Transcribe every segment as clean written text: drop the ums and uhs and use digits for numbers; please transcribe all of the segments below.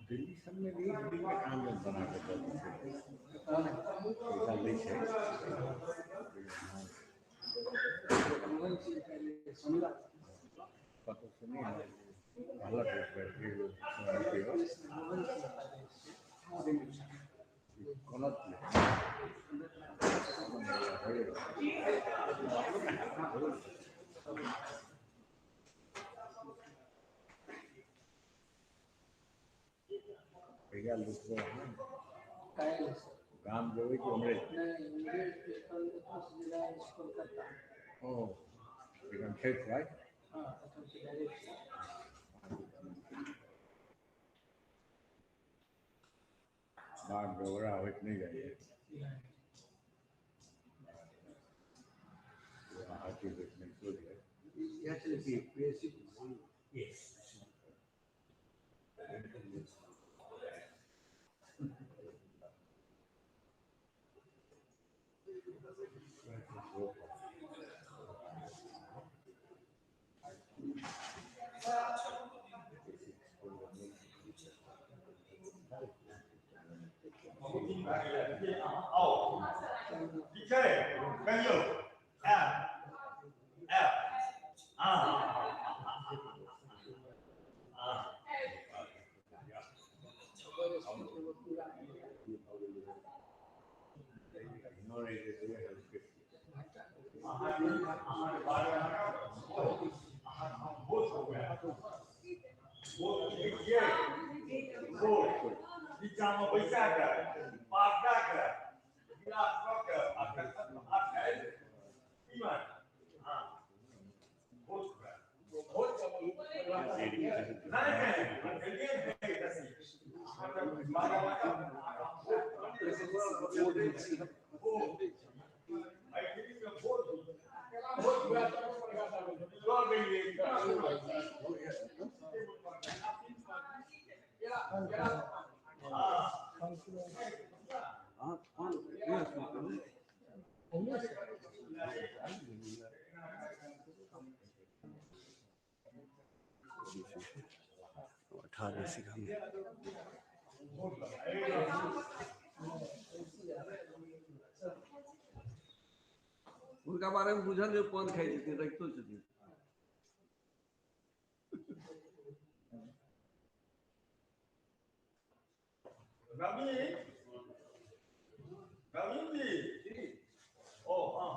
दिल्ली सब में भी दिल्ली में काम बना के पैसा लै छै। कतौ सुनी कहलक कोनो गाम जेबै कि उमरे? ओ एखन छै फ्लाइट? बाघ बगरा होइत नहि जाइए, हाथी होइत नहि सोच। उनका बारे में बुझल जे पान खाइ छथिन, रखितो छथिन। रवि रवि जी ओ हाँ,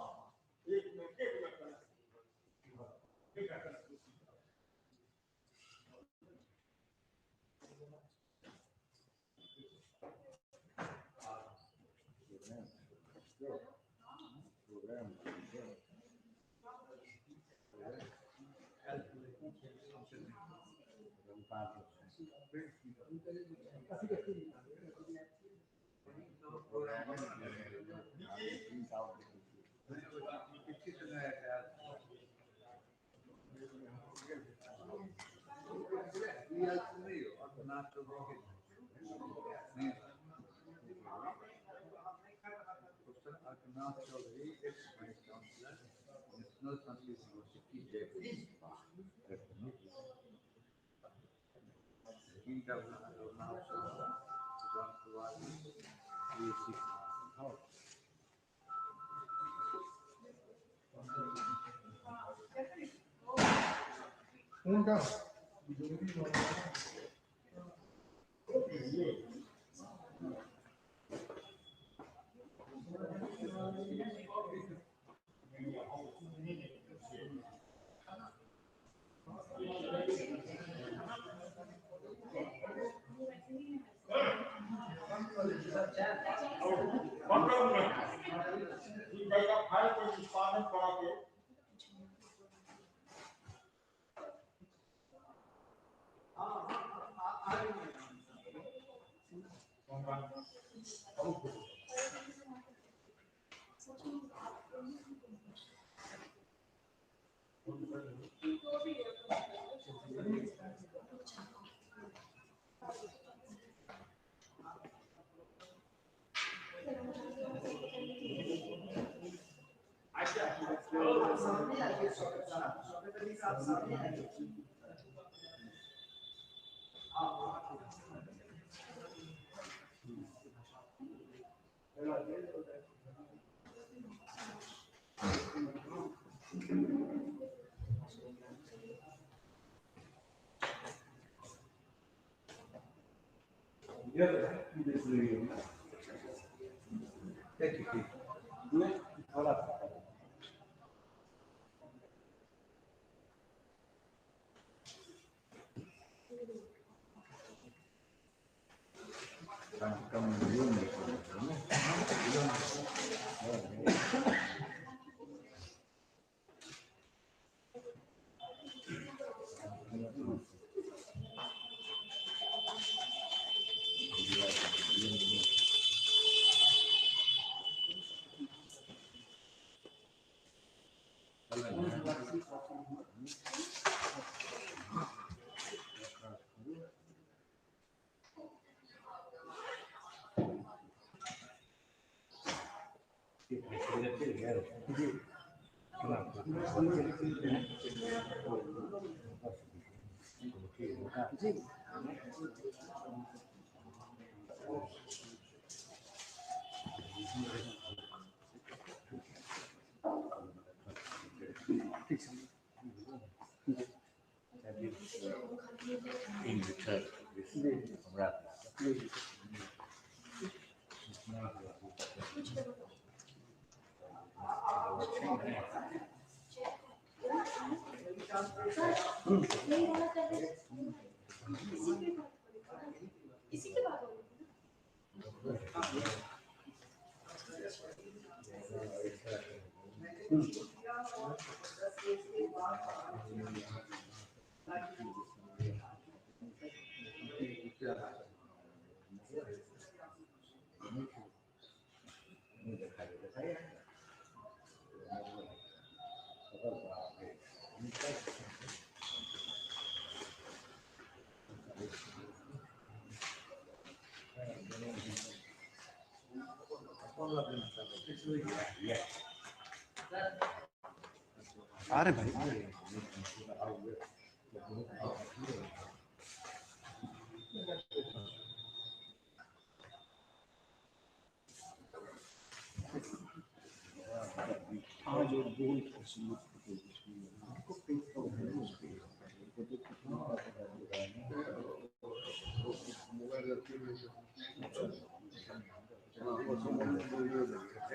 एक मिनट एक मिनट। सामने आइए, सामने आइए। In return for this, इसी के बाद अरे भाई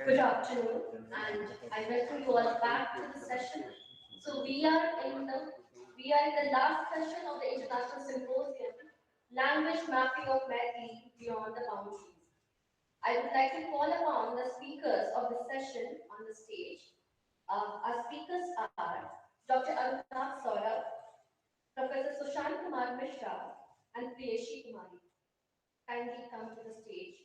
Good afternoon, and I welcome you all back to the session. So we are in the last session of the International Symposium, Language Mapping of Maithili Beyond the Boundaries. I would like to call upon the speakers of the session on the stage. Our speakers are Dr. Arunabh Saurabh, Professor Sushant Kumar Mishra, and Priyeshi Kumari. Kindly come to the stage.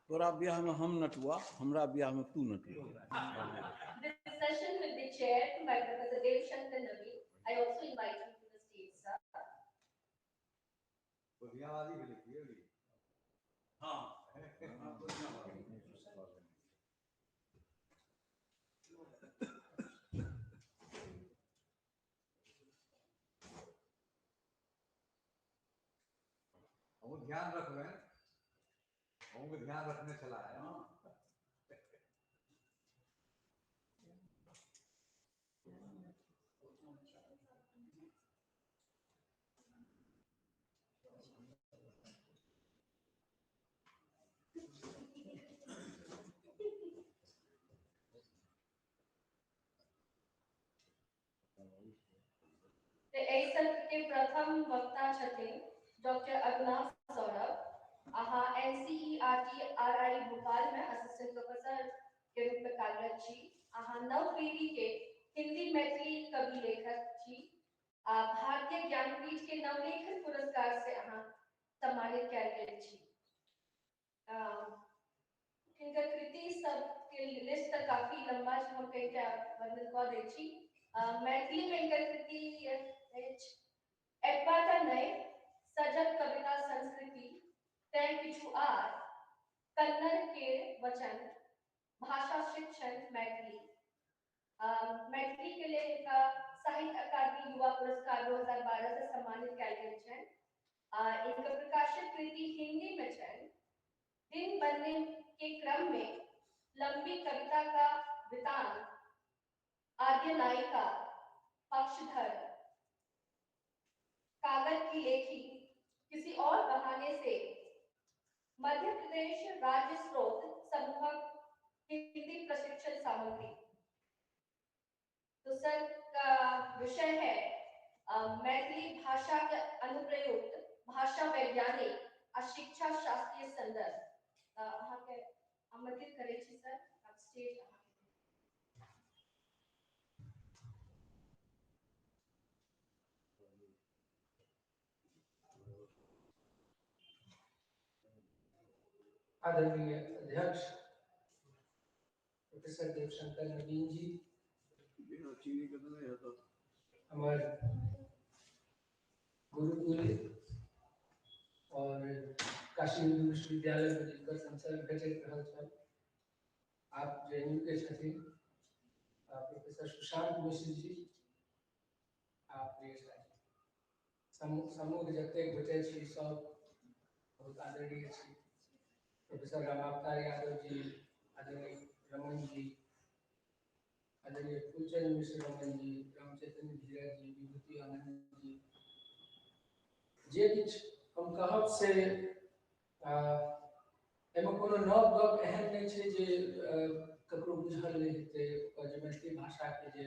तोरा ब्याह में हम नटुआ, हमरा ब्याह में तू नटुआ। This session will be chaired by Professor Dev Shankar Naveen. I also invite you to the stage, sir. हाँ। ध्यान रखबे, ध्यान रखने चला है। एहि सत्र के प्रथम वक्ता छथिन डॉक्टर अरुणाभ सौरभ। अहाँ NCERT-RI Bhopal में असिस्टेंट प्रोफेसर के रूप में कार्यरत छी। अहाँ नव पीढ़ी के हिंदी मैथिली कवि लेखक छी। आ भारतीय ज्ञानपीठ के नवलेखन पुरस्कार से अहाँ सम्मानित कयल गेल छी। हिनकर कृति सबके लिस्ट तऽ काफी लंबा छै, हम कनिटा वर्णन कऽ दै छी। मैथिली में हिनकर कृति अछि एतबाटा नहि, सजग कविता संस्कृति, तैं किछु आर, कन्नड़ के वचन, भाषा शिक्षण मैथिली। मैथिली के लेल हिनका साहित्य अकादमी युवा पुरस्कार 2012 से सम्मानित कयल गेल छनि। इनकर प्रकाशित कृति हिंदी में छनि। दिन बनने के क्रम में लंबी कविता का वृतांत, आद्य नायिका, पक्षधर, कागज की लेखी, किसी और बहाने से, मध्य प्रदेश राज्य स्रोत समूहक हिंदी प्रशिक्षण सामग्री। तो सर का विषय है मैथिली भाषा के अनुप्रयुक्त भाषा वैज्ञानिक आ शिक्षा शास्त्रीय संदर्भ। अहाँके आमंत्रित करै छी सर, आप स्टेज अहाँके। आदरणीय अध्यक्ष प्रोफेसर देवशंकर नवीन जी, बिना चीनी के तो नहीं होता। हमारे गुरुकुल और काशी हिंदू विश्वविद्यालय में जिनकर संसर्ग भेटैत रहल छल, आप जेएनयू के छथिन प्रोफेसर सुशांत मिश्र जी, आप प्रियसा जी, समूह जतेक भेटै छी सब बहुत आदरणीय छी। प्रोफेसर रामावतार यादव जी, आदरणीय रमन जी, आदरणीय फूलचंद मिश्र रमन जी, रामचैतन्य धीरज जी, विभूति आनंद जी, जे किछु हम कहब से एहिमे कोनो नव गप एहन नहि छै जे ककरो बुझल नहि हेतै। ओकर जे मैथिली भाषाके जे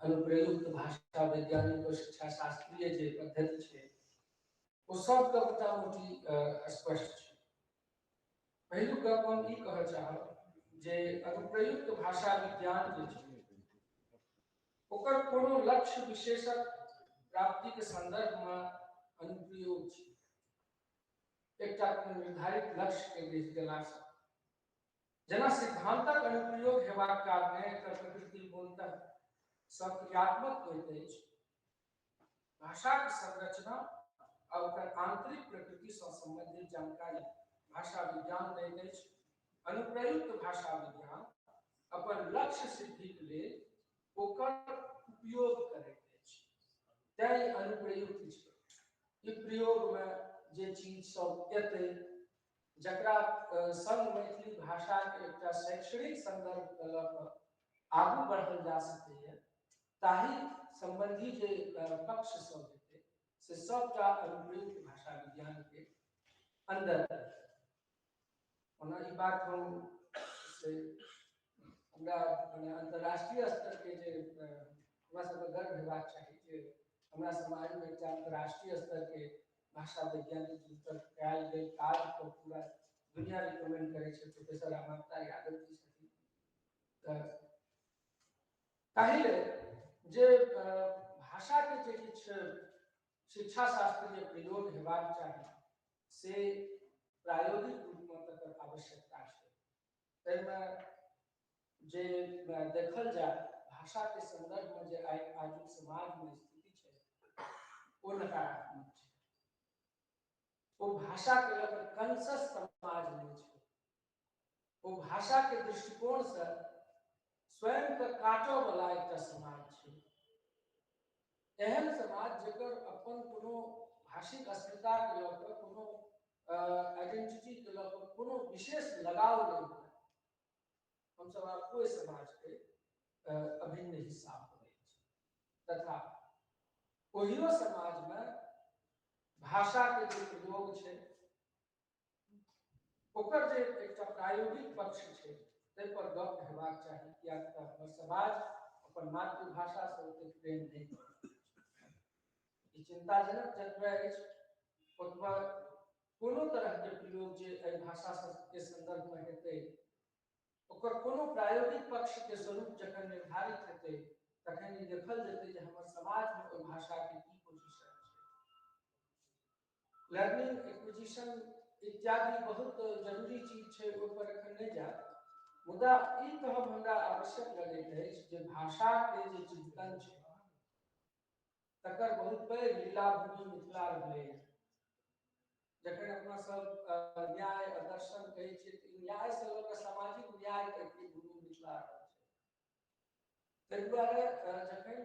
अनुप्रयुक्त भाषा वैज्ञानिक और शिक्षा शास्त्रीय जे पद्धति छै ओ सबके मोटा मोटी स्पष्ट छै। पहिलुक गप हम ई कहऽ चाहब जे अनुप्रयुक्त भाषा विज्ञान जे छै ओकर कोनो लक्ष्य विशेषक प्राप्तिके संदर्भमे अनुप्रयोग छै। एकटा कोनो निर्धारित लक्ष्य के दिस गेलासँ जेना सिद्धांतक अनुप्रयोग हेबाक कारणे एकर प्रकृति मूलतः सक्रियात्मक होइत अछि। भाषाक संरचना आ ओकर आंतरिक प्रकृतिसँ संबंधित जानकारी भाषा विज्ञान दैत अछि। अनुप्रयुक्त भाषा विज्ञान अपन लक्ष्य सिद्धिक लेल ओकर उपयोग करैत अछि, तैं अनुप्रयुक्त छै। ई प्रयोगमे जे चीज सब एतै जकरा संग मैथिली भाषाके एकटा शैक्षणिक संदर्भके लऽ कऽ आगू बढ़ल जा सकैए ताहि संबंधी जे पक्ष सब हेतै से सबटा अनुप्रयुक्त भाषा विज्ञानके अंदर। ओना ई बात हम से हमरा मने अंतर्राष्ट्रीय स्तरके जे हमरा सबके गर्व हेबाक चाही जे हमरा समाजमे एकटा अंतर्राष्ट्रीय स्तरके भाषा वैज्ञानिक जिनकर कयल गेल कार्यके पूरा दुनिया रिकमेंड करै छै, प्रोफेसर रामावतार यादव जी छथिन। तऽ ताहि लेल जे भाषाके जे किछु शिक्षा शास्त्रीय प्रयोग हेबाक चाही से प्रायोगिक रूपमे तकर आवश्यकता छै। ताहिमे जे देखल जाय भाषाके संदर्भमे जे आइ आजुक समाजमे स्थिति छै ओ नकारात्मक छै। ओ भाषाके लऽ कऽ कंसस समाज नहि छै। ओ भाषाके दृष्टिकोणसँ स्वयंके काटऽ वाला एकटा समाज छै। एहन समाज जकर अपन कोनो भाषिक अस्मिताके लऽ कऽ कोनो आइडेंटिटीके लऽ कऽ कोनो विशेष लगाव नहि हुए, हमसब आब ओहि समाजके अभिन्न हिस्सा भऽ गेल छी। तथा ओहियो समाजमे भाषाके जे प्रयोग छै ओकर जे एकटा प्रायोगिक पक्ष छै ताहि पर गप हेबाक चाही, किएक तऽ हमर समाज अपन मातृभाषासँ ओतेक प्रेम नहि करैत अछि। ई चिन्ताजनक जतबे अछि ओतबा कोनो तरहके प्रयोग जे एहि भाषा के संदर्भमे हेतै ओकर कोनो प्रायोगिक पक्षके स्वरूप जखन निर्धारित हेतै तखन ई देखल जेतै जे हमर समाजमे ओहि भाषाके की पोजिशन छै। लर्निंग एक्विजिशन इत्यादि बहुत जरूरी चीज छै, ओहि पर एखन नहि जायब, मुदा ई कहब हमरा आवश्यक लगैत अछि जे भाषाके जे चिंतन छै तकर बहुत पैघ लीला भूमि मिथिला रहलै। जखन अपना सब न्याय आ दर्शन कहै छियै तऽ न्याय से लऽ कऽ सामाजिक न्याय तक के भूमि मिथिला रहल छै। ताहि दुआरे जखन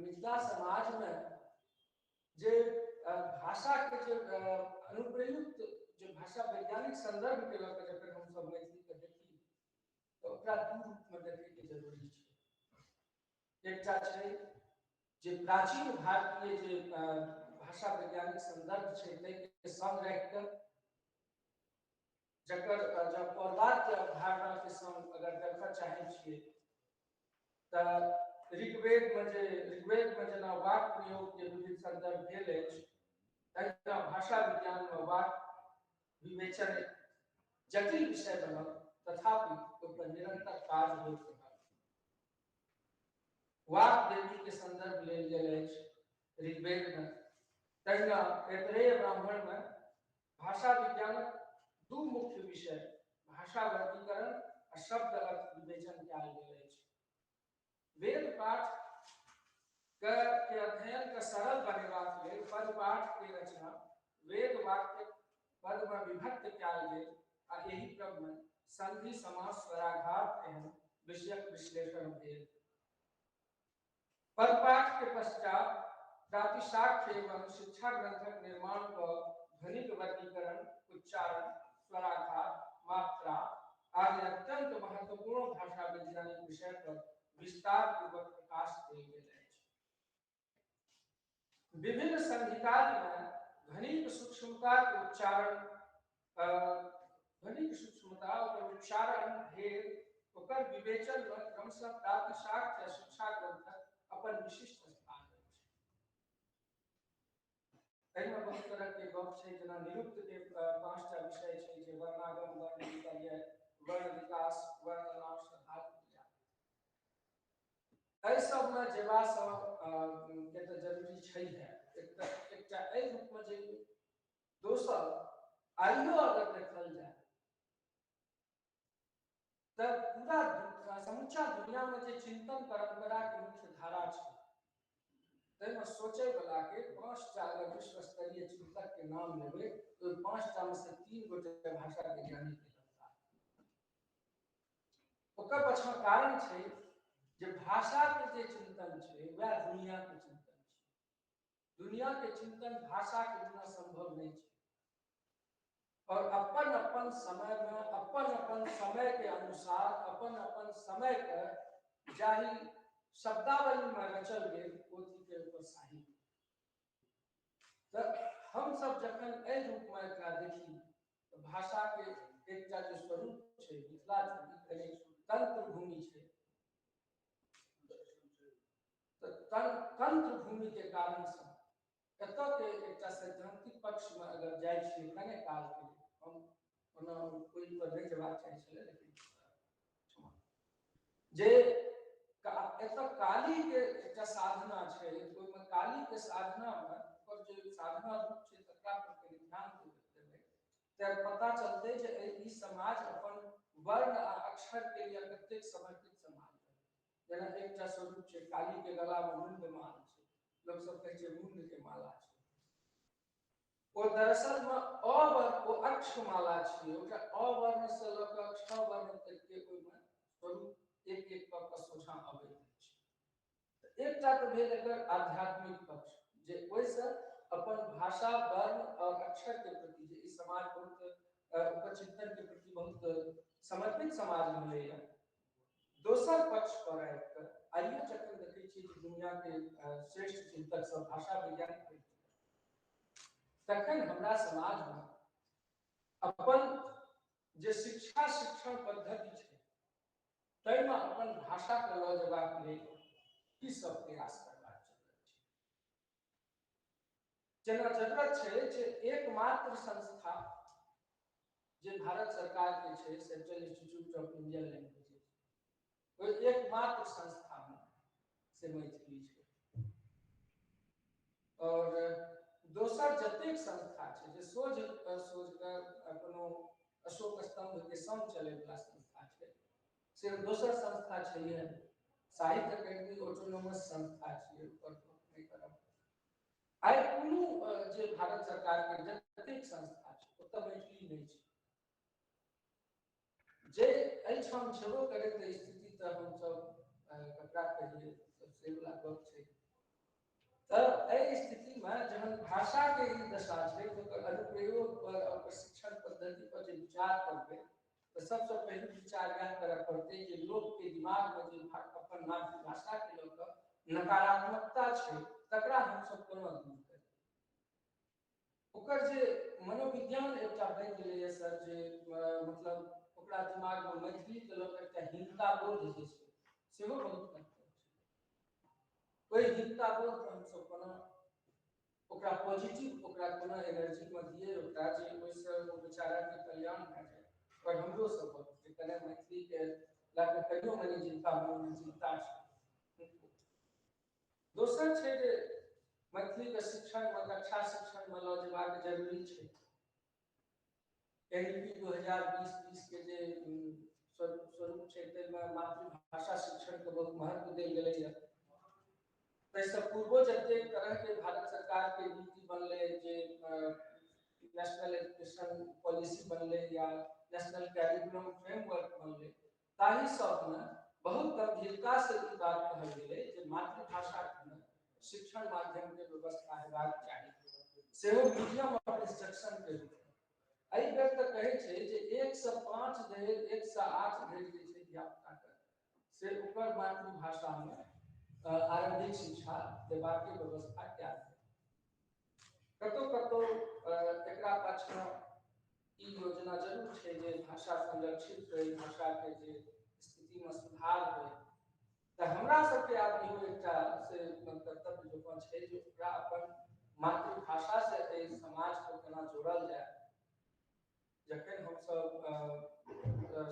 मिथिला समाजमे जे भाषा के जे अनुप्रयुक्त जे भाषा वैज्ञानिक संदर्भ के लऽ कऽ जखन हमसब मैथिली के देखी तऽ ओकरा दू रूप में देखै के जरूरी छै। एकटा छै जे प्राचीन भारतीय जे भाषा वैज्ञानिक संदर्भ छै ताहिके संग राखि कऽ जकर जब पौर्वात्य अवधारणा के संग अगर देखऽ चाहै छियै तऽ ऋग्वेद में जेना वाक प्रयोग के विविध संदर्भ भेल अछि, तहिना भाषा विज्ञान में वाक विवेचन जटिल विषय बनल, तथापि ओहि पर निरंतर काज होइत रहल। वाक देवी के संदर्भ लेल गेल अछि ऋग्वेद में, तहिना ऐतरेय ब्राह्मण में भाषा विज्ञानक दू मुख्य विषय भाषा वर्गीकरण आ शब्द अर्थ विवेचन कयल गेल अछि। वेद पाठ के अध्ययन के सरल बनेबाक लेल पद पाठ के रचना वेद वाक्य पद में विभक्त कयल गेल आ एहि क्रम में संधि, समास, स्वराघात एहन विषयक विश्लेषण भेल। पदपाठ के पश्चात प्रातिशाख्य एवं शिक्षा ग्रंथक निर्माण क ध्वनिक वर्गीकरण, उच्चारण, स्वराघात, मात्रा आदि अत्यंत महत्वपूर्ण भाषा वैज्ञानिक विषय पर विस्तार पूर्वक प्रकाश देल गेल अछि। विभिन्न संहितादि में ध्वनिक सूक्ष्मता के उच्चारण, ध्वनिक सूक्ष्मता ओकर उच्चारण भेद ओकर विवेचन में क्रमशः प्रातिशाख्य आ शिक्षा ग्रंथक अपन विशिष्ट स्थान अछि। एहिमे बहुत तरह के गप छै, जेना निरुक्त के 5टा विषय छै जे वर्णागम, वर्ण विपर्यय, वर्ण विकास, वर्णनाश, धातु क्रिया। एहि सबमे जेबासँ के तऽ जरूरी छै है। एकटा एहि रूपमे जइयौ, दोसर आइयो अगर देखल जाय तऽ पूरा समूचा दुनिया में जे चिंतन परंपरा के मुख्य धारा छै ताहिमे सोचै वाला के 5टा अगर विश्व स्तरीय चिंतक के नाम लेबै तो 5टा में से 3 गोटे भाषा वैज्ञानिक के लगता। ओकर पाछाँ कारण छै जे भाषा के जे चिंतन छै वएह दुनिया के चिंतन छै। दुनिया के चिंतन भाषा के बिना संभव नहीं छै और अपन अपन समय में अपन अपन समय के अनुसार अपन अपन समय के जाहि शब्दावली में रचल गेल पोथी के ऊपर साहित्य। तो हम सब जखन एहि रूप में एकरा देखी तो भाषा के एकटा जे स्वरूप छै मिथिला चूँकि तंत्र भूमि छै, तो तंत्र भूमि के कारण से एतऽ के एकटा सैद्धांतिक पक्ष में अगर जाइ छियै कने काल के लिए, हम ओना ओहि पर नहि जेबाक चाहै छलै, लेकिन क्षमा जे एतऽ काली के एकटा साधना छै, ओहिमे काली के साधना में ओकर जे साधना रूप छै तकरा पर कनि ध्यान देबै तऽ पता चलतै जे ई समाज अपन वर्ण आ अक्षर के लिए कतेक समर्पित समाज है। जेना एकटा स्वरूप छै काली के गला में मुंड माल छै, लोक सब कहै छै मुंड के माला छै, ओ दरअसल में अवर्ण ओ अक्षमाला छियै, ओकरा अवर्ण से लऽ कऽ 6 वर्ण तक के ओहिमे स्वरूप एक एक कऽ कऽ सोझाँ अबैत अछि। एकटा तऽ भेल एकर आध्यात्मिक पक्ष जे ओहिसँ अपन भाषा, वर्ण और अक्षर के प्रति जे ई समाज बहुत ओकर चिंतन के प्रति बहुत समर्पित समाज मिलैया। दोसर पक्ष पर आबि कऽ आइयो जखन देखै छियै जे दुनिया के श्रेष्ठ चिंतक सब भाषा वैज्ञानिक बनि चुकल, तखन हमरा समाज में अपन जे शिक्षा शिक्षण पद्धति छै ताहिमे अपन भाषा के लऽ जेबाक लेल की सब प्रयास करबाक जरूरत छै। जेना जरूरत छै जे एकमात्र संस्था जे भारत सरकार के छै Central Institute of Indian Languages, ओहि एकमात्र संस्था में से मैथिली छै। और दोसर जतेक संस्था छै जे सोझ सोझ कोनो अशोक स्तंभ के संग चलै वाला संस्था छै, से दोसर संस्था छै। साहित्य अकेडमी ऑटोनोमस संस्था छियै, ओकर नहि करब। आइ कोनो जे भारत सरकार के जतेक संस्था छै ओतऽ मैथिली नहि छै। जे एहिठाम छेबो करै तऽ स्थिति तऽ हमसब ककरा कहियै, से वला गप छै। तऽ एहि स्थितिमे जहन भाषाके ई दशा छै तऽ ओकर अनुप्रयोग पर ओकर शिक्षण पद्धति पर जे विचार करबै तऽ सबसँ पहिल विचार इएह करय पड़तै जे लोकके दिमागमे जे अपन मातृभाषाके लऽ कऽ नकारात्मकता छै तकरा हमसब कोना दूर करी। ओकर जे मनोविज्ञान एकटा बनि गेलैए सर, जे मतलब ओकरा दिमागमे मैथिलीके लऽ कऽ एकटा हीनता बोध जे छै सेहो बहुत महत्वपूर्ण छै। ओहि हीनता बोधके हमसब कोना ओकरा पॉजिटिव, ओकरा कोना एनर्जीमे दियै ओकरा, जे ओहिसँ ओ बेचाराके कल्याण भए जाय। और हमरो सबक जे कने मैथिलीके लऽ कऽ कहियो मने जिनका मनमे चिन्ता छै। दोसर छै जे मैथिलीके शिक्षणमे, कक्षा शिक्षणमे लऽ जेबाक जरूरी छै। NEP 2020-20 के जे स्वरूप छै ताहिमे मातृभाषा शिक्षणके बहुत महत्व देल गेलैए। ताहिसँ पूर्वो जतेक तरहके भारत सरकारके नीति बनलै, जे नेशनल एजुकेशन पॉलिसी बनलै या नेशनल कैरिकुलम फ्रेमवर्क बनलै, ताहि सबमे बहुत गंभीरता से ई बात कहल गेलै जे मातृभाषामे शिक्षण माध्यमके व्यवस्था हेबाक चाही, सेहो मीडियम ऑफ इंस्ट्रक्शन के रूपमे। एहि बेर तऽ कहै छै जे 1 से 5 धरि, 1 से 8 धरि जे छै धियापुताके से ओकर मातृभाषामे आरम्भिक शिक्षा देबाक व्यवस्था कयल जाय। कतौ कतौ एकरा पाछाँ ई योजना जरूर छै जे भाषा संरक्षित होइ, भाषाके जे स्थितिमे सुधार होइ। तऽ हमरा सबके आब इहो एकटा से कर्तव्य जकाँ छै जे ओकरा अपन मातृभाषा से एहि समाजके केना जोड़ल जाय। जखन हमसब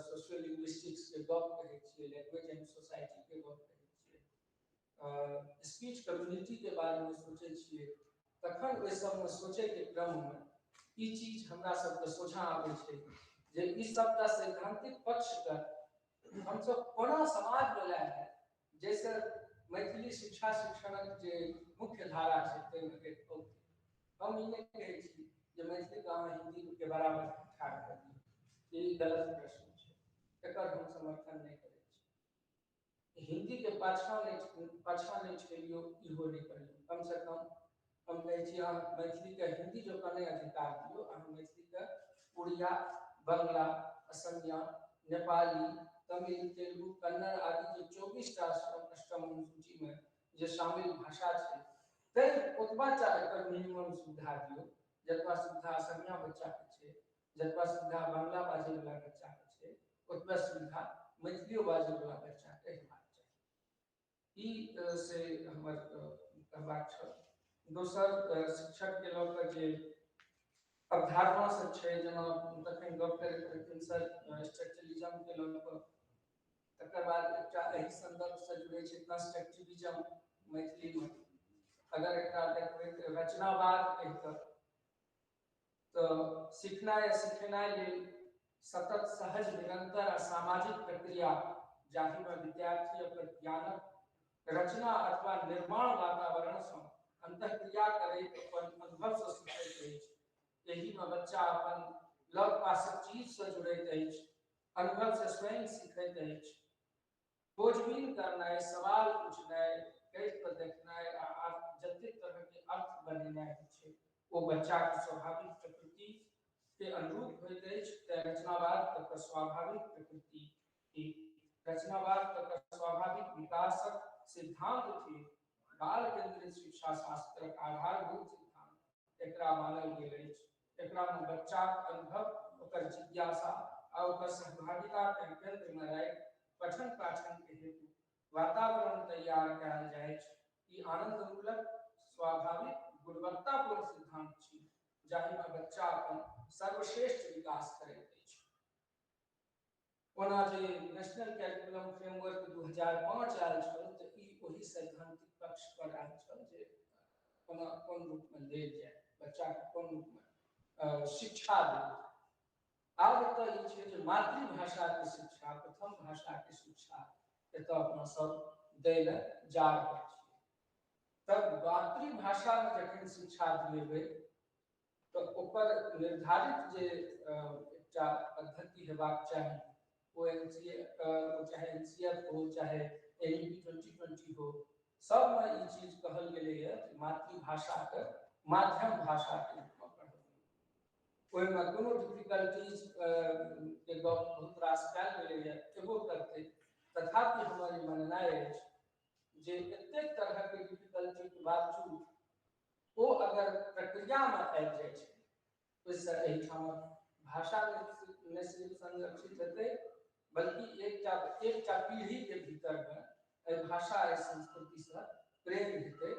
सोशियोलिंग्विस्टिक्स के गप कहै छियै, लैंग्वेज एंड सोसाइटी के गप कहै छियै, स्पीच कम्युनिटी के बारेमे सोचै छियै, तखन ओहि सबमे सोचैके क्रममे ई चीज हमरा सबके सोझाँ आबै छै जे ई सबटा सैद्धांतिक पक्षके हमसब कोना समाजमे लए जाय जाहिसँ मैथिली शिक्षा शिक्षणक जे मुख्य धारा छै ताहिमे एक औतै। हम ई नहि कहै छी जे मैथिलीके अहाँ हिन्दीके बराबर ठाढ़ कऽ दियौ, ई गलत प्रश्न छै, एकर हम समर्थन नहि करै छी। हिन्दीके पाछाँ नहि ठेलियौ, इहो नहि करियौ। कमसँ कम हम कहै छी अहाँ मैथिलीके हिन्दी जकाँ नहि अधिकार दियौ, अहाँ मैथिलीके उड़िया, बंगला, असमिया, नेपाली, तमिल, तेलुगु, कन्नड़ आदि जे 24टा अष्टम अनुसूचीमे जे शामिल भाषा छै तै ओतबा टा एकर मिनिमम सुविधा दियौ जतबा सुविधा असमिया बच्चाके छै, जतबा सुविधा बंगला बाजैवला बच्चाके छै, ओतबा सुविधा मैथिलियो बाजैवला बच्चाके हेबाक चाही। ई से हमर कहबाक छल। दोसर शिक्षकके लऽ कऽ जे अवधारणा सब छै, जेना तखन गप करैत रहथिन सर स्ट्रक्चरलिज्मके लऽ कऽ, तकर बाद एकटा एहि सन्दर्भसँ जुड़ै छै कंस्ट्रक्टिविज्म। मैथिलीमे अगर एकरा देखबै तऽ रचनावाद कहिकऽ तऽ सिखनाइ आ सिखेनाइ लेल सतत, सहज, निरंतर आ सामाजिक प्रक्रिया जाहिमे विद्यार्थी अपन ज्ञानक रचना अथवा निर्माण वातावरणसँ अंतःक्रिया करैत अपन अनुभवसँ सीखैत अछि। एहिमे बच्चा अपन लग पासक चीजसँ जुड़ैत अछि, अनुभवसँ स्वयं सीखैत अछि। खोजबीन करनाइ, सवाल पूछनाइ, कहि कऽ देखनाइ आ जतेक तरहके अर्थ बनेनाइ होइ छै ओ बच्चाके स्वाभाविक प्रकृति के अनुरूप होइत अछि। तेँ रचनावाद तकर स्वाभाविक प्रकृति थिक। रचनावाद तकर स्वाभाविक विकासक सिद्धांत थिक। बाल केंद्रित शिक्षा शास्त्रक आधारभूत सिद्धांत एकरा मानल गेल अछि। एकरामे बच्चाक अनुभव, ओकर जिज्ञासा आ ओकर सहभागिता के केंद्रमे राखि पठन पाठन के हेतु वातावरण तैयार कयल जाइछ। ई आनंदमूलक, स्वाभाविक, गुणवत्तापूर्ण सिद्धांत छी जाहिमे बच्चा अपन सर्वश्रेष्ठ विकास करैत अछि। ओना जे नेशनल कैरिकुलम फ्रेमवर्क 2005 आयल छल तऽ ई ओहि सैद्धांतिक पक्ष पर आयल छल जे कोना कोन रूपमे लेल जाय, बच्चाके कोन रूपमे शिक्षा देल जाय। आब एतऽ ई छै जे मातृभाषाके शिक्षा, प्रथम भाषाके शिक्षा एतऽ अपना सब दै लए जा रहल छियै। तब मातृभाषामे जखन शिक्षा दिएबै तऽ ओकर निर्धारित जे एकटा पद्धति हेबाक चाही, ओ एन.सी.ए चाहे एन.सी.एफ हो चाहे एन.ई.पी 2020 हो, सबमे ई चीज कहल गेलैए जे मातृभाषाके माध्यम भाषाके रूपमे पढ़ल। ओहिमे कोनो डिफिकल्टीज के गप बहुत रास कयल गेलैए, एबो करतै। तथापि हमर ई माननाइ अछि जे एतेक तरहके डिफिकल्टीके बावजूद ओ अगर प्रक्रियामे आबि जाइ छै, ओहिसँ एहिठामक भाषा नहि सिर्फ संरक्षित हेतै, बल्कि एकटा एकटा पीढ़ीके भीतरमे एहि भाषा एहि संस्कृतिसँ प्रेम हेतै,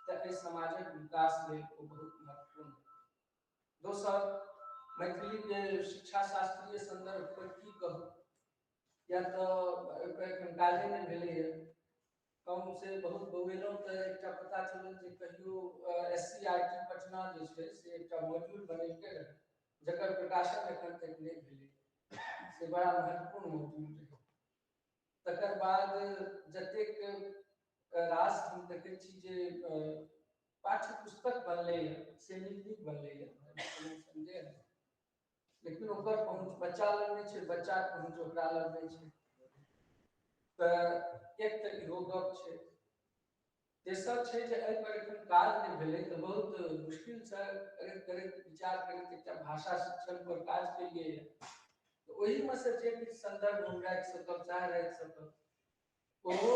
तऽ एहि समाजक विकास लेल ओ बहुत महत्वपूर्ण हेतै। दोसर, मैथिलीके शिक्षा शास्त्रीय संदर्भ पर की कहू, या तऽ एहिपर एखन काजे नहि भेलैए। कम से बहुत बौएलहुँ तऽ एकटा पता चलल जे कहियो एस.सी.आर.टी पटना जे छै से एकटा मॉड्यूल बनेलकै रहै, जकर प्रकाशन एखन तक नहि भेलै, से बड़ा महत्वपूर्ण मॉड्यूल रहै। तकर बाद जतेक रास हम देखै छी जे पाठ्य पुस्तक बनलैए से नीक नीक बनलैए, कोनो सन्देह नहि, लेकिन ओकर पहुँच बच्चा लग नहि छै, बच्चाके पहुँच ओकरा लग नहि छै। तऽ एक तऽ इहो गप छै। तेसर छै जे एहिपर एखन काज नहि भेलै, तऽ बहुत मुश्किलसँ करैत करैत विचार करैत एकटा भाषा शिक्षण पर काज केलियै, तऽ ओहिमे से जे किछु संदर्भ हम राखि सकब चाहे राखि सकब, ओहो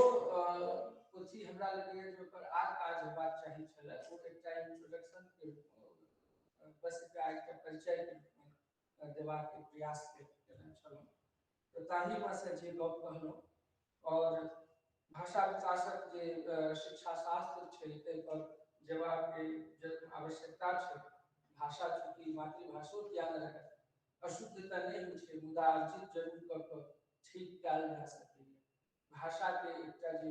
पोथी हमरा लगैए जे ओकर आर काज हेबाक चाही छलै। ओ एकटा इंट्रोडक्शन के बस एकटा परिचय के रूपमे देबाक प्रयास केने छलहुँ, तऽ ताहिमे से जे गप कहलहुँ। और भाषा विकासक जे शिक्षा शास्त्र छै ताहि पर जेबाक जे आवश्यकता छै। भाषा चूँकि मातृभाषो किया नहि रहै, अशुद्ध तऽ नहि होइ छै, मुदा अर्जित जरूर कऽ कऽ ठीक कयल जा सकैए। भाषाके एकटा जे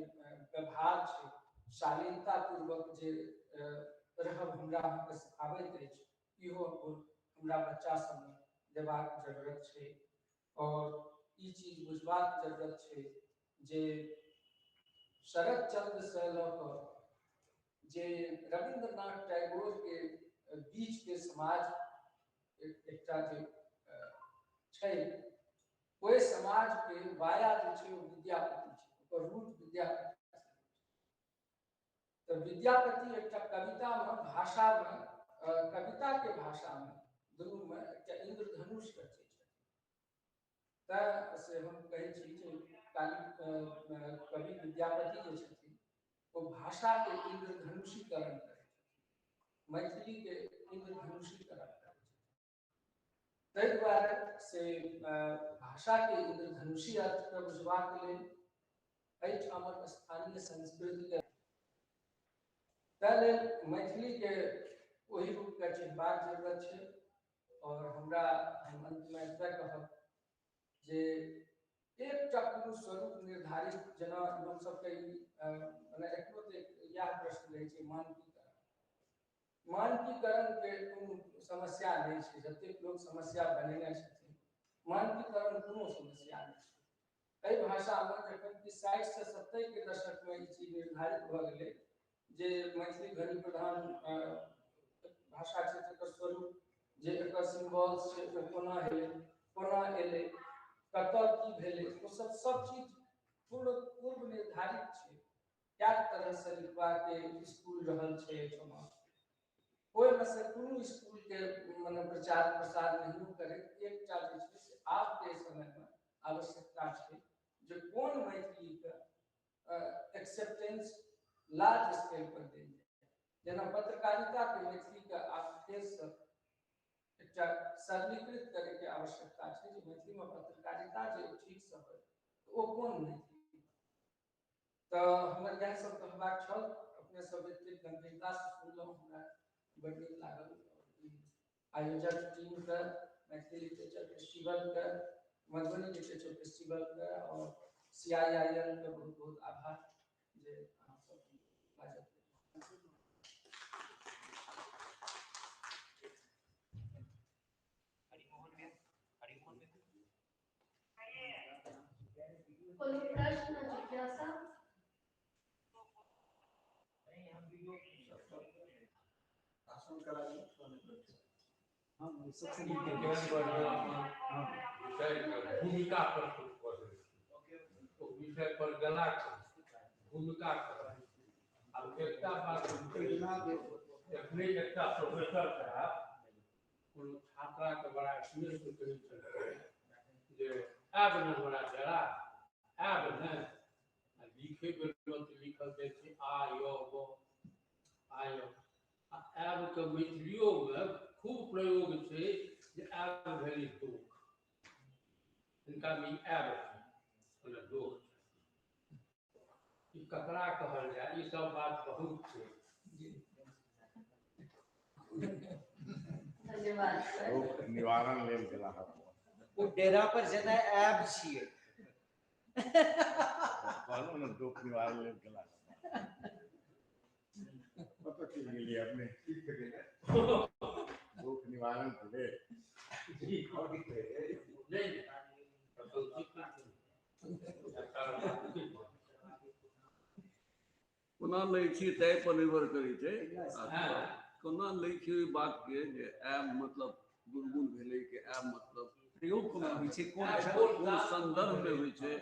व्यवहार छै, शालीनतापूर्वक जे रहब हमरा अहाँके सिखाबैत अछि, इहो हमरा बच्चा सबमे देबाक जरूरत छै। और ई चीज बुझबाक जरूरत छै जे शरद चंद्र से लऽ कऽ जे रविन्द्रनाथ टैगोर के बीच के समाज एकटा जे छै, ओहि समाज के वाया जे छै ओ विद्यापति छै, ओकर रूट विद्यापति। तऽ विद्यापति एकटा कवितामे भाषामे, कविता के भाषामे दुनूमे एकटा इंद्रधनुष रचै छथिन। तऽ से हम कहै छी जे काली कवि विद्यापति जे छथिन ओ भाषाके इंद्रधनुषीकरण करै छथिन, मैथिलीके इंद्रधनुषीकरण करै छथिन। ताहि दुआरे से भाषाके इंद्रधनुषी अर्थके बुझबाक लेल एहिठामक स्थानीय संस्कृतिके ताहि लेल मैथिलीके ओहि रूपके चिन्हबाक जरूरत छै। और हमरा हम अंतमे एतबे कहब जे एकटा कोनो स्वरूप निर्धारित, जेना लोक सबके मने एखनो तऽ इएह प्रश्न रहै छै मानकीकरण, मानकीकरण के कोनो समस्या नहि छै। जतेक लोक समस्या बनेने छथिन, मानकीकरण कोनो समस्या नहि छै एहि भाषामे। जखन कि 60 से 70 के दशकमे ई चीज निर्धारित भऽ गेलै जे मैथिली ध्वनि प्रधान भाषा छै, तकर स्वरूप जे एकर सिम्बल्स छै ओ कोना हेलै, कोना एलै, कतऽ की भेलै, ओ सब सब चीज पूर्व निर्धारित छै। कए तरहसँ लिखबाके स्कूल रहल छै एहिठमा, ओहिमे से कोनो स्कूलके मने प्रचार प्रसार नहियो करैत एकटा जे छै से आबके समयमे आवश्यकता छै जे कोन मैथिलीके एक्सेप्टेंस लार्ज स्केल पर देल जाय। जेना पत्रकारिताके मैथिलीके आब फेरसँ एकटा सरलीकृत करैके आवश्यकता छै जे मैथिलीमे पत्रकारिता जे ठीकसँ होइ ओ कोन मैथिली। तऽ हमर इएह सब कहबाक छल। अपने सब एतेक गंभीरतासँ सुनलहुँ, हमरा बड़ नीक लागल। आयोजक टीमके, मैथिली लिटरेचर फेस्टिवलके, मधुबनी लिटरेचर फेस्टिवलके और CIIL के बहुत बहुत आभार जे बाजत। कोनो प्रश्न जिज्ञासा? भूमिका प्रस्तुत कऽ विषय पर गेला भूमिका। आब एकटा बात, एखने एकटा प्रोफेसर साहब कोनो छात्राके बड़ा स्नेहसँ कहै छलखिन जे आयब ने हमरा जरा आयब ने, आ लिखे बेरमे तऽ लिखल जाइ छै आ य ब आय, आ आयबके मैथिलियोमे खूब प्रयोग छै जे आयब भेलै दोख, हिनकामे ई आयब छै मने दोख छै, ई ककरा कहल जाय, ई सब बात बहुत छै। धन्यवाद सर। रोग निवारण लेल गेला। ओ डेरा पर जेनाइ आयब छियै। कहलहुँ ने दुख निवारण लेल गेला। कतऽ चलि गेलियै अपने? दुख निवारण के लेल। नहि, कोना लै छी ताहि पर निर्भर करै छै। कोना लै छी ओहि बातके जे आयब मतलब दुर्गुण भेलै कि आयब मतलब प्रयोग कोना होइ छै, कोन कोन संदर्भमे होइ छै।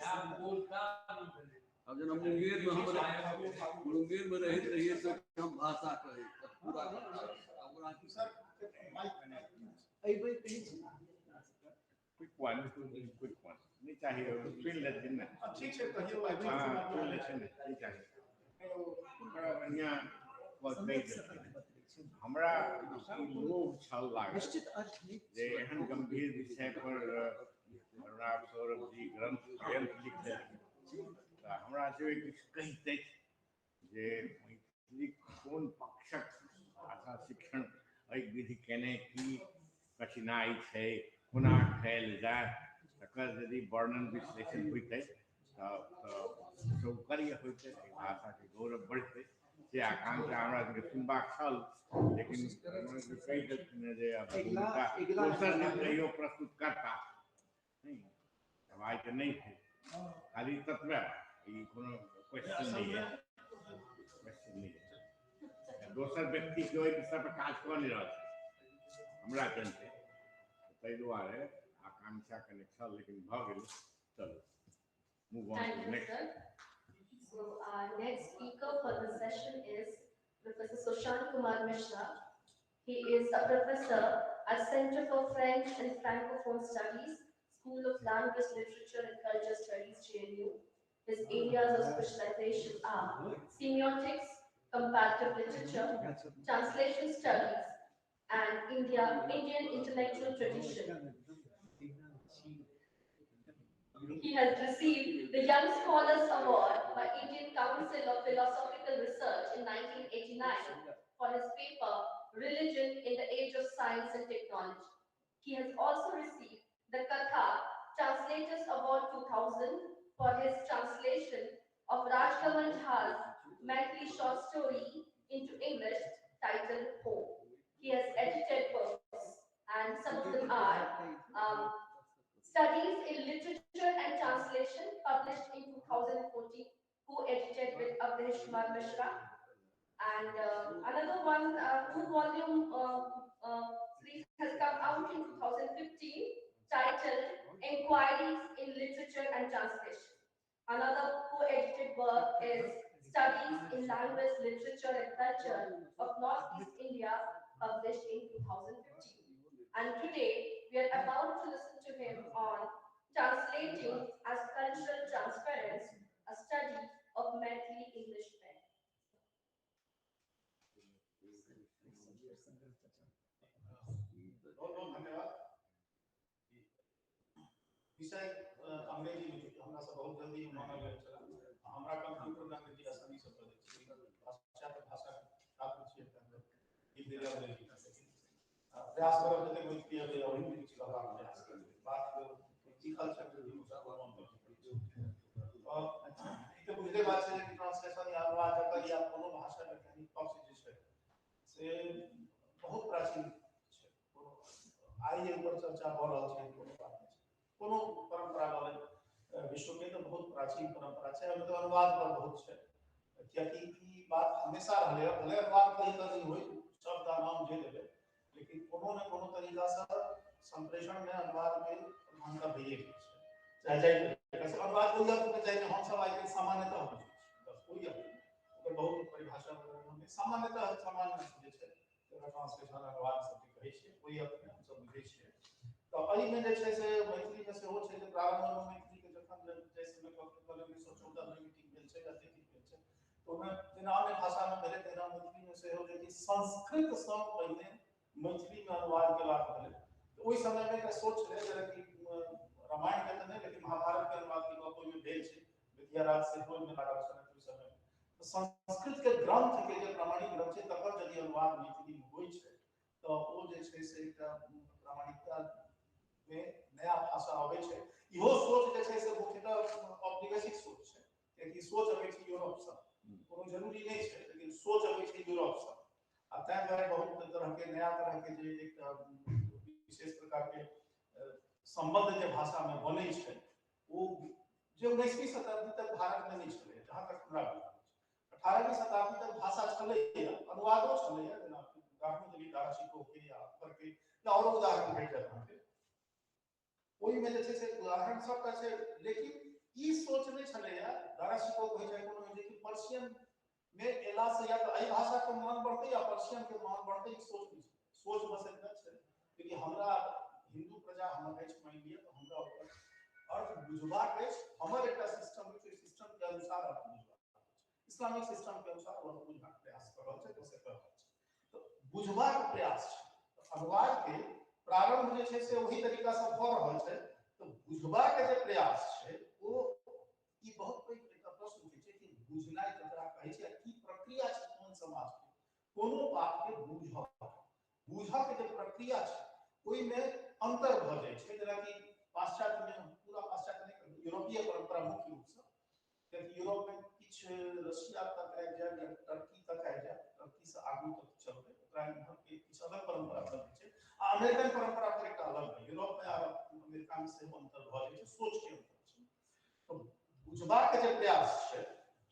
आब जेना मुंगेरमे हम मुंगेरमे रहैत रहियै तऽ हम भाषा कहै पूरा ओकरा अयबै कहै छै। क्विक वन, क्विक वन नहि चाहिए, सुनि लेथिन ने। ठीक छै, कहियौ। हाँ, सुनि लेथिन ने, नहि चाही। बड़ा बढ़िआँ कहि देलखिन। हमरा लोभ छल लागल निश्चित अर्थ नहि जे एहन गंभीर विषय पर अरुणाभ सौरभ जी ग्रंथ पर्यंत लिख देलखिन, तऽ हमरा से किछु कहितथि जे मैथिलीक कोन पक्षक भाषा शिक्षण एहि विधि केने की कठिनाइ छै, कोना कयल जाय, तकर यदि वर्णन विश्लेषण होइतै तऽ सौकर्य होइतै, एहि भाषाके गौरव बढ़ितै, से आकांक्षा हमरा सबके सुनबाक छल। लेकिन कहि देलखिन जे भूमिका दोसर दिन कहियो प्रस्तुत करता, नहि आइ तऽ नहि भेल। खाली ततबे, ई कोनो क्वेश्चन नहि है, क्वेश्चन नहि है। दोसर व्यक्ति के ओहि विषय पर काज कऽ नहि रहल छै हमरा जनते, ताहि दुआरे आकांक्षा कने छल, लेकिन भऽ गेल। चलू, move on to Thank you, next. sir. So our next speaker for the session is Professor Sushant Kumar Mishra. He is a professor at Center for French and Francophone Studies, School of Language, Literature and Culture Studies, JNU. His areas of specialization are semiotics, comparative literature, translation studies, and Indian intellectual tradition. He has received the Young Scholars Award by Indian Council of Philosophical Research in 1989 for his paper, Religion in the Age of Science and Technology. He has also received the Katha Translators Award 2000 for his translation of Rajkamal Jha's Maithili short story into English titled Home. He has edited books, and some of them are Studies in Literature and Translation, published in 2014, co-edited with Avdhesh Kumar Mishra. And another one, two-volume series has come out in 2015, titled Inquiries in Literature and Translation. Another co-edited work is Studies in Language, Literature and Culture of Northeast India, published in 2015. And today, we are about to listen to him on Translating as Cultural Transference, a study of Maithili English pen. बहुत बहुत धन्यवाद। विषय अंग्रेजी में चूँकि हमरा सब बहुत जल्दी मानल गेल छल, हमरा कंप्यूटर में अंग्रेजी आसानी से पढ़ै छी, पाश्चात्य भाषा छात्र छी, लिख देले अंग्रेजी, लेकिन प्रयास करब जतेक मैथिली अबैए ओहिमे किछु कहबाक प्रयास करब। बात लिखल छै ई तऽ बुझले बात छै कि ट्रांसलेशन या अनुवाद जकर या कोनो भाषा से बहुत प्राचीन छै। आइ एहि पर चर्चा भऽ रहल छै, कोनो बात नहि छै। कोनो परम्परा वाले विश्व के तऽ बहुत प्राचीन परम्परा छै, मतलब अनुवाद पर बहुत छै, कियाकि ई बात हमेशा रहलै। भले अनुवाद कहीं कहीं होइ, शब्द आ नाम जे देबै, लेकिन कोनो ने कोनो तरीका से संप्रेषण में अनुवाद के प्रधानता भइए गेल छै। चाहे जाहि तरीका से अनुवाद ओहि अर्थ में चाहे हम सब आइ सामान्यतः बुझै छी, बस ओहि अर्थ में, ओकर बहुत परिभाषा वगैरह सामान्यतः सामान्य जे छै ट्रांसलेशन अनुवाद सबके कहै छियै, ओहि अर्थ में हमसब बुझै छियै। तऽ एहिमे जे छै से मैथिली में सेहो छै जे प्रारंभ में मैथिली के जखन जाहि समय 1914 में मीटिंग भेल छै या भेल छै, तऽ ओहिमे जेना अन्य भाषा में भेलै तहिना मैथिली में सेहो जे कि संस्कृत सँ पहिने मैथिली में अनुवाद के बात भेलै। तऽ ओहि समय में एकटा सोच छलै जेनाकि रामायण के तऽ नहि, लेकिन महाभारत के अनुवाद के गप ओहिमे भेल छै, विद्याराज सेहो ओहिमे लागल छलै ओहि समय में। तऽ संस्कृत के ग्रंथ के जे प्रामाणिक ग्रंथ छै तकर यदि अनुवाद मैथिली में होइ छै तऽ ओ जे छै से एकटा प्रामाणिकता में नया भाषा अबै छै। इहो सोच जे छै से मुख्यतः औपनिवेशिक सोच छै, कियाकि सोच अबै छै यूरोप सँ, कोनो जरूरी नहि छै, लेकिन सोच अबै छै यूरोप सँ। आ ताहि दुआरे बहुत तरह के नया तरह के जे एकटा विशेष प्रकार के संबंध जे भाषा में बनै छै ओ जे 19वीं शताब्दी तक भारत में नहि छलै। जहाँ तक हमरा 18वीं शताब्दी तक भाषा छलैया, अनुवादो छलैया, जेना उदाहरण देली दारा शिकोह के या अकबर के या औरो उदाहरण भेट जायत अहाँके, ओहिमे जे छै से उदाहरण सबटा छै। लेकिन ई सोच नहि छलैया दारा शिकोह होइ चाहे कोनो जे कि पर्शियन में एला से या तऽ एहि भाषा के मान बढ़तै या पर्शियन के मान बढ़तै, ई सोच नहि छलै। सोच बस एतना छै कि हमरा हिंदू प्रजा हमर अछि मानि लिअ, तऽ हमरा ओकर अर्थ बुझबाक अछि, हमर एकटा सिस्टम अछि, ओहि सिस्टम के अनुसार अर्थ बुझबाक अछि, इस्लामिक सिस्टम के अनुसार अर्थ बुझबाक प्रयास कऽ रहल छै, बस एतबा छै। तऽ बुझबाक प्रयास छै, अनुवाद के प्रारंभ जे छै से ओही तरीका से भऽ रहल छै। तऽ बुझबाक जे प्रयास छै ओ ई बहुत पैघ एकटा प्रश्न उठै छै कि बुझनाइ ककरा कहै छै आ की प्रक्रिया छै कोन समाज के कोनो बात के बुझऽ के जे प्रक्रिया छै ओहिमे अंतर भऽ जाइ छै। जेनाकि पाश्चात्य में, पूरा पाश्चात्य नहि कहबै, यूरोपीय परंपरा मुख्य रूप से, कियाकि यूरोप में किछु रशिया तक आबि जायब या टर्की तक आबि जायब, टर्की से आगू तक चलबै, ओकरा इम्हर के किछु अलग परंपरा चलै छै आ अमेरिकन परंपरा फेर एकटा अलग है। यूरोप में आ अमेरिका में सेहो अंतर भऽ जाइ छै, सोच के अंतर छै। तऽ बुझबाक जे प्रयास छै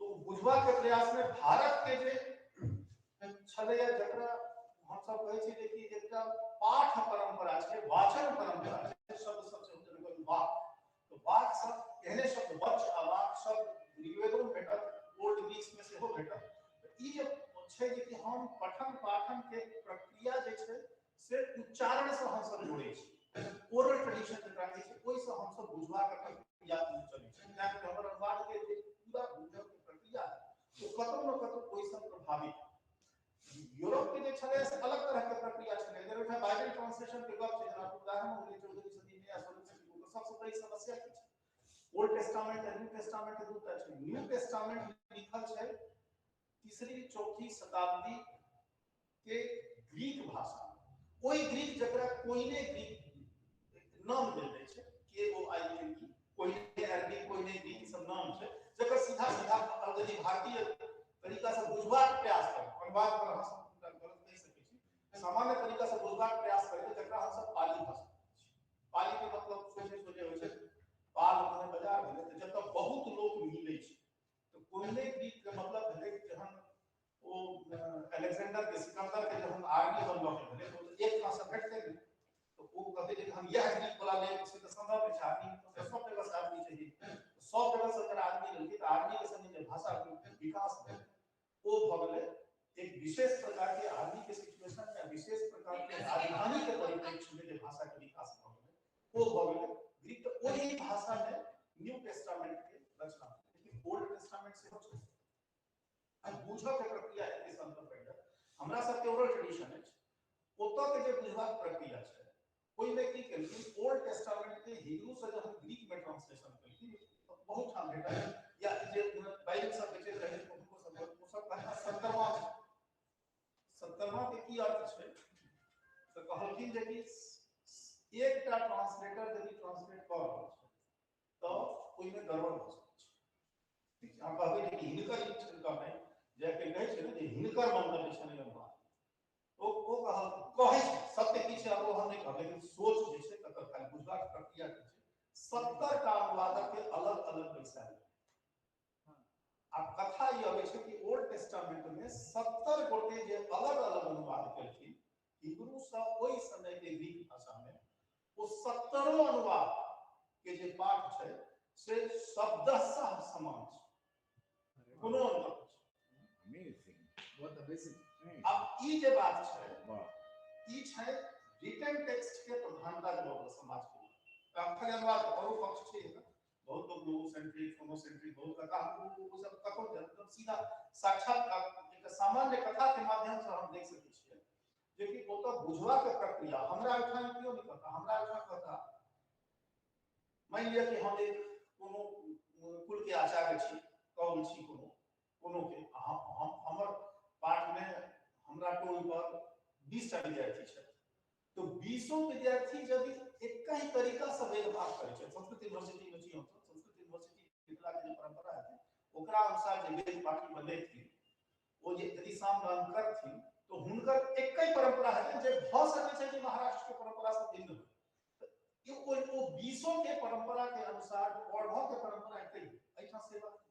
तो बुझबाक प्रयास में भारत के जे छलैया, जकरा हमसब कहै छियै जे कि एकटा पाठ परंपरा छै, वाचन परंपरा छै, शब्द सब छै वाक, तऽ वाक सब एहने शब्द वच आ वाक शब्द ऋग्वेदो में भेटत, ओल्ड ग्रीक्स में सेहो भेटत। ई जे छै जे कि हम पठन पाठन के प्रक्रिया जे छै से उच्चारण से हमसब जोड़ै छी, ओरल ट्रेडिशन जकरा कहै छै ओहिसँ हमसब बुझबाक प्रक्रिया चलै छै। तैं हमर अनुवाद के जे पूरा बुझब के प्रक्रिया ओ कतौ न कतौ ओहिसँ प्रभावित। यूरोप के जे छलै से अलग तरह के प्रक्रिया छलै। जेना ओहिठाम बाइबल ट्रांसलेशन के गप छै, जेना उदाहरण हो गेलै 14वीं सदी में या 16वीं सदी में, सबसँ पैघ समस्या की छै? ओल्ड टेस्टामेंट आ न्यू टेस्टामेंट दूटा छै। न्यू टेस्टामेंट लिखल छै 3री 4थी शताब्दी के ग्रीक भाषा, ओहि ग्रीक जकरा कोइने ग्रीक नाम देल जाइ छै, KOINE, कोइने अरबी, कोइने ग्रीक, ई सब नाम छै जकर सीधा सीधा यदि भारतीय तरीका से बुझबाक प्रयास करू, अनुवाद पर अहाँ सब गलत कहि सकै छी, सामान्य तरीका से बुझबाक प्रयास करी जकरा हम सब पाली भाषा कहै छी। पाली के मतलब सोझे सोझे होइ छै, पाल मने बाजार भेलै, तऽ जतऽ बहुत लोक मिलै छै। तऽ कोइने ग्रीक के मतलब भेलै जहन ओ अलेक्जेंडर के, सिकंदर के जहन आर्मी बनबऽ के भेलै तऽ एक ठाम से भेटतै नहि, तऽ ओ कहतै जे हम इएह ग्रीक वाला लेब, से तऽ संभव नहि छै, आदमी तऽ सब जगह से आदमी चाहिए, सब जगह से अगर आदमी लेलकै तऽ आर्मी के संगे जे भाषा के विकास भेलै ओ भऽ गेलै एक विशेष प्रकार के आर्मी के सिचुएशन में, विशेष प्रकार के राजधानी के परिप्रेक्ष्य में जे भाषा के विकास भऽ गेलै ओ भऽ गेलै ग्रीक। तऽ ओहि भाषा में न्यू टेस्टामेंट के रचना, लेकिन ओल्ड टेस्टामेंट सेहो छै। आ बुझऽ के प्रक्रिया एते अंतर पड़ि जायत। हमरा सबके ओरल ट्रेडिशन अछि, ओतऽ के जे बुझबाक प्रक्रिया छै ओहिमे की केलखिन, ओल्ड टेस्टामेंट के हिब्रू से जहन ग्रीक में ट्रांसलेशन केलखिन बहुत ठाम भेटल, या जे बाइबल सब बेचैत रहै हुनको सब ओ सब कहता 70वां छै। 70वां के की अर्थ छै? तऽ कहलखिन जे कि एकटा ट्रांसलेटर यदि ट्रांसलेट कऽ रहल छै तऽ ओहिमे गड़बड़ भऽ सकै छै। ठीक छै, हम कहबै जे कि हिनकर ई छनि कहनाइ, जे कहै छै ने जे हिनकर मन्तव्य छनि अनुवाद, ओ कहै छै सत्य की छै ओ हम नहि कहब, लेकिन सोच जे छै तकर खाली बुझबाक प्रक्रिया की छै। 70 टा अनुवादक के अलग अलग बैसायल। आ कथा ई अबै छै कि ओल्ड टेस्टामेंट में 70 गोटे जे अलग अलग अनुवाद केलखिन हिब्रू सँ ओहि समय के ग्रीक भाषा में, ओ 70 अनुवाद के जे पाठ छै से शब्दशः समान छै, कोनो अंतर नहि। अमेजिंग, बहुत अमेजिंग। अब ई जे बात छै, ई छै रिटन टेक्स्ट के प्रधानता जे समाज के खाली अनुवाद औरो पक्ष छै। बहुत लोग लोगोसेंट्रिक, फोनोसेंट्रिक बहुत कथा ओ सब कथो एकदम सीधा साक्षात एक सामान्य कथा के माध्यम से हम देख सकै छियै जे कि ओतऽ बुझबाक प्रक्रिया हमरा एहिठाम केओ नहि कहता। हमरा एहिठाम कहता, मानि लिअ कि हम एक कोनो कुल के आचार्य छी, कौल छी कोनो कोनो के, हमर पाठ में हमरा टोल पर 20 टा विद्यार्थी छथि, तो 20 विद्यार्थी यदि एक ही तरीका से भेदभाव करै छै, संस्कृत यूनिवर्सिटी में छी हम, संस्कृत यूनिवर्सिटी मिथिला के जे परंपरा है ओकरा अनुसार जे वेद पाठी बनेथिन, ओ जे यदि सामगान करथिन तो हुनकर एक ही परंपरा है जे भऽ सकै छै कि महाराष्ट्र के परंपरा से भिन्न हो। ओ 20 के परंपरा के अनुसार पढ़ऽ के परंपरा एक ही एहिठाम से बात छै।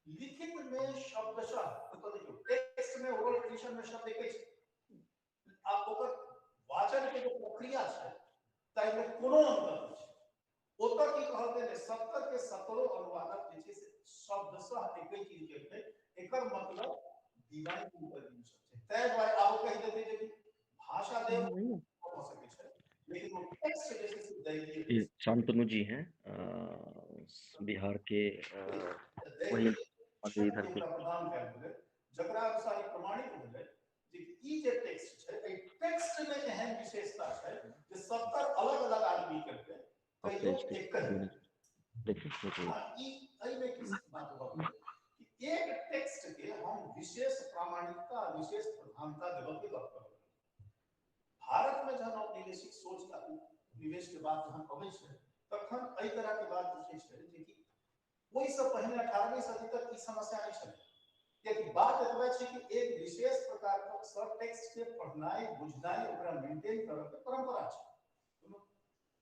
लिखित में शब्दशः तो देखियौ टेक्स्ट में ओरल ट्रेडिशन में शब्द एक छै, आ ओकर वाचन के जे प्रक्रिया छै ताहिमे कोनो अंतर नहि छै। ओतऽ की कहलकै जे 70 के 70 अनुवादक जे छै से शब्दशः एके चीज केलकै, एकर मतलब डिवाइन इंटरवेंशन छै। ताहि दुआरे आब कहि देतै जे भाषा देव भऽ सकै छै, लेकिन ओ टेक्स्ट जे छै से दैवीय। शांतनु जी हैं बिहार के, वही इधर के प्रदान कयल गेलै, जकरा अनुसार ई प्रमाणित भेलै जे ई जे टेक्स्ट छै एहि टेक्स्ट में एहन विशेषता छै जे 70 अलग अलग आदमी करके तैयो एक ही। एहिमे की बात भऽ गेलै कि एक टेक्स्ट के हम विशेष प्रामाणिकता विशेष प्रधानता देबऽ के गप करब। भारत में जहन औपनिवेशिक सोच का निवेश के बात जहन अबै छै तखन एहि तरह के बात उठै छै जे कि ओहिसँ पहिने 18वीं सदी तक ई समस्या नहि छलै, कियाकि बात एतबा छै कि एक विशेष प्रकार के सब टेक्स्ट के पढ़नाइ बुझनाइ ओकरा मेंटेन करऽ के परंपरा छै। कोनो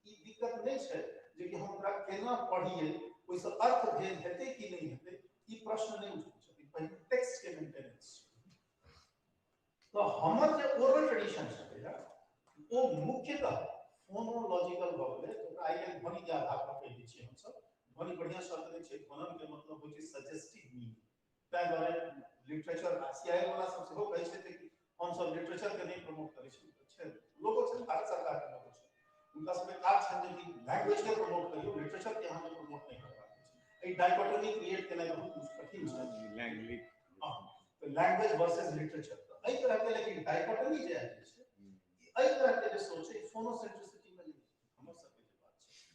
ई दिक्कत नहि छै जे कि हम ओकरा केना पढ़ियै, ओहिसँ अर्थ भेद हेतै कि नहि हेतै, ई प्रश्न नहि उठै छै। पहिने टेक्स्ट के मेंटेनेंस छै। तो हमर जे ओरल ट्रेडिशन छलै ओ मुख्यतः फोनोलॉजिकल भऽ गेलै। ओकरा आइ काल्हि ध्वनि के आधार पर कहि दै छियै हमसब। ध्वनि बढ़िआँ शब्द नहि छै, ध्वनन के मतलब होइ छै सजेस्टिव मीनिंग। ताहि दुआरे लिटरेचर सीआईएल वाला सब सेहो कहै छै कि हमसब लिटरेचर के नहि प्रमोट करै छी। छै लोगो छै, भारत सरकार के लोगो छै, हुनका सबके काज छनि जे कि लैंग्वेज के प्रमोट करियौ, लिटरेचर के अहाँके प्रमोट नहि करबाक छै। एहि डाइकोटोमी क्रिएट केनाइ बहुत कठिन छै, लैंग्वेज वर्सेस लिटरेचर एहि तरह के। लेकिन डाइकोटोमी जे आबि छै एहि तरह के जे सोच छै फोनोसेंट्रिसिटी में नहि, हमर सबके जे बात छै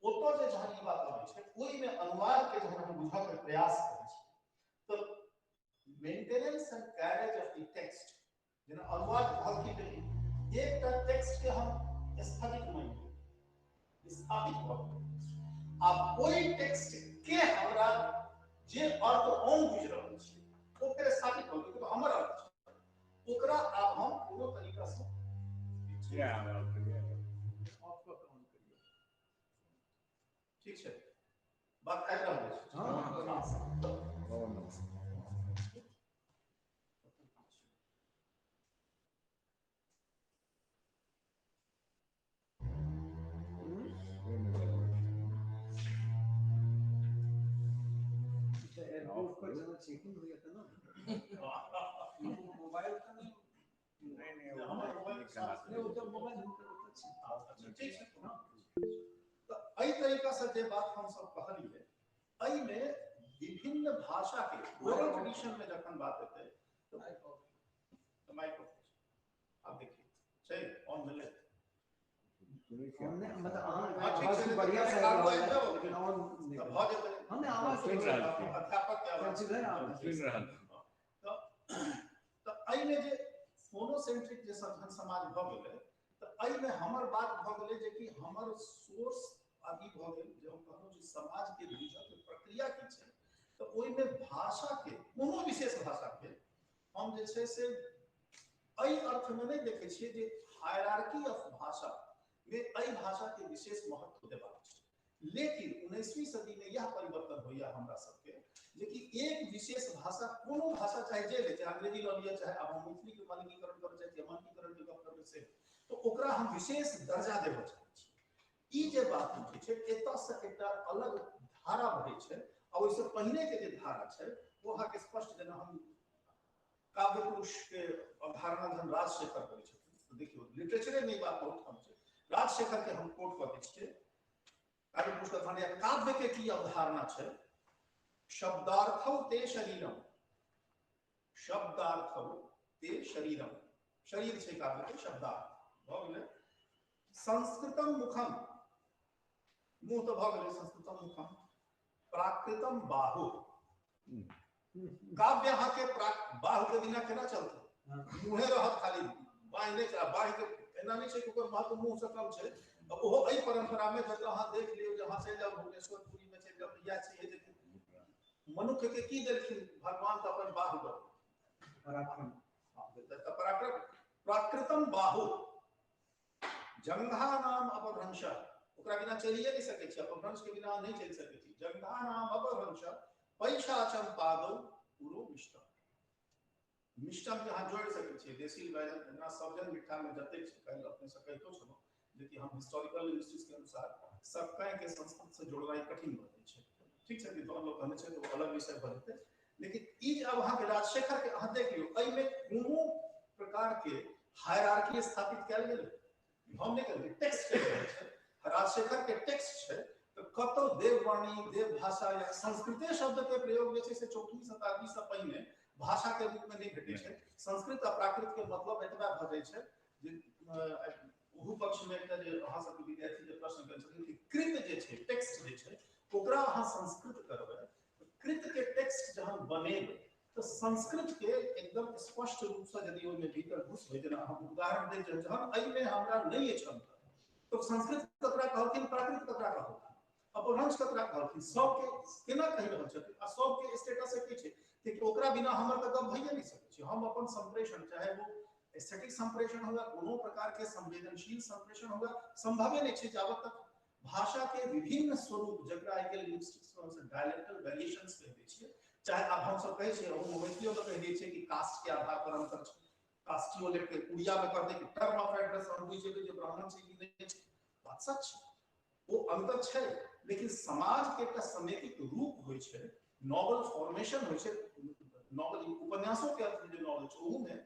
ओतऽ जे जहन ई बात अबै छै ओहिमे अनुवाद के जहन हम बुझऽ के प्रयास करै छी तऽ maintenance and carriage of the text, जेना अनुवाद कहलखिन एकटा टेक्स्ट के हम स्थगित मानि लेलियै, स्थापित भऽ गेल। आब ओहि टेक्स्ट के हमरा जे अर्थ हम बुझि रहल छी ओ फेर स्थापित भऽ गेल, हमर अर्थ छै, ओकरा आब हम कोनो तरीका से ठीक छै बात आबि रहल छै। एयरपोर्ट पर जेना चेकिंग होइया तेना मोबाइल तऽ नहि, नहीं हमर मोबाइल नहीं ओ तऽ मोबाइल हुनकर ओतऽ छै। ठीक छै। तऽ एहि तरीका से जे बात हम सब कहलियै एहिमे विभिन्न भाषा के ओरल ट्रेडिशन में जखन बात हेतै तऽ माइक्रोफोन आब देखिए छै ऑन भेलै, मतलब अहाँ आवाज बढ़िया से आबि रहल है, लेकिन ऑन नहि भऽ जेतै। हम आवाज सुनि रहल छी, अध्यापक के आवाज सुनि रहल छी। तऽ एहिमे जे फोनोसेंट्रिक जे जखन समाज भऽ गेलै तऽ एहिमे हमर बात भऽ गेलै जे कि हमर सोर्स आब ई भऽ गेल जे हम कहलहुँ जे समाज के बुझऽ के प्रक्रिया की छै, तऽ ओहिमे भाषा के कोनो विशेष भाषा के हम जे छै से एहि अर्थ में नहीं देखे छियै जे हायरार्की ऑफ भाषा में एहि भाषा के विशेष महत्व देबाक छै। लेकिन 19वीं सदी में यह परिवर्तन होइया हमरा सबके जे कि एक विशेष भाषा, कोनो भाषा चाहे जे ले, चाहे अंग्रेजी लऽ लिअ, चाहे आब हम मैथिली के मानकीकरण करऽ चाहै छियै, मानकीकरण के गप करबै से, तो ओकरा हम विशेष दर्जा देबऽ चाहै छी। ई जे बात उठै छै एतऽ से एकटा अलग धारा बहै छै आ ओहिसँ पहिने के जे धारा छै ओ अहाँके स्पष्ट, जेना हम काव्य पुरुष के अवधारणा जहन राजशेखर करै छथिन तऽ देखियौ लिटरेचरे में ई बात बहुत कम छै। राजशेखर के हम कोट कऽ दै छियै, काव्य पुरुष के अवधारणा या काव्य के की अवधारणा छै, शब्दार्थौ ते शरीरम, शब्दार्थौ ते शरीरम, शरीर छै काव्य के शब्दार्थ भऽ गेलै। संस्कृतम मुखम, मुँह तऽ भऽ गेलै संस्कृतम मुखम, प्राकृतम बाहु, काव्य अहाँके बाहु के बिना केना चलतै, मुँहे रहत खाली, बाँहि नहि चला, बाँहि के एना नहि छै कि ओकर महत्व मुँह से कम छै। ओहो एहि परंपरा में जतऽ अहाँ देख लियौ जे अहाँ चलि जाउ भुवनेश्वर पुरी में चलि जाउ, इएह छै जे मनुष्य के की देलखिन भगवान, तऽ अपन बाहु दऽ पराक्रम, पराक्रम, प्राकृतम बाहु, जंघा नाम अपभ्रंश, ओकरा बिना चलिए नहीं सकै छी, अपभ्रंश के बिना नहीं चलि सकै छी। जंघा नाम अपभ्रंश पैशाचम पादौ पुरो मिष्टम, मिष्टम के अहाँ जोड़ि सकै छियै, देसी व्यंजन जेना सब्जन मिठा में जतेक छै, काल्हि अपने से कहितो छलहुँ जे कि हम हिस्टोरिकल लिंग्विस्टिक्स के अनुसार सबके के संस्कृत से जोड़नाइ कठिन भऽ जाइ छै। ठीक छै, विद्वान लोग कहने छै तऽ ओ अलग विषय भऽ जेतै। लेकिन ई जे अब अहाँके राजशेखर के अहाँ देख लियौ, एहिमे कोनो प्रकार के हायरार्की स्थापित कयल गेलै हम नहि कहलियै, टेक्स्ट कहि रहल छै, राजशेखर के टेक्स्ट छै, तऽ कतौ देववाणी, देव भाषा या संस्कृते शब्द के प्रयोग जे छै से 14वीं शताब्दी से पहिने भाषा के रूप में नहीं भेटै छै। संस्कृत आ प्राकृत के मतलब एतबा भऽ जाइ छै जे ओहू पक्ष में एकटा जे अहाँ सबके विद्यार्थी जे प्रश्न करै छथिन कि कृत जे छै, टेक्स्ट जे छै, ओकरा अहाँ संस्कृत करबै, कृत के टेक्स्ट जहन बनेबै तऽ संस्कृत के एकदम स्पष्ट रूप से यदि ओहिमे भीतर घुसबै, जेना हम उदाहरण दै छियै, जहन एहिमे हमरा नहि अछि अंतर, तऽ संस्कृत ककरा कहलखिन, प्राकृत ककरा कहलखिन, अपभ्रंश ककरा कहलखिन, सबके केना कहि रहल छथिन आ सबके स्टेटस एके छै, कियाकि ओकरा बिना हमर तऽ गप भइए नहि सकै छै। हम अपन संप्रेषण, चाहे वो एस्थेटिक संप्रेषण हुए, कोनो प्रकार के संवेदनशील संप्रेषण हुए, संभवे नहि छै जाबत तक भाषा के विभिन्न स्वरूप, जकरा आइ काल्हि लिंग्विस्टिक्स में हमसब डायलेक्टल वेरिएशंस कहि दै छियै, चाहे आब हमसब कहै छियै, हम मैथिलियो में कहि दै छियै कि कास्ट के आधार पर अंतर छै, कास्टियो लेके उड़िया में कहतै कि टर्म ऑफ एड्रेस हम बुझि जेबै जे ब्राह्मण छै कि नहि छै, बात सच छै, ओ अंतर छै, लेकिन समाज के एकटा समेकित रूप होइ छै, नॉवल फॉर्मेशन होइ छै, नॉवल उपन्यासों के अर्थ जे नॉवल छै ओहू में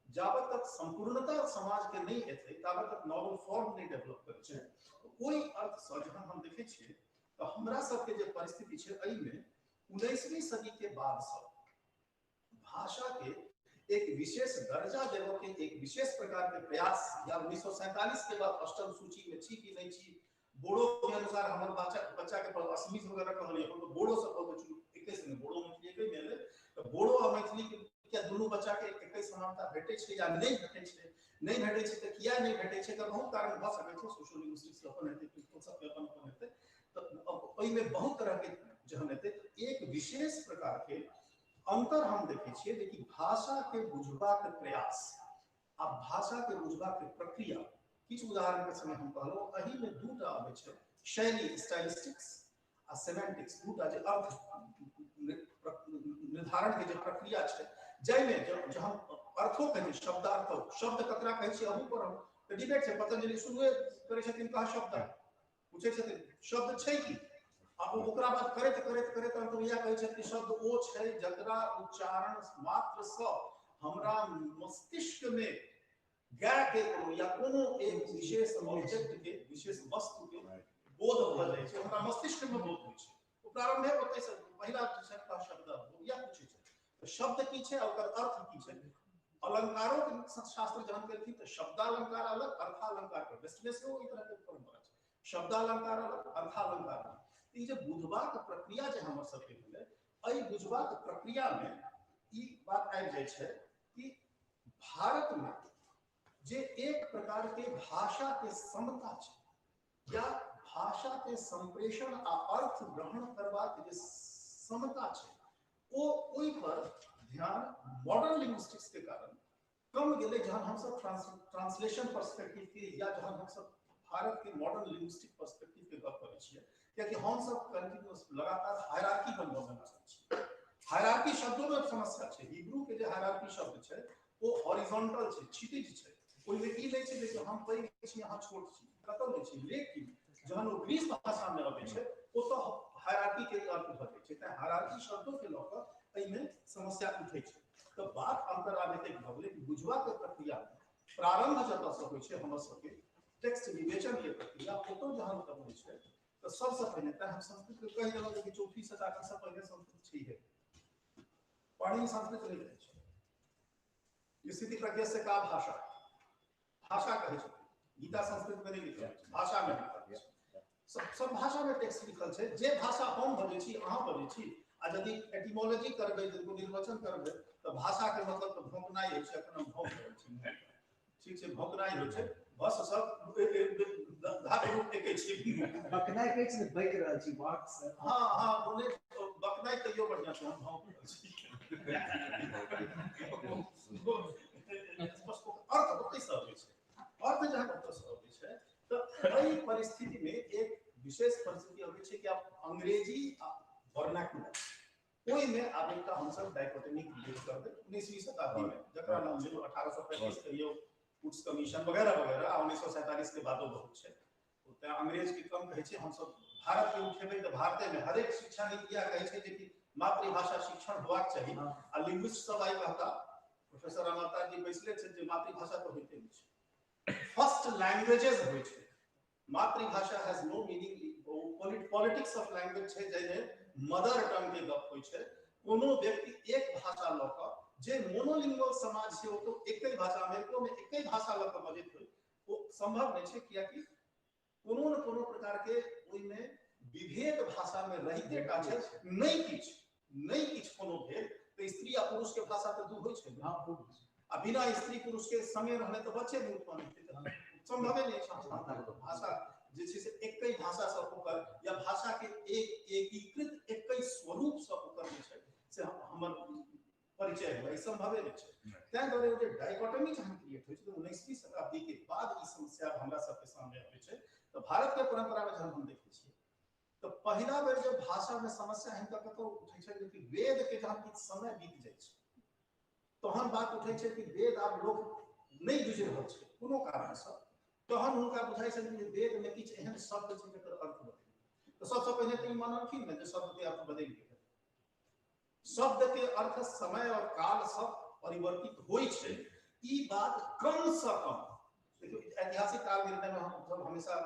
जाबत तक संपूर्णता समाज के नहीं एतै ताबत तक नॉवल फॉर्म नहीं डेवलप करै छै। ओहि अर्थ से जहन हम देखै छियै तऽ हमरा सबके जे परिस्थिति छै एहिमे 19वीं सदी के बाद से भाषा के एक विशेष दर्जा देबऽ के एक विशेष प्रकार के प्रयास, या 1947 के बाद अष्टम सूची में छी कि नहीं छी, बोडो के अनुसार हमर बच्चा के असमित वगैरह कहलियै, हम तऽ बोडो से कहबै चलू एके संगे, बोडो मैथिली एके में एलै, तऽ बोडो आ मैथिली के क्या दुनू बच्चा के एके समानता भेटै छै या नहि भेटै छै, नहि भेटै छै तऽ किया नहि भेटै छै, एकर बहुत कारण भऽ सकै छै, सोशल लिंग्विस्टिक्स अपन हेतै, प्रिंसिपल सबके अपन अपन हेतै, तऽ ओहिमे बहुत तरह के जहन हेतै, तऽ एक विशेष प्रकार के अंतर हम देखै छियै जे कि भाषा के बुझबाक प्रयास आ भाषा के बुझबाक प्रक्रिया, किछु उदाहरण के समय हम कहलहुँ, एहिमे दूटा अबै छै, शैली स्टाइलिस्टिक्स आ सेमेंटिक्स, दूटा जे अर्थ निर्धारण के जे प्रक्रिया छै, जाहिमे जहन अर्थो कहै छै, शब्दार्थ, शब्द ककरा कहै छै अहू पर हम तऽ डिबेट छै, पतंजलि शुरुए करै छथिन कहा शब्द, पूछै छथिन शब्द छै की, आ ओकरा बाद करैत करैत करैत अंत में इएह कहै छथिन कि शब्द ओ छै जकरा उच्चारण मात्र सँ हमरा मस्तिष्क में गाय के कोनो या कोनो एक विशेष ऑब्जेक्ट के, विशेष वस्तु के बोध भऽ जाइ छै, हमरा मस्तिष्क में बोध होइ छै। ओ प्रारंभे ओतै से पहिला जे छै शब्द इएह पूछै छै, तऽ शब्द की छै आ ओकर अर्थ की छै। अलंकारों के शास्त्र जहन केलखिन तऽ शब्दालंकार अलग, अर्थालंकार अलग, वेस्ट में सेहो एहि तरह के परंपरा छै, शब्दालंकार अलग, अर्थालंकार अलग। ई जे बुझबाक प्रक्रिया जे हमर सबके भेलै, एहि बुझबाक प्रक्रिया में ई बात आबि जाइ छै कि भारत में जे एक प्रकार के भाषा के समता छै या भाषा के संप्रेषण आ अर्थ ग्रहण करबाक जे समता छै, ओ ओहि पर ध्यान मॉडर्न लिंग्विस्टिक्स के कारण कम गेलै जहन हमसब ट्रांसलेशन पर्सपेक्टिव के या जहन हमसब भारत के मॉडर्न लिंग्विस्टिक पर्सपेक्टिव के गप करै छियै, कियाकि हमसब कंटिन्यूअस लगातार हायरार्की बनबऽ मे लागल छी। हायरार्की शब्दो में समस्या छै। हिब्रू के जे हायरार्की शब्द छै ओ हॉरिजॉन्टल छै, क्षितिज छै, ओहिमे ई नहि छै जे हम पैघ छी अहाँ छोट छी, कतौ नहि छै। लेकिन जहन ओ ग्रीस भाषा में अबै छै ओतऽ हायरार्की के अर्थ भऽ जाइ छै। तें हायरार्की शब्दो के लऽ कऽ एहिमे समस्या उठै छै। तऽ बात अंतर आब एतेक भऽ गेलै कि बुझबाक प्रक्रिया प्रारंभ जतऽसँ होइ छै हमर सबके टेक्स्ट विवेचन के प्रक्रिया ओतऽ जहन होइ छै तऽ सबसँ पहिने तें हम संस्कृत के कहि देलहुँ कि 4वीं शताब्दी से पहिने संस्कृत छैहे, पाणिनि संस्कृत नहि कहै छै। स्थिति प्रज्ञा से का भाषा भाषा कहै छै, गीता संस्कृत में नहि लिखल छै, भाषा में लिखल छै। सब भाषा में टेक्स्ट लिखल छै। जे भाषा हम बजै छी अहाँ बजै छी, आ यदि एटिमोलॉजी करबै, यदि निर्वचन करबै तऽ भाषा के मतलब तऽ भौंकनाइ होइ छै। एखन हम भौंक रहल छी, ठीक छै, भौंकनाइ होइ छै, बस सब धातु रूप एके छै। बकनाइ कहै छै ने, बकि रहल छी वाक से। हाँ हाँ, बोले बकनाइ तैयो बढ़िआँ छै, हम भौंक रहल छी। अर्थ ओतहिसँ अबै छै, अर्थ जहन ओतऽसँ अबै छै तऽ एहि परिस्थिति में एक विशेष परिस्थिति अबै छै कि आब अंग्रेजी आ वर्नाकुलर ओहिमे आब एकटा हमसब डाइकोटोमी क्रिएट करबै 19वीं शताब्दी में, जकरा नाम भेल 1835 कहियो वुड्स कमीशन वगैरह वगैरह, आ 1947 के बादो बहुत छै। तें अंग्रेज के कम कहै छै, हमसब भारत के उठेबै तऽ भारते में हरेक शिक्षा नीति इएह कहै छै जे कि मातृभाषा शिक्षण होबाक चाही। आ लिंग्विस्ट सब आइ कहता, प्रोफेसर अमरता जी बैसले छै, जे मातृभाषा तऽ होइते नहि छै, फर्स्ट लैंग्वेजेस होइ छै। मातृभाषा has no meaning. Politics of language छै जाहिमे मदर टंग के गप होइ छै। कोनो व्यक्ति एक भाषा लऽ कऽ, जे मोनोलिंगुअल समाज छै ओ तो एके भाषा, अमेरिको में एके भाषा लऽ कऽ बजैत होइ, ओ संभव नहि छै, कियाकि कोनो न कोनो प्रकार के ओहिमे विभेद भाषा में रहिते टा छै। नहि किछु कोनो भेद तऽ स्त्री आ पुरुष के भाषा तऽ दू होइ छै ने, आ बिना स्त्री पुरुष के संगे रहने तऽ बच्चे नहि उत्पन्न हेतै, संभवे नहि छै। भाषा जे छै से एके भाषा सँ ओकर या भाषा के एक एकीकृत एके स्वरूप सँ ओकर जे छै से हमर परिचय हुए, संभवे नहि छै। तैं दुआरे जे डाइकोटोमी जहन क्रिएट होइ छै तऽ 19वीं शताब्दी के बाद ई समस्या हमरा सबके सामने अबै छै। तऽ भारत के परंपरा में जहन हम देखै छियै तऽ पहिला बेर जे भाषा में समस्या हिनका कतौ उठै छै कि वेद के जहन किछु समय बीत जाइ छै तहन बात उठै छै कि वेद आब लोक नहि बुझि रहल छै कोनो कारणसँ, तहन हुनका बुझाइ छनि जे वेद में किछु एहन शब्द छै जकर अर्थ बदलि गेल। तऽ सबसँ पहिने तऽ ई मानलखिन ने जे शब्द के अर्थ बदलि गेल। शब्द के अर्थ समय और काल सब परिवर्तित होइ छै, ई बात कम सँ कम, देखियौ ऐतिहासिक काल निर्णय में हम सब हमेशा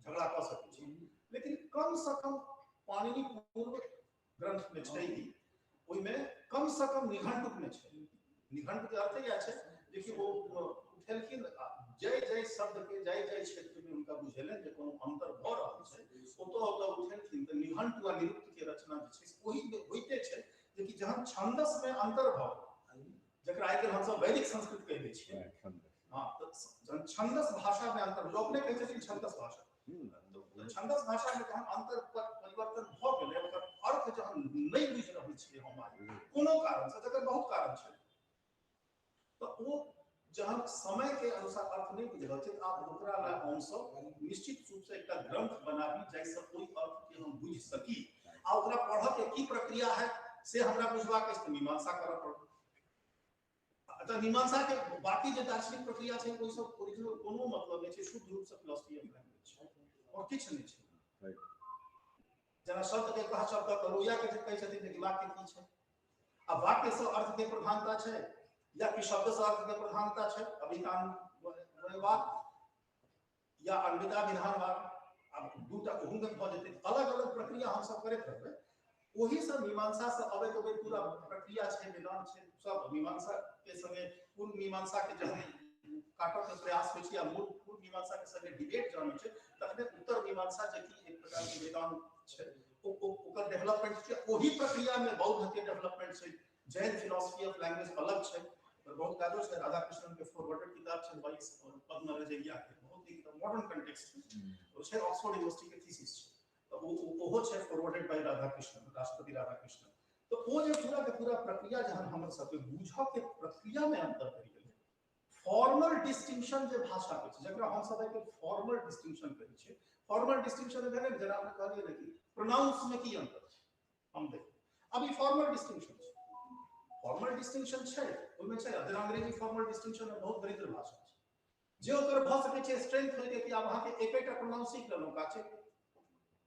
झगड़ा कऽ सकै छी, लेकिन कम सँ कम पाणिनि पूर्व ग्रंथ में छै ही, ओहिमे कम सँ कम निघंटुक में छै। निघंटु के अर्थ इएह छै जे कि ओ उठेलखिन जय जय शब्द के, जय जय क्षेत्र में हुनका बुझेलनि जे कोनो अंतर भऽ रहल छै, ओतऽ ओतऽ उठेलखिन तऽ निघंटु आ निरुक्त के रचना जे छै ओहि होइते छै जे कि जहन छंदस में अंतर भऽ गेल, जकरा आइ काल्हि हमसब वैदिक संस्कृत कहि दै छियै, हाँ, तऽ जहन छंदस भाषा में अंतर, लोक अपने कहै छथिन छंदस भाषा, तऽ छंदस भाषा में जहन अंतर परिवर्तन भऽ गेलै, ओकर अर्थ जहन नहि बुझि रहल छियै हम आइ कोनो कारणसँ, जकर बहुत कारण छै, तऽ ओ जहन समय के अनुसार अर्थ नहि बुझि रहल छै, आब ओकरा लए हमसब निश्चित रूप से एकटा ग्रंथ बनाबी जाहिसँ ओहि अर्थ के हम बुझि सकी, आ ओकरा पढ़ऽ के की प्रक्रिया है से हमरा बुझबाक अछि तऽ मीमांसा करऽ पड़त। तऽ मीमांसा के बाकी जे दार्शनिक प्रक्रिया छै ओहि सब ओरिजिनल कोनो मतलब नहि छै, शुद्ध रूप से फिलॉसफी ऑफ लैंग्वेज छै और किछु नहि छै। जेना शब्द के कह शब्द करो या के कहै छथिन जे वाक्य की छै, आ वाक्य से अर्थ के प्रधानता छै या कि शब्द से अर्थ के प्रधानता छै, अभिधान वाक्य या अन्विताभिधान वाक्य, आब दूटा ओहू में भऽ जेतै। अलग अलग प्रक्रिया हमसब करैत रहबै, ओही सब मीमांसा से अबैत अबैत पूरा प्रक्रिया छै, वेदांत छै, सब मीमांसा के संगे पूर्व मीमांसा के जहन काटऽ के प्रयास होइ छै या मूल पूर्व मीमांसा के संगे डिबेट जहन होइ छै तखने उत्तर मीमांसा जे कि एक प्रकार के वेदांत छै ओकर डेवलपमेंट छै। ओही प्रक्रिया में बौद्ध के डेवलपमेंट छै, जैन फिलॉसफी ऑफ लैंग्वेज अलग छै, पर बहुत काजो छै। राधा कृष्णन के फॉरवर्डेड किताब छै बाईस पद्म रजैया के, बहुत नीक मॉडर्न कंटेक्स्ट में ओ छै, ऑक्सफोर्ड यूनिवर्सिटी के थीसिस छै, तऽ ओहो छै फॉरवर्डेड बाय राधा कृष्णन, राष्ट्रपति राधा कृष्णन। तऽ ओ जे पूरा के पूरा प्रक्रिया जहन हमर सबके बुझऽ के प्रक्रिया में अंतर पड़ि गेलै, फॉर्मल डिस्टिंक्शन जे भाषा के छै, जकरा हम सब के फॉर्मल डिस्टिंक्शन कहै छियै। फॉर्मल डिस्टिंक्शन भेलै ने, जेना अपने कहलियै ने कि प्रोनाउंस में की अंतर छै, हम देख अब ई फॉर्मल डिस्टिंक्शन छै, फॉर्मल डिस्टिंक्शन छै ओहिमे छै। जेना अंग्रेजी फॉर्मल डिस्टिंक्शन में बहुत दरिद्र भाषा छै, जे ओकर भऽ सकै छै स्ट्रेंथ होय कि आब अहाँके एकेटा प्रोनाउंस सीख लेलहुँ का छै,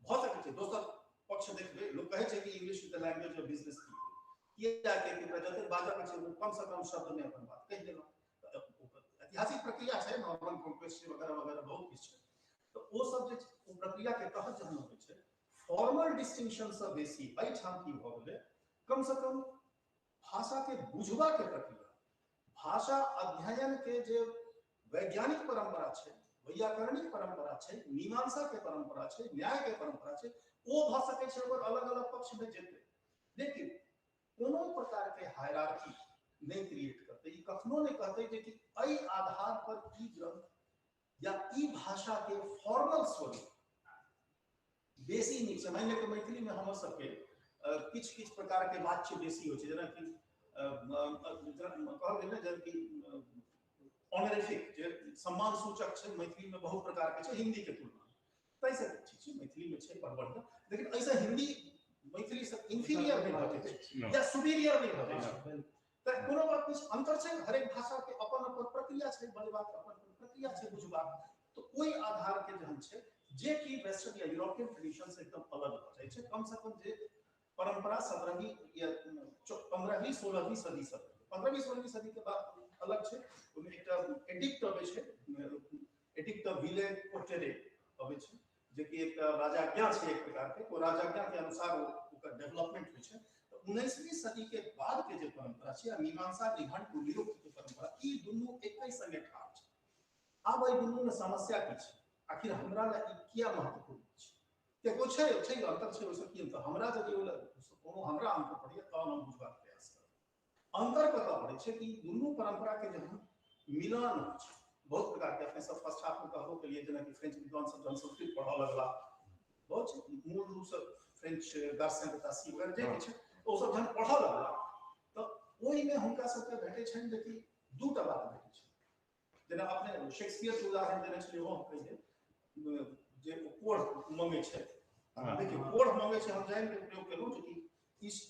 भऽ सकै छै। दोसर पक्ष देखबै, लोक कहै छै कि English is the language of business people, किया कि ओकरा जतेक बाजऽ के छै ओ कम से कम शब्द में अपन बात कहि देलहुँ। ऐतिहासिक प्रक्रिया छै, नॉर्मन कॉन्क्वेस्ट वगैरह वगैरह बहुत किछु छै, तऽ ओ सब जे ओ प्रक्रिया के तहत जहन होइ छै, फॉर्मल डिस्टिंक्शन से बेसी एहिठाम की भऽ गेलै, कम से कम भाषा के बुझबा के प्रक्रिया, भाषा अध्ययन के जे वैज्ञानिक परंपरा छै, वैयाकरणिक परंपरा छै, मीमांसा के परंपरा छै, न्याय के परंपरा छै, ओ भऽ सकै छै ओकर अलग अलग पक्ष में जेतै, लेकिन कोनो प्रकार के हायरार्की नहि क्रिएट करतै। ई कखनो नहि कहतै जे कि एहि आधार पर ई ग्रंथ या ई भाषा के फॉर्मल स्वरूप बेसी नीक छै। मानि लिअ कि मैथिली में हमर सबके किछु किछु प्रकार के वाच्य बेसी होइ छै, जेनाकि कहल गेल ने जेनाकि ऑनरिफिक जे सम्मान सूचक छै मैथिली में बहुत प्रकार के छै हिंदी के तुलना में, ताहिसँ ठीक छै मैथिली में छै बड़ बढ़िया, लेकिन एहिसँ हिंदी मैथिली से इंफीरियर नहि भऽ जाइ छै या सुपीरियर नहि भऽ जाइ छै। तऽ कोनो बात नहि, अंतर छै, हरेक भाषा के अपन अपन प्रक्रिया छै बजबाक, अपन अपन प्रक्रिया छै बुझबाक, तऽ ओहि आधार के जहन छै जे कि वेस्टर्न या यूरोपियन ट्रेडिशन से एकदम अलग भऽ जाइ छै। कम से कम जे परंपरा 17वीं या 15वीं 16वीं सदी से, 15वीं 16वीं सदी के बाद अलग छै। ओहिमे एकटा एडिक्ट अबै छै, एडिक्ट ऑफ विले कोटेरे अबै छै, जे कि एकटा राजाज्ञा छै एक प्रकार के, ओ राजाज्ञा के अनुसार ओकर डेवलपमेंट होइ छै। तऽ 19वीं सदी के बाद के जे परंपरा छै आ मीमांसा निघंटु निरुक्त के परंपरा, ई दुनू एकै संगे ठाढ़ छै। आब एहि दुनू में समस्या की छै, आखिर हमरा लए ई किया महत्वपूर्ण छै? कियाकि छै छै अंतर छै, ओहिसँ की अंतर? हमरा यदि कोनो हमरा अंतर पड़ैए तहन हम बुझबाक प्रयास करब। अंतर कतऽ पड़ै छै कि दुनू परंपरा के जहन मिलान होइ छै बहुत प्रकार के, अपने सब फर्स्ट हाफ में कहबो के लिए, जेनाकि फ्रेंच विद्वान सब जहन संस्कृत पढ़ऽ लगला, बहुत मूल रूप से फ्रेंच दार्शनिक तासी वगैरह जे किछु छै ओ सब जहन पढ़ऽ लगला तऽ ओहिमे हुनका सबके भेटै छनि जे कि दूटा बात भेटै छै। जेना अपने शेक्सपियर के उदाहरण देने छलियै, ओहो हम कहि देब जे ओ कोढ़ मङ्गै छै। देखियौ कोढ़ मङ्गै छै, हम जानि के प्रयोग केलहुँ जे कि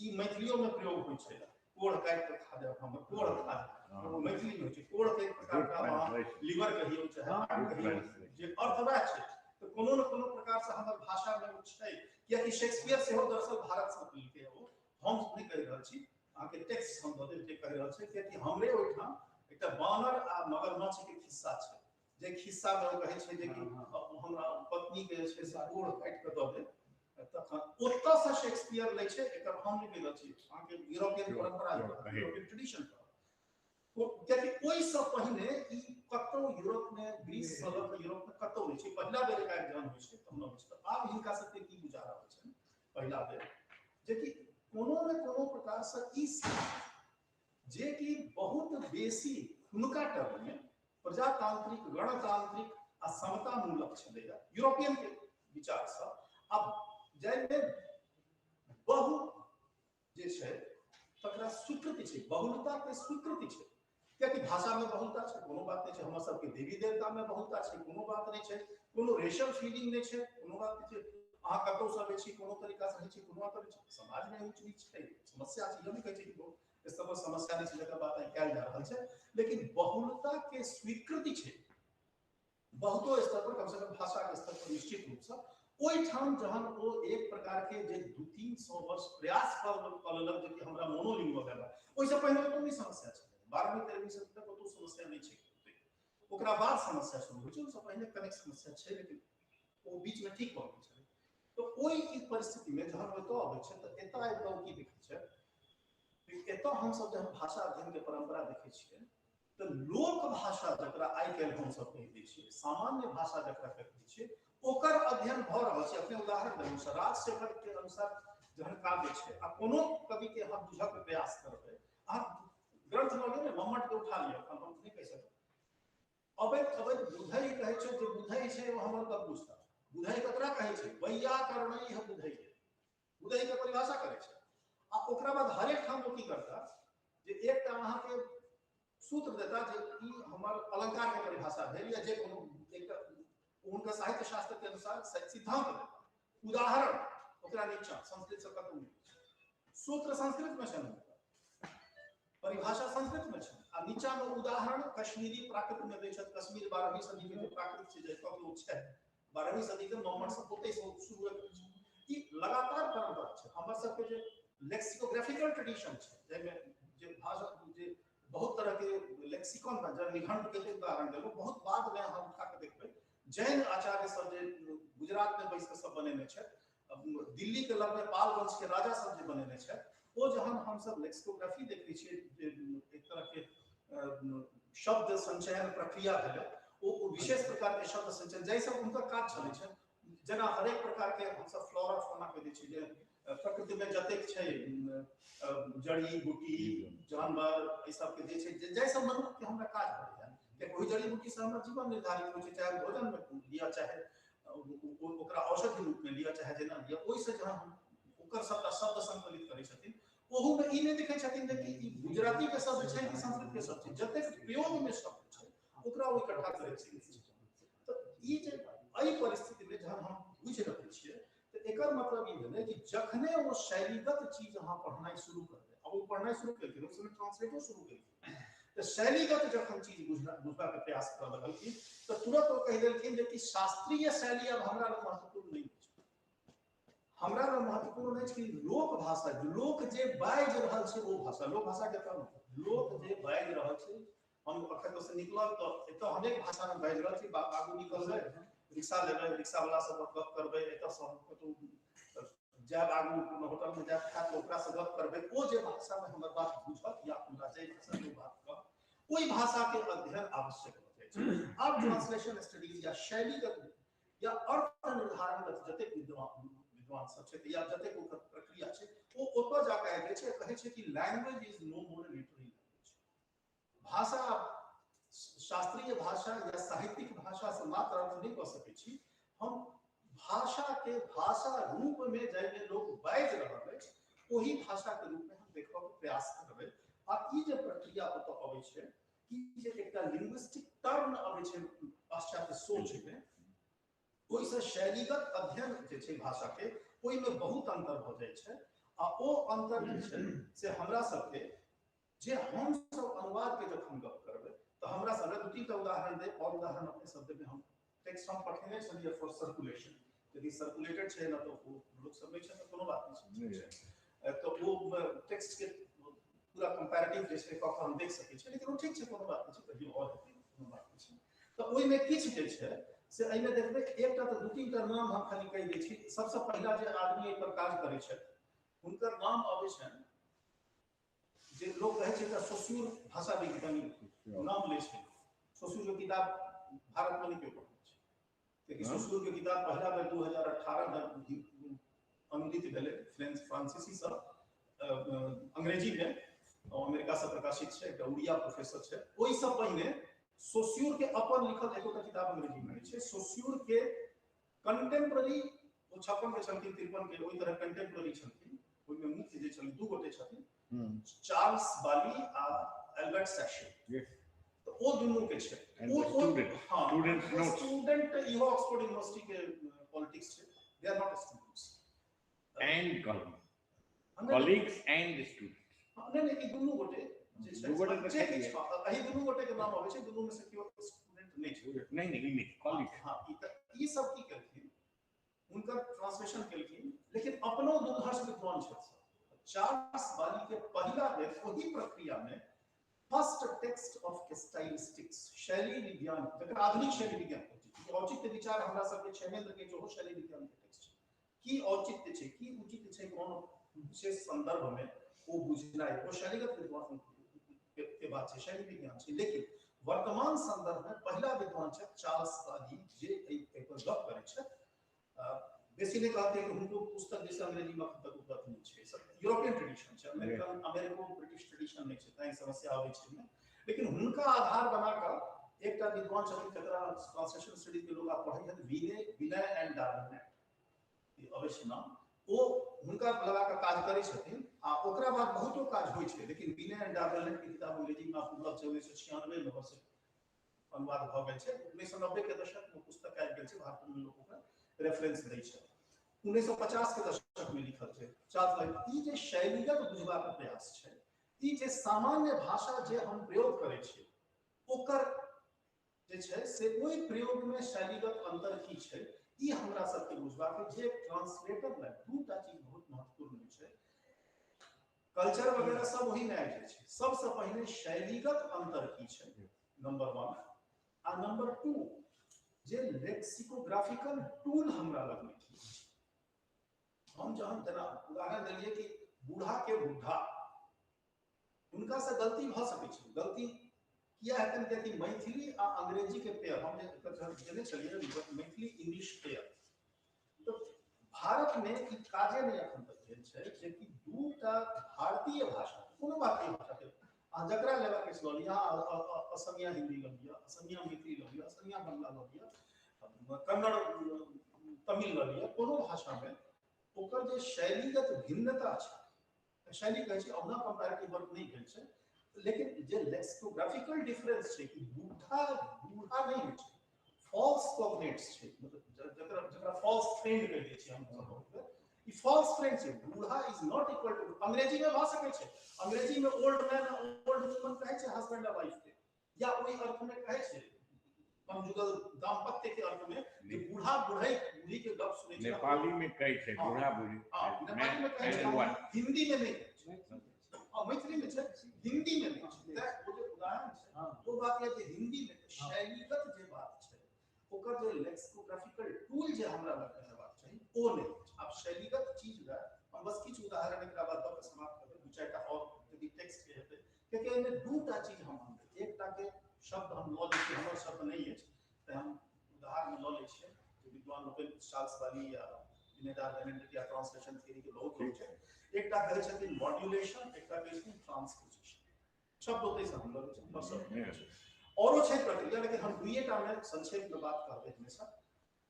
ई मैथिलियो में प्रयोग होइ छै, कोढ़ काटि कऽ खा जायब, हमर कोढ़ खा जायब, मैथिली में होइ छै। कोढ़ के एक प्रकार का अहाँ लीवर कहियौ चाहे हार्ट कहियौ, जे अर्थ वएह छै। तऽ कोनो ने कोनो प्रकार से हमर भाषा में ओ छै, कियाकि शेक्सपियर सेहो दरअसल भारत से लेलकै। ओ हम नहि कहि रहल छी, अहाँके टेक्स्ट हम दऽ देब जे कहि रहल छै, कियाकि हमरे ओहिठाम एकटा बानर आ मगरमच्छ के खिस्सा छै, जे खिस्सा में ओ कहै छै जे कि हमरा पत्नी के जे छै से कोढ़ काटि कऽ दऽ देब, तखन ओतऽसँ शेक्सपियर लै छै। एकर हम नहि कहि रहल छी, अहाँके यूरोपियन परंपरा, यूरोपियन ट्रेडिशन पर, कियाकि ओहिसँ पहिने ई कतौ यूरोप में, ग्रीस सँ लऽ कऽ यूरोप में कतौ नहि छै। पहिला बेर एकाएक जहन होइ छै तहन होइ छै। तऽ आब हिनका सबके की बुझा रहल छनि पहिला बेर, जे कि कोनो ने कोनो प्रकार से ई जे कि बहुत बेसी हुनका टर्म में प्रजातांत्रिक, गणतांत्रिक आ समतामूलक छलैया यूरोपियन के विचार सँ। आब जाहिमे बहु जे छै तकरा स्वीकृति छै, बहुलता के स्वीकृति छै, कियाकि भाषा में बहुलता छै, कोनो बात नहि छै। हमर सबके देवी देवता में बहुलता छै, कोनो बात नहि छै, कोनो रेशल फीलिंग नहि छै, कोनो बात नहि छै। अहाँ कतौ से अबै छी, कोनो तरीका से रहै छी, कोनो अंतर नहि छै। समाज में ऊंच नीच छै, समस्या छै, ई नहि कहै छै कि बहुत इस तरह समस्या नहि छै जकर बात कयल जा रहल छै, लेकिन बहुलता के स्वीकृति छै बहुतो स्तर पर, कम से कम भाषा के स्तर पर निश्चित रूप से। ओहिठाम जहन ओ एक प्रकार के जे 200-300 वर्ष प्रयास कऽ लेलक जे कि हमरा मोनोलिंगुअल हेबाक, ओहिसँ पहिने कतौ नहि समस्या छलै, 12वीं 13वीं सदी तक कतौ समस्या नहि छै, ओकरा बाद समस्या शुरू होइ छै। ओहिसँ पहिने कनेक समस्या छै, लेकिन ओ बीच में ठीक भऽ गेल छलै। तऽ ओहि परिस्थिति में जहन ओतऽ अबै छै तऽ एतऽ आबि कऽ ओ की देखै छै, एतऽ हमसब जहन भाषा अध्ययन के परंपरा देखै छियै तऽ लोक भाषा जकरा आइ काल्हि हमसब कहि दै छियै, सामान्य भाषा जकरा कहि दै छियै, ओकर अध्ययन भऽ रहल छै। अपने उदाहरण देलहुँ राजशेखर के अनुसार जहन काव्य छै आ कोनो कवि के अहाँ बुझऽ के प्रयास करबै, अहाँ ग्रंथ लऽ लिअ ने, मम्मट के उठा लिअ, हम नहि कहि सकब। अबैत अबैत बुधै कहै छै, जे बुधै छै ओ हमर कब बुझता। बुधै ककरा कहै छै? वैयाकरणै बुधै, बुधै के परिभाषा करै छै। आ ओकरा बाद हरेक ठाम ओ की करता जे एकटा अहाँके सूत्र देता जे ई हमर अलंकार के परिभाषा भेल या जे कोनो एकटा हुनका साहित्य शास्त्र के अनुसार सिद्धांत देता, उदाहरण ओकरा नीचा संस्कृत से कतौ नहि छै। सूत्र संस्कृत में छनि, परिभाषा संस्कृत में छै आ नीचा में उदाहरण कश्मीरी प्राकृत में दै छथि। कश्मीर 12वीं सदी के प्राकृत छै जे कतौ छै, 12वीं सदी के मम्मट सब ओतै से शुरू होइ छै। ई लगातार परंपरा छै। हमर सबके जे लेक्सिकोग्राफिकल ट्रेडिशन छै, जाहिमे जे भाषा जे बहुत तरह के लेक्सिकॉन बन, जेना निघंट के उदाहरण देलहुँ, बहुत बाद में अहाँ उठा के देखबै जैन आचार्य सब जे गुजरात में बैस के सब बनेने छथि, दिल्ली के लग में पाल वंश के राजा सब जे बनेने छथि, ओ जहन हमसब लेक्सिकोग्राफी देखै छियै जे एक तरह के शब्द संचयन प्रक्रिया भेलै, ओ विशेष प्रकार के शब्द संचयन जाहिसँ हुनकर काज चलै छै। जेना हरेक प्रकार के हमसब फ्लोरा फौना के दै छियै जे प्रकृति में जतेक छै जड़ी बूटी जानवर एहि सबके जे छै जाहिसँ मनुष्य के हमरा काज पड़ैया, कियाकि ओहि जड़ी बूटी से हमर जीवन निर्धारित होइ छै, चाहे भोजन में लिअ, चाहे ओकरा औषधि रूप में लिअ, चाहे जेना लिअ, ओहिसँ जहन हम ओकर सबटा शब्द संकलित करै छथिन, ओहू में ई नहि देखै छथिन जे कि ई गुजराती के शब्द छै कि संस्कृत के शब्द छै, जतेक प्रयोग में शब्द छै ओकरा ओ इकट्ठा करै छै। तऽ ई जे एहि परिस्थिति में जहन हम बुझि रहल छियै तऽ एकर मतलब ई भेलै कि जखने ओ शैलीगत चीज अहाँ पढ़नाइ शुरू करबै, आब ओ पढ़नाइ शुरू केलखिन, ओहि समय ट्रांसलेटो शुरू केलखिन, तऽ शैलीगत जखन चीज बुझबाक प्रयास करऽ लगलखिन तऽ तुरंत ओ कहि देलखिन जे कि शास्त्रीय शैली आब हमरा लग महत्वपूर्ण नहि अछि। हमरा लग महत्वपूर्ण अछि कि लोक भाषा, लोक जे बाजि रहल छै ओ भाषा, लोक भाषा के तब लोक जे बाजि रहल छै, हम अखन से निकलब तऽ एतऽ अनेक भाषा में बाजि रहल छी, आगू निकलबै रिक्शा लेबै, रिक्शा वाला सब गप करबै, एतऽ से हम कतौ जायब आगू कोनो होटल में जायब खायब तऽ ओकरा से गप करबै, ओ जे भाषा में हमर बात बुझत या हमरा जाहि भाषा में बात करब ओहि भाषा के अध्ययन आवश्यक भऽ जाइ छै। आब ट्रांसलेशन स्टडीज या शैलीगत या अर्थ निर्धारणगत जतेक विद्वान सब छै या जतेक ओकर प्रक्रिया छै ओ ओतऽ जाकऽ आबि जाइ छै, कहै छै कि language is no more literary language. भाषा शास्त्रीय भाषा या साहित्यिक भाषा से मात्र अर्थ नहि कऽ सकै छी, हम भाषा के भाषा रूप में जाहिमे लोक बाजि रहल अछि ओहि भाषा के रूप में हम देखबाक प्रयास करबै। आ ई जे प्रक्रिया ओतऽ अबै छै, ई जे एकटा लिंग्विस्टिक टर्म अबै छै पाश्चात्य सोच में, ओहिसँ शैलीगत अध्ययन जे छै भाषा के ओहिमे बहुत अंतर भऽ जाइ छै। आ ओ अंतर जे छै से हमरा सबके जे हमसब अनुवाद के जखन गप करबै तऽ हमरा सब दू तीन टा उदाहरण देब, और उदाहरण अपने सब देबै। हम टेक्स्ट हम पठेने छलियै फॉर सर्कुलेशन, यदि सर्कुलेटेड छै ने तऽ ओ लोक सब नहि छै तऽ कोनो बात नहि छै, तऽ ओ टेक्स्ट के पूरा कंपैरेटिव जे छै कऽ हम देख सकै छियै, लेकिन ओ ठीक छै, कोनो बात नहि छै, कहियो और हेतै, कोनो बात नहि छै। तऽ ओहिमे किछु जे छै से एहिमे देखबै एकटा तऽ दू तीन टा नाम हम खाली कहि दै छी। सबसँ पहिला जे आदमी एहि पर काज करै छथि हुनकर नाम अबै छनि जे लोक कहै छै एकटा सोस्यूर भाषा विज्ञानी नाम लै छै। सोस्यूर के किताब भारत में नहि केओ पढ़ने छै, लेकिन सोस्यूर के किताब पहिला बेर 2018 में अनुदित भेलै फ्रांसीसी से अंग्रेजी में, अमेरिका से प्रकाशित छै, एकटा उड़िया प्रोफेसर छै। ओहिसँ पहिने सोस्यूर के अपन लिखल एकोटा किताब अंग्रेजी में नहि छै। सोस्यूर के कंटेम्प्रेरी ओ 56 के छलखिन, 53 के, ओहि तरह कंटेम्प्रेरी छलखिन। ओहिमे मुख्य जे छलखिन दू गोटे छथिन, चार्ल्स बाली आ एल्बर्ट सैशे, तऽ ओ दुनू के छै। स्टूडेंट इहो ऑक्सफोर्ड यूनिवर्सिटी के पॉलिटिक्स छै, they are not students and colleagues and students. नहि नहि, ई दुनू गोटे जे छै, एहि दुनू गोटे के नाम अबै छै, दुनू में से केओ स्टूडेंट नहि छै। नहीं नहीं नहीं कॉलीग। हाँ, ई सब की केलखिन, हुनकर ट्रांसलेशन केलखिन, लेकिन अपनो दुर्धर्ष विद्वान छथि। चार्ल्स बाली के पहिला बेर ओही प्रक्रिया में फर्स्ट टेक्स्ट ऑफ स्टाइलिस्टिक्स, शैली विज्ञान, जकर आधुनिक शैली विज्ञान कहै छै, औचित्य विचार हमरा सबके क्षेमेंद्र के जो शैली विज्ञान के टेक्स्ट छै, की औचित्य छै, की उचित छै कोन विशेष संदर्भ में ओ बुझनाइ, ओ शैलीगत विद्वान के बात छै, शैली विज्ञान छै। लेकिन वर्तमान संदर्भ में पहिला विद्वान छै चार्ल्स बाली जे एहि पर गप करै छै। बेसी नहि कहते कि हुनको पुस्तक जैसे अंग्रेजी में अखन तक उपलब्ध नहीं छै, सब यूरोपियन ट्रेडिशन छै, अमेरिकन अमेरिको ब्रिटिश ट्रेडिशन नहीं छै, तैं समस्या आबै छै। लेकिन हुनका आधार बनाकर एकटा विद्वान छथिन जकरा ट्रांसलेशन स्टडीज के लोग आब पढ़ै छथि, विनय एंड डार्विनेट, अवश्य नाम, ओ हुनका लगा कऽ काज करै छथिन। आ ओकरा बाद बहुतो काज होइ छै, लेकिन विनय एंड डार्बेलेट के किताब अंग्रेजी में उपलब्ध छै 1996 में बस अनुवाद भऽ गेल छै। 1990 के दशक में पुस्तक आबि गेल छै, भारत में लोक ओकरा रेफरेंस दै छै। 1950 के दशक में लिखल छै चार्ल्स लाइन। ई जे शैलीगत बुझबाक प्रयास छै, ई जे सामान्य भाषा जे हम प्रयोग करै छियै ओकर जे छै से ओहि प्रयोग में शैलीगत अंतर की छै, ई हमरा सबके बुझबाक जे ट्रांसलेटर लए दूटा चीज बहुत महत्वपूर्ण होइ छै। कल्चर वगैरह सब वही में आबि जाइ छै। सबसँ पहिने शैलीगत अंतर की छै नंबर 1, आ नंबर 2 जे लेक्सिकोग्राफिकल टूल हमरा लग में की छै। हम जहन जेना उदाहरण देलियै कि बूढ़ा के बुढ़ा, हुनका से गलती भऽ सकै छै। गलती किया हेतनि? कियाकि मैथिली आ अंग्रेजी के पेयर हम जे देने छलियै मैथिली इंग्लिश पेयर, तऽ भारत में ई काजे नहि एखन तक भेल छै जे कि दूटा भारतीय भाषा, कोनो भारतीय भाषा के अहाँ जकरा लेबाक अछि लऽ लिअ, असमिया हिंदी लऽ लिअ, असमिया मैथिली लऽ लिअ, असमिया बंगला लऽ लिअ, कन्नड़ तमिल लऽ लिअ, कोनो भाषा में ओकर जे शैलीगत भिन्नता छै, शैली कहै छै ओना कंपैरेटिव वर्क नहि भेल छै, लेकिन जे लेक्सिकोग्राफिकल डिफरेंस छै कि बूढ़ा बूढ़ा नहि होइ छै, फॉल्स कॉग्नेट्स छै, मतलब जकरा जकरा फॉल्स फ्रेंड कहि दै छियै हम सब, ई फॉल्स फ्रेंड छै। बूढ़ा is not equal to, अंग्रेजी में भऽ सकै छै, अंग्रेजी में ओल्ड मैन ओल्ड वुमन कहै छै हस्बैंड आ वाइफ के, या ओहि अर्थ में कहै छै कंजुगल दाम्पत्य के अर्थ में कि बूढ़ा बूढ़े बूढ़ी के गप सुनै छै। नेपाली में कहै छै बूढ़ा बूढ़ी, नेपाली में कहै छै, हिंदी में नहि कहै छै। हाँ, मैथिली में छै, हिंदी में नहि छै। तैं ओ जे उदाहरण छै ओ बात यह जे हिंदी में शैलीगत जे बात छै ओकर जे लेक्सिकोग्राफिकल टूल जे हमरा लग हेबाक चाही ओ नहि। आब शैलीगत चीज लए हम बस किछु उदाहरण एकरा बाद दऽ कऽ समाप्त करबै, दू चारिटा आओर यदि टेक्स्ट के हेतै, कियाकि एहिमे दूटा चीज हम अनबै। एकटा के शब्द हम लऽ लै छियै, हमर शब्द नहि अछि तऽ हम उदाहरण लऽ लै छियै जे विद्वान लोकनि चार्ल्स बाली या विनय डार्बेलेट या ट्रांसलेशन थियरी के बहुत लोक छै। एकटा कहै छथिन मॉड्यूलेशन, एकटा कहै छथिन ट्रांसपोजिशन। शब्द ओतहिसँ हम लऽ लै छियै, हमर शब्द नहि अछि। औरो छै प्रक्रिया, लेकिन हम दुइएटा में संक्षेप में बात कहबै हमेशा,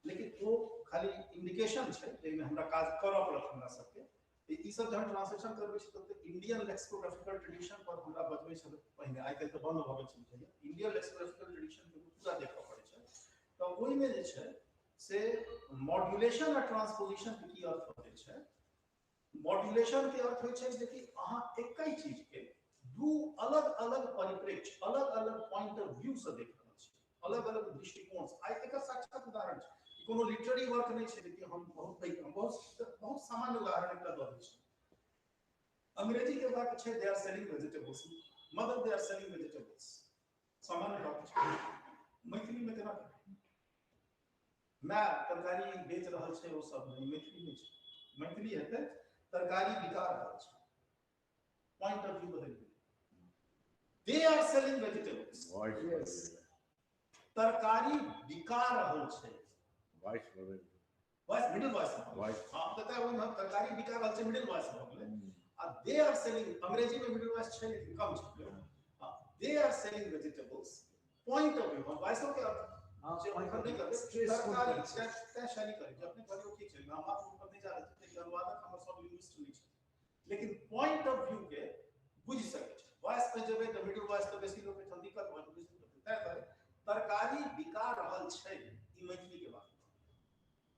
लेकिन ओ खाली इंडिकेशन छै जाहिमे हमरा काज करऽ पड़त हमरा सबके। ई सब जहन ट्रांसलेशन करबै छी तऽ इंडियन लेक्सिकोग्राफिकल ट्रेडिशन पर हमरा बजबै छलै पहिने, आइ काल्हि तऽ बंद भऽ गेल छै बुझाइए। इंडियन लेक्सिकोग्राफिकल ट्रेडिशन के पूरा देखऽ पड़ै छै। तऽ ओहिमे जे छै से मॉड्यूलेशन आ ट्रांसपोजिशन के की अर्थ होइ छै। मॉड्यूलेशन के अर्थ होइ छै जे कि अहाँ एकहि चीज के दू अलग अलग परिप्रेक्ष्य, अलग अलग पॉइंट ऑफ व्यू से देख रहल छी, अलग अलग दृष्टिकोण से। आइ एकर साक्षात उदाहरण छै, कोनो लिटरेरी वर्क नहि छै, लेकिन हम बहुत पैघ, हम बहुत बहुत सामान्य उदाहरण एकटा दऽ दै छी। अंग्रेजी के वाक्य छै they are selling vegetables, mother they are selling vegetables, सामान्य वाक्य छै। मैथिली में केना कहबै? My तरकारी बेच रहल छै, ओ सब नहीं, मैथिली में छै। मैथिली हेतै तरकारी बिका रहल छै, पॉइंट ऑफ व्यू बदलि गेलै। They are selling vegetables, तरकारी बिका रहल छै, वॉइस बदलि गेलै, वॉइस मिडिल वॉइस भऽ गेलै। हाँ, तऽ तैं ओहिमे तरकारी बिका रहल छै मिडिल वॉइस भऽ गेलै। आ they are selling, अंग्रेजी में मिडिल वॉइस छै लेकिन कम छै। हाँ, they are selling vegetables, point of view, हम वॉइसो के अर्थ जे हम नहि करबै, तरकारी तैं शैली करै जे अपने कहलियै ठीक छै, हम मात्र ऊपर नहि जा रहल छी, लेकिन अनुवादक हमर सब लिंग्विस्ट नहि छै, लेकिन पॉइंट ऑफ व्यू के बुझि सकै छै। वॉइस पे जेबै तऽ मिडिल वॉइस तऽ बेसी लोक एहिठाम दिक्कत भऽ जेतै, बुझि सकतै। तैं दुआरे तरकारी बिका रहल छै, ई मैथिली के बात।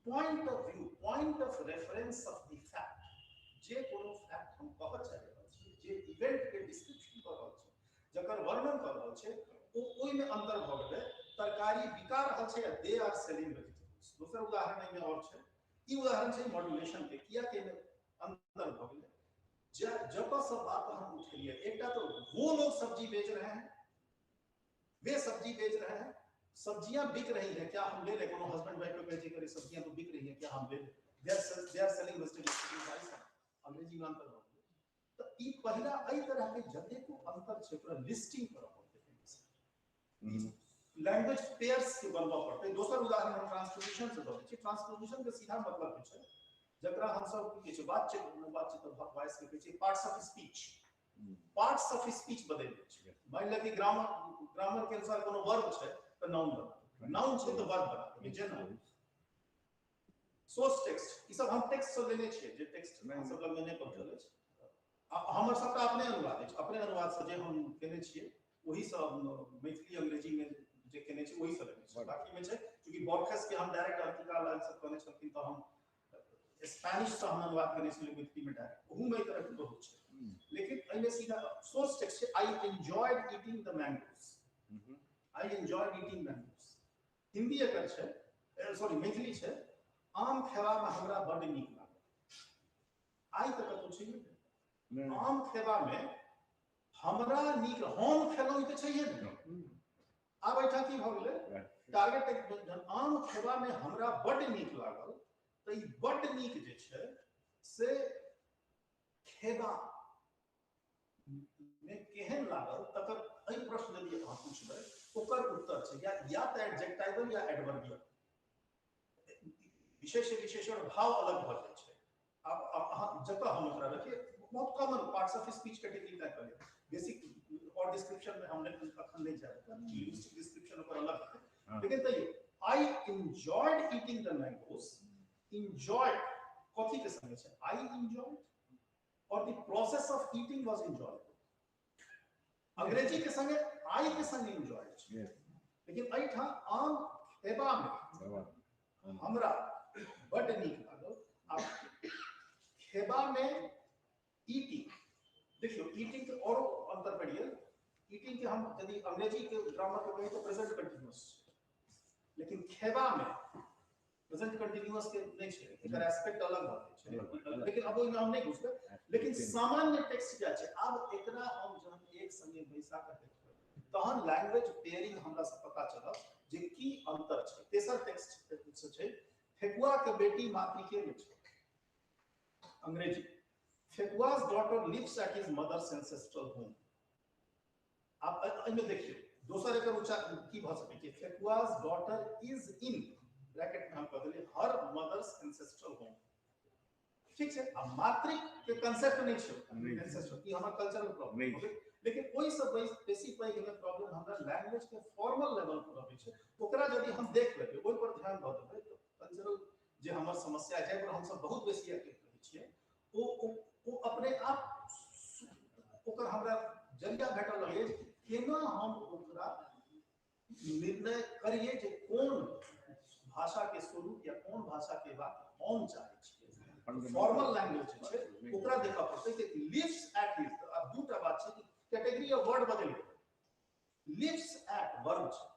Point of view, point of reference of the fact, जे कोनो फैक्ट हम कहऽ चाहि रहल छी, जे इवेंट के डिस्क्रिप्शन कऽ रहल छी, जकर वर्णन कऽ रहल छै, ओ ओहिमे अंतर भऽ गेलै। तरकारी बिका रहल छै या they are selling vegetables. दोसर उदाहरण एहिमे आओर छै, ई उदाहरण छै मॉड्यूलेशन के, किया के एहिमे अंतर भऽ गेलै। जतऽ से बात हम उठेलियै, एकटा तो वो लोग सब्जी बेच रहे हैं, वे सब्जी बेच रहे हैं, सब्जियां बिक रही हैं, क्या हम ले ले? कोनो हस्बैंड वाइफ पे बेचे करे सब्जियां तो बिक रही हैं, क्या हम ले ले? They are selling vegetables, अंग्रेजी में अंतर भऽ गेलै। तऽ ई पहिला एहि तरह के जतेको अंतर छै ओकरा लिस्टिंग करऽ पड़तै, लैंग्वेज पेयर्स के बनबऽ पड़तै। दोसर उदाहरण हम ट्रांसपोजिशन से दऽ दै छी। ट्रांसपोजिशन के सीधा मतलब होइ छै जकरा हम सब की कहै छै बातचीत, बातचीत वॉइस के कहै छै parts of speech, parts of speech बदलि जाइ छै। मानि लिअ कि ग्रामर, ग्रामर के अनुसार कोनो वर्ब छै तऽ नाउन बना देबै, नाउन छै तऽ वर्ब बना देबै। जेना सोर्स टेक्स्ट, ई सब हम टेक्स्ट से लेने छियै, जे टेक्स्ट हम सब लग नहि पहुँचल अछि। हमर सबटा अपने अनुवाद अछि, अपने अनुवाद से जे हम केने छियै ओही से मैथिली अंग्रेजी में जे केने छी ओही से लेने छी। बाकी में छै चूँकि बॉर्खेस के हम डायरेक्ट अंतिका लाल सब कहने छलखिन तऽ हम स्पेनिश से हम अनुवाद केने छलियै मैथिली में डायरेक्ट, ओहू में एहि तरह के बहुत छै। लेकिन एहिमे सीधा सोर्स टेक्स्ट छै, I enjoyed eating the mangoes, I enjoyed eating mangoes. Hindi एकर छै, सॉरी मैथिली छै, आम खेबामे हमरा बड्ड नीक लागल। आइ तऽ कतहु छै नहि, आम खेबामे हमरा नीक, हम खेलहुँ ई तऽ छैहे नहि। आब एहिठाम की भऽ गेलै, टारगेट आम खेबामे हमरा बड्ड नीक लागल, तऽ ई बड्ड नीक जे छै से खेबा मे केहन लागल तकर एहि प्रश्न यदि अहाँ पूछबै ओकर उत्तर छै या तऽ एडजेक्टाइवल या एडवर्बियल, विशेष विशेषण भाव अलग भऽ जाइ छै। आब अहाँ जतऽ हम ओकरा रखिए, बहुत common parts of speech category तय करिए, बेसिक और डिस्क्रिप्शन में हम अखन नहीं जाए, लिंग्विस्टिक डिस्क्रिप्शन ओकर अलग है, लेकिन तैयो I enjoyed eating the mangoes, enjoyed कथी के संगे छै, I enjoyed और the process of eating was enjoyable. अंग्रेजी के संगे आई के संगे एंजॉयड छै, लेकिन एहिठाम आम खेबा में हमरा बड्ड नीक लागल। आब खेबा में ईटिंग, देखियो ईटिंग के और अंतर पड़िए, ईटिंग के हम यदि अंग्रेजी के ग्रामर के कही तो प्रेजेंट कंटिन्यूअस, लेकिन खेबा में प्रेजेंट कंटिन्यूअस के नहीं छै, एकर एस्पेक्ट अलग भऽ जाइ छै, लेकिन अब ओहिमे हम नहि घुसबै। लेकिन सामान्य टेक्स्ट जे छै, आब एकरा हम जहन एक संगे बैसा कऽ देखबै तहन लैंग्वेज पेयरिंग हमरा से पता चलत जे की अंतर छै। तेसर टेक्स्ट छै फेकुआ के बेटी मातृके में छै, अंग्रेजी Fekua's daughter lives at his mother's ancestral home. आप एहिमे देखियौ दोसर एकर उच्चारण की भऽ सकै छै, Fekua's daughter is in bracket में हम कह देलियै हर मदर्स एंसेस्ट्रल होम, ठीक छै। आ मातृक के कंसेप्ट नहीं छै, एंसेस्ट्रल ई हमर कल्चरल प्रॉब्लम, लेकिन ओहि से बेसी पैघ प्रॉब्लम हमरा लैंग्वेज के फॉर्मल लेवल पर अबै छै। ओकरा यदि हम देख लेबै, ओहि पर ध्यान दऽ देबै तऽ कल्चरल जे हमर समस्या छै पर हम सब बहुत बेसी एक्टिव रहै छियै, ओ अपने आप ओकर हमरा जरिया भेटल लगैए केना हम ओकरा निर्णय करिए जे कोन भाषा के स्वरूप या कोन भाषा के बात हम चाहै छियै। फॉर्मल लैंग्वेज जे छै ओकरा देखऽ पड़तै कि लिव्स एट his. आब दूटा बात छै कि कैटेगरी ऑफ वर्ड बदलि गेलै, लिव्स एट वर्ब छै,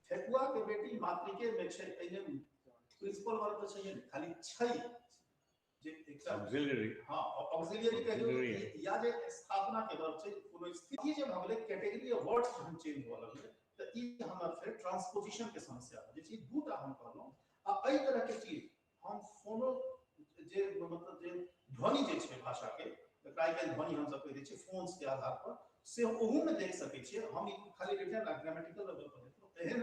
फेकुआ के बेटी मातृके में छै, एहिमे प्रिंसिपल वर्ब तऽ छैहे नहि, खाली छै जे एकटा ऑक्सिलरी, हां ऑक्सिलरी कहियो या जे स्थापना के वर्ब छै कोनो स्थिति जे भऽ गेलै, कैटेगरी ऑफ वर्ड्स हम चेंज हुअ लगलै तऽ ई हमर फेर ट्रांसपोजिशन के समस्या भऽ जाइ छै। दूटा हम कहलहुँ। आ एहि तरह के चीज हम फोनो जे मतलब जे ध्वनि जे छै भाषा के, जकरा आइ काल्हि ध्वनि हमसब कहि दै छियै फोन्स के आधार पर, से ओहू में देख सकै छियै हम। ई खाली रिटन आ ग्रामेटिकल लेवल पर देखलहुँ, एहन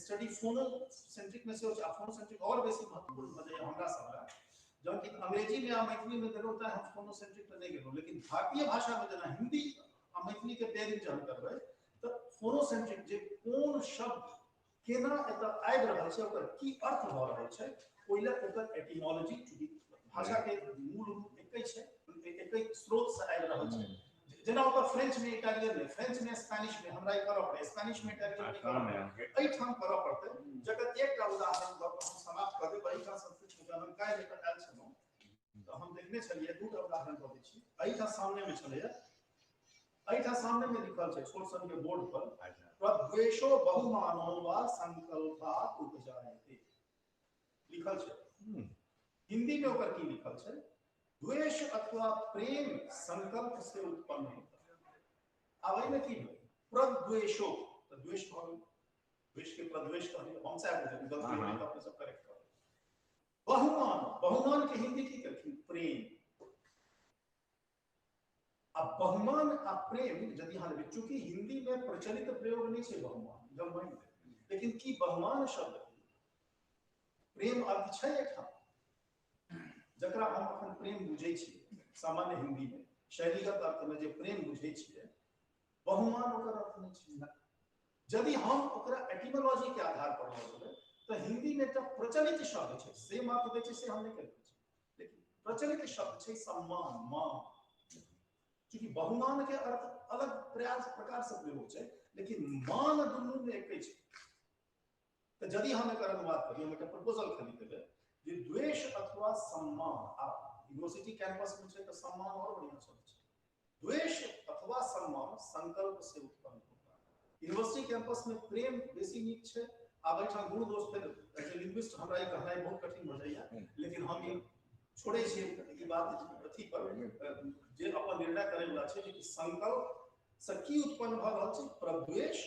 स्टडी फोनोसेंट्रिक में सेहो छै। आ फोनोसेंट्रिक और बेसी महत्वपूर्ण भऽ जाइए हमरा सब लए, जहन कि अंग्रेजी में आ मैथिली में देखलहुँ तऽ हम फोनोसेंट्रिक पर नहि गेलहुँ, लेकिन भारतीय भाषा में जेना हिंदी आ मैथिली के पेयरिंग जहन करबै तऽ फोनोसेंट्रिक जे कोन शब्द केना एतऽ आबि रहल छै, ओकर की अर्थ भऽ रहल छै, ओहि लए ओकर एटिमोलॉजी, चूँकि भाषा के मूल रूप एकै छै, एकै स्रोत से आबि रहल छै। जेना ओकर फ्रेंच में इटालियन में, फ्रेंच में स्पेनिश में हमरा ई करऽ पड़ै, स्पेनिश में इटालियन में करऽ पड़ै, एहिठाम करऽ पड़तै। जकर एकटा उदाहरण दऽ कऽ हम समाप्त कऽ देब। एहिठाम संस्कृत में जहन हम काल्हि एतऽ आयल छलहुँ तऽ हम देखने छलियै, दूटा उदाहरण दऽ दै छी। एहिठाम सामने में छलैया, एहिठाम सामने में लिखल छै छोट सन के बोर्ड पर, प्रद्वेषो बहुमानो वा संकल्पात् उपजायते लिखल छै। हिंदी में ओकर की लिखल छै, द्वेष अथवा प्रेम संकल्प से उत्पन्न होता है। आब एहिमे की भेल, प्रद्वेषो तऽ द्वेष भऽ गेल, द्वेष के प्रद्वेष कहलियै हम, सएह बुझलियै, गलती होलै तऽ अपने सब करेक्ट करबै। बहुमान, बहुमान के हिंदी की कहलखिन, प्रेम। अब बहुमान आ प्रेम यदि अहाँ लेबै, चूंकि हिंदी में प्रचलित प्रयोग नहीं छै बहुमान, जब मानि लेबै, लेकिन की बहुमान शब्द प्रेम अर्थ छै एहिठाम, जकरा हम अखन प्रेम बुझै छियै सामान्य हिंदी में शैलीगत अर्थ में जे प्रेम बुझै छियै, बहुमान ओकर अर्थ नहीं छै। यदि हम ओकरा एटिमोलॉजी के आधार पर लऽ जेबै तऽ हिंदी में एकटा प्रचलित शब्द छै, से मात्र दै छै से हम नहि कहि रहल छी, लेकिन प्रचलित शब्द छै सम्मान, मान। चूँकि बहुमान के अर्थ अलग प्रयास प्रकार से प्रयोग छै, लेकिन मान दुनू में एके छै। तऽ यदि हम एकर अनुवाद करी, हम एकटा प्रपोजल खाली देबै जे द्वेष अथवा सम्मान, आ यूनिवर्सिटी कैंपस में छै तऽ सम्मान और बढ़िया शब्द छै, द्वेष अथवा सम्मान संकल्प से उत्पन्न होता है। यूनिवर्सिटी कैंपस में प्रेम बेसी नीक छै। आब एहिठाम गुण दोष फेर एज ए लिंग्विस्ट हमरा ई कहनाइ बहुत कठिन भऽ जाइए, लेकिन हम ई छोड़ै छियै ई बात अथी पर जे अपन निर्णय करै वला छै कि संकल्प से की उत्पन्न भऽ रहल छै, प्रद्वेष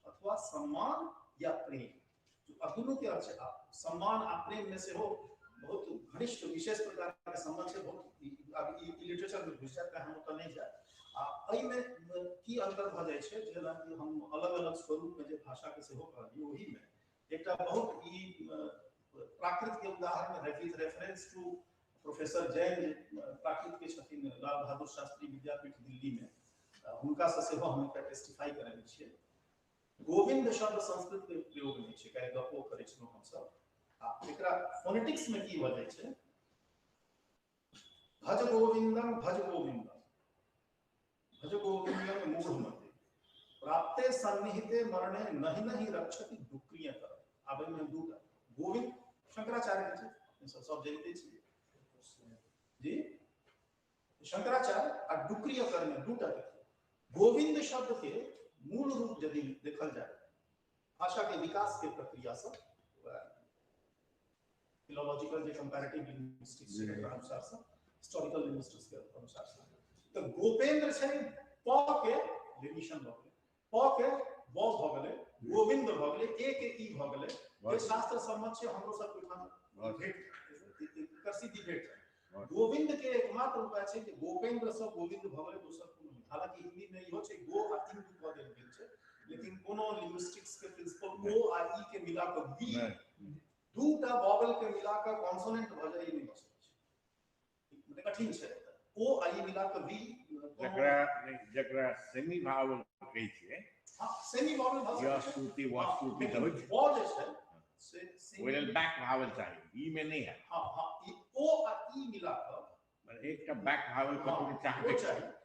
अथवा सम्मान या प्रेम। दुनू के अर्थ छै, सम्मान आ प्रेम में सेहो बहुत घनिष्ठ विशेष प्रकार के संबंध छै। बहुत आब ई लिटरेचर में घुसि जायत, हम ओतऽ नहि जायब। आ एहिमे की अंतर भऽ जाइ छै, जेनाकि हम अलग अलग स्वरूप में जे भाषा के सेहो कहलियै, ओहिमे एकटा बहुत ई प्राकृत के उदाहरण with reference to professor Jain जे प्राकृत के छथिन लाल बहादुर शास्त्री विद्यापीठ दिल्ली में, हुनका से सेहो हम एकटा टेस्टिफाई करेने छियै। गोविंद शब्द संस्कृत के प्रयोग नहि छै, काल्हि गपो करै छलहुँ हमसब। आ एकरा फोनेटिक्स में की भऽ जाइ छै, भज गोविंदम भज गोविंदम भज गोविंदम मूढ़मते प्राप्ते सन्निहिते मरणे नहि नहि रक्षति दुक्रिय कर। आब एहिमे दूटा गोविंद शंकराचार्य के छै, सब जनिते छियै जी, शंकराचार्य आ डुक्रिय कर में दूटा देखियौ। गोविंद शब्द के मूल रूप यदि देखल जाए भाषा के विकास के प्रक्रिया से, फिलोलॉजिकल जे कंपैरेटिव लिंग्विस्टिक्स के अनुसार से, हिस्टोरिकल लिंग्विस्टिक्स के अनुसार से, तो गोपेंद्र छै प के लेनिशन भऽ गेलै, प के व भऽ गेलै, गोविंद भऽ गेलै, ए के ई भऽ गेलै। जे शास्त्र सम्मत छै हमरो सब ओहिठाम भेट एकर सिद्धि भेट जाय। गोविंद के एकमात्र उपाय छै कि गोपेंद्र से गोविंद भऽ गेलै, दोसर कोनो नहि। हालांकि हिंदी में इहो छै गो आ इंद कऽ देल गेल छै, लेकिन कोनो लिंग्विस्टिक्स के प्रिंसिपल ओ आ ई के मिला कऽ वी, दूटा वॉवेल के मिला कऽ कॉन्सोनेंट भऽ जाय, ई नहि भऽ सकै छै, मतलब कठिन छै। ओ आ ई मिला कऽ वी, जकरा जकरा सेमी भावल कहै छियै, हां सेमी वॉवेल भऽ सकै छै, स्तुति वस्तुति तऽ होइ छै, व जे छै से ओहि लेल बैक भावल चाही, ई में नहि है। हां हां, ई ओ आ ई मिला कऽ एकटा बैक भावल कतौ चाहबे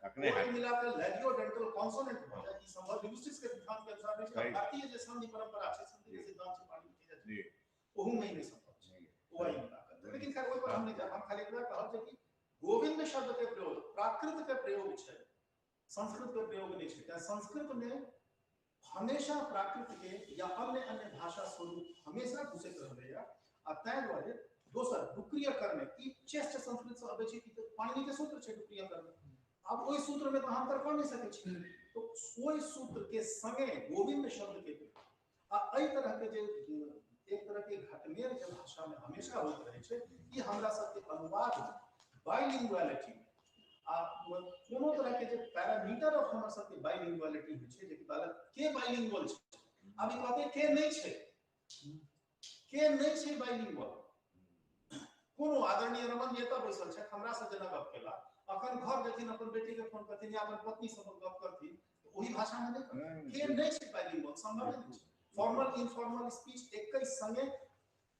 तखने है, मिला कऽ लैबियोडेंटल कॉन्सोनेंट भऽ जाय, ई संभव लिंग्विस्टिक्स के सिद्धांत के अनुसार नहि छै। भारतीय जे संधि परंपरा छै, संधि के सिद्धांत छै पाणिनि के जी, ओहू में नहि संभव छै ओ आई मिला कऽ। लेकिन खैर ओहि पर हम नहि जायब, हम खाली एतबा कहब जे कि गोविंद शब्द के प्रयोग प्राकृत के प्रयोग छै, संस्कृत के प्रयोग नहि छै। तें संस्कृत में हमेशा प्राकृत के या अन्य अन्य भाषा स्वरूप हमेशा घुसैत रहलैया। आ ताहि दुआरे दोसर डुक्रिय कर्म ई चेष्ट संस्कृत से अबै छै, ई तऽ पाणिनि के सूत्र छै डुक्रिय कर्म। आब ओहि सूत्र में तऽ हम अंतर कऽ नहि सकै छी, तो ओहि सूत्र के संगे गोविंद शब्द के प्रयोग आ एहि तरह के जे एक तरह के घटमेल जे भाषा में हमेशा होइत रहै छै, ई हमरा सबके अनुवाद बाइलिंगुअलिटी आ कोनो तरह के जे पैरामीटर ऑफ हमरा सबके बाइलिंगुअलिटी होइ छै, जे कि बालक के बाइलिंगुअल छै, आब ई कहते के नहि छै, के नहि छै बाइलिंगुअल। कोनो आदरणीय रमन जी एतऽ बैसल छथि, हमरा से जेना गप केला, अखन घर जेथिन अपन बेटी के फोन करथिन या अपन पत्नी से गप करथिन, ओहि भाषा में नहि करथिन। के नहि छै बाइलिंगुअल, संभव नहि छै। फॉर्मल इनफॉर्मल स्पीच एकै संगे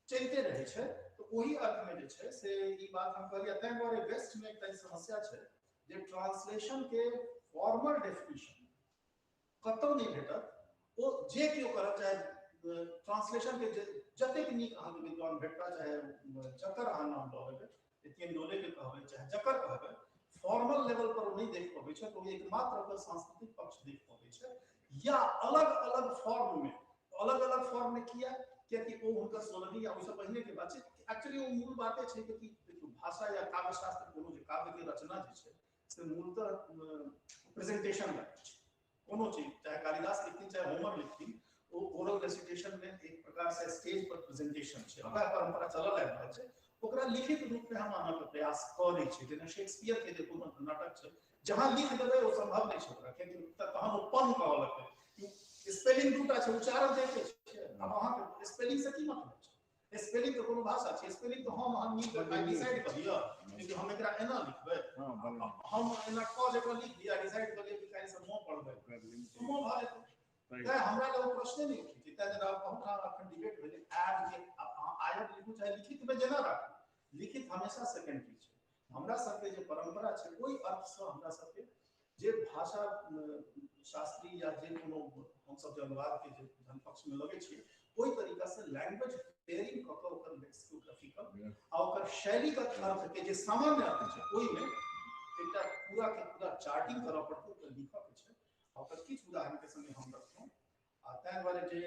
चलते रहै छै। तो ओहि अर्थ में जे छै से ई बात हम कहलियै। ताहि दुआरे वेस्ट में एकटा समस्या छै जे ट्रांसलेशन के फॉर्मल डेफिनेशन कतौ नहि भेटत। ओ जे केओ करत, चाहे ट्रांसलेशन के जतेक नीक अहाँके विद्वान भेटता, चाहे जकर अहाँ नाम लऽ लेबै, एतियन डोले के कहबै, चाहे जकर कहबै, फॉर्मल लेवल पर ओ नहि देख पबै छै। तो एकमात्र ओकर सांस्कृतिक पक्ष देख पबै छै, या अलग अलग फॉर्म में, अलग अलग फॉर्म में किया, कियाकि ओ हुनकर 16वीं या ओहिसँ पहिने के बात छै। एक्चुअली ओ मूल बाते छै कि देखियौ भाषा या काव्यशास्त्र कोनो जे काव्य के रचना जे छै से मूलतः प्रेजेंटेशन लगै छै। कोनो चीज चाहे कालिदास लिखथिन चाहे होमर लिखथिन, ओ ओरल रेसिटेशन में एक प्रकार से स्टेज पर प्रेजेंटेशन छै, ओकरा परंपरा चलल आबि रहल छै, ओकरा लिखित रूप में हम अहाँके प्रयास करै छी। जेना शेक्सपियर के जे कोनो नाटक छै, जहाँ लिख देबै ओ संभव नहि छै ओकरा, कियाकि तहन ओ पन कहऽ लगतै। स्पेलिंग दूटा छै, उच्चारण तऽ एके छै। आब अहाँके स्पेलिंग से की मतलब छै? स्पेलिंग तऽ कोनो भाषा छै, स्पेलिंग तऽ हम अहाँ मिल कऽ डिसाइड कऽ लिअ कि हम एकरा एना लिखबै, हम एना क जकाँ लिख लिअ, डिसाइड कऽ लिअ कि काल्हि से म पढ़बै, म भऽ जेतै। तैं हमरा लग प्रश्ने नहि उठै छै। तैं जेना बहुत ठाम अखन डिबेट भेलै आयब के, अहाँ आयब लिखू चाहे लिखित मे जेना राखू, लिखित हमेशा सेकेंडरी छै। हमरा सबके जे परंपरा छै ओहि अर्थ से हमरा सबके जे भाषा शास्त्री या जे कोनो हमसब जे अनुवाद के जे पक्ष में लगे छियै ओहि तरीका से लैंग्वेज पेयरिंग कऽ कऽ ओकर लेक्सिकोग्राफिकल आ ओकर शैलीगत अर्थ के जे सामान्य अर्थ छै ओहिमे एकटा पूरा के पूरा चार्टिंग करऽ पड़तै, ओकर लिखऽ के छै। आ ओकर किछु उदाहरण के संगे हम रखलहुँ। आ ताहि दुआरे जे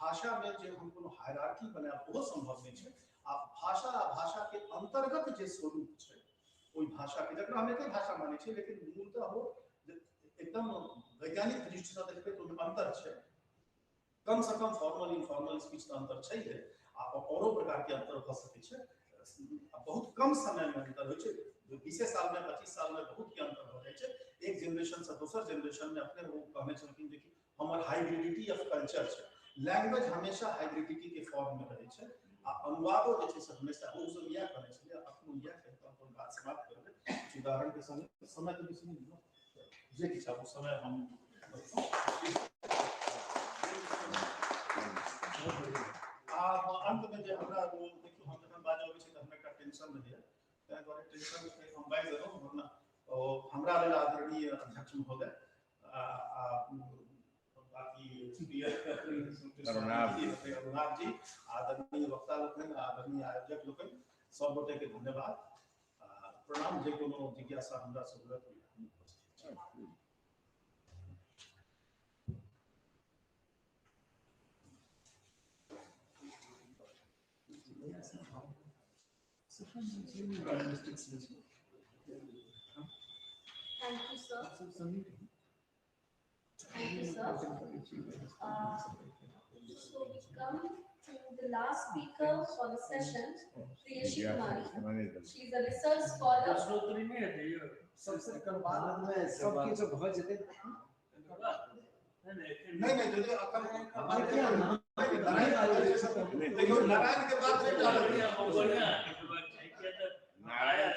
भाषा में जे हम कोनो हायरार्की बनायब ओहो संभव नहि छै। आ भाषा आ भाषा के अंतर्गत जे स्वरूप छै ओहि भाषा के, जकरा हम एके भाषा मानै छियै लेकिन मूलतः हो एकदम वैज्ञानिक दृष्टिसँ देखबै तऽ ओहिमे अंतर छै। कम से कम फॉर्मल इनफॉर्मल स्पीच तऽ अंतर छै, आ औरो प्रकार के अंतर भऽ सकै छै। बहुत कम समय में अंतर होइ छै, 20 साल में 25 साल में बहुत के अंतर हो जाइ छै। एक जनरेशन से दोसर जनरेशन में अपने वो कहने छलखिन जे कि हमर हाइब्रिडिटी ऑफ कल्चर छै, लैंग्वेज हमेशा हाइब्रिडिटी के फॉर्म में रहै छै। आ अनुवादो जे छै से हमेशा ओ सब इएह कहने छलियै, अखनो इएह कहि कऽ अपन बात समाप्त करबै किछु उदाहरण के संगे। समय के बेसी नहि जे किछु आब समय हम आ अंत में जे हमरा वो देखियौ, हम जखन बाजऽ अबै छी तऽ हमरा एकटा टेंशन रहैया, ताहि दुआरे टेंशन हम बाजि देलहुँ, वरना ओ हमरा लेल आदरणीय अध्यक्ष महोदय आ बाकी रघुनाथ जी, आदरणीय वक्ता लोकनि, आदरणीय आयोजक लोकनि, सब गोटे के धन्यवाद, प्रणाम। जे कोनो जिज्ञासा हमरा सब लग उपस्थित छी। Thank you, sir. Thank you, sir. So we come to the last speaker for the session, Priyashi Kumari. She is a research scholar. सबसे बाद में सब किछु भऽ जेतै। नहीं नहीं, जदि अखन देखियौ नारायण के बात नहि टालल। नारायण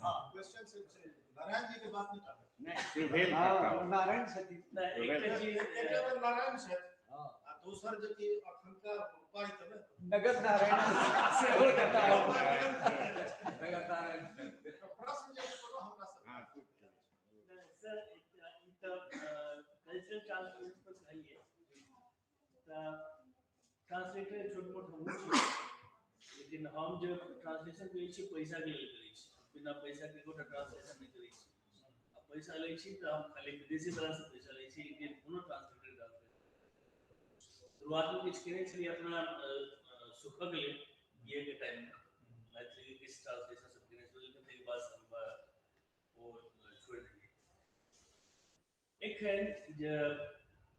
हां, क्वेश्चन से नारायण जी के बात नहीं टालल। नहीं, त्रिवेल नारायण छथि, एकटा बेर नारायण छथि आ दोसर जे कि अखनका उपाय त नगद नारायण सेहो कथा नगद नारायण। प्रश्न जे कोनो हमरा सब। हां सर, ई त कल्चरल ट्रांसलेशन पर कहलिए त ट्रांसलेटर छोट मोट हमहूँ छी, लेकिन हम जे ट्रांसलेशन करै छी पैसा के लेल करै छी, बिना पैसा के एकोटा ट्रांसलेशन नहि करै छी। आ पैसा लै छी तऽ हम खाली विदेशी तरह से पैसा लै छी, इंडियन कोनो ट्रांसलेटर शुरुआतमे किछु केने छलियै अपना सुखक लेल, बीए के टाइममे मैथिलीके किछु ट्रांसलेशन सब केने छलियै, लेकिन ताहिके बाद हम ओ छोड़ि देलियै। एखन जे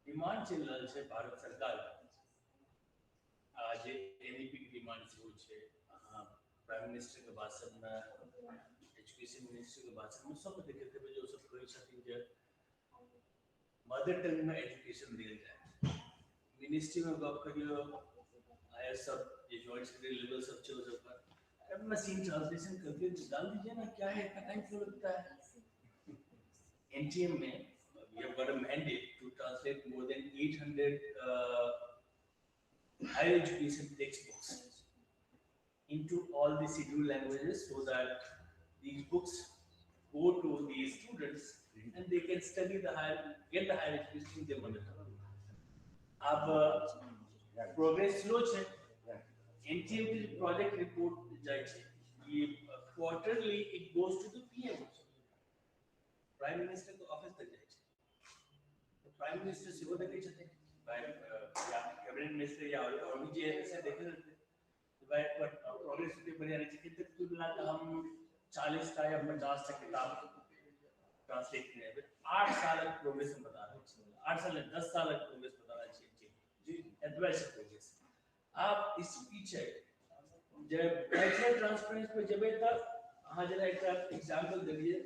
डिमांड चलि रहल छै भारत सरकारके, आ जे NEP के डिमांड सेहो छै, अहाँ प्राइम मिनिस्टरके भाषणमे, एजुकेशन मिनिस्टरके भाषणमे सब देखैत हेबै जे ओसब कहै छथिन जे मदर टंगमे एजुकेशन देल जाय। मिनिस्ट्रीमे गप करियौ, I S सब जे ज्वाइंट सेक्रेटरी लेवल सब छै, ओ सब मशीन ट्रांसलेशन करके डाल दीजिए ना, क्या है इतना टाइम क्यों लगता है। NTM में we have got a mandate to translate more than 800 higher education textbooks into all the scheduled languages so that these books go to the students and they can study the higher, get the higher education in their mother tongue. अब progress slow है, NTM के project report जाइ छै, ये quarterly it goes to the PM, prime minister के office तक जाइ छै। प्राइम मिनिस्टर सेहो देखै छथिन, या कैबिनेट मिनिस्टर या और भी जे से देखै छथिन भाई प्रोग्रेस के बढ़िया रहै छै। तक कुल मिला के हम 40 टा या 50 टा किताब ट्रांसलेट केने हेबै। 8 सालक प्रोग्रेस हम बता रहल छी, 8 साल 10 सालक प्रोग्रेस बता रहल छी जी, एतबे छै प्रोग्रेस। आप इस पीछे जे कल्चरल ट्रांसफरेंस पर जेबै तऽ अहाँ जेना एकटा एग्जाम्पल देलियै,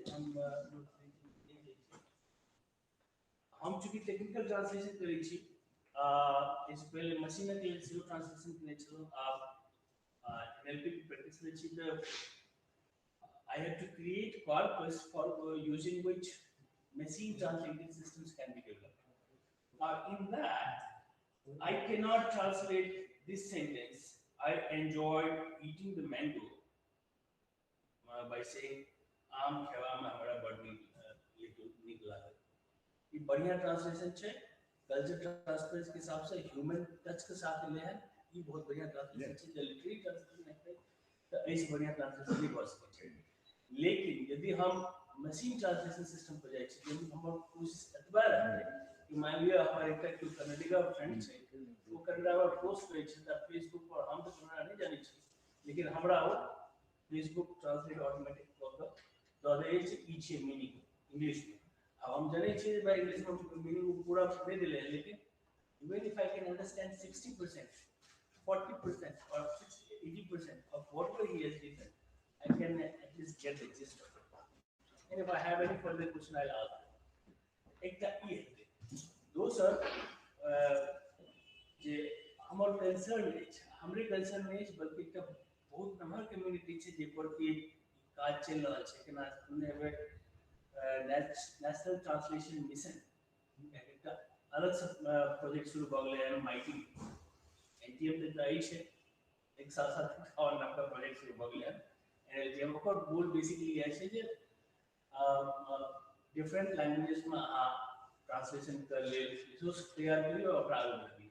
हम चूँकि टेक्निकल ट्रांसलेशन करै छी, एहिसँ पहिले मशीनक लेल सेहो ट्रांसलेशन केने छलहुँ, आब NLP के प्रैक्टिस करै छी तऽ I have to create corpus for using which machine translating systems can be developed. Now in that, I cannot translate this sentence, I enjoyed eating the mango, by saying आम खेबामे हमरा बड़ नीक लागल। ई बढ़िया ट्रांसलेशन छै, कल्चर ट्रांसफरेंस के हिसाब से human touch के साथ एलै हन। ई बहुत बढ़िया ट्रांसलेशन छै। जे लिटरेरी ट्रांसलेशन हेतै तऽ एहिसँ बढ़िया ट्रांसलेशन नहि भऽ सकै छै। लेकिन यदि हम मशीन ट्रांसलेशन सिस्टम पर जाइ छी, जाहिमे हमर कोशिश एतबा रहतै कि मानि लिअ हमर एकटा केओ कन्नडिगा फ्रेंड छै, ओ कन्नड़ामे पोस्ट करै छै तऽ फेसबुक पर, हम तऽ कन्नड़ा नहि जानै छी, लेकिन हमरा ओ फेसबुक ट्रांसलेट ऑटोमेटिक कऽ कऽ दऽ दै छै ई छै मीनिंग इंग्लिशमे। आब हम जनै छियै जे भाइ इंग्लिशमे मीनिंग पूरा नहि देलै हन, लेकिन even if I can understand 60%, 40% or 60, 80% of whatever he has written, I can at least get the gist of it. And if I have any further question, I'll ask. एकटा ई हेतै। दोसर जे हमर कंसर्न अछि, हमरे कंसर्न नहि अछि, बल्कि एकटा बहुत नमहर कम्युनिटी छै जाहिपर कि काज चलि रहल छै। केना सुनने हेबै, नेशनल ट्रांसलेशन मिशन एकटा अलगसँ प्रोजेक्ट शुरू भऽ गेलै हन। एम I T NTM तऽ अछि, एक साथ साथ आओर नवका प्रोजेक्ट शुरू भऽ गेलै हन एनएलटीएम। ओकर गोल बेसिकली इएह छै जे डिफरेंट लैंग्वेजेसमे अहाँ ट्रांसलेशन के लेल रिसोर्स तैयार करियौ, ओकरा आगू बढ़बियौ।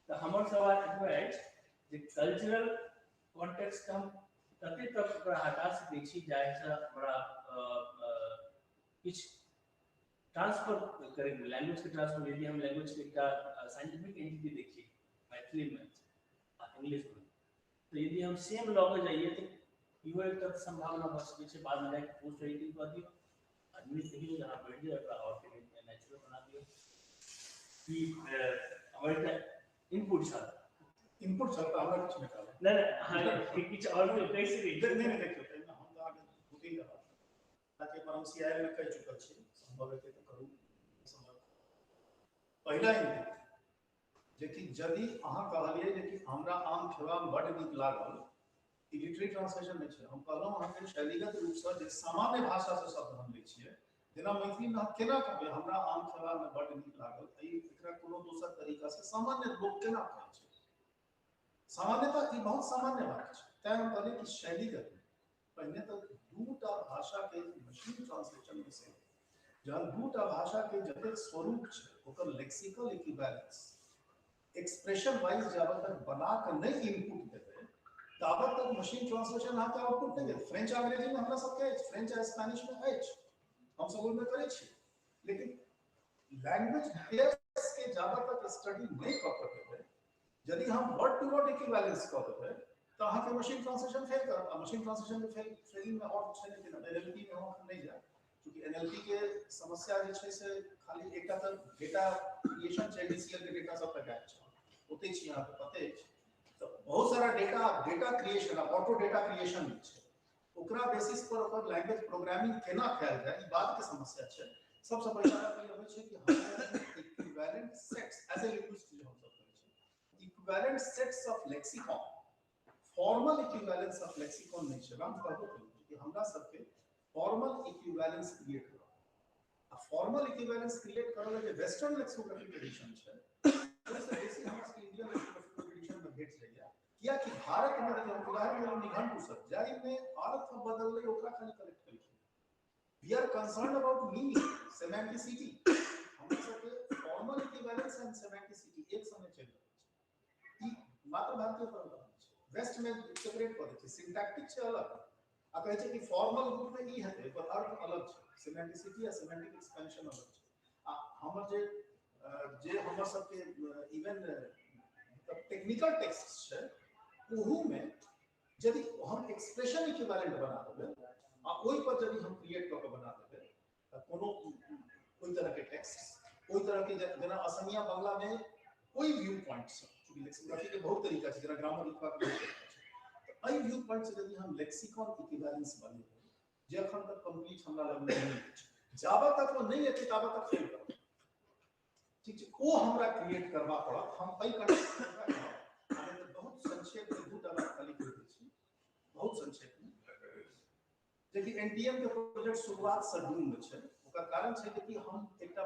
तऽ हमर सवाल एतबे अछि जे कल्चरल कॉन्टेक्स्ट हम कते तक ओकरा हटा सकै छी जाहिसँ हमरा किछु ट्रांसफर करैमे, लैंग्वेजके ट्रांसफर, यदि हम लैंग्वेजके एकटा साइंटिफिक एंटिटी देखिए मैथिलीमे आ इंग्लिशमे, तऽ यदि हम सेम लऽ कऽ जाइए तऽ इहो एकटा सम्भावना भऽ सकै छै बादमे जाके पोस्ट एडिटिंग कऽ दियौ, आदमी कहियौ जे अहाँ बैठ जाउ, एकरा आओर नेचुरल बना दियौ। ई हमर एकटा इनपुट छल। इनपुट छल तऽ हमरा किछु नहि कहल। नहि, अहाँ किछु आओर कहि सकै छी। नहि नहि, देखियौ, एहिमे हम तऽ अहाँके दू तीन टा बात ताकि पर हम सीआईएल में कहि चुकल छी, संभव हेतै तऽ करू, सम्भव। पहिला इनपुट जे कि यदि अहाँ कहलियै जे कि हमरा आम खेबामे बड्ड नीक लागल, ई लिटरेरी ट्रांसलेशन नहि छै। हम कहलहुँ अहाँके शैलीगत रूपसँ जे सामान्य भाषासँ शब्द हम लै छियै, जेना मैथिलीमे अहाँ केना कहबै हमरा आम खेबामे बड्ड नीक लागल? एहि एकरा कोनो दोसर तरीकासँ सामान्य लोक केना कहै छै? सामान्यतः ई बहुत सामान्य बात छै। तैं हम कहलियै कि शैलीगत पहिने तऽ दूटा भाषाके मशीन ट्रांसलेशन में से जहन दूटा भाषाके जतेक स्वरूप छै, ओकर लेक्सिकल इक्विवेलेंस एक्सप्रेशन वाइज जाबत तक बना कऽ नहि इनपुट देबै, ताबत तक मशीन ट्रांसलेशन अहाँके आउटपुट नहि देत। फ्रेंच अंग्रेजी में हमरा सबके अछि, फ्रेंच आ स्पेनिश में अछि, हमसब ओहिमे करै छी, लेकिन लैंग्वेज पेयर्स के जाबत तक स्टडी नहि कऽ कऽ देबै, यदि हम वर्ड टू वर्ड इक्विवेलेंस कऽ देबै तऽ अहाँके मशीन ट्रांसलेशन फेल करत। आ मशीन ट्रांसलेशन के फेलिंग में और छै, लेकिन एनएलपी में हम अखन नहि जायब, चूँकि एनएलपी के समस्या जे छै से खाली एकटा तऽ डेटा क्रिएशन छै, डीसीएल के डेटा सब गैप छै, ओते छी अहाँके पते अछि। तऽ बहुत सारा डेटा, डेटा क्रिएशन आ ऑटो डेटा क्रिएशन भी छै, ओकरा बेसिस पर ओकर लैंग्वेज प्रोग्रामिंग केना कयल जाय, ई बात के समस्या छै। सबसँ पहिला बात ई होइ छै कि हमरा equivalent sets, as a linguist जे हम सब कहै छी, equivalent sets of lexicon, formal equivalence of lexicon नहि छै। हम कहबो केलहुँ कि हमरा सबके फॉर्मल इक्विवेलेंस क्रिएट करऽ आ फॉर्मल इक्विवेलेंस क्रिएट करऽ लेल जे वेस्टर्न लेक्सिकोग्राफिक ट्रेडिशन छै, ओहिसँ बेसी हमरा सबके इंडियन लेक्सिकोग्राफिक ट्रेडिशन में भेट जाइए, कियाकि भारत में देखियौ, हम उदाहरण देलहुँ निघंटु सब, जाहिमे अर्थ बदललै ओकरा खाली कलेक्ट केलखिन। We are concerned about meaning, semanticity. हमरा सबके फॉर्मल इक्विवेलेंस एंड सेमेंटिसिटी एक संगे चलि रहल छै। ई मात्र भारतीय परंपरा छै। वेस्ट में सेपरेट कऽ दै छै, सिंटैक्टिक छै अलग आ कहै छै कि फॉर्मल रूप में ई हेतै, ओकर अर्थ अलग छै, सेमेंटिसिटी आ सेमेंटिक एक्सपेंशन अलग छै। आ हमर जे हमर सबके इवन मतलब टेक्निकल टेक्स्ट छै, ओहूमे यदि हम एक्सप्रेशन इक्विवेलेंट बना देबै आ ओहि पर यदि हम क्रिएट कऽ के बना देबै तऽ कोनो ओहि तरहके टेक्स्ट, ओहि तरहके जेना असमिया बंगलामे ओहि व्यू पॉइंट से, चूँकि लेक्सिकोग्राफी के बहुत तरीका छै, जेना ग्रामर लिखबाक बहुत तरीका छै, तऽ एहि व्यू पॉइंट से यदि हम लेक्सिकॉन इक्विवेलेंस बनेबै, जे अखन तक कंप्लीट हमरा लग नहि अछि, जाबत तक ओ नहि एतै ताबत तक फेल करब। ठीक छै, ओ हमरा क्रिएट करबा पड़त। हम एहि कंटेक्स्ट में कहब, आ नहि तऽ बहुत संक्षेप में दू टा बात खाली कहि दै छी, बहुत संक्षेप में, जेकि एनटीएम के प्रोजेक्ट शुरुआत से डूम्ड छै। ओकर कारण छै कि हम एकटा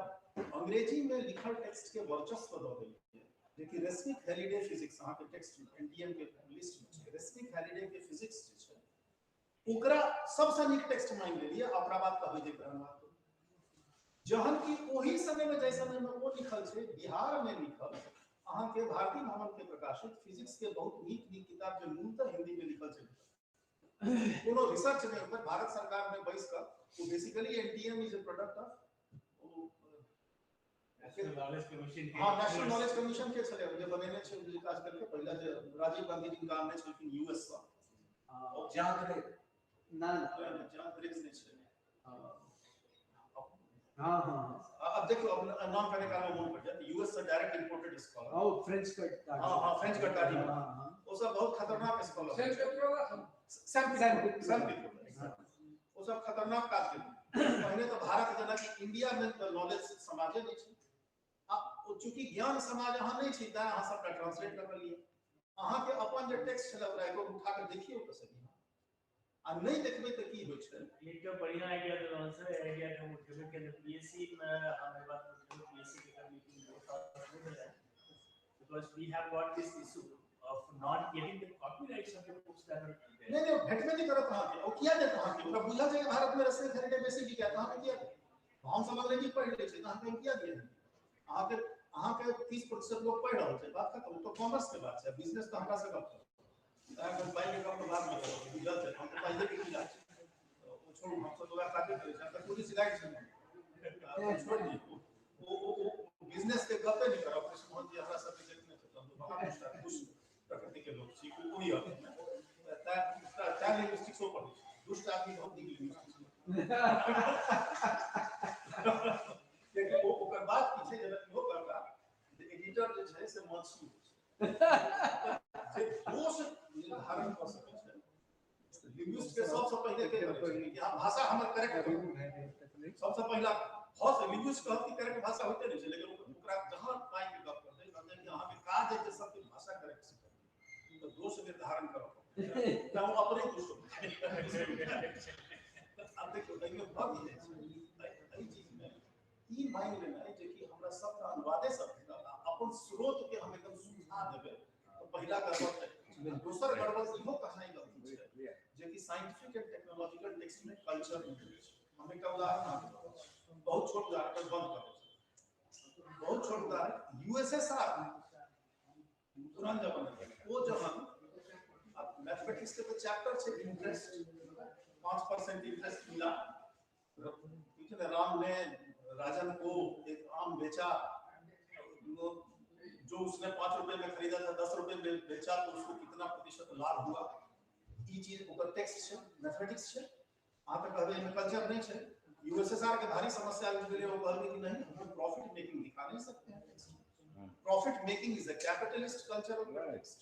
अंग्रेजी में लिखल टेक्स्ट के वर्चस्व दऽ देलियै, जेकि रेस्निक हैलिडे फिजिक्स अहाँके टेक्स्ट एनटीएम के लिस्ट में छै। रेस्निक हैलिडे के फिजिक्स जे छै, ओकरा सबसँ नीक टेक्स्ट मानि लेलियै आ ओकरा बाद कहबै जे एकर अनुवाद करू। जहन कि ओही समय में, जाहि समय में ओ लिखल छै, बिहार में लिखल अहाँके भारती भवन के प्रकाशित फिजिक्स के बहुत नीक नीक किताब जे मूलतः हिंदी में लिखल छै, कोनो रिसर्च नहीं ओकर भारत सरकार में बैस कऽ ओ basically NTM is a product of national knowledge commission. हाँ, नेशनल नॉलेज कमीशन के छलै जे बनेने छै, जे काज करके पहिला जे राजीव गांधी जिनका आनने छलखिन यूएस सँ, जागरे ना जागरे नहि छै। हाँ हाँ, अब देखो, अब नाम करने का मोन पड़ जाए, यूएस से डायरेक्ट इंपोर्टेड स्कॉलर। हाँ, फ्रेंच कट। हाँ हाँ, फ्रेंच कट दाढ़ी। हाँ हाँ, वो सब बहुत खतरनाक scholar. Sam Pitroda. Sam Pitroda, वो सब खतरनाक काज केलकै। पहिने तऽ भारत जेना कि इंडिया में तऽ नॉलेज समाजे नहि छै, आ ओ चूंकि ज्ञान समाज अहाँ नहि छी, तैं अहाँ सबटा ट्रांसलेट कऽ लिअ। अहाँके अपन जे टेक्स्ट छलै ओकरा एको उठा कऽ देखियौ तऽ सही, आ नहि देखबै तऽ की होइ छै? एकटा बढ़िया आइडिया देलहुँ सर। आइडिया हम उठेबे केलियै पीएससी में, हम एहि बात उठेबै पीएससी के मीटिंग बहुत साल नहि भेलै, because we have got this issue of not getting the copyrights of the books that are there. नहीं नहीं, भेटबे नहीं करत अहाँके। ओ किया देत अहाँके? ओकरा बुझल छै कि भारत में रश्मि खरे बेसी बिकायत, अहाँके किया देत? हम सब अंग्रेजी पढ़ि लै छी तऽ अहाँके किया दिए? अहाँके अहाँके 30% लोग पढ़ि रहल छै, बात खत्म। ओ तऽ कॉमर्स के बात छै, बिजनेस तऽ हमरा से गप करब, तैं पाइ के गप बाद में करब। बुझल छै, हम तऽ पाइए के खिलाफ छी, ओ छोड़ू, हम सब वएह काजे करै छी, हम तऽ पूरी सिलाई छै, छोड़ दियौ ओ ओ बिजनेस के गपे नहीं करब। कृष्ण मोहन जी हमरा सबके देखने छै, हम महा दुष्ट प्रकृति के लोग छी ओहि अर्थ में, तैं लिंग्विस्टिक्सो पढ़ै छी। दुष्ट आदमी बहुत नीक लिंग्विस्टिक्स, कियाकि ओकर बात की छै, जेना इहो कहता जे एडिटर जे छै से मच्छी होइ छै जे दोष निर्धारण कऽ सकै छै। लिंग्विस्ट के सबसँ पहिले के करै छै कि अहाँ भाषा हमर करेक्ट करू। सबसँ पहिला भऽ लिंग्विस्ट कहत कि करेक्ट भाषा होइते नहि छै, लेकिन ओकरा जहाँ पाइ के गप करतै, कहतै कि अहाँके काज है जे सबके भाषा करेक्ट सिखब, तऽ दोष निर्धारण करऽ पड़तै, तऽ ओ अपने दोष। आब देखियौ, एहिमे भऽ की जाइ छै, एहि चीजमे ई मानि लेनाइ जे कि हमरा सबटा अनुवादे सब भेटल आ अपन स्रोत के हम एकदम सुझा देबै, तऽ पहिला गड़बड़ छै। दोसर गड़बड़ इहो कहनाइ गलती छै जे कि साइंटिफिक एंड टेक्नोलॉजिकल टेक्स्ट में कल्चर नहि होइ छै। हम एकटा उदाहरण अहाँके, बहुत छोट उदाहरण, बस बंद करै छी, बहुत छोट उदाहरण। यूएसएसआर पुरान जमाना, ओ जहन मैथमेटिक्स के तो चैप्टर छै इंटरेस्ट, 5% इंटरेस्ट मिला, ठीक है, राम ने राजन को एक आम बेचा, जो उसने 5 रुपए में खरीदा था 10 रुपए में बेचा, तो उसको कितना प्रतिशत लाभ हुआ। ई चीज ओकर टेक्स्ट छै, मैथमेटिक्स छै। अहाँ तऽ कहबै एहिमे कल्चर नहीं छै। यूएसएसआर के भारी समस्या आबि गेलै, ओ कहलकै कि नहीं, हम प्रॉफिट मेकिंग दिखा नहीं सकते हैं। Profit making is a capitalist cultural text,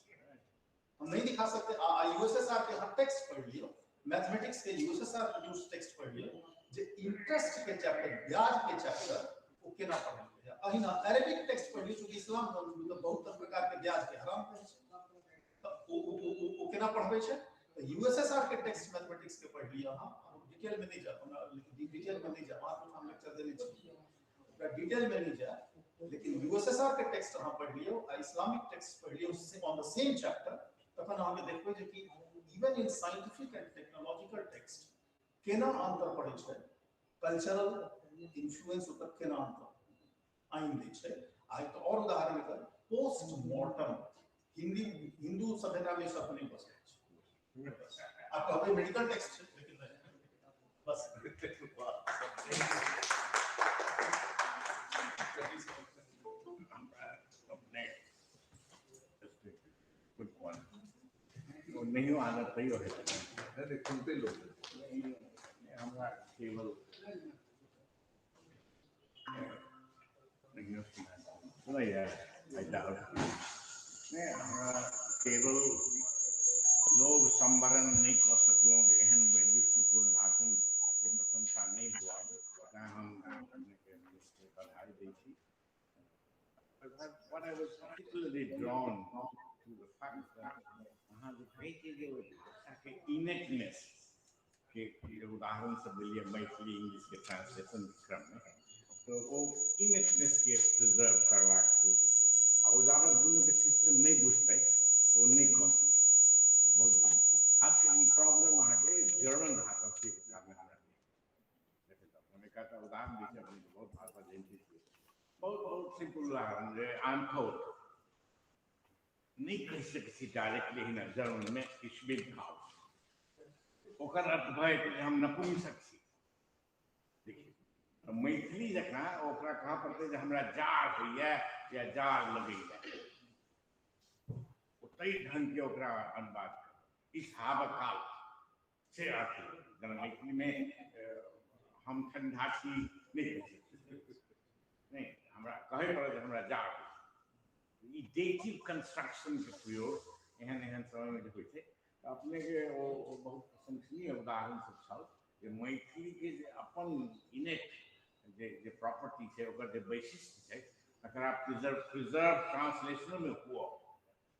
हम नहीं दिखा सकते। यूएसएसआर के हर टेक्स्ट पढ़ लियो, मैथमेटिक्स के यूएसएसआर प्रोड्यूस टेक्स्ट पढ़ लियो, जे इंटरेस्ट के चैप्टर, ब्याज के चैप्टर ओ केना पढ़ल है। अहिना अरेबिक टेक्स्ट पढ़ लियो, चूंकि इस्लाम मतलब बहुत प्रकार के ब्याज के हराम कहै छै, तऽ ओ ओ ओ ओ केना पढ़बै छै। तऽ यूएसएसआर के टेक्स्ट मैथमेटिक्स के पढ़ लियो अहाँ, डिटेल में नहीं जाब, हमरा डिटेल में नहीं जाब, अहाँ हम लेक्चर देने छी, ओकरा डिटेल में नहीं जाब, लेकिन यूएसएसआर के टेक्स्ट अहाँ पढ़ लियो आ इस्लामिक टेक्स्ट पढ़ लियो ऑन the same chapter, तखन अहाँके देखबै जे कि even in scientific and technological text केना अंतर पड़ै छै, कल्चरल इन्फ्लुएंस ओकर केना अंतर आनि दै छै। आ एक और उदाहरण एकर, पोस्टमार्टम हिंदी हिंदू सभ्यता में शब्द नहीं बसै छै, आ कहबै मेडिकल टेक्स्ट छै, लेकिन नहीं, बस। अपने गुड वन नहियो आदत तैयो हेतै। नहीं, सुनते लोग। हमरा केवल नहियो सुनैया, I doubt. नहि, हमरा केवल लोभ संवरण नहि कऽ सकलहुँ जे एहन वैविध्यपूर्ण भाषण के प्रशंसा नहि हुआ, तैं हम अपनेके बधाई दै छी। But I was particularly drawn to the fact that अहाँ जे कहै छियै जे ओहि भाषाके इनेटनेस के उदाहरण सब देलियै मैथिली इंग्लिश के ट्रांसलेशन के क्रममे, तऽ ओ इनेटनेस के प्रिजर्व करबाक कोशिश, आ ओ जाबत दुनूके सिस्टम नहि बुझतै तऽ ओ नहि कऽ सकैए। बहुत खास प्रॉब्लम अहाँके जर्मन हम एक उदाहरण दै छी, अपने बहुत भाषा जानते छियै। बहुत बहुत सिंपल उदाहरण जे I am cold नहि कहि सकै छी डायरेक्टली हिना जर्मन में ich bin kalt। ओकर अर्थ भऽ जेतै जे हम नपुंसक छी। देखियौ मैथिली जकाँ ओकरा कहऽ पड़तै जे हमरा जाड़ होइए या जाड़ लगैए, ताहि ढंगके ओकरा अनुवाद कर इस habe kalt से अर्थ होइए। जेना मैथिलीमे हम ठंडा छी नहि कहि सकै, नहि हमरा कहै पड़त जे हमरा जाड़ होइए। ई डेटिव कंस्ट्रक्शन के प्रयोग एहन एहन समयमे जे होइ छै। तऽ अपनेके ओ बहुत प्रशंसनीय उदाहरण सब छल जे मैथिलीके जे अपन इनेट जे जे प्रॉपर्टी छै, ओकर जे वैशिष्ट्य छै, तकरा प्रिजर्व ट्रांसलेशनोमे हुअ,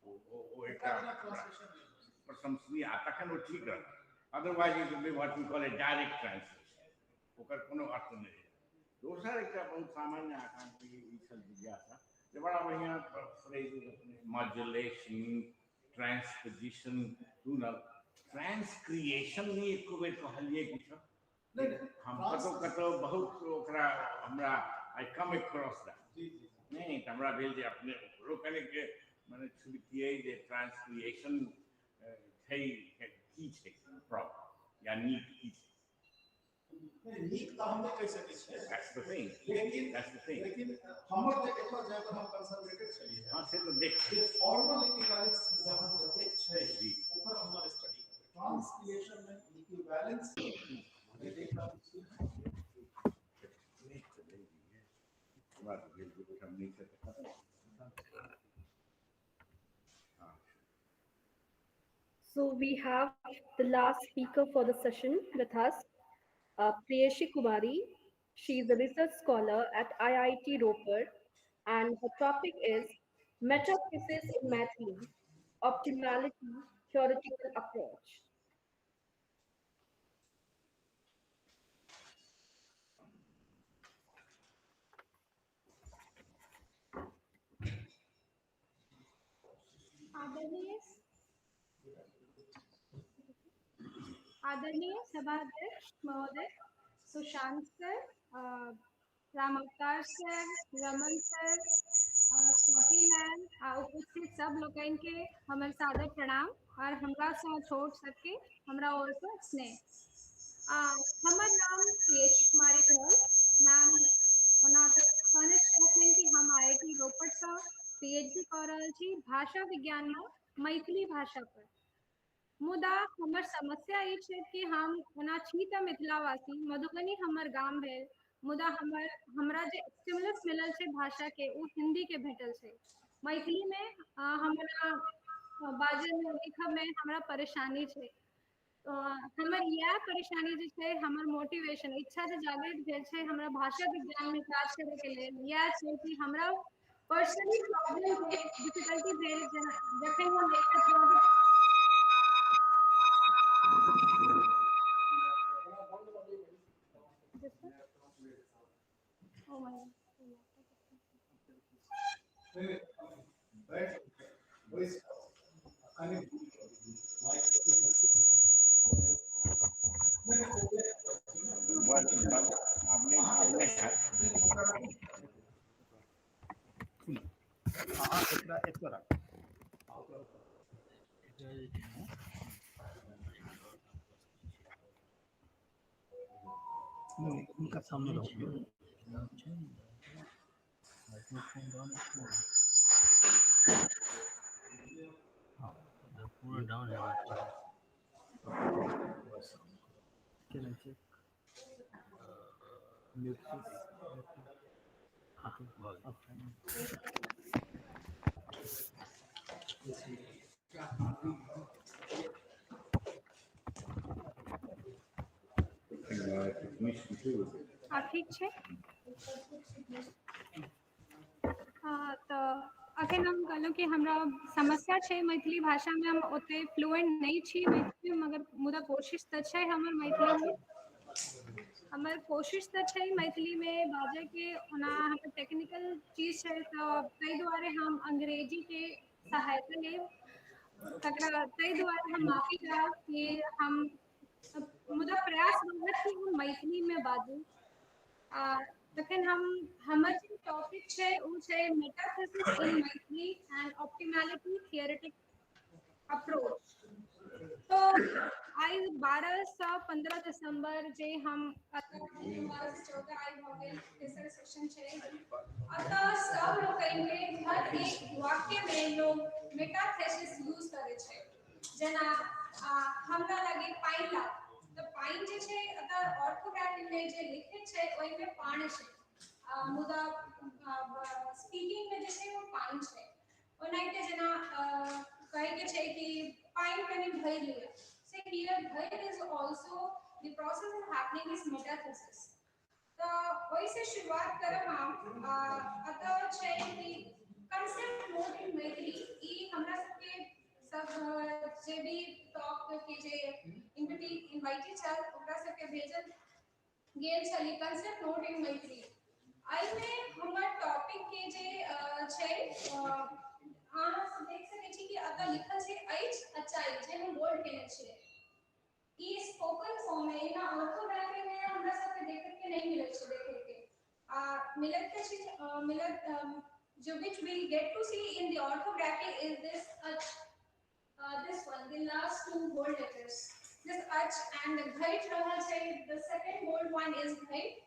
ओ एकटा प्रशंसनीय, आ तखन ओ ठीक रहत। Otherwise it will be what we call a direct translation, ओकर कोनो अर्थ नहि रहै। दोसर एकटा बहुत सामान्य आकांक्षा ई छल जिज्ञासा जे बड़ा बढ़िआँ फ्रेज अपने मॉड्यूलेशन, ट्रांसपोजिशन, टूनल, ट्रांसक्रिएशन नहि एको बेर कहलियै किछो। हम कतहु कतहु बहुत ओकरा हमरा I come across that नहि, तऽ हमरा भेल जे अपने ओकरो कनिक मने छुबितियै जे ट्रांसक्रिएशन छै की छै प्रॉपर या नीक की छै। नीक तऽ हम नहि कहि सकै छियै। That's the thing. लेकिन That's the thing. लेकिन हमर जे एतऽ जाय पर हम कंसंट्रेटेड छलियै। हाँ, से तऽ देख जे फॉर्मल इक्विवेलेंस जहाँ जतेक छै जी। ओकर हमर स्टडी ट्रांसक्रिएशन में इक्विवेलेंस देख रहल छी। हमरा तऽ भेल जे ओहिठाम नहि छै तऽ खतम। हाँ। So we have the last speaker for the session with us, Priyeshi Kumari. She is a research scholar at IIT Ropar, and her topic is Metathesis in Maithili, Optimality Theoretical Approach. आदरणीय आदरणीय सभाध्यक्ष महोदय, Sushant sir, Ramavatar sir, Raman sir, Swati ma'am आ उपस्थित सब लोकनि के हमर सादर प्रणाम और हमरा सँ छोट सबके हमरा ओर से स्नेह। हमर नाम प्रियेशी कुमारी भेल। मैम ओना तऽ कहने छथिन कि हम IIT रोपड़ सँ PhD कऽ रहल छी भाषा विज्ञान में मैथिली भाषा पर। मुदा हमर समस्या ई छै कि हम ओना छी तऽ मिथिलावासी, मधुबनी हमर गाम भेल, मुदा हमर हमरा जे स्टिमुलस मिलल छै भाषा के ओ हिंदी के भेटल छै। मैथिली में हमरा बाजय में लिखय में हमरा परेशानी छै। हमर इएह परेशानी जे छै हमर मोटिवेशन इच्छा जे जागृत भेल छै हमरा भाषा विज्ञान में काज करे के लेल इएह छै कि हमरा पर्सनली प्रॉब्लम भेल, डिफिकल्टी भेल जखन हम एकटा project Oh my God. उनका सामने रहो। पूरा डाउन है। Can I check? Mute this. हाँ, बहुत। आब ठीक छै। तऽ अखन हम कहलहुँ कि हमरा समस्या छै मैथिली भाषामे, हम ओते फ्लुएंट नहि छी मैथिलीमे, मगर मुदा कोशिश तऽ छै हमर मैथिलीमे, हमर कोशिश तऽ छै मैथिलीमे बाजयके। ओना हमर टेक्निकल चीज छै तऽ ताहि दुआरे हम अंग्रेजीके सहायता लेब, तकरा ताहि दुआरे हम माफी चाहब कि हम मुदा प्रयास रहत कि हम मैथिलीमे बाजू। आ तखन हम हमर जे टॉपिक छै ओ छै metathesis in Maithili and optimality theoretic approach. तो आइ 12 से 15 दिसंबर जे हम 12 से 14 आइ भऽ गेल, तेसर सेशन छै। अतः सब लोकनि के हर एक वाक्य में लोग मेटाथेसिस यूज करै छै। जेना हमरा लगे पानि लाउ, तऽ पानि जे छै अतः ऑर्थोग्राफी में जे लिखित छै ओहिमे पान छै, मुदा स्पीकिंग में जे छै ओ पानि छै। ओनाहिते जेना कहैके छै कि पानि कनि भरि लिअ, से here भरि is also the process is happening is metathesis. तऽ ओहिसँ शुरुआत करब हम। अतः छै कि कंसेप्ट नोट इन मैथिली, ई हमरा सबके सब जे भी टॉप के जे इन्वाइटेड छल ओकरा सबके भेजल गेल छल कंसेप्ट नोट इन मैथिली। एहिमे हमर टॉपिक के जे छै अहाँ सब देख सकै छी कि अतः लिखल छै अछि अचाइ, जे हम बोल्ड केने छियै। ई स्पोकन फॉर्म में, एना ऑर्थोग्राफी में हमरा सबके देखे के नहीं मिलै छै, देखे के आ मिलत के छै, मिलत जो which we get to see in the orthography is this ach, this one, the last two bold letters, this ach and the ghait रहल छै। The second bold one is ghait,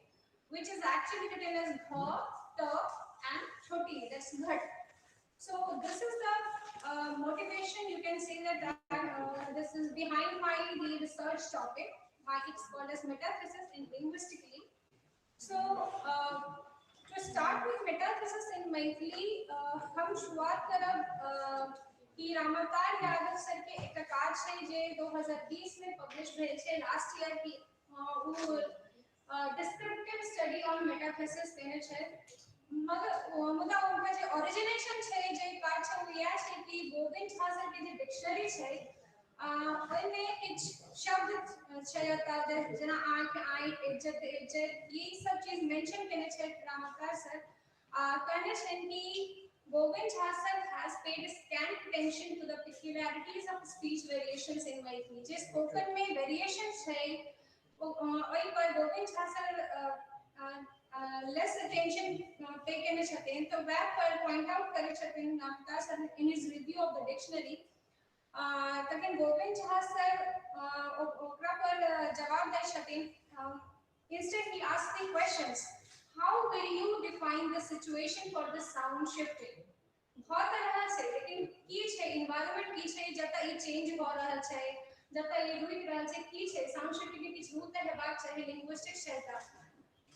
which is actually written as gha, ta and choti, that's ghat. So this is the motivation, you can say that this is behind my the research topic, why it's called as metathesis in linguistically. So to start with metathesis in Maithili, हम शुरुआत करब कि Ramavatar Yadav sir के एक काज छै जे 2020 में पब्लिश भेल छै, लास्ट ईयर की ओ डिस्क्रिप्टिव स्टडी ऑन मेटाथेसिस देने छै। मगर मुदा हुनका जे ओरिजिनेशन छै, जे काज छै, ओ इएह छै कि गोविंद झा सर के जे डिक्शनरी छै ओहिमे किछु शब्द छै जेना आँखि, आँखि, इज्जत, इज्जत, ई सब चीज मेंशन केने छै रामावतार सर। कहने छनि कि Govind Jha sir has paid scant attention to the peculiarities of speech variations in Maithili. जे स्पोकन में वेरिएशन छै ओहि पर Govind Jha sir less attention पे केने छथिन, तऽ वएह पर पॉइंट आउट करै छथिन Ramavatar sir in his review of the dictionary. तखन गोविंद झा सर ओकरा पर जवाब दै छथिन। Instead he asked the questions, how will you define the situation for the sound shifting? भऽ तऽ रहल छै, लेकिन की छै इन्वायरमेंट, की छै जतऽ ई चेंज भऽ रहल छै, जतऽ ई रुकि रहल छै, की छै साउंड शिफ्टिंग के किछु रूल तऽ हेबाक चाही, लिंग्विस्टिक्स छै।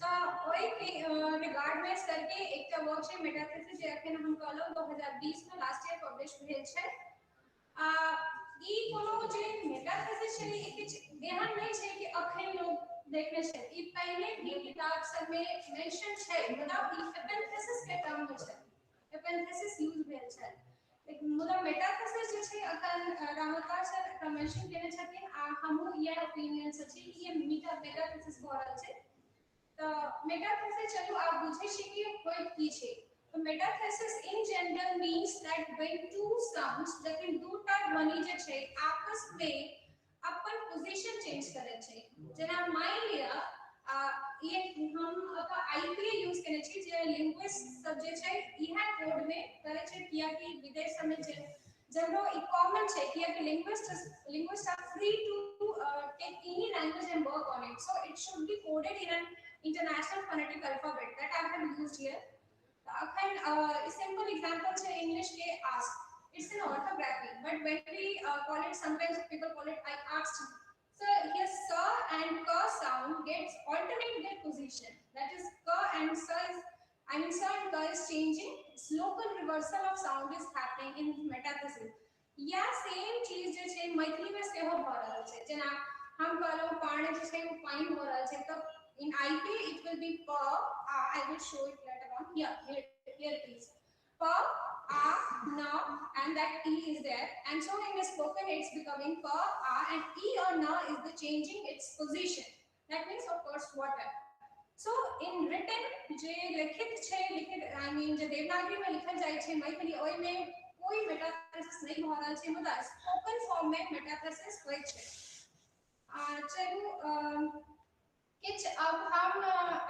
तऽ ओहि रिगार्ड में सर के एकटा वर्क छै मेटाथेसिस, जे अखन हम कहलहुँ 2020 में लास्ट ईयर पब्लिश भेल छै। ई कोनो जे मेटाथेसिस छै ई किछु एहन नहि छै कि अखन लोग देखने छै, ई पहिने भी किताब सब में मेंशन छै, मुदा ई एपेंथेसिस के टर्म में छै, एपेंथेसिस यूज भेल छै। लेकिन मुदा मेटाथेसिस जे छै अखन रामावतार सर एकरा मेंशन केने छथिन आ हमहूँ इएह ओपिनियन से छी कि ई मेटाथेसिस भऽ रहल छै। तऽ मेटाथेसिस चलू आब बुझै छी कि होइत की छै। तऽ metathesis in general means that when two sounds, जखन दूटा ध्वनि जे छै आपस में अपन पोजीशन चेंज करै छै। जेना मानि लिअ ई हम अपन आईपीए यूज केने छी, जे लिंग्विस्ट सब जे छै इएह कोड में करै छै, कियाकि विदेश सबमे जे जनरो ई कॉमन छै, कियाकि linguist are free to take any language and work on it, so it should be coded in an international phonetic alphabet that I have used here. अखन सिंपल एग्जांपल छै इंग्लिश के ask, it's an orthography, but when we call it, sometimes people call it I asked you. So here sa and ka sound gets alternate their position, that is ka and sa is, I mean sa and ka is changing, it's local reversal of sound is happening in metathesis. या same चीज जे छै मैथिली में सेहो भऽ रहल छै। जेना हम कहलहुँ पाण जे छै ओ पानि भऽ रहल छै, तऽ in IP it will be pa, a, I will show it later on. Here, here, here it is. Pa, a, na, and that e is there. And so in the spoken it's becoming pa, a, and e or na is the changing its position. That means of course water. So in written जे लिखित छै, लिखित I mean जे देवनागरी में लिखल जाइ छै मैथिली, ओहि में कोई मेटाथेसिस नहीं भऽ रहल छै, मुदा स्पोकन फॉर्म में मेटाथेसिस होइ छै। चलू किछु अब हम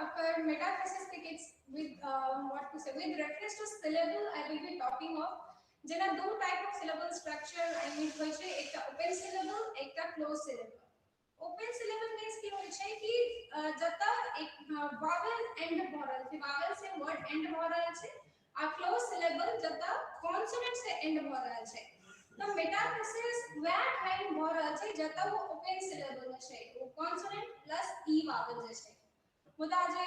अकर मेटाथेसिस के किछु with what to say with reference to syllable I will be talking of. जेना दू type of syllable structure I mean होइ छै, एकटा ओपन सिलेबल, एकटा close syllable. Open syllable means की होइ छै कि जतऽ एक वॉवेल एंड भऽ रहल छै, वॉवेल से वर्ड एंड भऽ रहल छै, आ क्लोज सिलेबल जतऽ कॉन्सोनेंट से एंड भऽ रहल छै। तऽ मेटाथेसिस वएह ठाम भऽ रहल छै जतऽ ओ ओपन सिलेबल मे छै, ओ कॉन्सोनेंट प्लस ई वॉवेल जे छै। मुदा जे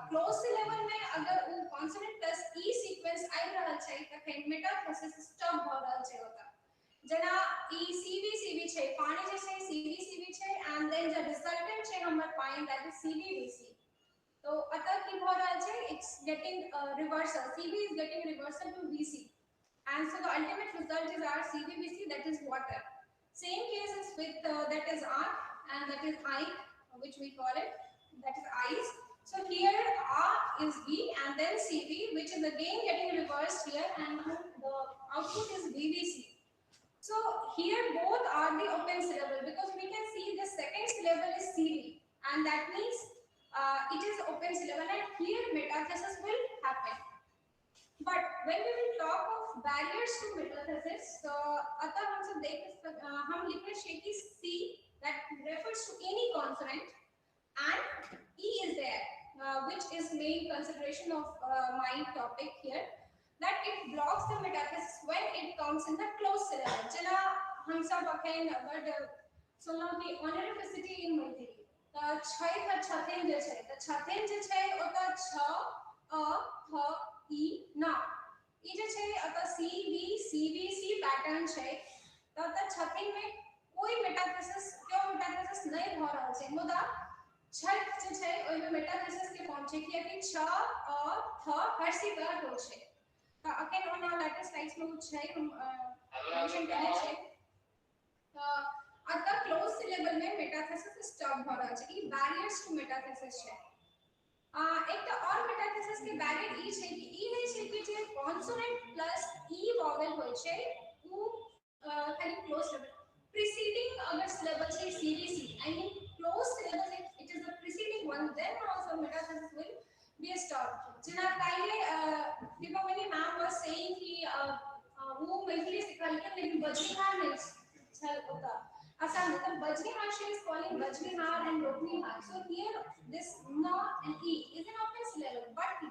क्लोज सिलेबल में अगर ओ कॉन्सोनेंट प्लस ई सीक्वेंस आबि रहल छै तखन मेटाथेसिस स्टॉप भऽ रहल छै ओतऽ। जेना ई सीवी सीवी छै, पानी जे छै सीवी सीवी छै, एंड then जे रिजल्टेंट छै हमर पानि that is सीवीवीसी। तो अतः की भऽ रहल छै, it's getting reversal, CV is getting reversal to VC, and so the ultimate result is our CVVC, that is water. Same case is with that is R and that is I, which we call it, that is eyes. So here R is V and then CV, which is again getting reversed here, and the output is VVC. So here both are the open syllable, because we can see the second syllable is CV, and that means it is open syllable, and here metathesis will happen. But when we will talk of barriers to metathesis, so अतः हम सब देख हम लिखने छियै कि C that refers to any consonant and E is there, which is main consideration of my topic here, that it blocks the metathesis when it comes in the closed syllable. जेना हम सब अखन बड सुनलहुँ कि honorificity in Maithili, तऽ छै तऽ छथिन जे छै, तऽ छथिन जे छै ओतऽ छ अ थ ई न, ई जे छै ओतऽ C V C V C pattern छै, तऽ ओतऽ छथिन में कोई मेटाथेसिस क्यों मेटाथेसिस नहि भऽ रहल छै। मुदा छठ जे छै ओहिमे मेटाथेसिस के फॉर्म छै, कियाकि छ अ थ हर्षिकार होइ छै। तऽ अखन ओना लेटेस्ट स्लाइड्स में ओ छै, हम मेंशन केने छियै। तऽ अतः क्लोज सिलेबल में मेटाथेसिस स्टॉप भऽ रहल छै, ई बैरियर्स टू मेटाथेसिस छै। एकटा और मेटाथेसिस के बैरियर ई छै कि ई नहि छै कि जे कॉन्सोनेंट प्लस ई वॉवेल होइ छै उ खाली क्लोज सिलेबल, प्रीसीडिंग अगर सिलेबल छै CVC, I mean close syllable, it is the preceding one, then also metathesis will be stopped. जेना काल्हि दीपावली मैम वाज सेइंग कि वो मैथिली सिखलखिन लेकिन बजनिहार नहि छल ओतऽ असम में, तऽ बजनिहार she is calling बजनिहार and रोपनिहार. So here this na and e is an open syllable, but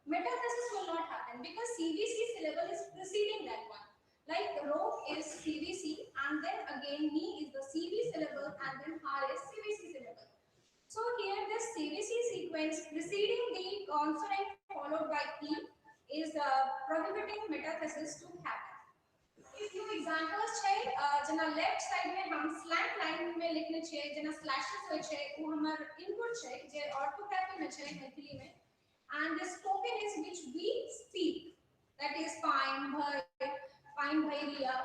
metathesis will not happen because CVC syllable is preceding that one. Like rope is CVC and then again ni is the CV syllable and then har is CVC syllable. So here this CVC sequence preceding the consonant followed by E is prohibiting metathesis to happen. A few examples छै, जेना left side में हम slant line में लिखने छियै, जेना slashes होइ छै ओ हमर इनपुट छै जे ऑर्थोग्राफी में छै मैथिली में, and the spoken is which we speak, that is पाइन भय, पाइन भरि लिअ,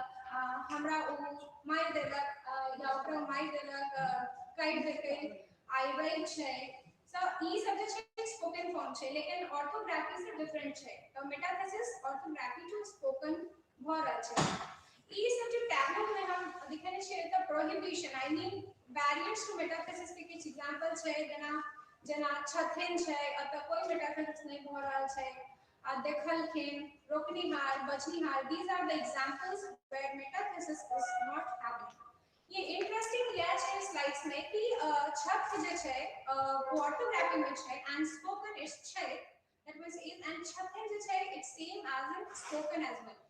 हमरा ओ मारि देलक या ओकरा मारि देलक, काटि देलकै, आइ रवि छै। सो ई सब जे छै स्पोकन फॉर्म छै, लेकिन ऑर्थोग्राफी से डिफरेंट छै। तऽ मेटाथेसिस ऑर्थोग्राफी टू स्पोकन भऽ रहल छै। ई सब जे टैबलो में हम लिखने छियै तऽ prohibition I mean barriers to metathesis के किछु एग्जांपल छै, जेना जेना छथिन छै, अतः कोई मेटाथेसिस नहि भऽ रहल छै, आ देखलखिन, रोकनिहार, बजनिहार, these are the examples where metathesis is not happening. ये इंटरेस्टिंग यह छै स्लाइड्स में कि छठ जे छै वो ऑर्थोग्राफी में छै एंड स्पोकन is छै, that means is, and छथिन जे छै it's same as in spoken as well.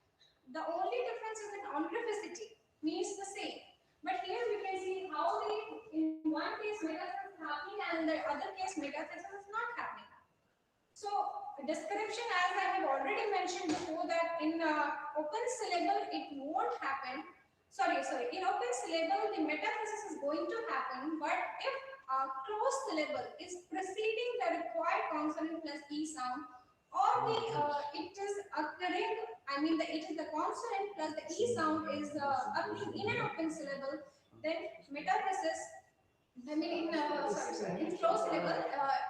The only difference is in honorificity means the same, but here we can see how they in one case metathesis is happening and in the other case metathesis is not happening. So description, as I have already mentioned before, that in open syllable it won't happen. Sorry, in open syllable the metathesis is going to happen, but if a closed syllable is preceding the required consonant plus e sound, or the it is occurring, I mean the it is the consonant plus the e sound is occurring in an open syllable, then metathesis, I mean in in closed syllable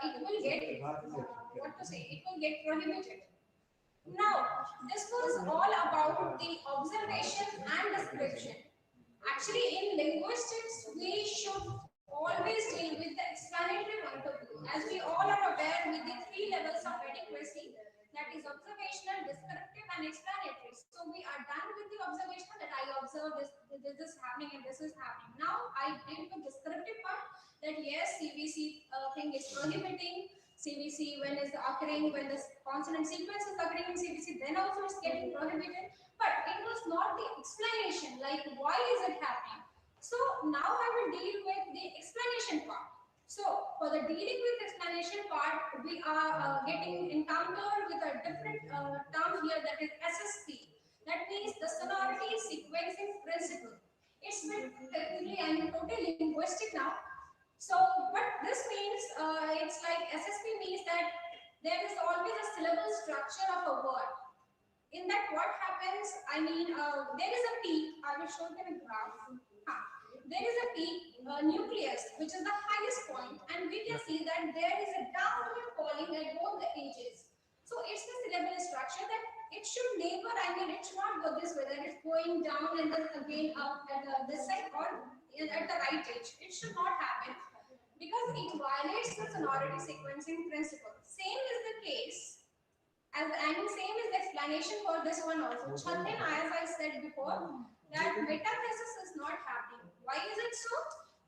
it will get what to say, it will get prohibited. Now this was all about the observation and description. Actually in linguistics we should always deal with the explanatory point of view. As we all are aware with the three levels of adequacy, that is observational, descriptive, and explanatory. So we are done with the observational, that I observed this is happening and this is happening. Now I deal with descriptive part, that yes, CVC thing is prohibiting, CVC when is occurring, when the consonant sequence is occurring in CVC, then also it's getting prohibited. But it was not the explanation, like why is it happening? So now I will deal with the explanation part. So for the dealing with explanation part, we are getting encountered with a different term here, that is SSP. That means the sonority sequencing principle. It's been technically, I'm totally linguistic now. So what this means, it's like SSP means that there is always a syllable structure of a word. In that what happens, I mean, there is a peak. I will show you in a graph. There is a peak nucleus, which is the highest point, and we can see that there is a downward falling at both the edges. So it's the syllable structure that it should neighbor, I mean, it should not go this way, that it's going down and then again up at this side or at the right edge. It should not happen because it violates the sonority sequencing principle. Same is the case, as I mean, same is the explanation for this one also. Chathin, as I said before, that metathesis is not happening. Why is it so?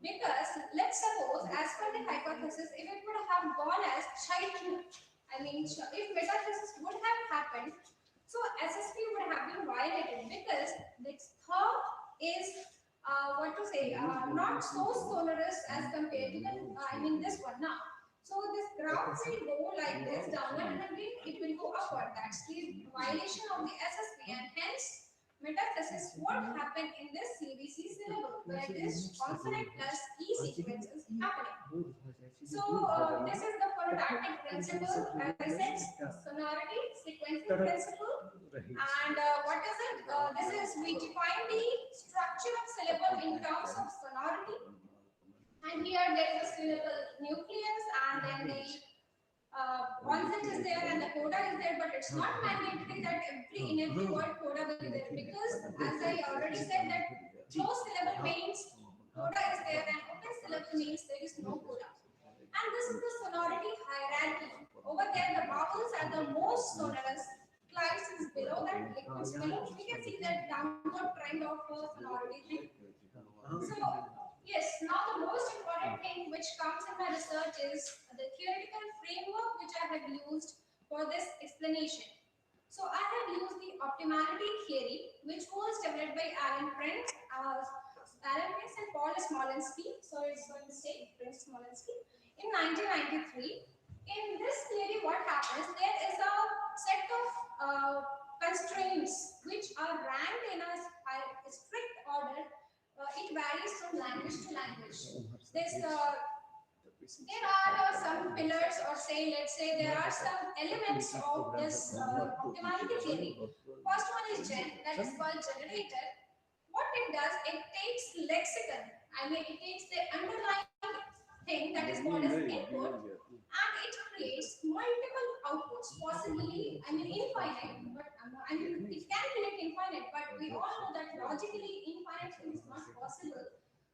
Because let's suppose, as per the hypothesis, if it would have gone as chaitin, I mean, if metathesis would have happened, so SSP would have been violated because this th is, what to say, not so sonorous as compared to the, I mean, this one now. So this graph will go like this downward and again it will go upward. That's the violation of the SSP, and hence metathesis won't happen in this CVC syllable where this consonant plus E sequence is happening. So this is the phonotactic principle, as I said, sonority sequencing principle. And what is it? This is, we define the structure of syllable in terms of sonority. And here there is a syllable nucleus, and then the onset is there and the coda is there, but it's not mandatory that in every word coda will be there, because as I already said that closed syllable means coda is there and open syllable means there is no coda. And this is the sonority hierarchy. Over there the vowels are the most sonorous, glides is below that, liquids below. We can see that downward trend of sonority thing. So yes, now the most important thing which comes in my research is the theoretical framework which I have used for this explanation. So I have used the optimality theory, which was developed by Alan Prince and Paul Smolensky. So it's my mistake, Prince Smolensky, in 1993. In this theory, what happens? There is a set of constraints which are ranked in a strict order. It varies from language to language. There are some pillars, or say, let's say there are some elements of this optimality theory. First one is gen, that is called generator. What it does, it takes lexicon. I mean, it takes the underlying thing that is called as input, and it creates multiple outputs, possibly, I mean, infinite, but I mean, it can create infinite, but we all know that logically infinite is not possible.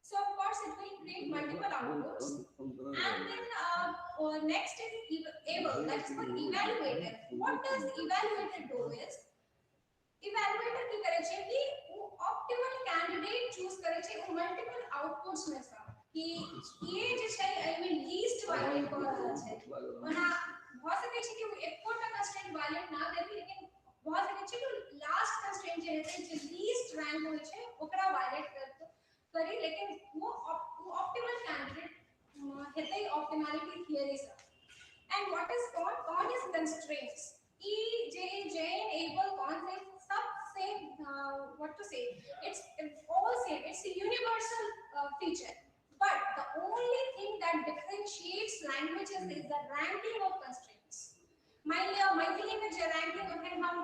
So of course it will create multiple outputs. And then next is able, that is called evaluator. What does evaluator do is, evaluator ki kare chhe ki wo optimal candidate choose kare chhe wo multiple outputs mein sa कि ये जे छै I mean least violate क रहल छै। ओना भ सकै छै कि ओ एकोटा कंस्ट्रेंट वायलेट ना करी, लेकिन भ सकै छै कि लास्ट कंस्ट्रेंट जे हेतै जे लीस्ट रैंक होय छै ओकरा वायलेट करी, लेकिन वो ऑप्टिमल कैंडिडेट हेतै optimality theory Se. And what is con? Con is constraints. E J Jane able con से सब same, what to say, it's all same, it's a universal feature. But the only thing that differentiates languages is the ranking of constraints. मान लिया मैथिली में जे ranking अखन हम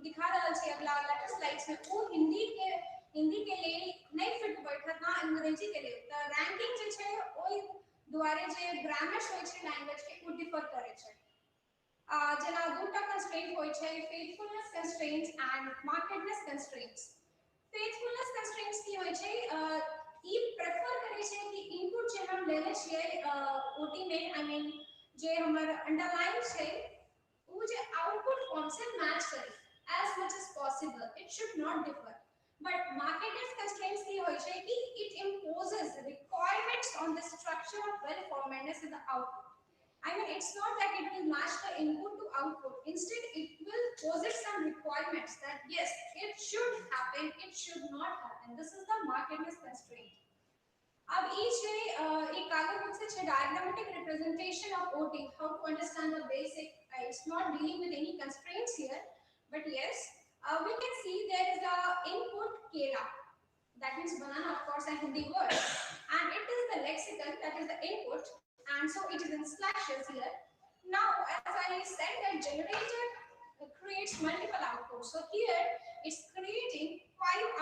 दिखा रहल छी अगला लेटर स्लाइड्स में, ओ हिंदी के लेल नहीं फिट बैठत ना अंग्रेजी के लेल। त रैंकिंग जे छै ओहि दुआरे जे ग्रामर्स होय छै लैंग्वेज के ओ डिफर करै छै। जेना दूटा कंस्ट्रेंट होय छै, faithfulness constraints and markedness constraints. Faithfulness constraints की होय छै, ई प्रेफर करै छै कि इनपुट जे OT में, I mean जे हमर अंडरलाइन छै ओ जे आउटपुट फॉर्म से मैच करे as much as possible, it should not differ. But markedness constraints की होय छै कि it imposes requirements on the structure of well formedness in the output. I mean, it's not that it will match the input to output. Instead, it will posit some requirements that yes, it should happen, it should not happen. This is the markedness constraint. अब ई छै एक कागज book से छै diagrammatic representation of OT, how to understand the basic. It's not dealing with any constraints here, but yes, we can see there is a input kela, that means banana, of course, a Hindi word, and it is the lexicon, that is the input, and so it is in slashes here. Now, as I said, that generator creates multiple outputs. So here it's creating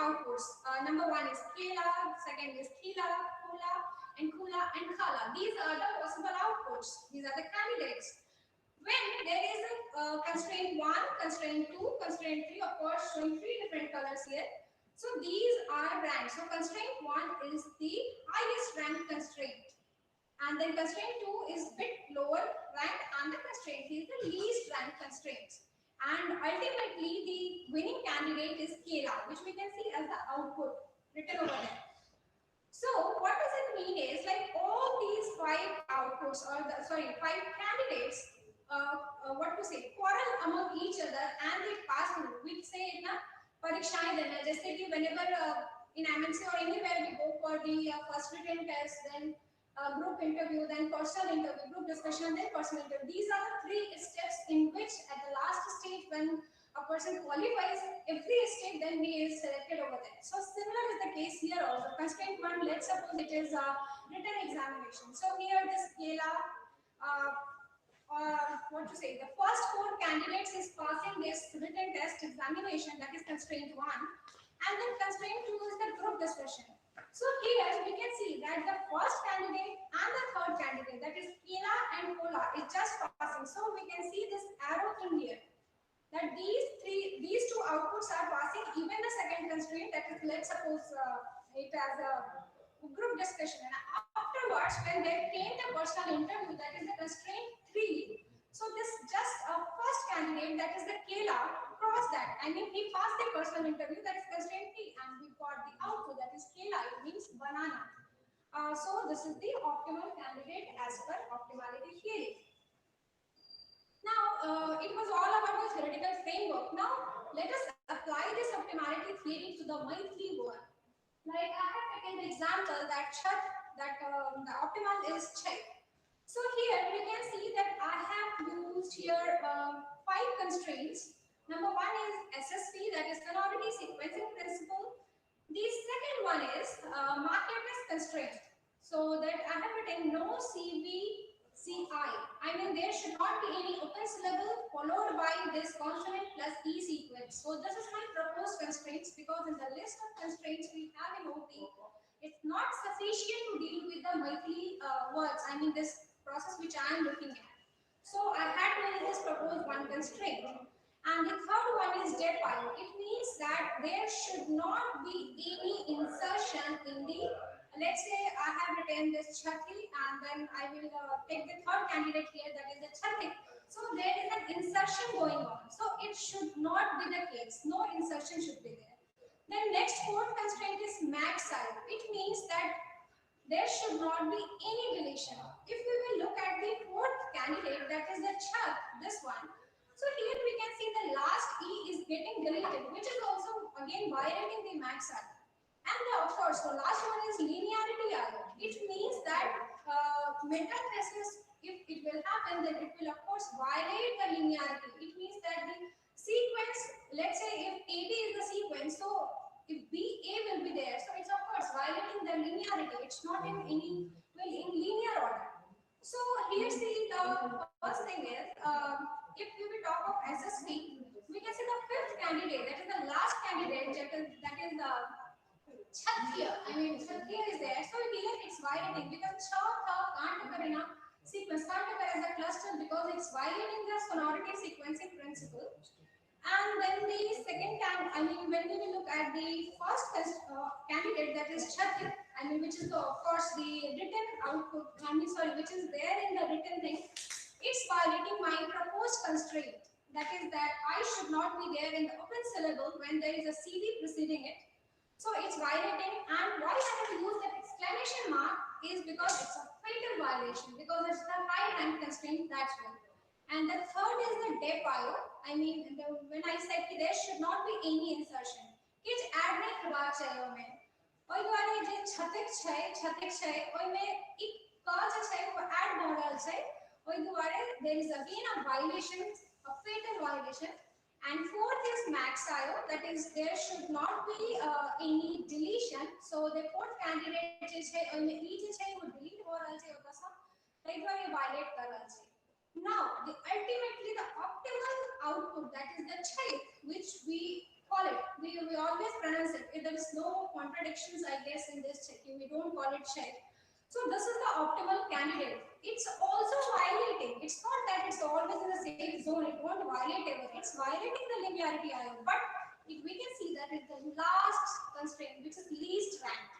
5 outputs. Number 1 is kela, second is kila, kula, and kula and khala. These are the possible outputs. These are the candidates. When there is a constraint 1, constraint 2, constraint 3, of course, showing 3 different colors here. So these are ranked. So constraint 1 is the highest ranked constraint. And then constraint 2 is bit lower ranked, and the constraint 3 is the least ranked constraint. And ultimately, the winning candidate is Kela, which we can see as the output written over there. So what does it mean is, like, all these 5 outputs, or the, sorry, 5 candidates, what to say, quarrel among each other and they pass through. We say in a parikshaएं देना, जैसे कि whenever in MNC or anywhere we go for the first written test, then group interview, then personal interview, group discussion, and then personal interview. These are the 3 steps in which at the last stage when a person qualifies every step, then he is selected over there. So similar is the case here also. Constraint 1, let's suppose it is a written examination. So here this Kela, what to say, the first 4 candidates is passing this written test examination, that is constraint 1, and then constraint 2 is the group discussion. So here we can see that the first candidate and the third candidate, that is Kela and Kola, is just passing. So we can see this arrow thing here, that these 2 outputs are passing even the second constraint, that is, let's suppose it as a group discussion. And afterwards, when there came the personal interview, that is the constraint 3. So this just a first candidate, that is the Kela, crossed that. I mean, he passed the personal interview, that is constraint 3, and we got the output, that is Kela, it means banana. So this is the optimal candidate as per optimality theory. Now, it was all about the theoretical framework. Now, let us apply this optimality theory to the Maithili word. Like I have taken the example that chat, that the optimal is chat. So here we can see that I have used here 5 constraints. Number 1 is SSP, that is sonority sequencing principle. The second one is markedness constraint. So that I have written no CVCI. I mean, there should not be any open syllable followed by this consonant plus E sequence. So this is my proposed constraints, because in the list of constraints we have in OT, it's not sufficient to deal with the Maithili words. I mean, this process which I am looking at. So I had to only just propose one constraint. And the third one is depile. It means that there should not be any insertion in the, let's say I have written this Chhathi, and then I will take the third candidate here, that is the Chhathi. So there is an insertion going on. So it should not be the case. No insertion should be there. Then next fourth constraint is max size. It means that there should not be any deletion. If we will look at the fourth candidate, that is the Chhat, this one. So here we can see the last E is getting deleted, which is also again violating the max size. And the, of course, the last one is linearity IO. It means that metathesis, if it will happen, then it will of course violate the linearity. It means that the sequence, let's say if AB is the sequence, so if BA will be there, so it's of course violating the linearity. It's not in any, well, in linear order. So here see the first thing is, if we will talk of SSP, we can see the fifth candidate, that is the last candidate, that is the Chhathiya. I mean, Chhathiya is there. So here it's violating because Cha, Tha can't occur in a sequence, can't occur as a cluster because it's violating the sonority sequencing principle. And then the second time, I mean, when we will look at the first candidate, that is Chhatik, I mean, which is the, of course, the written output, I mean, sorry, which is there in the written thing, it's violating my proposed constraint. That is that I should not be there in the open syllable when there is a CV preceding it. So it's violating, and why I have used that exclamation mark is because it's a fatal violation, because it's the high rank constraint, that's why. And the third is the dep IO. I mean, when I said there should not be any insertion, किछ add नहीं करबाक चाही ओहिमे। ओहि दुआरे जे छतेक छै ओहिमे एक क जे छै ओ ऐड भऽ रहल छै, ओहि दुआरे there is again a violation, a fatal violation. And fourth is max IO, that is there should not be any deletion. So the fourth candidate जे छै ओहिमे ई जे छै ओ delete भऽ रहल छै ओतऽ सँ, ताहि दुआरे violate कर रहल छै। Now, the ultimately the optimal output, that is the chait, which we call it, we always pronounce it. If there is no contradictions, I guess, in this chait, we don't call it chait. So this is the optimal candidate. It's also violating. It's not that it's always in the safe zone. It won't violate ever. It's violating the linearity IO. But if we can see that it's the last constraint, which is least ranked.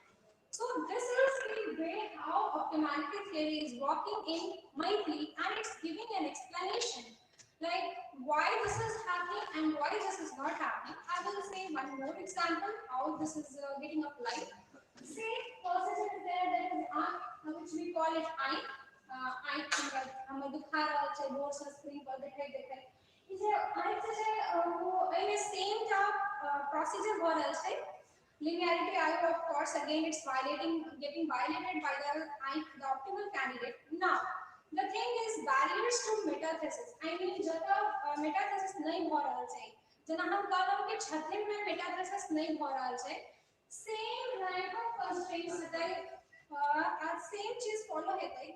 So this is the way how optimality theory is working in Maithili, and it's giving an explanation like why this is happening and why this is not happening. I will say one more example how this is getting applied. Say process is there, that is which we call it I. I हमर दुखा रहल छै board से screen पर देखै देखै ई जे आंख जे छै ओ एहिमे सेम टा प्रोसीजर भऽ रहल छै। Linearity IO, of course, again it's violating, getting violated by the optimal candidate. Now, the thing is barriers to metathesis. I mean, जतऽ metathesis नहीं भऽ रहल छै, जेना हम कहलहुँ कि छथिन में metathesis नहीं भऽ रहल छै, same rank of constraints हेतै, same चीज follow हेतै।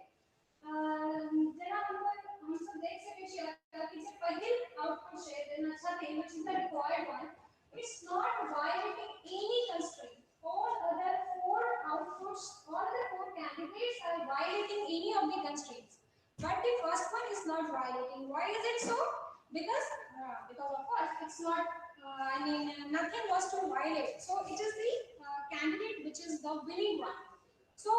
जेना हमसब देख सकै छियै कि जे पहिल output छै जेना छथिन, which is the required one, it's not violating any constraint. All other four outputs, all the four candidates are violating any of the constraints. But the first one is not violating. Why is it so? Because of course it's not, I mean, nothing was to violate. So it is the candidate which is the winning one. So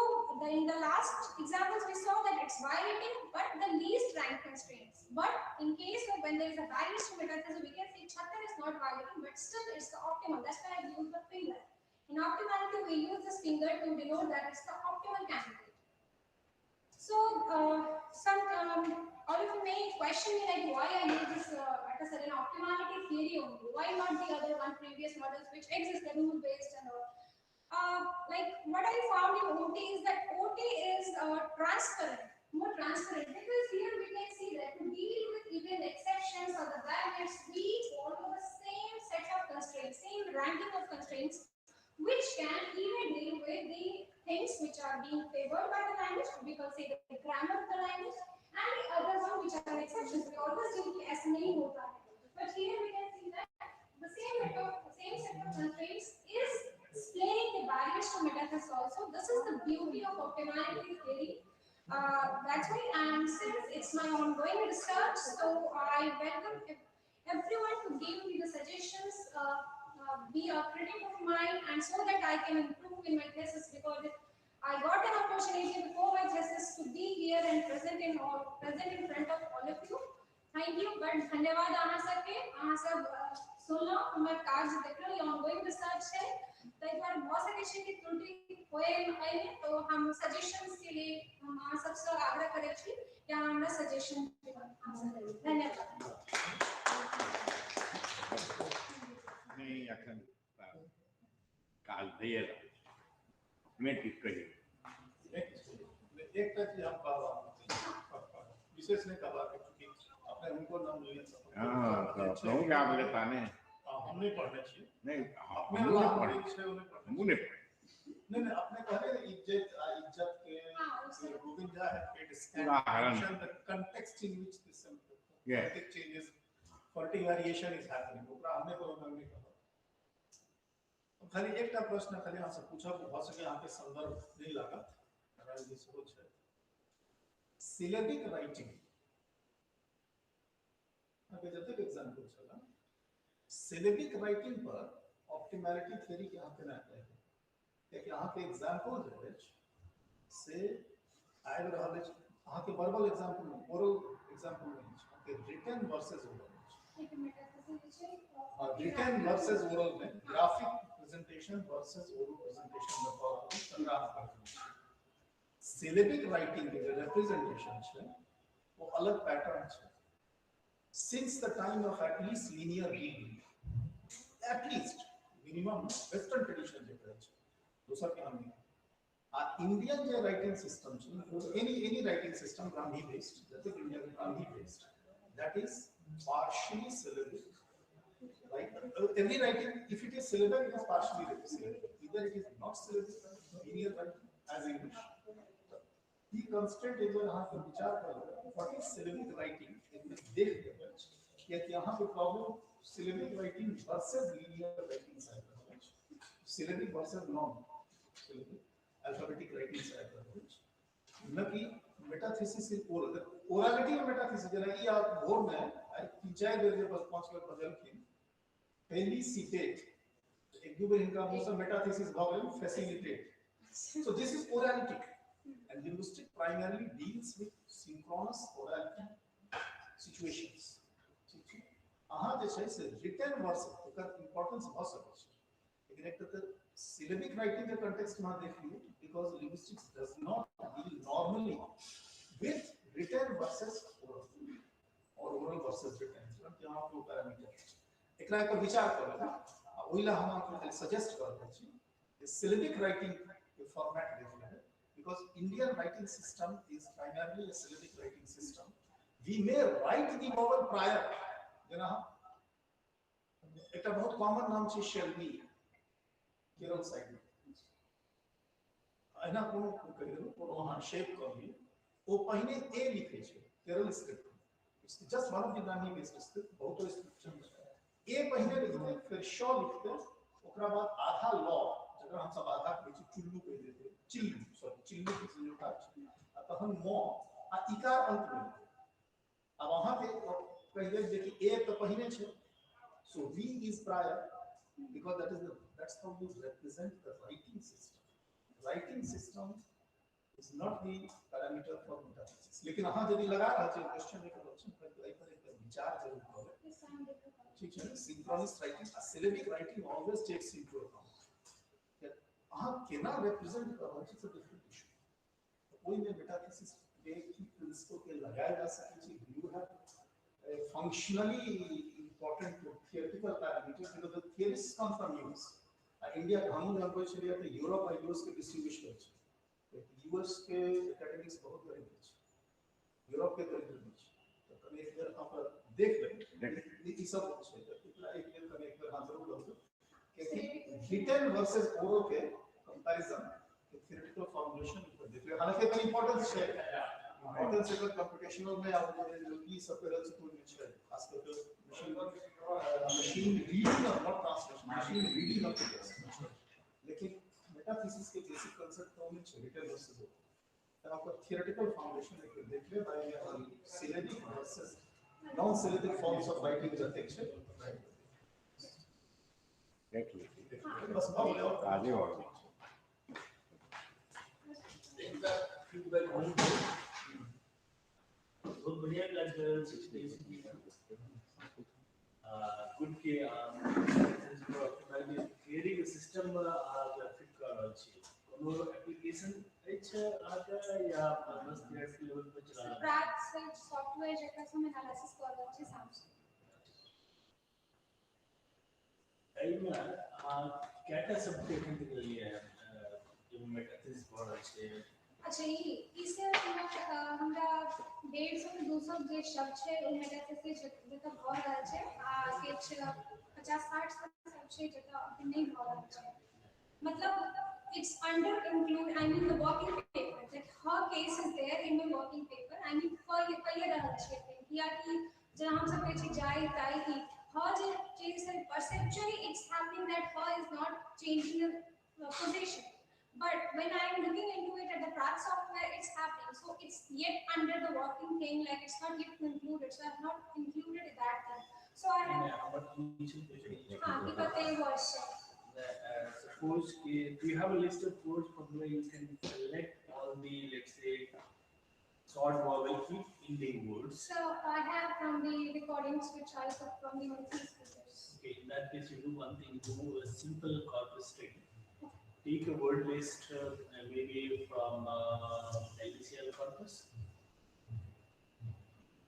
in the last examples we saw that it's violating, but the least rank constraints. But in case of when there is a barrier to metathesis, we can say Chhatar is not violating, but still it's the optimal. That's why I use the finger. In optimality, we use this finger to denote that it's the optimal candidate. So all of you may question me like why I use this at a certain optimality theory only. Why not the other one, previous models which exist, the rule based and all. Like what I found in OT is that OT is transparent, more transparent, because here we can see that to deal with even the exceptions or the barriers, we follow the same set of constraints, same ranking of constraints, which can even deal with the things which are being favored by the language, we can say the grammar of the language, and the other one which are exceptions. We always deal with as nahi hota hai. But here we can see that the same set of constraints is explaining the barriers to metathesis also. This is the beauty of optimality theory. That's why, and since it's my ongoing research, so I welcome everyone to give me the suggestions, be a critic of mine, and so that I can improve in my thesis, because if I got an opportunity before my thesis to be here and present in front of all of you. Thank you, but धन्यवाद अहाँ सबके, अहाँ सब सुनलहुँ हमर काज देखलहुँ, ई ongoing research छै, ताहि दुआरे भऽ सकै छै कि त्रुटि होय एहिमे, तो हम सजेशंस के लिए हम अहाँ सबसँ आग्रह करै छी कि अहाँ हमरा सजेशन दिअ। धन्यवाद। नहि अखन काज भइए रहल छै, अपने ठीक कहियौ। एकटा चीज हम कहब, विशेष नहि कहबाक, चूँकि अपने हुनको नाम लेने हाँ, नाम लेता ने, हम नहीं पढ़ने छियै। नहीं, अपने हमहूँ नहि पढ़ने छै, ओ नहि पढ़ने, हमहूँ नहि पढ़ने। नहीं नहीं, अपने कहले इज्जत इज्जत के Govind Jha had made उदाहरण, the context in which this phonetic changes, phonetic variation is happening, ओकरा हमने कोनो नहीं कहल। खाली एकटा प्रश्न खाली अहाँ से पूछब, भऽ सकै अहाँके संदर्भ नहि लागत, नारायण जी सेहो छै। सिलेबिक राइटिंग अहाँके जतेक एग्जाम्पल छल सिलेबिक राइटिंग पर ऑप्टिमैलिटी थियरी के अहाँ केना अप्लाई करबै, कियाकि अहाँके एग्जाम्पल जे अछि से आबि रहल अछि अहाँके वर्बल एग्जाम्पल नहि, ओरल एग्जाम्पल नहि अछि, अहाँके रिटन वर्सेस ओरल अछि। रिटन वर्सेस ओरल में graphic presentation versus oral presentation में भऽ रहल अछि, तकरा अहाँ पढ़ि रहल छी। सिलेबिक राइटिंग के जे रिप्रेजेंटेशन छै वो अलग पैटर्न छै। Since the time of at least linear reading, at least minimum western tradition जे कहै छै, दोसर के हम नहि। आ इंडियन जे राइटिंग सिस्टम छै, any writing system Brahmi based, जतेक इंडिया के Brahmi based, that is partially syllabic, right? Every writing, if it is syllabic, it is partially syllabic. Either it is not syllabic, linear writing as English. E constant एक बार अहाँके विचार कर लेबै, what is syllabic writing, एक बेर देख लेबै, कियाकि अहाँके problem syllabic writing versus linear writing से आबि रहल अछि, syllabic versus non syllabic alphabetic writing से आबि रहल अछि, न कि मेटाथेसिस इन ओरल। ओरालिटी में मेटाथेसिस जेना ई आप भोर में आइ 3-4 बेर जे बस 5 बेर बजलखिन फेलिसिटेट, एक दू बेर हिनका मुँह से मेटाथेसिस भऽ गेल facilitate. So this is orality, and linguistics primarily deals with synchronous orality situations. ठीक छै, अहाँ जे छै से रिटन वर्स एकर इम्पोर्टेंस भऽ सकै छै, लेकिन एकटा तऽ सिलेबिक राइटिंग के कंटेक्स्ट में देख लियौ, because linguistics does not deal normally with written versus oral और ओरल वर्सेस रिटन, कि अहाँ कोनो पैरामीटर एकरा एक विचार कऽ लेबै। आ ओहि लए हम अहाँके खाली सजेस्ट कऽ रहल छी जे सिलेबिक राइटिंग के फॉर्मेट देख लेबै, because Indian writing system is primarily a syllabic writing system. We may write the vowel prior, जेना हम एकटा बहुत कॉमन नाम छै शेलमी, केरल साइड में एना कोनो कहि देलहुँ, कोनो अहाँ शेप कऽ लियौ, ओ पहिने ए लिखै छै Kerala script, it's just one of the Brahmi based script, बहुतो स्क्रिप्ट छै। ए पहिने लिखतै, फेर श लिखतै, ओकरा बाद आधा ल, जकरा हमसब आधा कहै छी चुल्लू कहि देतै, चिल्लू, सॉरी चिल्लू के संयोजक छै, आ तखन म आ इकार अंत में लिखतै। आब अहाँके कहि देब जे कि ए तऽ पहिने छै, so V is prior, because that is the, that's how you represent the writing system. Writing system is not the parameter for metathesis. लेकिन अहाँ यदि लगा रहल छी क्वेश्चन एक रहल छी, तऽ एहि पर एक विचार जरूर करबै, ठीक छै ने? सिंक्रोनस राइटिंग आ syllabic writing always takes into account अहाँ केना रिप्रेजेंट कर रहल छी, it's a different issue. ओहिमे मेटाथेसिस के की प्रिंसिपल के लगायल जा सकै छै, you have functionally important theoretical parameters, because the theorists come from US. India के हमहूँ जहन कहै छलियै तऽ यूरोप आ यूएस के डिस्टिंग्विश करै छै, यूएस के एकेडमिक्स बहुत गरीब छै, यूरोप के गरीब नहि छै, तऽ कनि एक बेर अहाँ देख लेबै ई सब छै, तऽ एकरा एक बेर कनि एक बेर अहाँ जरूर लऽ लेबै, कियाकि रिटन वर्सेस ओरल के कंपैरिजन के थियोरेटिकल फॉर्मुलेशन देख लेबै। हालांकि एकर इम्पोर्टेंस छै, इम्पोर्टेंस एकर कंप्यूटेशनल में आब जे की सब करल छै कोन छै, खास करके machine reading of not translation, machine reading of the text. लेकिन मेटाथेसिस के बेसिक कंसेप्ट तो में छै रिटन वर्सेस ओरल, तऽ ओकर थियोरेटिकल फाउंडेशन एक देख लेबै, syllabic versus non syllabic forms of writing जतेक छै देख ली, बस भऽ गेलै। और आगे और फीडबैक बहुत बढ़िया क्लास रहल छै, गुड के थियरी के सिस्टम में अहाँ फिट कर रहल छी, कोनो एप्लीकेशन अछि अहाँके या बस थियोरेटिकल लेवल पर चला रहल छी? प्रात सॉफ्टवेयर जकरा से हम एनालिसिस कर रहल छी सैमसंग। एहिमे अहाँ कएटा शब्द एखन तक लेलियै हँ जाहिमे मेटाथेसिस भऽ रहल छै? अच्छा, ई से हमरा 150 से 200 जे शब्द छै ओ मेटाथेसिस जतऽ भऽ रहल छै, आ किछु 50-60 शब्द छै जतऽ अभी नहि भऽ रहल छै। मतलब it's under include, I mean the working paper, that her case is there in my working paper, I mean कहिए रहल छै, कियाकि जेना हमसब कहै छी जाय ताई ई ह जे चीज है, perceptually it's happening that her is not changing the position, but when I am looking into it at the Praat software, it's happening. So it's yet under the working thing, like it's not yet concluded. So I've not included that thing. So I have हमर initial question is हाँ कि कते words छै। Suppose do you have a list of words from where you can select all the, let's say, short vowel keep ending words? So I have from the recordings which I took from the Maithili speakers. Okay, in that case you do one thing, do a simple corpus study. Take a word list maybe from LDCL corpus.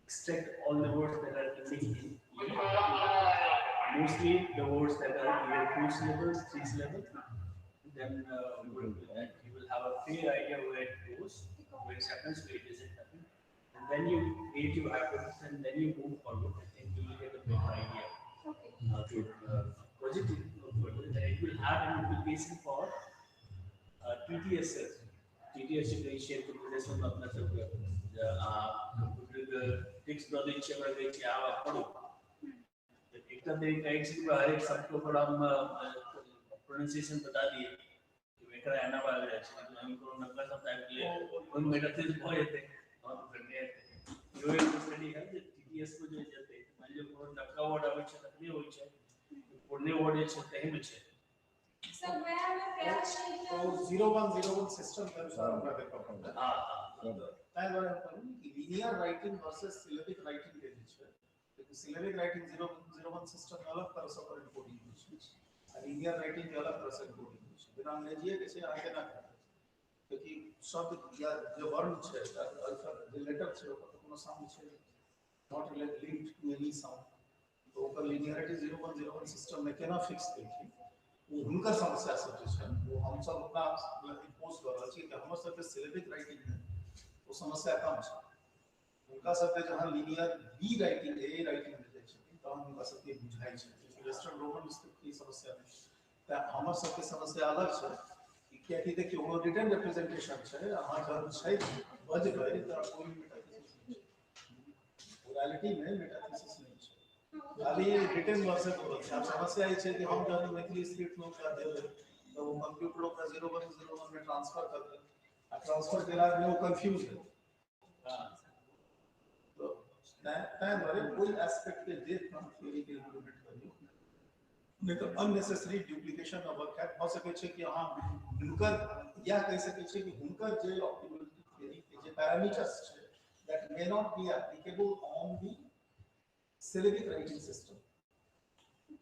Extract all the words that are ending in E. Mostly the words that are either 2 syllables, 3 syllables. Then work with that. You will have a fair idea where it goes, where it happens, where it doesn't happen. And then you create your hypothesis and then you move forward. I think you will get a better idea. Okay. To project it further. Then it will have an implication for TTS. TTS के share के presentation में अपना सब computer के text दऽ दै छियै, ओकरा कहै छियै आब पढ़ू। एकटा तरीका एक छै हर एक शब्द पर हम प्रोनाउंसिएशन बता दिए कि एकरा एना बाजल जाइ छै, लेकिन हम कोनो नवका शब्द आबि गेलै ओहिमे मेटाथेसिस भऽ जेतै और फिर नहि हेतै। इहो एगो स्टडी है जे TTS को जे जेतै, मानि लिअ कोनो नवका वर्ड आबै छै तखने होइ छै, पुरने वर्ड जे छै तहीमे छै। So where मे प्रयास छै कि ओ 0101 सिस्टम के अनुसार हमरा देखऽ पड़तै। हां, ताहि दुआरे हम कहलहुँ कि linear writing versus syllabic writing के जे छै, लेकिन सिलेबिक राइटिंग 001 सिस्टम में अलग तरह से ओकर इनकोडिंग होइ छै आ लीनियर राइटिंग के अलग तरह से इनकोडिंग होइ छै। बिना अंग्रेजीए के छै अहाँ केना करबै, कियाकि शब्द या जे वर्ण छै अल्फा जे लेटर छै ओकर तऽ कोनो साउंड छै not linked to any sound, तऽ ओकर लिनियरिटी 0101 सिस्टम में केना फिक्स केलखिन ओ हुनकर समस्या सब जे छै ओ हमसब अपना इम्पोज कऽ रहल छी कि हमर सबके सिलेबिक राइटिंग में ओ समस्या कम छै। हुनका सबके जहाँ linear B writing A writing में जाइ छथिन तहन हुनका सबके बुझाइ छै, वेस्टर्न रोमन स्क्रिप्ट के समस्या नहि। तऽ हमर सबके समस्या अलग छै कियाकि देखियौ ओ रिटन रिप्रेजेंटेशन छै, अहाँ जहन छै बजबै तऽ कोइ मेटाथेसिस नहि छै, ओरालिटी में मेटाथेसिस नहि छै, खाली रिटन वर्सेस ओरल छै। आब समस्या ई छै कि हम जहन मैथिली स्क्रिप्ट में ओकरा देबै तऽ ओ कंप्यूटर ओकरा 0101 में ट्रांसफर कर देत आ ट्रांसफर केला में ओ कंफ्यूज हेतै। तो ताहि दुआरे ओहि एस्पेक्ट के देख कऽ थियरी के इम्प्लीमेंट करियौ, नहि तऽ अननेसेसरी डुप्लीकेशन ऑफ वर्क भऽ सकै छै कि अहाँ हुनकर इएह कहि सकै छियै कि हुनकर जे ऑप्टिमलिटी थियरी के जे पैरामीटर्स छै that may not be applicable on the syllabic writing system.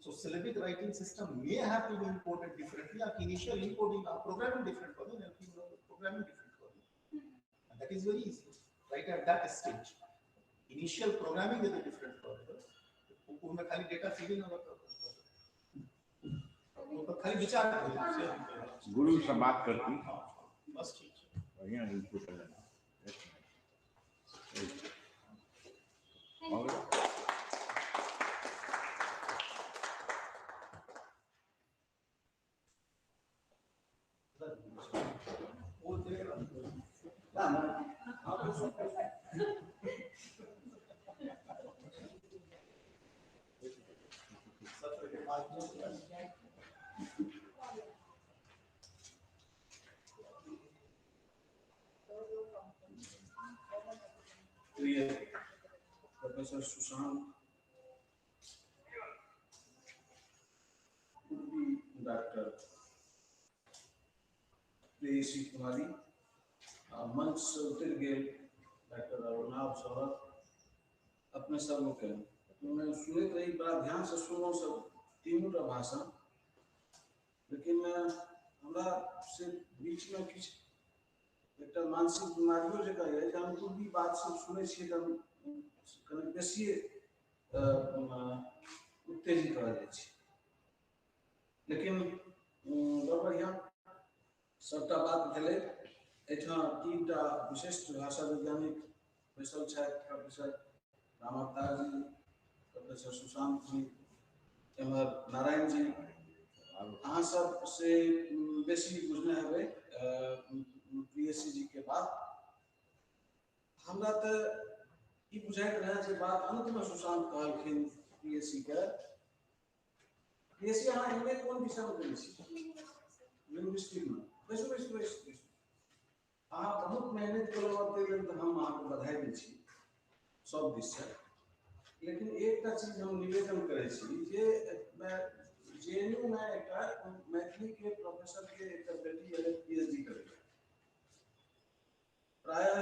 So syllabic writing system may have to be encoded differently. Our initial encoding, our programming different for them, programming different for them. And that is very easy, right at that stage. Initial programming is different for them. उनमें खाली data feeding अलग कर, खाली विचार गुरु से बात करती बस ठीक है। बढ़िया इनपुट है। और प्रिय प्रोफेसर सुशांत, डॉक्टर प्रेयसी कुमारी, मंच से उतर गेल डॉक्टर अरुणाभ सौरभ, अपने सब लोग सुनैत रही, बड़ा ध्यान से सुनलहुँ सब तीनू टा भाषण, लेकिन हमरा से बीच में किछु एकटा मानसिक बीमारियो जकाँ यऽ जे हम पूर्वी बात सब सुनै छियै तऽ कनि बेसिए उत्तेजित भऽ जाइ छी। लेकिन बड़ बढ़िआँ सबटा बात भेलै। एहिठाम तीनटा विशिष्ट भाषा वैज्ञानिक बैसल छथि, प्रोफेसर रामावतार जी, प्रोफेसर सुशांत जी, एम्हर नारायण जी। अहाँ सब से बेसी बुझने हेबै प्रियसी जी के बात। हमरा तऽ ई बुझाइत रहै जे बात अंतमे सुशांत कहलखिन प्रियसी के। प्रियसी, अहाँ एम ए कोन विषयमे केने छी? लिंग्विस्टिकमे। बैसू बैसू बैसू बैसू। अहाँ बहुत मेहनत केलहुँ, ताहि लेल तऽ हम अहाँके बधाई दै छी सब दिससँ। लेकिन एकटा चीज हम निवेदन करै छी जे जेएनयू में एकटा मैथिली के प्रोफेसर के एकटा बेटी एलै पीएचडी करै, प्रायः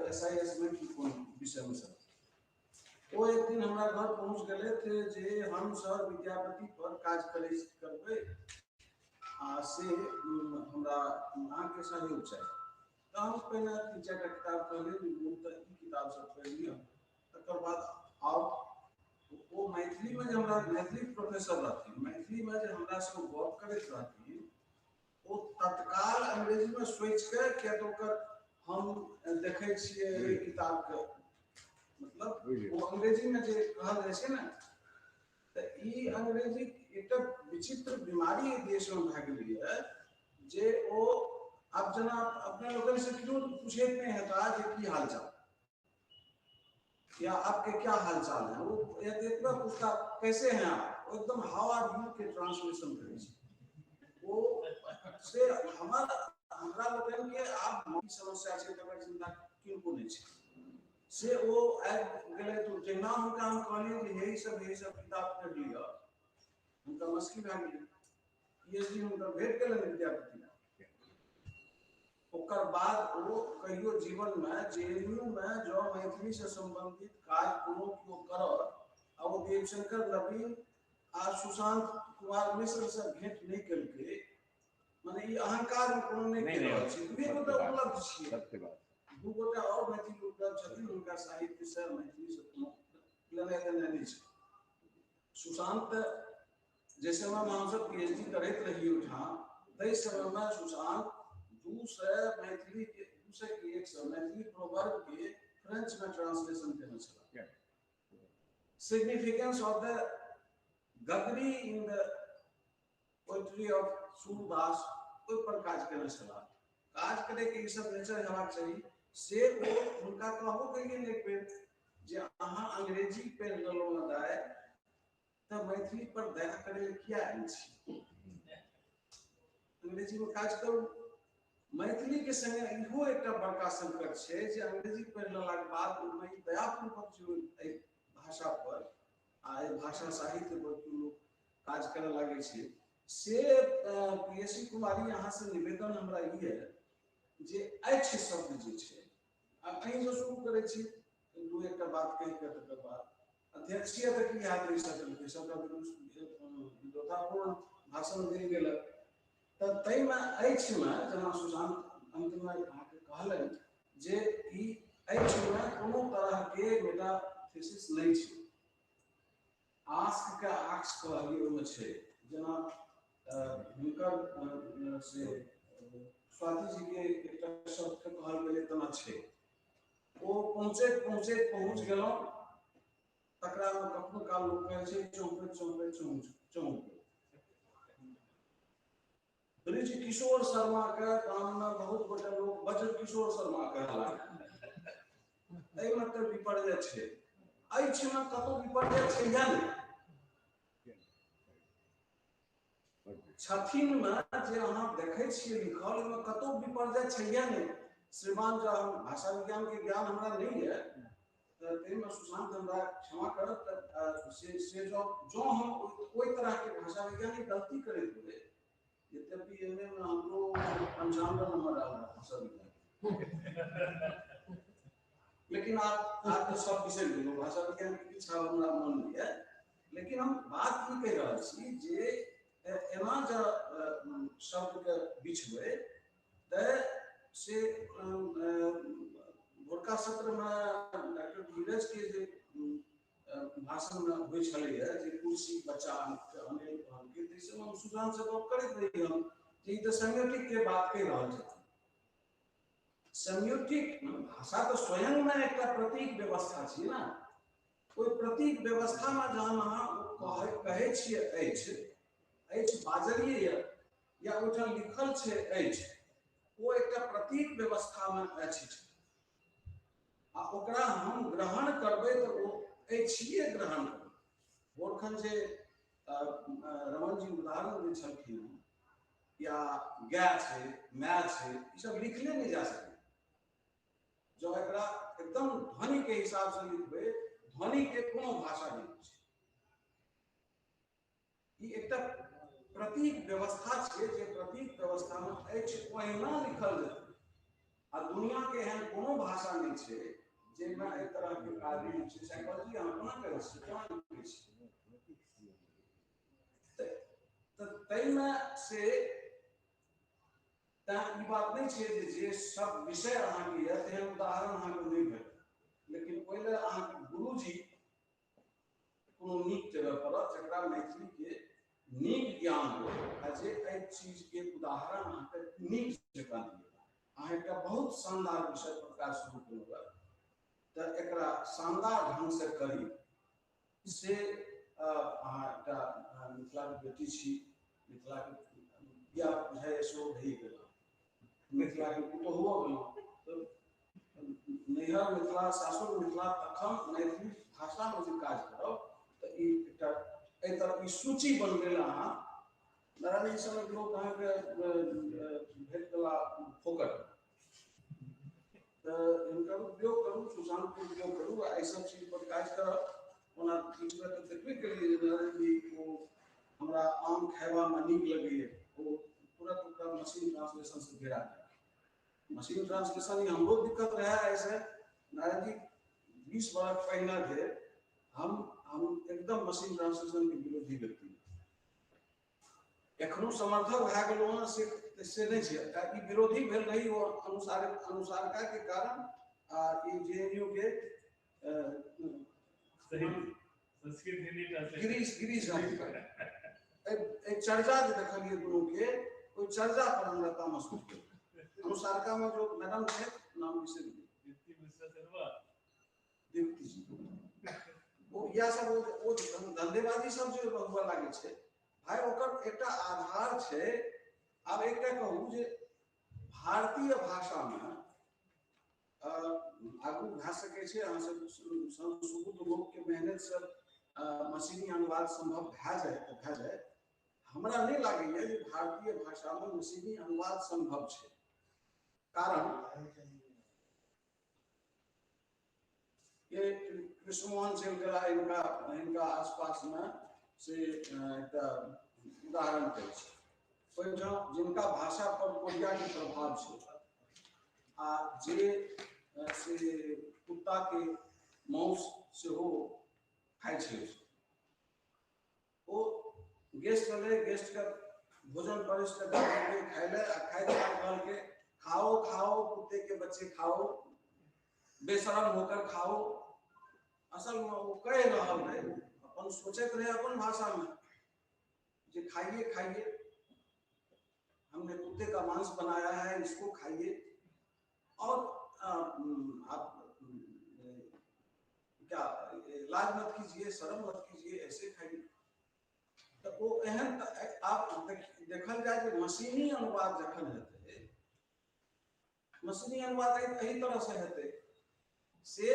एसआईएस में की कोन विषय में सर। ओ एक दिन हमरा घर पहुंच गेले थे जे हम सर विद्यापति पर काज करबै आ से हमरा अहाँके सहयोग चाही। तऽ हम पहिने 3-4 टा किताब कहलियै जे मूलतः ई किताब सब पढ़ि लिअ, तकर बाद आउ। ओ मैथिलीमे जे हमरा मैथिली प्रोफेसर रहथिन, मैथिलीमे जे हमरा से गप करैत रहथिन, ओ तत्काल अंग्रेजीमे सोचि कऽ, किया तऽ ओकर हम देखै छियै एहि किताबके, मतलब ओ अंग्रेजीमे जे कहल जाइ छै ने, तऽ ई अंग्रेजी एकटा विचित्र बीमारी देशमे भए गेलैए जे ओ आब जेना अपने लोकनि से केओ पूछैत नहि हेता जे की हाल चाल या आपके क्या हाल चाल है, वो इतना पूछता कैसे हैं आप, वो एकदम how are you के ट्रांसलेशन करै छै। ओ से हमरा लोकनि के आब की समस्या छै तकर चिंता किनको नहि छै। से ओ आबि गेलै तऽ जहिना हुनका हम कहलियै जे हे ई सब किताब पढ़ि लिअ, हुनका मस्की भए गेलै। पीएचडी हुनकर भेट गेलनि विद्यापति। ओकर बाद ओ कहियो जीवन में जेएनयू में जँ मैथिली से संबंधित काज कोनो केओ करत आ ओ देवशंकर नवीन आ सुशांत कुमार मिश्र से भेंट नहि केलकै, माने ई अहंकार मे कोनो नहि कहि रहल छी, दुए गोटा उपलब्ध छियै, दू गोटा और मैथिली उपलब्ध छथिन, हुनका साहित्य से मैथिली से कोनो लेनाइ देनाइ नहि छै। सुशांत जे समय में हमसब पीएचडी करैत रही ओहिठाम, ताहि समय में सुशांत 200 मैथिली के 200 के 100 मैथिली प्रोवर्ब के फ्रेंच में ट्रांसलेशन केने छलाह। Significance of the Gagri in the poetry of Surdas ओहि पर काज केने छलाह। काज करे के ई सब नेचर हेबाक चाही। से ओ हुनका कहबो केलियनि एक बेर जे अहाँ अंग्रेजी पढ़ि लेलहुँ हँ दाइ, तऽ मैथिली पर दया करै लए किया आयल छी, अंग्रेजी में काज करू। मैथिली के संगे इहो एकटा बड़का संकट छै जे अंग्रेजी पढ़ि लेलाके बाद ओहिमे ई दयापूर्वक जे एहि भाषा पर आ एहि भाषा साहित्य पर केओ लोक काज करऽ लागै छै, से पीएससी कुमारी अहाँ से निवेदन हमरा ई है जे अछि शब्द जे छै, आ अहीं से शुरू करै छी दू एकटा बात कहि कऽ तकर बाद अध्यक्षीय तऽ की हैत एहि सत्रके, सबटा विद्वतापूर्ण भाषण देल गेलक। तऽ ताहिमे अछिमे जेना सुशांत अन्तमे अहाँके कहलनि जे ई अछिमे कोनो तरहके मेटाथेसिस नहि छै। आस्क के आक्स कहलियै ओहिमे छै, जेना हुनकर से स्वाति जी के एकटा शब्दके कहल गेलै तेना छै। ओ पहुँचैत पहुँचैत पहुँच गेलहुँ, तकरामे कखनो काल लोक कहै छै चौंकैत चौंकैत चौंक। ब्रिज किशोर शर्मा के गाम में बहुत गोटे लोग वज्र किशोर शर्मा कहला, एहिमे तऽ विपर्यय छै। एहिमे कतौ विपर्यय छै या नहि? छथिन में जे अहाँ देखै छियै लिखल, ओहिमे कतौ विपर्यय छै या नहि? श्रीमान जँ हम भाषा विज्ञान के ज्ञान हमरा नहि यऽ तऽ ताहिमे सुशांत हमरा क्षमा करत, तऽ से जँ हम ओहि तरहके भाषा वैज्ञानिक गलती करैत हुए, यद्यपि एम ए में हमरो 95 नंबर आयल भाषा विज्ञान, लेकिन आप तऽ सब बिसरि गेलहुँ, भाषा विज्ञान के किछु हमरा मन नहि यऽ। लेकिन हम बात ई कहि रहल छी जे एना जँ शब्दके बिछबै तऽ से भोरका सत्रमे डॉक्टर धीरज के जे भाषण में होइ छलैए जे कुर्सी बच्चा अनेक कहलकै, ताहि समय हम सुशांत से गप करैत रही हम जे ई तऽ सेमियोटिक के बात कहि रहल छथिन। सेमियोटिक भाषा तऽ स्वयं में एकटा प्रतीक व्यवस्था छियै ने, ओहि प्रतीक व्यवस्था में जहन अहाँ कहै छियै अछि, अछि बाजलियै या ओहिठाम लिखल छै अछि, ओ एकटा प्रतीक व्यवस्था में अछि आ ओकरा हम ग्रहण करबै तऽ ओ अछिए ग्रहण करबै। भोरखन जे रमन जी उदाहरण दै छलखिन या गाय छै, my छै, ई सब लिखले नहि जा सकै। जँ एकरा एकदम ध्वनि के हिसाब से लिखबै, ध्वनि के कोनो भाषा नहि होइ छै। ई एकटा प्रतीक व्यवस्था छै जे प्रतीक व्यवस्था में अछि ओहिना लिखल जेतै। आ दुनिया के एहन कोनो भाषा नहि छै जाहिमे एहि तरह के काज नहि छै। साइकोलॉजी अहाँ कोना करै छियै, कोना लिखै छियै? तऽ ताहिमे से तैं ई बात नहि छै जे सब विषय अहाँके यऽ तेहन उदाहरण अहाँके नहि भेटत, लेकिन ओहि लए अहाँके गुरुजी कोनो नीक जगह पड़त जकरा मैथिली के नीक ज्ञान हो आ जे एहि चीज के उदाहरण अहाँके नीक जकाँ दिए। अहाँ एकटा बहुत शानदार विषय पर काज शुरू केलहुँ तऽ एकरा शानदार ढंग से करी से अहाँ एकटा मिथिलाके बेटी छी, मिथिलाके बियाह बुझाइए सेहो भए गेल, मिथिलाके पुतोहुओ गेलहुँ, तऽ नैहर मिथिला सासुर मिथिला, तखन मैथिली भाषामे जे काज करब तऽ ई एकटा एहि तरह ई सूची बनबै लए अहाँ नारायण सभक लोक अहाँके भेट गेला फोकट, तऽ हिनकर उपयोग करू, सुशांतके उपयोग करू आ एहि सब चीज पर काज करब। ओना बीचमे तऽ देखबे केलियै जे नारायण जी ओ हमरा आम खयबामे नीक लगैए, ओ तुरंत ओकरा मशीन ट्रांसलेशन से गिरा देलक। मशीन ट्रांसलेशन ई हमरो दिक्कत रहै एहिसँ। नारायण जी 20 बरख पहिने धरि हम एकदम मशीन ट्रांसलेशन के विरोधी व्यक्ति, एखनो समर्थक भए गेलहुँ हँ से नहि छै, ई विरोधी भेल रही ओ अनुसारता के कारण आ ई JNU के संस्कृत हिंदी ट्रांसलेशन गिरीश चर्चा जे देखलियै दुनू के, ओहि चर्चा पर हमरा तामस उठि गेल। अनुसारका में जो मैडम छै, नाम बिसरि गेलियै, दीप्ति जी, ओ इएह सब ओ धंधेबाजी सब जे हुअ लागै छै भाई, ओकर एकटा आधार छै। आब एकटा कहू जे भारतीय भाषामे आगू भए सकै छै, अहाँ सब सुबुद्ध लोकके मेहनत से मशीनी अनुवाद संभव भए जाए तऽ भए जाए। हमरा नहि लागैए जे भारतीय भाषामे मशीनी अनुवाद संभव छै, कारण ये कृष्णमोहन चलि गेला हिनका आसपासमे से एकटा उदाहरण कहै छै। ओहिठाम जिनका भाषा पर कोरियाके प्रभाव छै आ जे से कुत्ताके मांस सेहो खाइ छै, ओ गेस्ट एलै, गेस्टके भोजन परसि कऽ दऽ देलकै खाइ लए, आ खाइत काल कहलकै खाओ खाओ कुत्ते के बच्चे खाओ, बेशरम होकर खाओ। असल में ओ कहि रहल रहै, अपन सोचैत रहै अपन भाषामे जे खाइए खाइए, हमने कुत्ते का मांस बनाया है इसको खाइए। और आप क्या लाज मत कीजिए, शर्म मत कीजिए, ऐसे खाइए। तो वो एहन आप देखल जाए जे मशीनी अनुवाद जखन हेतै, मशीनी अनुवाद एहि तरह से हेतै से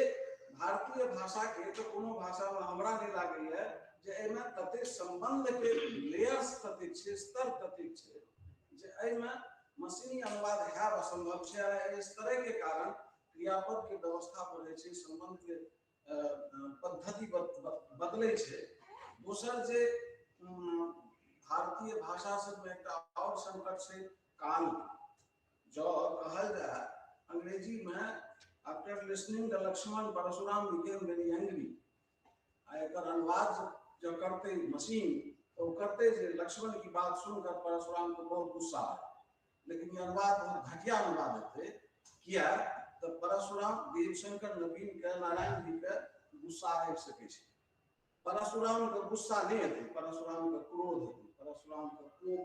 भारतीय भाषा के तो कोनो भाषा में हमरा नहीं लागैए जे एहिमे ततेक संबंध के लेयर्स ततेक छै, स्तर ततेक छै जे एहिमे मशीनी अनुवाद हैब असंभव छै। एहि स्तरे के कारण क्रियापद के व्यवस्था बढ़ै छै, संबंध के पद्धति बदलै छै। दोसर जे भारतीय भाषा सबमे एकटा और संकट छै काल। जँ कहल जाय अंग्रेजी में after listening the Lakshman Parashuram became very angry, आ एकर अनुवाद जब करते मशीन तो करते जे लक्ष्मण की बात सुनकर परशुराम को बहुत गुस्सा आया, लेकिन ये अनुवाद बहुत घटिया अनुवाद हेतै। किया तऽ परशुराम देवशंकर नवीन के नारायण जी के गुस्सा आबि सकै छै, परशुराम के गुस्सा नहि हेतै, परशुराम के क्रोध हेतै, परशुराम के कोप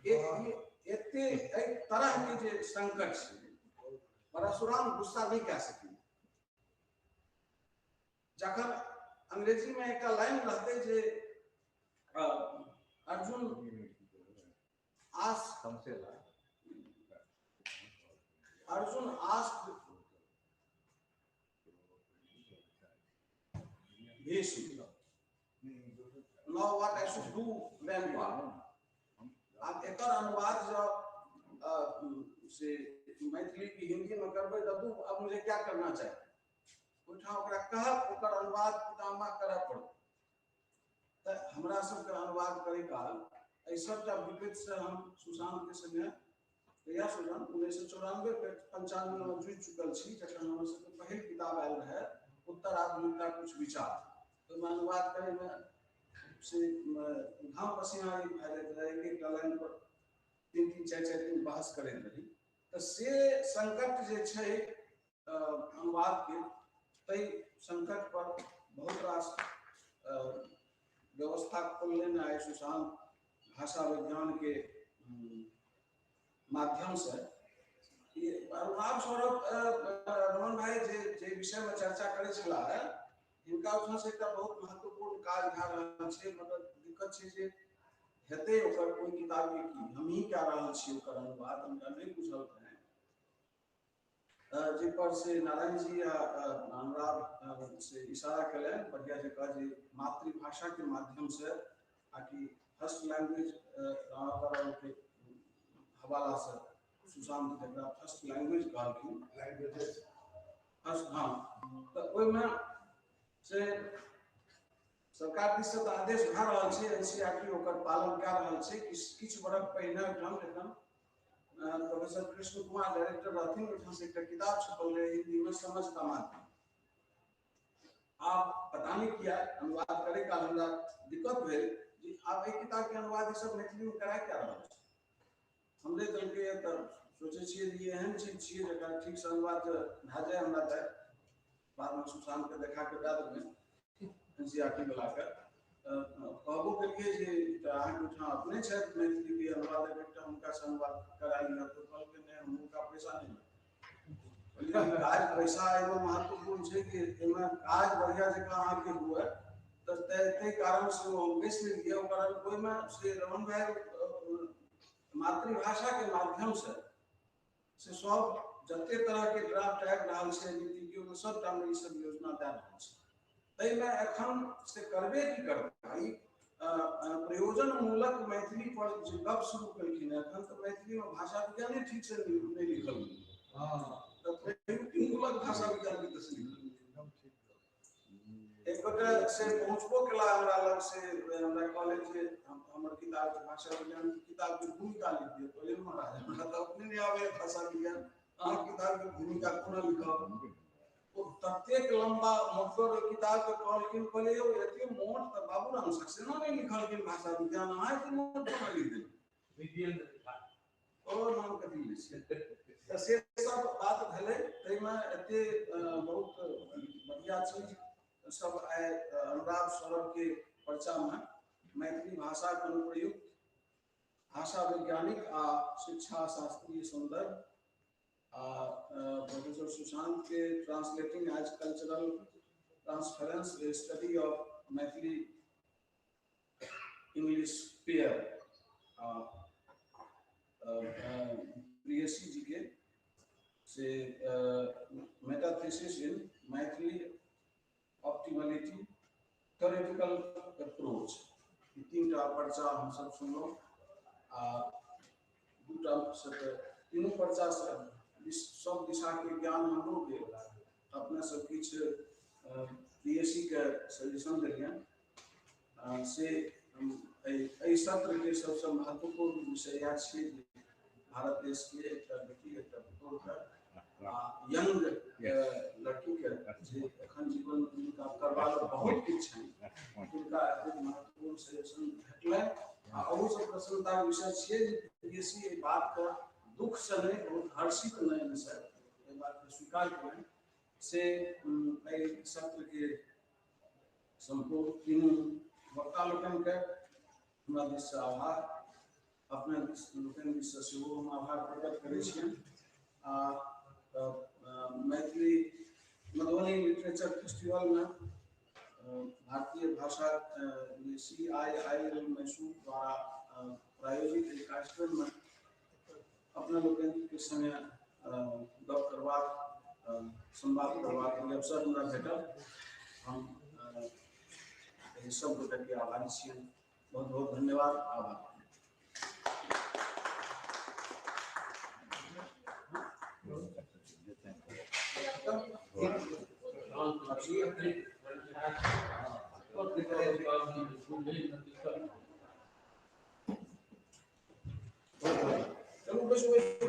हेतै। एते एहि तरह के जे संकट छै, परशुराम गुस्सा नहि कए सकै। जखन अंग्रेजी में एकटा लाइन रहतै जे अर्जुन आस Arjun ask Bhishma, now what I should do then what? आब एकर अनुवाद जब से मैथिली की हिंदी में करबै तब अब मुझे क्या करना चाहिए, ओहिठाम ओकरा कहब ओकर अनुवाद पितामह करय पड़त। तऽ हमरा सबके अनुवाद करै काल एहि सबटा विपत्ति से हम सुशांत के संगे कहिया सुशांत 1994 95 में जुड़ि चुकल छी, जखन हमर सबके पहिल किताब आयल रहै उत्तर आधुनिकता कुछ विचार। ओहिमे अनुवाद करैमे से घाम पसीना भए जाइत रहै, एक एकटा लाइन पर 3-3 4-4 दिन बहस करैत रही। तऽ से संकट जे छै अनुवादके, ताहि संकट पर बहुत रास व्यवस्था खोलने आइ सुशांत भाषा विज्ञान के माध्यम से। अरुणाभ सौरभ रमन भाई जे जे विषय में चर्चा करै छलाह, हिनका ओहिठाम से एकटा बहुत महत्वपूर्ण काज भए रहल छै, मगर दिक्कत छै जे हेतै ओकर कोइ किताब के की हमही कए रहल छी ओकर अनुवाद, हमरा नहि बुझल रहै। जाहि पर से नारायण जी आ अनुराग से इशारा केलनि बढ़िया जकाँ जे मातृभाषा के माध्यम से आकि फर्स्ट लैंग्वेज रामावतार के हवाला से सुशांत जकरा फर्स्ट लैंग्वेज कहलखिन, लैंग्वेजेस फर्स्ट, हाँ, तऽ ओहिमे से सरकार दिस से तऽ आदेश भए रहल छै, एनसीईआरटी ओकर पालन कए रहल छै। किछु बरख पहिने एखन एखन प्रोफेसर कृष्ण कुमार डायरेक्टर रहथिन, ओहिठाम से एकटा किताब छपल रहै हिंदी में समझ का माध्यम। आब पता नहीं किया अनुवाद करे काल हमरा दिक्कत भेल जे आब एहि किताब के अनुवाद ई सब मैथिली में करा क्या रहल छै। हमरे देलकै तऽ सोचै छियै जे एहन चीज छियै जकरा ठीक से अनुवाद भए जाय हमरा तऽ बादमे सुशांत के देखा के दए देबै एनसीईआरटी वाला के। कहबो केलियै जे अहाँके ओहिठाम अपने छथि मैथिली के अनुवादक, एकटा हुनका से अनुवाद करा लिअ, तऽ कहलकै नहि हम हुनका पैसा नहि लेब। काज पैसा एहिमे महत्वपूर्ण छै कि एहिमे काज बढ़िया जकाँ अहाँके हुए, तऽ ताहि कारण से ओ हम बेच लेलियै। ओकर ओहिमे से रमन भाई मातृभाषा के माध्यम से सब जते तरह के ड्राफ्ट आबि रहल छै नीति के, ओहिमे सबटामे ई सब योजना दए रहल छै। ताहिमे एखन से करबे की करबै, ई प्रयोजन मूलक मैथिली पर जे गप शुरू केलखिन एखन तऽ मैथिली में भाषा विज्ञाने ठीक से नहि लिखल गेल, तऽ प्रयोजनमूलक भाषा विज्ञान के तऽ लिखल। एक गोटे से पहुँचबो केला हमरा लग, से हमरा कहले जे हमर किताब भाषा विज्ञान के किताब के भूमिका लिख दियौ। कहलियै महाराज हमरा तऽ अपने नहि आबैए भाषा विज्ञान, अहाँ किताब के भूमिका कोना लिखब। ओ ततेक लंबा मोटगर किताब के कहलखिन, कहलियै यौ एते मोट तऽ बाबूराम सक्सेना नहि लिखलखिन भाषा विज्ञान, अहाँ एते मोट कोना लिख देलियै, ओ नाम कथी लै छियै। तऽ से सब बात भेलै। ताहिमे एते बहुत बढ़िया चीज सब आइ अनुराग सौरभ के पर्चा में मैथिली भाषा के अनुप्रयुक्त भाषा वैज्ञानिक आ शिक्षा शास्त्रीय संदर्भ आ प्रोफेसर सुशांत के translating as cultural transference study of Maithili English pair Priyasi ji के से metathesis in Maithili optimality theoretical approach, ई 3टा पर्चा हम सब सुनलहुँ। आ 2टा से तीनू पर्चा से सब दिशा के ज्ञान हमरो भेल। अपने सब किछु प्रियसी के सजेशन देलियनि से एहि सत्र के सबसँ महत्वपूर्ण विषय इएह छियै जे भारत देश के एकटा बेटी एकटा पुतोहके यंग लड़की के जे एखन जीवन में जिनका करबा बहुत किछु छनि, तिनका एतेक महत्वपूर्ण सजेशन भेटलनि। आ अहूसँ प्रसन्नताके विषय छियै जे प्रियसी एहि बातके दुख से नहि, बहुत हर्षित नयन से एहि बातके स्वीकार केलनि। से एहि सत्र के सम्पूर्ण तीनू वक्ता लोकनिके हमरा दिससँ आभार, अपने लोकनि दिससँ सेहो हम आभार प्रकट करै छियनि। आ मैथिली मधुबनी लिटरेचर फेस्टिवल में भारतीय भाषा CIIL Mysore द्वारा प्रायोजित एहि कार्यक्रम में अपना लोकनि के संगे गप करबाक संवाद करबाक अवसर हमरा भेटल। हम एहि सब गोटेके आभारी छियनि। बहुत बहुत धन्यवाद, आभार। चलू बैसू बैसू।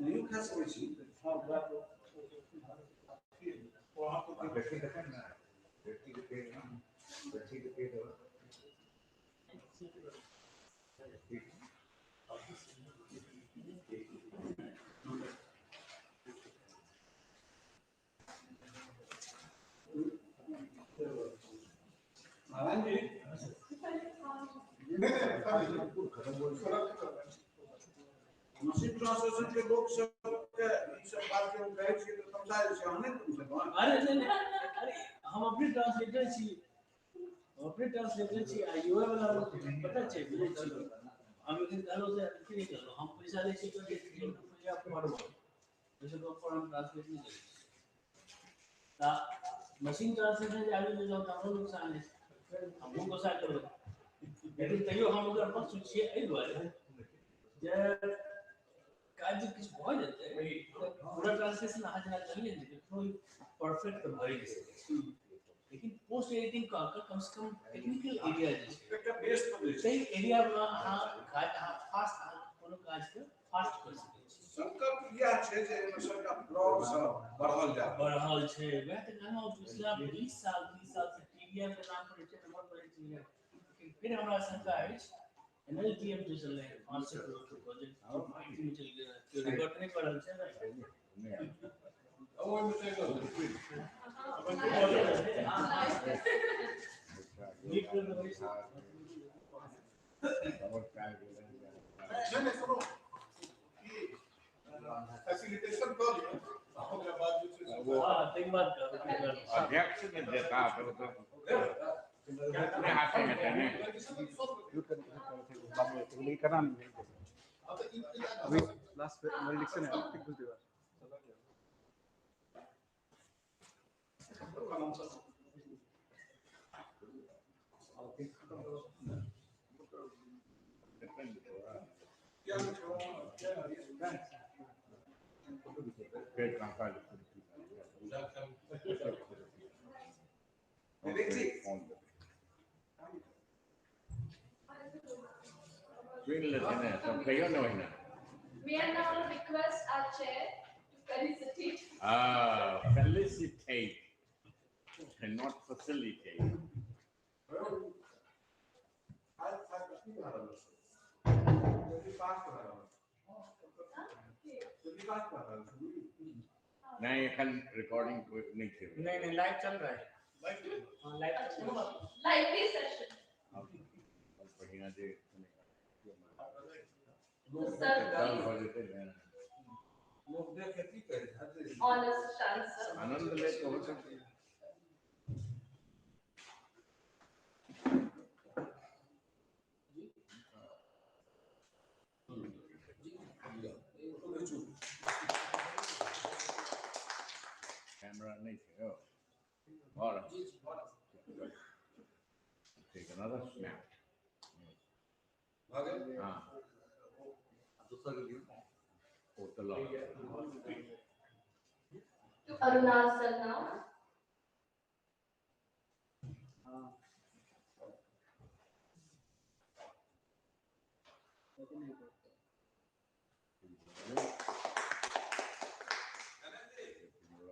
नहीं खा सकै छी। नारायण जी मशीन ट्रांसलेशन के लोग सब के ई सब बात के हम कहै छियै तऽ तमसा जाइ छै। अहाँ नहि तमसेबै? अरे नहीं, अरे हम अपने ट्रांसलेटर छी, हम अपने ट्रांसलेटर छी। आ यूए वाला पता छै, बुझै छी। हम एखन कहलहुँ से अथी नहि कहलहुँ, हम पैसा लै छी तऽ रुपैआ पर ओहिसँ कम पर हम ट्रांसलेट नहि करै छी। तऽ मशीन ट्रांसलेटर जे आबि जाउ तऽ हमरो नुकसान होइ छै, हमहूँ गोस्सा करबै। लेकिन तैयो हम ओकर पक्ष छियै एहि दुआरे जे काज जे किछु भऽ जेतै तऽ पूरा ट्रांसलेशन अहाँ जेना कहलियै ने कखनो परफेक्ट तऽ भए नहि सकै छै, लेकिन पोस्ट एडिटिंग कऽ कऽ कम से कम टेक्निकल एरिया जे छै एकटा बेस तऽ दै छै, ताहि एरियामे अहाँ काज अहाँ फास्ट अहाँ कोनो काजके फास्ट कऽ सकै छी। संकल्प इएह छै जे एहिमे सबटा ब्लॉग सब बढ़ल जाय बढ़ल छै। वएह तऽ कहलहुँ, पिछला 20 साल 30 साल से टीवीएम के नाम पर एते नंबर बढ़ै छै। लेकिन फिर हमरा शंका अछि एनएलटीएम जे चललै 500 करोड़ के प्रोजेक्ट में चलि गेल, केओ रिकॉर्ड नहि कऽ रहल छै ने। नहीं सुनो, फैसिलिटेशन कर लियो ओकरा बाद जे छै से हां ताहिके बाद अध्यक्ष ने देता तो अपने हाथ में है ने। करना नहीं है अभी लास्ट वेलिडिक्शन है, ठीक कुछ देगा। May I now request our chair to felicitate? Felicitate and not facilitate. नहीं एखन रिकॉर्डिंग नहीं थे। नहीं नहीं लाइव चल रहा है। लाइव चल रहा है। Live session. बढ़िया जे लोग देख के की कहै ऑनेस्ट आंसर आनंद ले तो हो सकती है। कैमरा नहीं थे और take another snap. हाँ दूसरा के लिए hotel To Aruna sir now.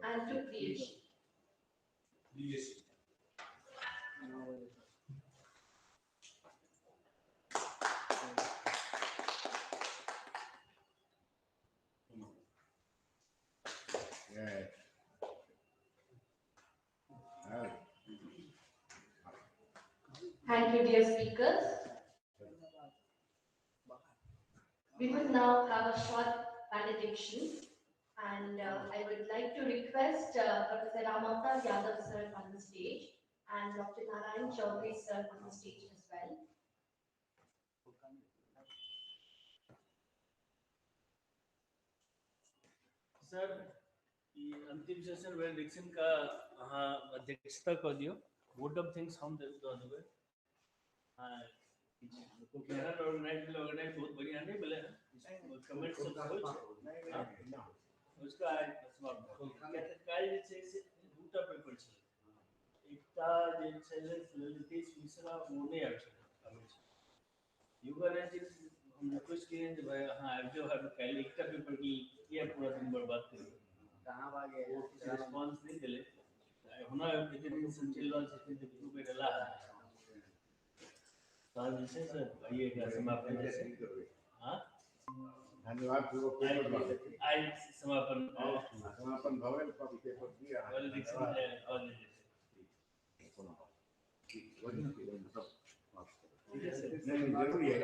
And to Priyesh. Yes. Yes. Thank you, dear speakers. We will now have a short valediction, and I would like to request Professor Ramavtar Yadav sir on the stage and Dr. Narayan Chaudhary sir on the stage as well. Sir, ये अंतिम session वेलडिक्शन का अहाँ अध्यक्षता कऽ दियौ। Vote of thanks हम दऽ देबै। ऑर्गेनाइज ऑर्गेनाइज बहुत बढ़िया नहीं भेलै, कमेंट सब होइ छै उसका। काल्हि जे छै से दूटा पेपर छलै, एकटा जे छलै ललितेश मिश्रा ओ नहि आबि छलै, आबै छै योगानंद जी। हम रिक्वेस्ट केलियनि जे भाई अहाँ आबि जाउ, काल्हि एकटा पेपर की किया पूरा दिन बर्बाद करियौ। ओ किछु रिस्पॉन्स नहि देलै। हुना एते दिन से चलि रहल छथिन तऽ दू बेर एला तहन जे छै से आइए एकरा समापन जे छै। हाँ, धन्यवाद। आइ समापन समापन भऽ गेल। पेपर दिअ। नहीं जरूरी है।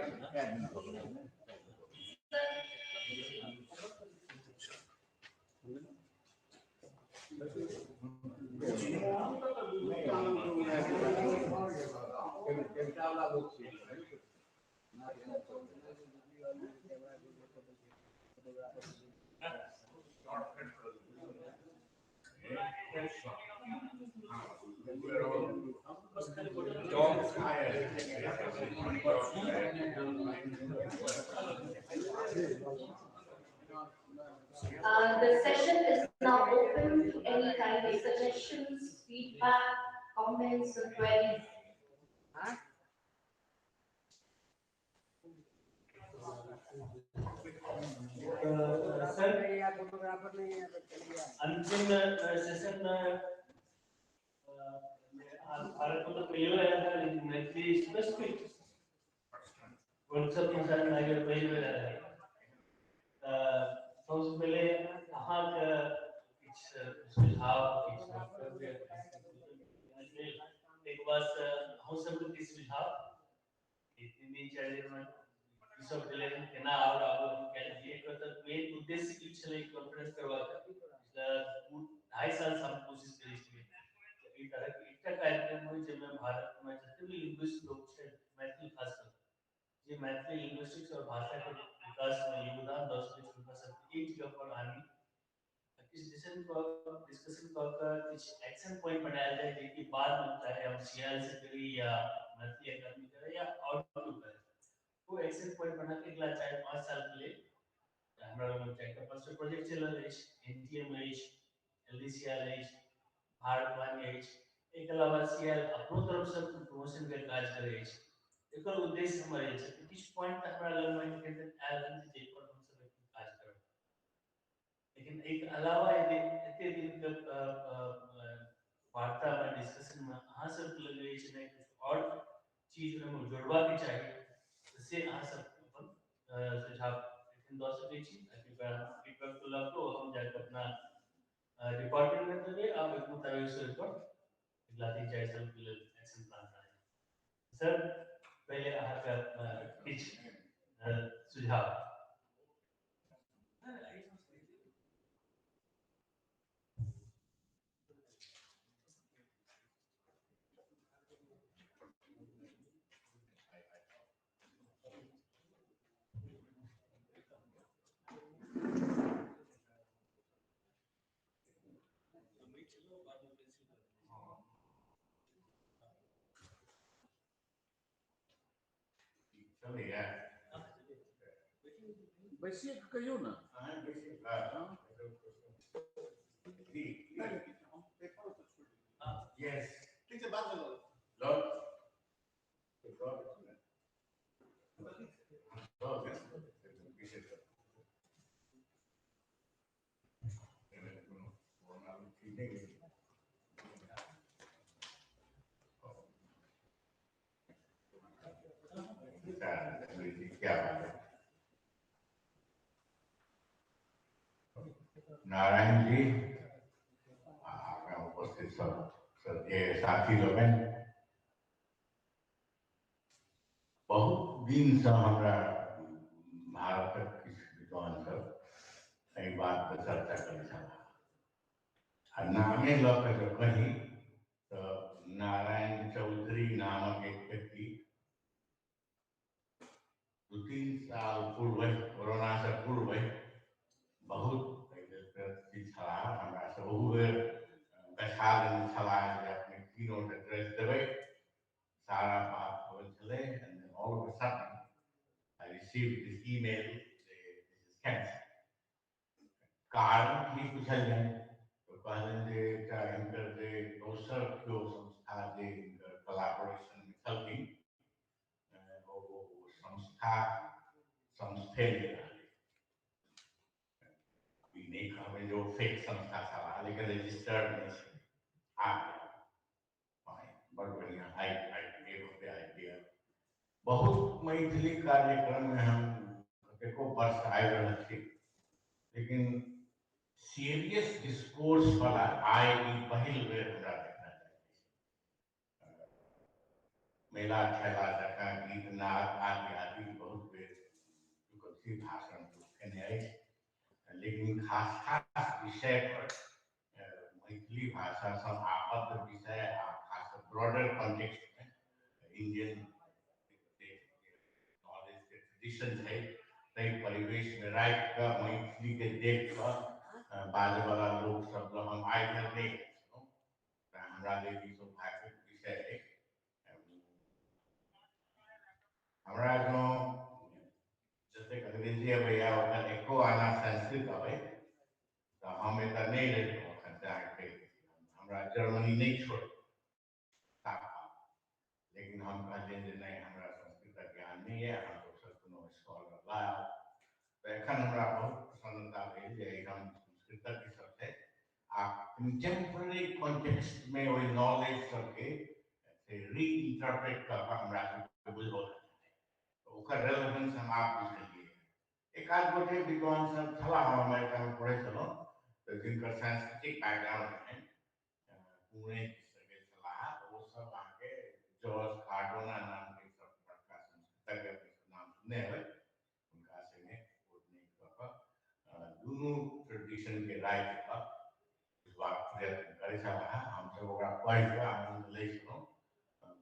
The session is now open to any kind of suggestions, feedback, comments, or queries. Sir, अंतिम सेशन में भारत में तो पहले आया था, लेकिन मैथिली स्पेसिफिक वर्कशॉप में शायद आगे पहले बेर आया है। सबसँ पहिले अहाँके किछु सुझाव, किछु वक्तव्य, एक बाद अहूँ सबके किछु सुझाव। 3 दिन 4 दिन में की सब भेलै हन, केना आओर आगू हम कयल जइयै। एकर तऽ मेन उद्देश्य ई छलै कॉन्फ्रेंस करबाक, पिछला 2.5 साल से हम कोशिश करै छलियै एहि तरहक एकटा कार्यक्रम होइ जाहिमे भारतमे जते भी लिंग्विस्ट लोक छै, मैथिली खास कऽ जे मैथिली लिंग्विस्टिक्स और भाषा के विकास में योगदान दऽ सकै छै, हुनका सबके एक जगह पर आनि किछु डिसीजन कऽ डिस्कशन कऽ कऽ किछु एक्शन पॉइंट बनायल जाय, जेकि बाद में चाहे हम सीआईएल से करी या मैथिली अकादमी करे या और केओ करे, वो एक्शन पॉइंट बना के अगला 4-5 साल के लेल हमरा लग 4-5 टा प्रोजेक्ट चलि रहल अछि। एनटीएम अछि, एलडीसीएल अछि, भारत वाणी अछि, एहिके अलावा सीआईएल अपनो तरफ से प्रमोशन के काज करै अछि। एकर उद्देश्य हमर अछि किछु पॉइंट तऽ हमरा लगमे आयल हन जाहि पर हमसब एखन काज करब, लेकिन एहिके अलावा यदि एते दिनके वार्तामे डिस्कशनमे अहाँ सबके लगै अछि नहि किछु आओर चीज ओहिमे जोड़बाके चाही, तऽ से अहाँ सब अपन सुझाव एखन दऽ सकै छी। ताकि फीडबैक लऽ कऽ हम जाकऽ अपना डिपार्टमेंटमे देबै आ ओहि मुताबिक से ओहिपर अगिला 3-4 सालके लेल एक्शन प्लान बनायल। सर, पहिले अहाँके किछु सुझाव। बैसिए के कहियौ ना। यस, ठीक छै, बात चलो। क्या बात है। नारायण जी, उपस्थित सब ये साथी लोग हैं, दिनसँ हमरा भारतक किछु विद्वान सब एहि बात पर चर्चा करै छलाह आ नामे लऽ कऽ जँ कही तऽ नारायण चौधरी नामक एक व्यक्ति 2-3 साल पूर्व, कोरोना से पूर्व, बहुत प्रगतिशील छलाह। हमरा से ओहू बेर बैठा देने छलाह जे अपने कीनोट एड्रेस देबै, सारा बात होल छलै। And then all of a sudden I received this email, this is cancelled. कारण की पूछलियनि तऽ कहलनि जे एकटा हिनकर जे दोसर केओ संस्था जे हिनकर कोलाबोरेशन मे छलखिन, ओ संस्था संस्थे नहि रहलै। ई नहि कहबै जे ओ फेक संस्था छलाह, लेकिन रजिस्टर्ड नहि छै। आ बड़ बढ़िया, I gave up the idea. बहुत मैथिली कार्यक्रम में हम कतेको वर्ष आबि रहल छी, लेकिन सीरियस डिस्कोर्स वाला आइ ई पहिल बेर हमरा देखना चाही। मेला ठेला जकाँ गीत नाद आदि आदि बहुत बेर चुकल छी, भाषण केने अछि, लेकिन खास खास विषय पर मैथिली भाषा सँ आबद्ध विषय आ खास ब्रॉडर कॉन्टेक्स्ट में इंडियन नॉलेज के ट्रेडिशन छै, ताहि परिवेश में राखि कऽ मैथिली के देख कऽ बाजयवला लोक सब लग हम आइ धरि नहि गेल छलहुँ। तऽ हमरा लेल ई सौभाग्यक विषय अछि। हमरा जँ जतेक अंग्रेजी अबैया ओकर एको आना संस्कृत अबै तऽ हम एतऽ नहि रहितहुँ एखन, से अहाँके कहि दै छी। हमरा जर्मनी नहि छोड़त, लेकिन हम कहलियनि जे नहि, हमरा संस्कृतक ज्ञान नहि यऽ, अहाँ दोसर कोनो स्कॉलर लाउ। तऽ एखन हमरा बहुत प्रसन्नता भेल जे एहिठाम संस्कृतज्ञ सब छै आ कंटेम्पोररी कॉन्टेक्स्ट में ओहि नॉलेज सबके रीइंटरप्रेट कऽ कऽ हमरा सबके बुझौल तऽ ओकर रेलेवेंस हम आब बुझलियै। एक आध गोटे विद्वान सब छलाह, हम अमेरिकामे पढ़ै छलहुँ तऽ जिनकर सांस्कृतिक बैकग्राउंड रहनि, पुणे से गेल छलाह, ओ सब अहाँके जॉर्ज कार्डोना नामके सब बड़का संस्कृतज्ञ नाम सुनने हेबै, हुनका संगे कोऑर्डिनेट कऽ कऽ दुनू ट्रेडिशन के राखि कऽ बुझबाक प्रयत्न करै छलाह। हमसब ओकरा पढ़ि कऽ आनन्द लै छलहुँ।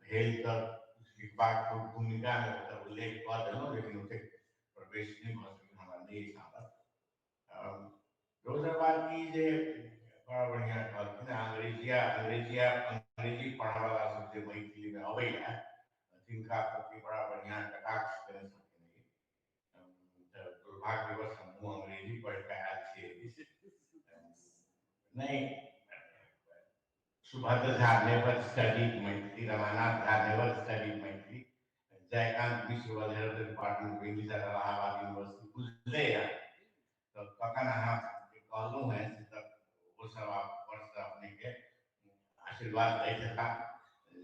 भेल तऽ किछु लिखबाक भूमिकामे ओकर उल्लेख कऽ देलहुँ, लेकिन ओतेक प्रवेश नहि भऽ सकल, हमरा नहि अछि आदत। दोसर बात ई जे बड़ा बढ़िआँ कहलखिन, अंग्रेजिया अंग्रेजिया अंग्रेजी पढ़ऽवला सब जे मैथिलीमे अबैया तिनका प्रति बड़ा बढ़िआँ कटाक्ष केने छलखिन। तऽ दुर्भाग्यवश हमहूँ अंग्रेजी पढ़ि कऽ आयल छियै। नहि, Subhadra Jha never studied Maithili, Ramanath Jha never studied Maithili, Jaykant Mishra was head of the department of English at Allahabad University, बुझले या। तऽ तखन अहाँ जे कहलहुँ हेँ से तऽ ओ सब आब ऊपरसँ अपनेके आशीर्वाद दैत हेता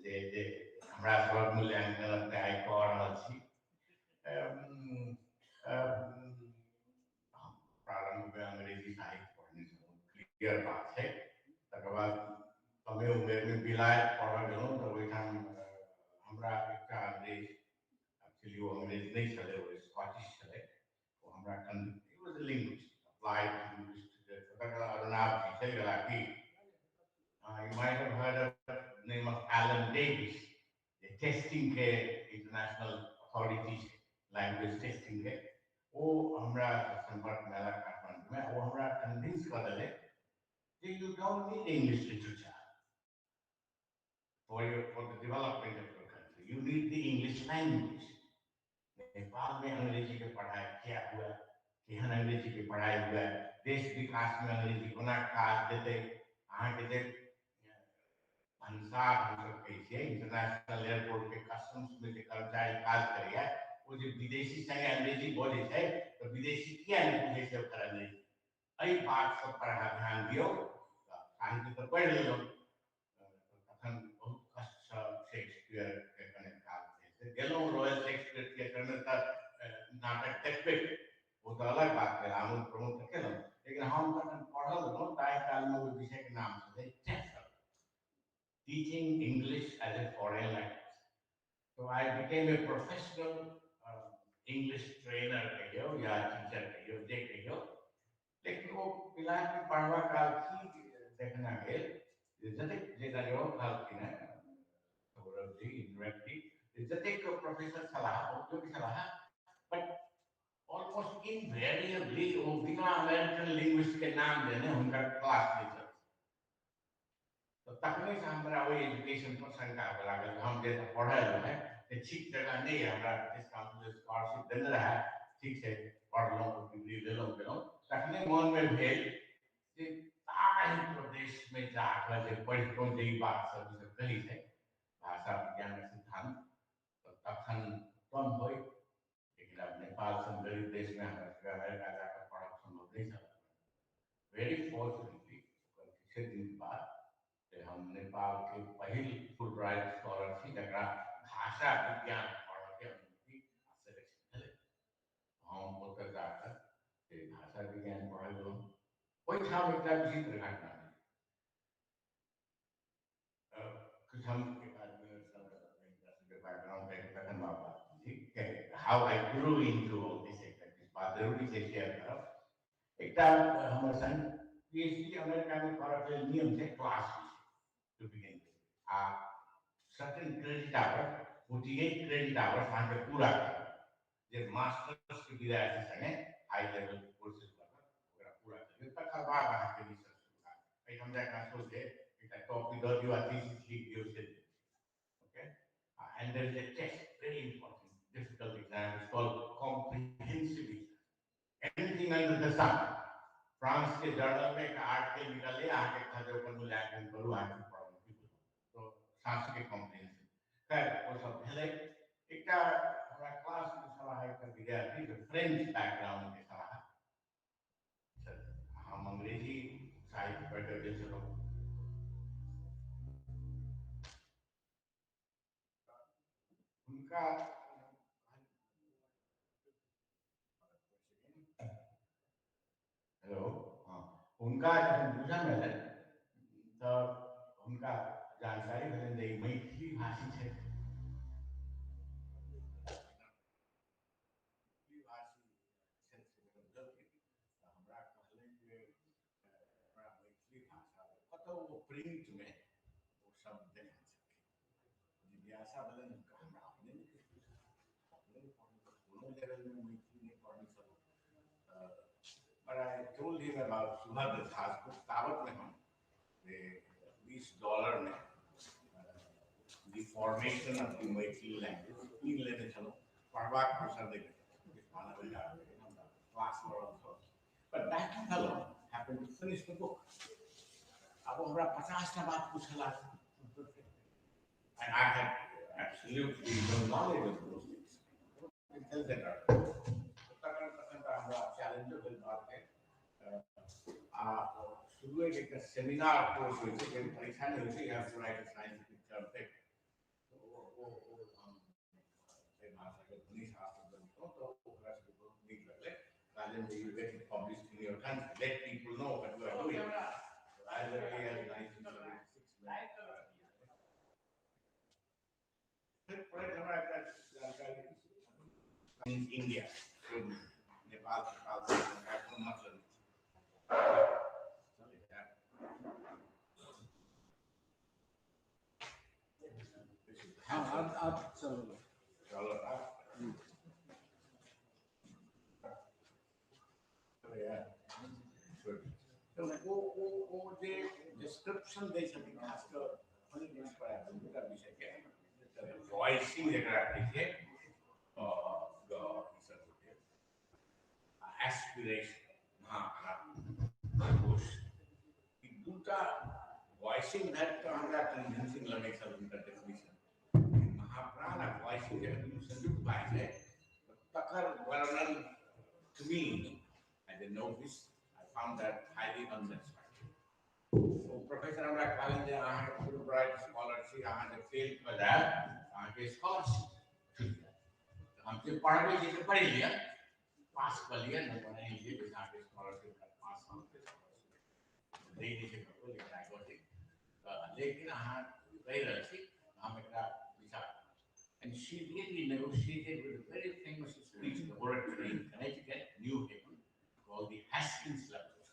जे जे हमरा सभक मूल्यांकन अपने आइ कऽ रहल छी। प्रारम्भमे अंग्रेजी साहित्य पढ़ने छलहुँ, क्लियर बात छै। तकर बाद कमे उमेरमे विलायत पढ़ऽ गेलहुँ तऽ ओहिठाम हमरा एकटा अंग्रेज, एक्चुअली ओ अंग्रेज नहि छलै, ओ स्कॉटिश छलै, ओ हमरा लिंग्विस्ट, अप्लाइड लिंग्विस्ट, तकर अरुणाभ जी चलि गेला की। You might have heard of the name of Alan Davies, the testing के international authority छै, language testing के, ओ हमरा संपर्क में आयल काठमांडू में, ओ हमरा कन्विंस कऽ देलै जे you don't need English literature for the development of your country. You need the English language. Nepal में अंग्रेजी के पढ़ाई क्या हुआ, केहन अंग्रेजी के पढ़ाई हुआ, देश विकास में अंग्रेजी कोना काज देतै। अहाँके जे भनसार हमसब कहै छियै, इंटरनेशनल एयरपोर्ट के कस्टम्स में जे कर्मचारी काज करैया, ओ जे विदेशी संगे अंग्रेजी बजै छै तऽ विदेशी किया नहि बुझै छै ओकर अंग्रेजी। एहि बात सब पर अहाँ ध्यान दियौ। साहित्य तऽ पढ़ि लेलहुँ, तखन बहुत कष्टसँ शेक्सपियर के कने काज भेल, गेलहुँ रॉयल शेक्सपियर थिएटर में तऽ नाटक देखबे, ओ तऽ अलग बात भेल, आमोद प्रमोद तऽ केलहुँ, लेकिन हम तखन पढ़ल रहौँ ताहि कालमे ओहि विषयके नाम छलै TEFL, Teaching English as a Foreign Language. So I became a professional English trainer कहियौ या टीचर कहियौ जे कहियौ, लेकिन ओ क्लासमे पढ़बा काल की देखना गेल जे जतेक जेना जो कहलखिन हेँ सौरभ जी इनडायरेक्टली, जतेक प्रोफेसर छलाह बहुत योग्य छलाह, बट ऑलमोस्ट इनवेरिएबली ओ बिना अमेरिकन लिंग्विस्ट के नाम देने हुनकर क्लास नहि चलै। तऽ तखने से हमरा ओहि एजुकेशन पर शंका होय लागल। हम जे पढ़ल रहै से ठीक जगह नहि, हमरा डिस्काउंट स्कॉलरशिप देने रहै, ठीक छै पढ़लहुँ, डिग्री लेलहुँ गेलहुँ। तखने मनमे भेल जे ताहि प्रदेशमे जाकऽ जे पढ़ितहुँ जे ई बात सब ई सब कहै छै भाषा विज्ञानक सिद्धांत, तऽ तखन उत्तम होइ। लेकिन आब नेपाल सन गरीब देशमे हमरा सबके अमेरिका जाकऽ पढ़ब सम्भव नहि छल। वेरी फॉर्चुनेटली ओकर किछु दिन बाद हम नेपाल के पहिल फुल ब्राइट स्कॉलर छी जकरा भाषा विज्ञान पढ़ऽके अनुमति आ सिलेक्शन भेलै। हम ओतऽ जाकऽ से भाषा विज्ञान पढ़ऽ गेलहुँ। ओहिठाम एकटा विचित्र घटना भेल। किछु हम एक आदमी बैकग्राउंड तखन बात ठीक how I grew into all this, एकटा किछु बात जरूरी छै शेयर करब। एकटा हमर संग पीएचडी अमेरिकामे करऽके लेल नियम छै क्लास होइ छै टू बिगिन विथ, आ certain credit hour 48 credit hours अहाँके पूरा करब जे मास्टर्स के विद्यार्थी संगे हाई लेवल के कोर्सेज लऽ कऽ ओकरा पूरा करियौ, तकर बाद अहाँके रिसर्च शुरू हैत। एहिठाम जाकऽ सोचै एकटा टॉपिक दऽ दियौ आ थीसिस लिख दियौ से, okay. And there is a test, very important, difficult exam, it's called comprehensive exam. Anything under the sun. France के जर्नल में एक आर्टिकल निकले अहाँके कहते ओकर मूल्यांकन करू अहाँके पढ़ू की बुझू, तो सांस्कृतिक कॉम्प्रिहेंसिव। खैर ओ सब भेलै। एकटा हमरा क्लासमे छलाह एकटा विद्यार्थी जे फ्रेंच बैकग्राउंड के छलाह, हम अंग्रेजी साहित्य पढ़ि कऽ गेल छलहुँ। हुनका हेलो हाँ, हुनका जखन बुझल भेलनि तऽ हुनका जानकारी भेलनि जे ई मैथिली भाषी छथि। मैथिली भाषी छथि से जखन बुझलखिन तऽ हमरा कहलनि जे हमरा मैथिली भाषा कतहु ओ प्रिंटमे ओ शब्द देखने छलखिन। जिज्ञासा भेलनि हुनका, हमरा अपने नहि किछु बुझल, अपने नहि पढ़ने, कोनो लेवलमे मैथिली नहि पढ़ने छलहुँ। But I told him about Subhadra Jha's book, तावत में हम $20 में The Formation of the Maithili Language कीन लेने छलहुँ। पढ़बाक अवसर नहि भेटल, क्लास लऽ रहल छल। But that fellow happened to finish the book. अब हमरा 50टा बात पूछला and I had absolutely no knowledge of those things. तखन तखन तऽ हमरा चैलेंजो भेल बातके। आ शुरुए के एकटा सेमिनार कोर्स होइ छै जाहिमे परीक्षा नहि होइ छै, you have to write a scientific term paper. ओ ओ ओ हम एहि भाषाके ध्वनिशास्त्र बनितहुँ तऽ ओकरा सबके बहुत नीक लगलै। कहलनि जे you get it published in your country, let people know what you are doing. As early as 1976 में फिर पढ़ैत हमरा एकटा जानकारी इंडिया नेपाल नेपाल से कोनो मतलब नहि छै। हाँ अब चलो चलो ओ ओ ओ जे डिस्क्रिप्शन दै छथिन खास कऽ फोनेटिक्स पर दूटा विषयके वॉइसिंग जकरा कहै छै एस्पिरेशन महाप्राण ई दूटा वॉइसिंग भेल तऽ हमरा कन्विंसिंग लगै छल हुनकर डेफिनेशन। महाप्राण आ वॉइसिंग जखन दुनू संयुक्त भए छै तकर वर्णन to me as a novice I found that highly unsatisfactory. O professor हमरा कहलनि जे अहाँके फुल ब्राइट स्कॉलर छी, अहाँ जे फेल कऽ जायब अहाँके स्कॉलरशिप छुटि जायत। हम जे पढ़बै छी से पढ़ि लिअ, पास कऽ लिअ, नंबर आनि लिअ, अहाँके स्कॉलरशिप 5 सालके स्कॉलरशिप दै नहि छै ककरो, लेकिन I got it. लेकिन अहाँ कहि रहल छी हम एकरा विचार। And she really negotiated with a very famous speech laboratory in Connecticut, New Haven, called the Haskins Laboratory.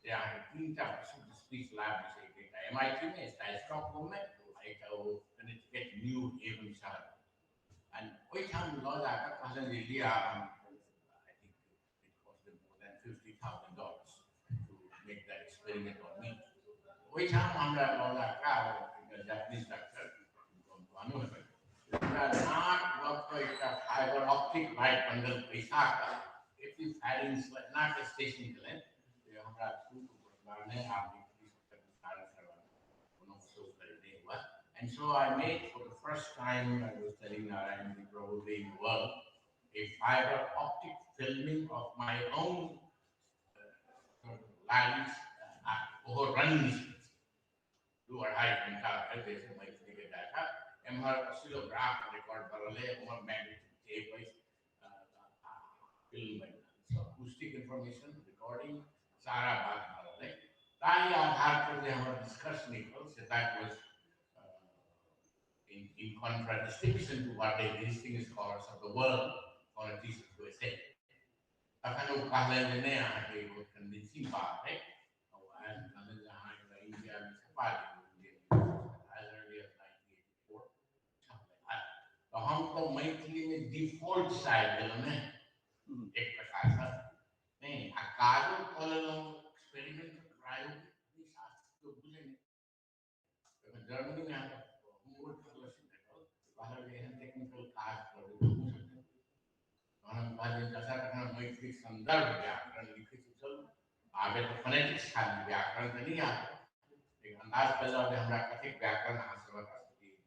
जे अहाँके तीनटा प्रसिद्ध स्पीच लैब छै, एकटा एमआईटी में, एकटा स्टॉकहोम में, आ एकटा ओ कनेक्टिकट न्यू हेवन शहर। एंड ओहिठाम लऽ जाकऽ कहलनि जे लिअ, हम I think it cost them more than $50,000 to make that experiment on me. ओहिठाम हमरा लऽ जाकऽ जापानीज डॉक्टर कहनु हेबै, हमरा नाक लऽ कऽ एकटा फाइबर ऑप्टिक लाइट बंडल पैसा कऽ एपिफैरिंग्स एना के स्टेशन केलनि जे हमरा थूक नहि आब कोनो नहि हुआ। And so I made for the first time, I was telling Narayan, probably in the world, a fiber optic filming of my own larynx over running speech. 2-2.5 घंटा भेल जैसे मैथिली के डाटा एम्हर ऑसिलोग्राफ रिकॉर्ड भऽ रहलै, उम्हर मैग्नेटिक टेप अछि, film बनि रहल, अकूस्टिक इंफॉर्मेशन रिकॉर्डिंग सारा बात भऽ रहलै। ताहि आधार पर जे हमर निष्कर्ष निकलल से that was in contradistinction to what the existing scholars of the world phoneticists were saying. तखन ओ कहलनि जे नहि, अहाँके ई बहुत कन्विंसिंग बात है। ओ आयल, कहलनि जे अहाँ एकरा इंडियामे छपा दियौ। As early as 1984 छपलै। तऽ हम तऽ मैथिलीमे डिफॉल्ट से आबि गेलहुँ ने एक प्रकारसँ नहि, आ काजो कऽ लेलहुँ, एक्सपेरिमेंट प्रायोगिक शास्त्र बुझै नहि। जर्मनीमे अहाँके होमवर्क फेलोशिप भेटल, कहलक जे एहन टेक्निकल काज करबै तऽ हमहूँ सब। तहन हम कहलियै जे अच्छा, तखन मैथिलीक संदर्भ व्याकरण लिखै छी, चलू आबे तऽ फोनेटिक्स खाली, व्याकरण तऽ नहि आबे। एक अन्दाज कऽ जे हमरा कतेक व्याकरण अहाँ सबक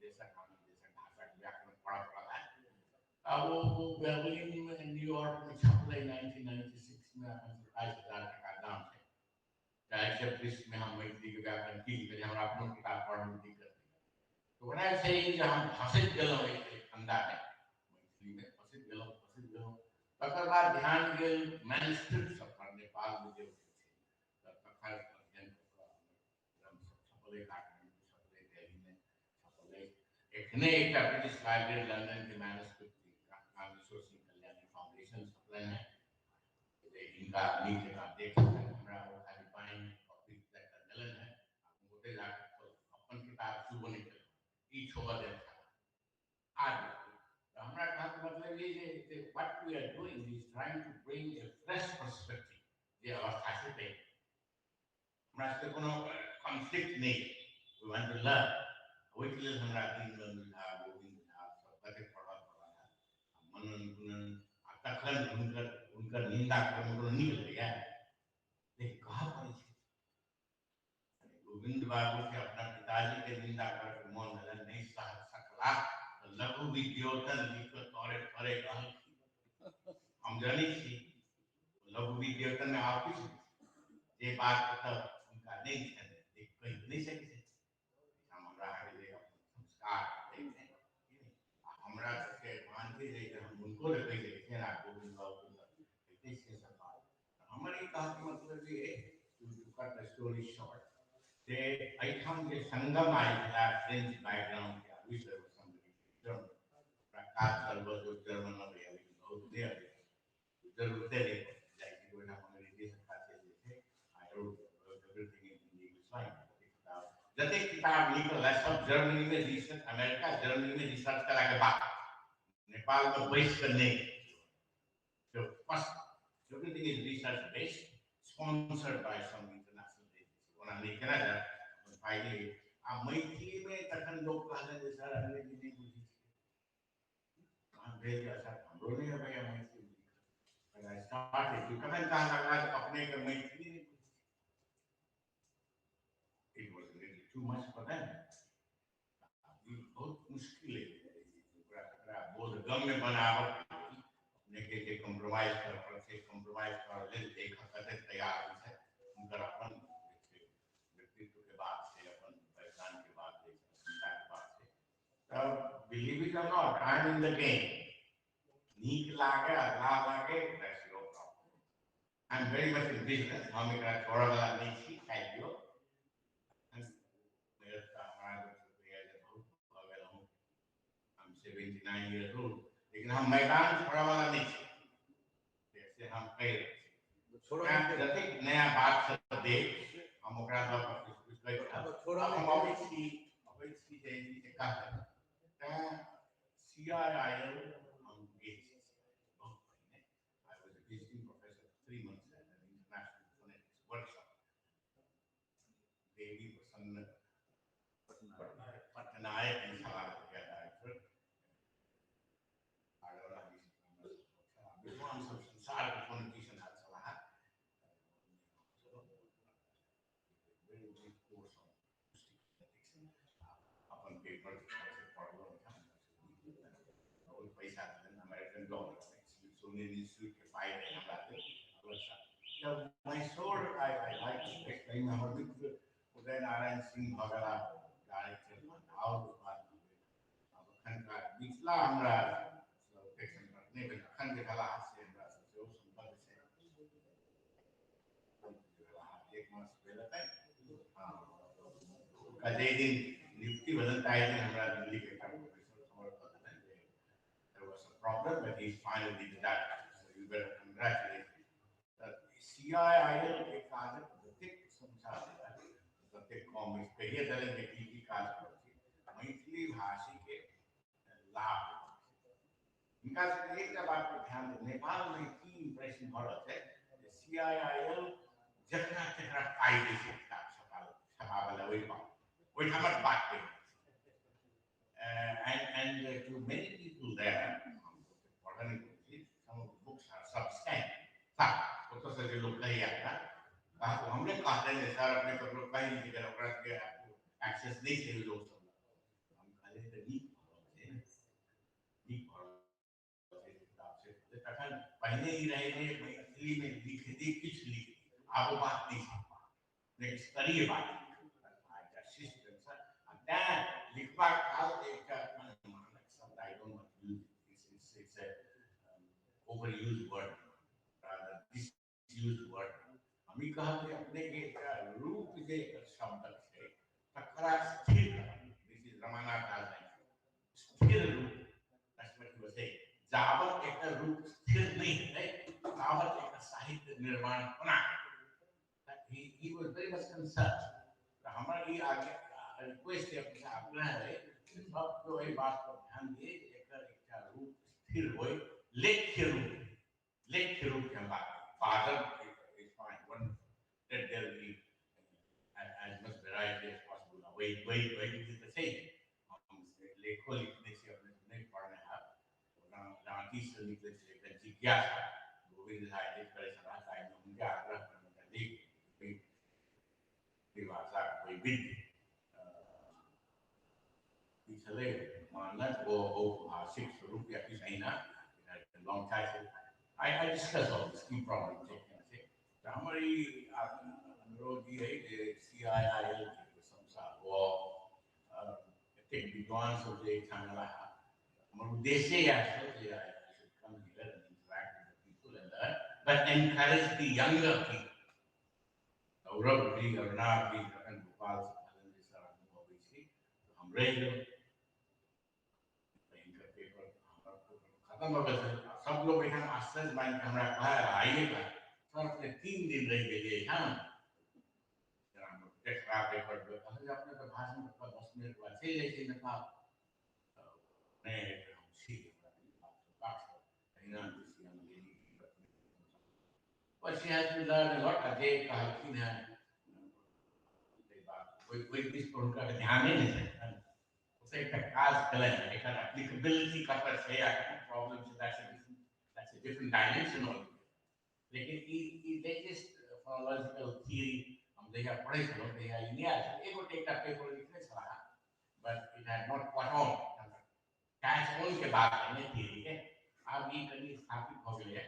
देशक आन देशक भाषाके व्याकरण पढ़ऽ पड़ल है। आ ओ बर्लिनमे, न्यूयॉर्कमे छपलै 1996 मे। अखन 27,000 टका दाम छै। चाहे से पृष्ठमे हम मैथिलीके व्याकरण की लिखै, हमरा अपनो किताब पढ़ऽमे दिक्कत नहि। तऽ ओना छै जे हम फँसैत गेलहुँ एहि फंदामे, मैथिलीमे फँसैत गेलहुँ, फँसैत गेलहुँ। तकर बाद ध्यान गेल मैन्युस्क्रिप्ट सब पर, नेपालमे जे छै, तऽ तकर अध्ययन कऽ कऽ ग्रंथ सब छपलै, काठमाण्डू छपलै, दिल्लीमे छपलै। एखने एकटा ब्रिटिश लाइब्रेरी लंदन के मैन्युस्क्रिप्ट कामेश्वर सिंह कल्याणी फाउंडेशन छपलनि हेँ, जे हिनका नीक जकाँ देख हमरा ओ खाली पानि कॉपी देलनि हेँ, ओतहि जाकऽ अपन किताब छुबो नहि केलहुँ, ई छोड़ऽ देल आदि। तऽ हमरा कहके मतलब ई जे what we are doing is trying to bring a fresh perspective जे अवस्था छै ताहि। हमरा सबके कोनो कॉन्फ्लिक्ट नहि, we want to learn. ओहिके लेल हमरा दीनबंधु झा, गोविन्द झा सब कतेक पढ़ऽ पड़ल है, मनन गुणन। आ तखन हुनकर हुनकर निंदा करऽमे कोनो नीक लगैया? लेकिन कहऽ पड़ै छै। गोविंद बाबू के अपना पिताजी के निंदा करके मन भेलनि, नहि सह सकला, तऽ लघु विद्योतन लिख कऽ तोरे तोरे कहलखिन। हम जनै छी लघु विद्योतन मे आब किछु जे बात ओतऽ हुनका नहि छनि, कहि नहि सकै छै। हमरा अहाँके जे अपन संस्कार आ हमरा सबके मानते जे हम हुनको लए कहि सकै छियनि आ गोविंद बाबू कहिते छियै सब बात। हमर ई कहके मतलब जे to cut the story short, जे एहिठाम जे संगम आयल छला फ्रेंच बैकग्राउंड के, I wish there was somebody German, ओकरा काज करबऽ जो जर्मन अबैया, लेकिन बहुत नहि अबैया, जरूरते नहि जाइ छै। ओहिठाम अंग्रेजी से खासियत जे छै, I wrote everything in English language. जतेक किताब निकल है सब जर्मनी में रिसर्च, अमेरिका जर्मनी में रिसर्च करा के बाद, नेपाल में बैस कर नहीं। So first, everything is research based, sponsored by some international agency. ओना नहि केना जाय अपन फायदे। आ मैथिलीमे तखन लोक कहलनि जे सर अंग्रेजी नहि बुझै छियै। तहन भेल जे अच्छा, हमरो नहि अबैया मैथिली बुझि। स्टार्ट तखन कहऽ लगला जे अपनेके मैथिली नहि बुझै। It was really too much for them. ई बहुत मुश्किल है ओकरा तकरा बोधगम्य बनाबऽ अपने के जे कॉम्प्रोमाइज करऽ पड़ै छै, कॉम्प्रोमाइज करऽ लेल लेखक कतेक तैयार होइ छै, हुनकर अपन जे छै व्यक्तित्व के बात छै, अपन पहचान के बात छै, अस्मिता के बात छै। तऽ believe it or not, I am in the game. नीक लागे अधलाह लागे, that's your problem. I am very much in business. हम एकरा छोड़ऽ वाला नहि छी, खाइ दियौ। हमरा बहुत भऽ गेल हूँ। I'm 79 years old, लेकिन हम मैदान छोड़ऽ वाला नहि छी, से हम कहि रहल छी। जतेक नया बात सब देख हम ओकरा लऽ कऽ किछु किछु कहैत हम अबै छी जे कहबै। तैँ CIIL हम गेल छी बहुत पहिने। I was a visiting professor for 3 months at an international phonetics workshop. Devi Prasanna Patnaik director, विद्वान सब संसार के फोनेटिशियन आयल छलाह। अपन पेपर पढ़लहुँ, बहुत पैसा देलनि अमेरिकन डॉलर, सोनियन इंस्टीट्यूट के पाइ रहै हमरा। जब मैसूर I like एहिमे हमर मित्र उदय नारायण सिंह भऽ गेला डायरेक्टर, आओर बात आब एखनका मिथिला हमरा ओतेक सम्पर्क नहि भेल। एखन जे भेला से हमरा सब सेहो सम्बद्ध छै। एक मास भेल हेतै, हँ, जाहि दिन नियुक्ति भेलनि ताहि दिन हमरा दिल्ली के एकटा प्रोफेसर खबर कऽ देलनि जे there was a problem, but he's finally the director, so you better congratulate him. CIIL के काजक जतेक प्रशंसा भेल ततेक कम अछि। कहिए देलनि जे की की काज करै छी, मैथिली भाषीके लाभ। हिनका सबके एकटा बात पर ध्यान देब, नेपालमे की इम्प्रेशन भऽ रहल छै जे CIIL जकरा तकरा पाइ दै छै किताब छपाबै लए, ओहिठामक बात कहि रहल छी। And to many people there, हम पढ़ल नहि छी, some of the books are substandard. ओतऽसँ जे लोक कहैया हमरे कहते जे सर अपने ककरो कहि नहि छै, ओकरा सबके एक्सेस नहि छै लोक सब। हम कहलियै तऽ नीक भऽ रहल छै, नीक भऽ रहल छै किताब से। तखन पहिने ई रहै जे मैथिलीमे लिख दी किछु लिख दी, आब ओ बात नहि छै, लेकिन स्तरीय बात एकटा शिष्ट ढङ्गसँ। आ तैँ लिखबाक काल एकटा मानक शब्द, I don't want to use it's it's over use word, disuse word. हम ई कहब जे अपने के एकटा रूप जे शब्दक छै तकरा स्थिर करब। This is Ramanath Das, स्थिर रूप। That's what he was saying. जाबत एकर रूप स्थिर नहि हेतै ताबत एकर साहित्य निर्माण कोना हेतै। He was very much concerned. तऽ हमर ई आगे रिक्वेस्ट है, अपने आग्रह है जे सब केओ एहि बात पर ध्यान दिए जे एकर एकटा रूप स्थिर होय, लेख्य रूप, लेख्य रूप के हम बात बाजब is fine, wonderful. Let there be as much variety as possible. वही वही वही तऽ छै, हम लेखो लिखने छी, अपने नहि पढ़ने हैब। राँटीसँ निकलै छै एकटा जिज्ञासा, गोविन्द झा एडिट करै छलाह, ताहिमे हुनके आग्रह पर एकटा लेख भाषाक वैविध्य की छलै, मानक ओ औपभाषिक स्वरूप या किछु अहिना long title. I discuss all this की प्रॉब्लम छै केना छै। तऽ हमर ई अनुरोध ई है जे CIIL के प्रशंसा हो, एतेक विद्वान सब जे एहिठाम एलाह, हमर उद्देश्य इएह छल जे I should come here and interact with the people and learn, but encourage the younger people. Gaurav ji, Arunabh ji जखन भोपाल से कहलनि जे सर हमहूँ अबै छी, तऽ हम रहि गेलहुँ। हिनकर पेपर हमर खत्म भऽ गेल छल। सब लोग एहिठाम आश्चर्य मानि कऽ हमरा कहै, आइए कह सर अपने 3 दिन रहि गेलियै एहिठाम, खराब पेपर कहल जे अपने तऽ भाषण 10 मिनट बाद चलि जाइ छै नेपाल। नहि हम छी, तहिना But she has to learn a lot. जे कहलखिन हेँ ओहि दिस पर हुनका ध्याने नहि छनि। ओतऽ एकटा काज केलनि, एकर एप्लीकेबिलिटी कतऽ छै आ कतऽ प्रॉब्लम छै, that's a different dimension altogether. लेकिन ई लेटेस्ट फोनोलॉजिकल थियरी हम जहिया पढ़ै छलहुँ तहिया ई नहि आयल छल। एगोटे एकटा पेपर लिखने छलाह, but it had not caught on. Catch on के बात है ने थियरी के, आब ई कनि स्थापित भऽ गेलैए।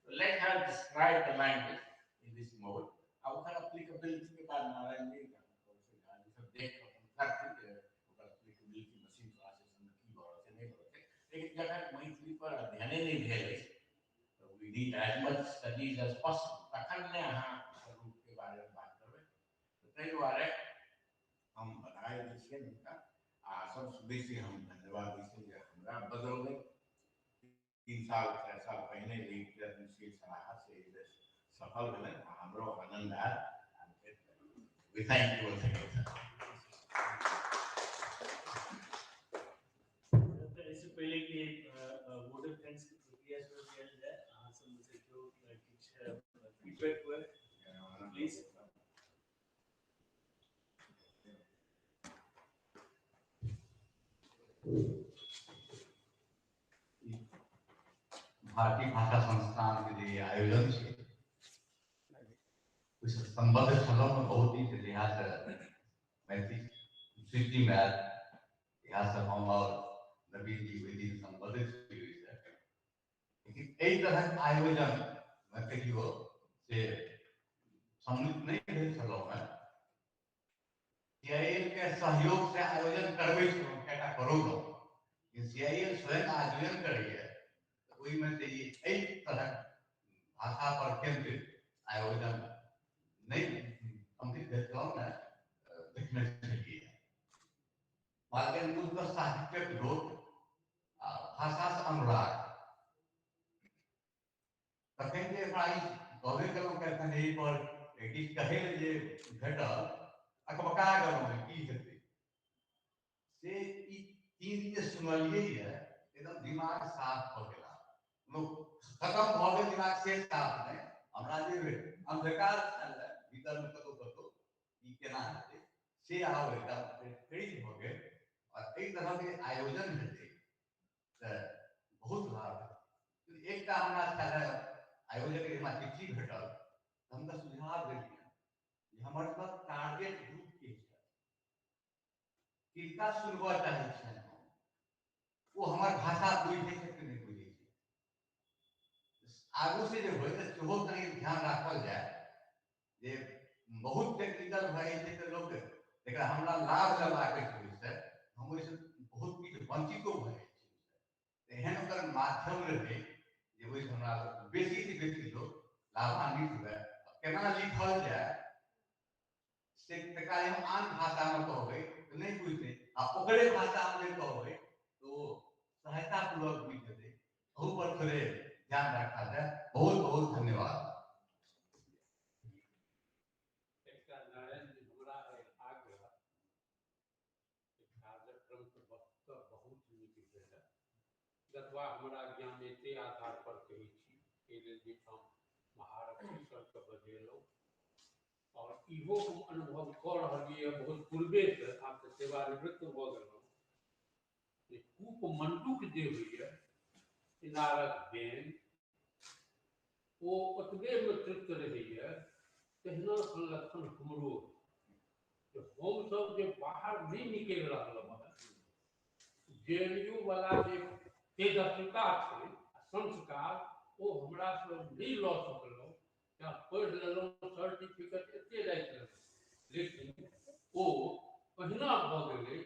Let her describe the language in this mode. अब ओकर applicability के बाद नारायण जी सब देख कऽ अपन करथिन जे ओकर applicability machine ट्रांसलेशन में की भऽ रहल छै नहि भऽ रहल छै। लेकिन जखन मैथिली पर अध्ययने नहि भेल अछि तऽ we need as much studies as possible, तखन ने अहाँ रूप के बारे में बात करबै। तऽ ताहि दुआरे हम बधाई दै छियनि हुनका आ सबसँ बेसी हम धन्यवाद दै छियनि जे हमरा बजौलनि। 3 साल 4 साल पहिने जे प्रयत्नशील छलाह से सफल भेलनि आ हमरो आनंद आयल। We thank you once again, sir. एहिसँ पहिले कि वोट ऑफ thanks के प्रक्रिया शुरू कयल जाय, अहाँ सब में से केओ किछु फीडबैक हुए प्लीज। भारतीय भाषा संस्थान के जे आयोजन छै ओहिसँ सम्बद्ध छलहुँ बहुत दिन से, जहियासँ मैथिली सृष्टिमे आयल तहियासँ हम और नवीन जी ओहि दिन सम्बन्धित छी ओहिसँ। लेकिन एहि तरहक आयोजनमे कहियो से सम्मिलित नहि भेल छलहुँ हेँ। CIL के सहयोग से आयोजन करबै छलहुँ, कएटा करौलहुँ, लेकिन CIL स्वयं आयोजन करैए तऽ ओहिमे से एहि तरहक भाषा पर केंद्रित आयोजन नहि सम्मिलित भेल छलहुँ ने देखने छलियै। बालकनि मूलतः साहित्यक लोक आ भाषासँ अनुराग। तखन जे हमरा ई कहबे केलहुँ एखन एहि पर किछु कहै लए जे भेटल, अकबका गेलहुँ की हेतै से। ई 3 दिन जे सुनलियै ये एकदम दिमाग साफ भऽ गेला, खत्म भऽ गेल दिमाग से साफ नहि। हमरा जे अंधकार छल भीतरमे कतहु कतहु ई केना हेतै से आब एकदम फ्री भऽ गेल। और एहि तरहके आयोजन हेतै तऽ बहुत लाभ हेतै। एकटा हमरा छल आयोजक हमरा चिट्ठी भेटल, हम तऽ सुझाव देलियै जे हमर सब टारगेट ग्रुप के छै, किनका सुनबऽ चाहै छियनि हम, ओ हमर भाषा बुझै छै कि नहि बुझै छै। आगू से जे होइ तऽ सेहो कनि ध्यान राखल जाय जे बहुत टेक्निकल भऽ जाइ छै तऽ लोक एकरा हमरा लाभ लेबाक छै ओहिसँ, हम ओहिसँ बहुत किछु वंचितो भऽ जाइ छी। एहन ओकर माध्यम रहै जे ओहिसँ हमरा बेसी से बेसी लोक लाभान्वित हुए। केना लिखल जाय से तकरा हम आन भाषामे कहबै तऽ नहि बुझतै, आ ओकरे भाषामे जे कहबै तऽ ओ सहायतापूर्वक बुझि जेतै। अहू पर थोड़े ध्यान राखल जाय। बहुत बहुत धन्यवाद। एकटा नारायण जी हमरा आग्रह कार्यक्रम के वस्तुतः बहुत नीक भेल, जतबा हमरा ज्ञान एते आधार पर कहै छी। एहि लेल जे हम महारथी सबके बजेलहुँ और इहो हम अनुभव कऽ रहलियै बहुत पूर्वेसँ, आब तऽ सेवानिवृत्त भऽ गेलहुँ, जे कूप मण्डूक जे होइए इनारक बेन ओ ओतबेमे तृप्त रहैए, तहिना संलक्षण हमरो जे हमसब जे बाहर नहि निकलि रहलहुँ हेँ। JNU वाला जे तेजस्विता छै संस्कार ओ हमरा सब नहि लऽ सकलहुँ। पढ़ि लेलहुँ, सर्टिफिकेट एते राखि लेलहुँ, लेकिन ओ ओहिना भऽ गेलै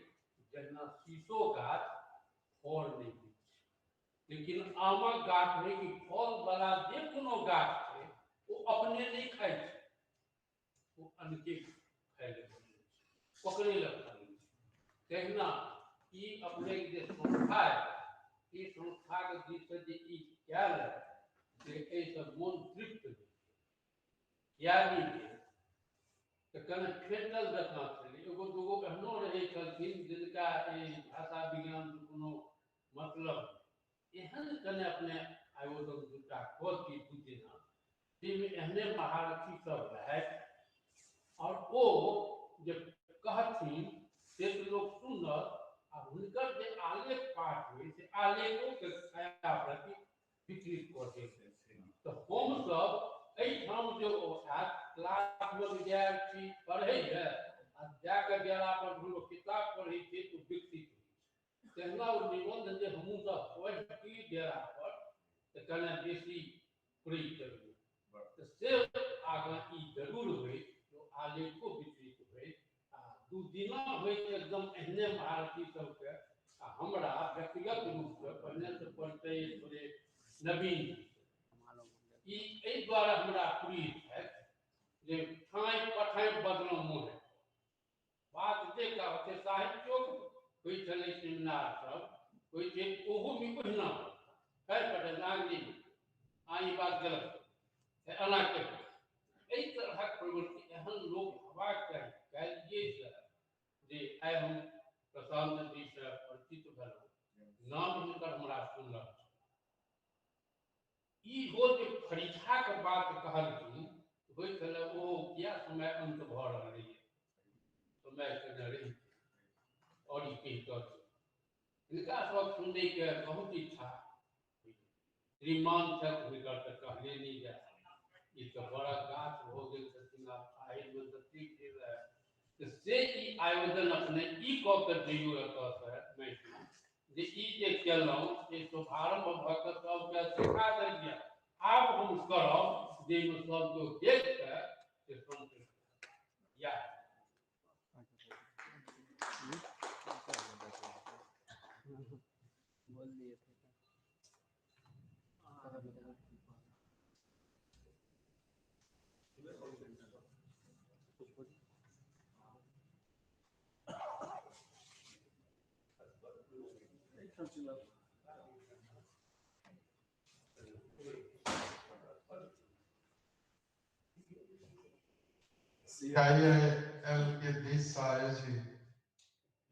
जहिना शीशो गाछ फल नहि दै छै, लेकिन आमक गाछ होइ कि फल वाला जे कोनो गाछ छै ओ अपने नहि खाइ छै, ओ अनके खाइ लए बनै छै, ओकरे लए फलै छै। तहिना ई अपने जे संस्था है, ई संस्थाके दिससँ जे ई कयल है से एहिसँ मोन तृप्त भेल। किया नहि भेल तऽ कने फेटल जकाँ छलै। एगो दूगो एहनो रहै छलखिन जिनका एहि भाषा विज्ञानसँ कोनो मतलब एहन कने अपने आयोजन दूटा कऽ दी 2 दिना, जाहिमे एहने महारथी सब रहथि और ओ जे कहथिन से तऽ लोक सुनत, आ हुनकर जे आलेख पाठ होइ से आलेखोके छाया प्रति वितरित कऽ देत। तऽ हमसब एहिठाम जे ओ आयत क्लासमे विद्यार्थी पढ़ैए आ जाकऽ डेरा पर लोक किताब पढ़ै छै तऽ विकसित होइ छै। तहिना ओ निबन्ध जे हमहूँ सब पढ़ी डेरा पर तऽ कने बेसी प्रिय करबै, तऽ से आगाँ ई जरूर होइ आलेखो वितरित होइ आ 2 दिना होइ एकदम एहने महारथी सबके। आ हमरा व्यक्तिगत रूपसँ पहिनेसँ परिचय थोड़े नवीन ई एहि दुआरे हमरा प्रिय छथि जे ठाँइ पठाँइ बदलहुँ मुँहे बात जे कहते। साहित्योक होइ छलै सेमिनार सब होइ छै ओहोमे ओहिना खैर पटेल नागरिक आ ई बात गलत है एना कहि एहि तरहक प्रवृत्ति एहन लोक हेबाक चाही। काल्हिएसँ जे आइ हम प्रशांत जीसँ परिचित भेलहुँ, नाम हिनकर हमरा सुनल ई हो जे फरीछाके बात कहलखिन होइ छलै ओ किया समय अन्त भऽ रहलैए, समय केने रहि और ई कहि कऽ हिनका सब सुनैके बहुत इच्छा। श्रीमान छथि हिनकर तऽ कहले नहि जाय, ई तऽ बड़ा गाछ भऽ गेल छथिन आब साहिलमे तऽ ठीक रहए। तऽ से ई आयोजन अपने ई कऽ के जइयौ एतऽसँ मैथिली जे ई जे केलहुँ से शुभारम्भ भऽ कऽ सबके सिखा देलियै, आब हम करब जाहिमे सब केओ देख कऽ से संतुष्ट या बोल दिए थे। CIIL के दिस आयोजित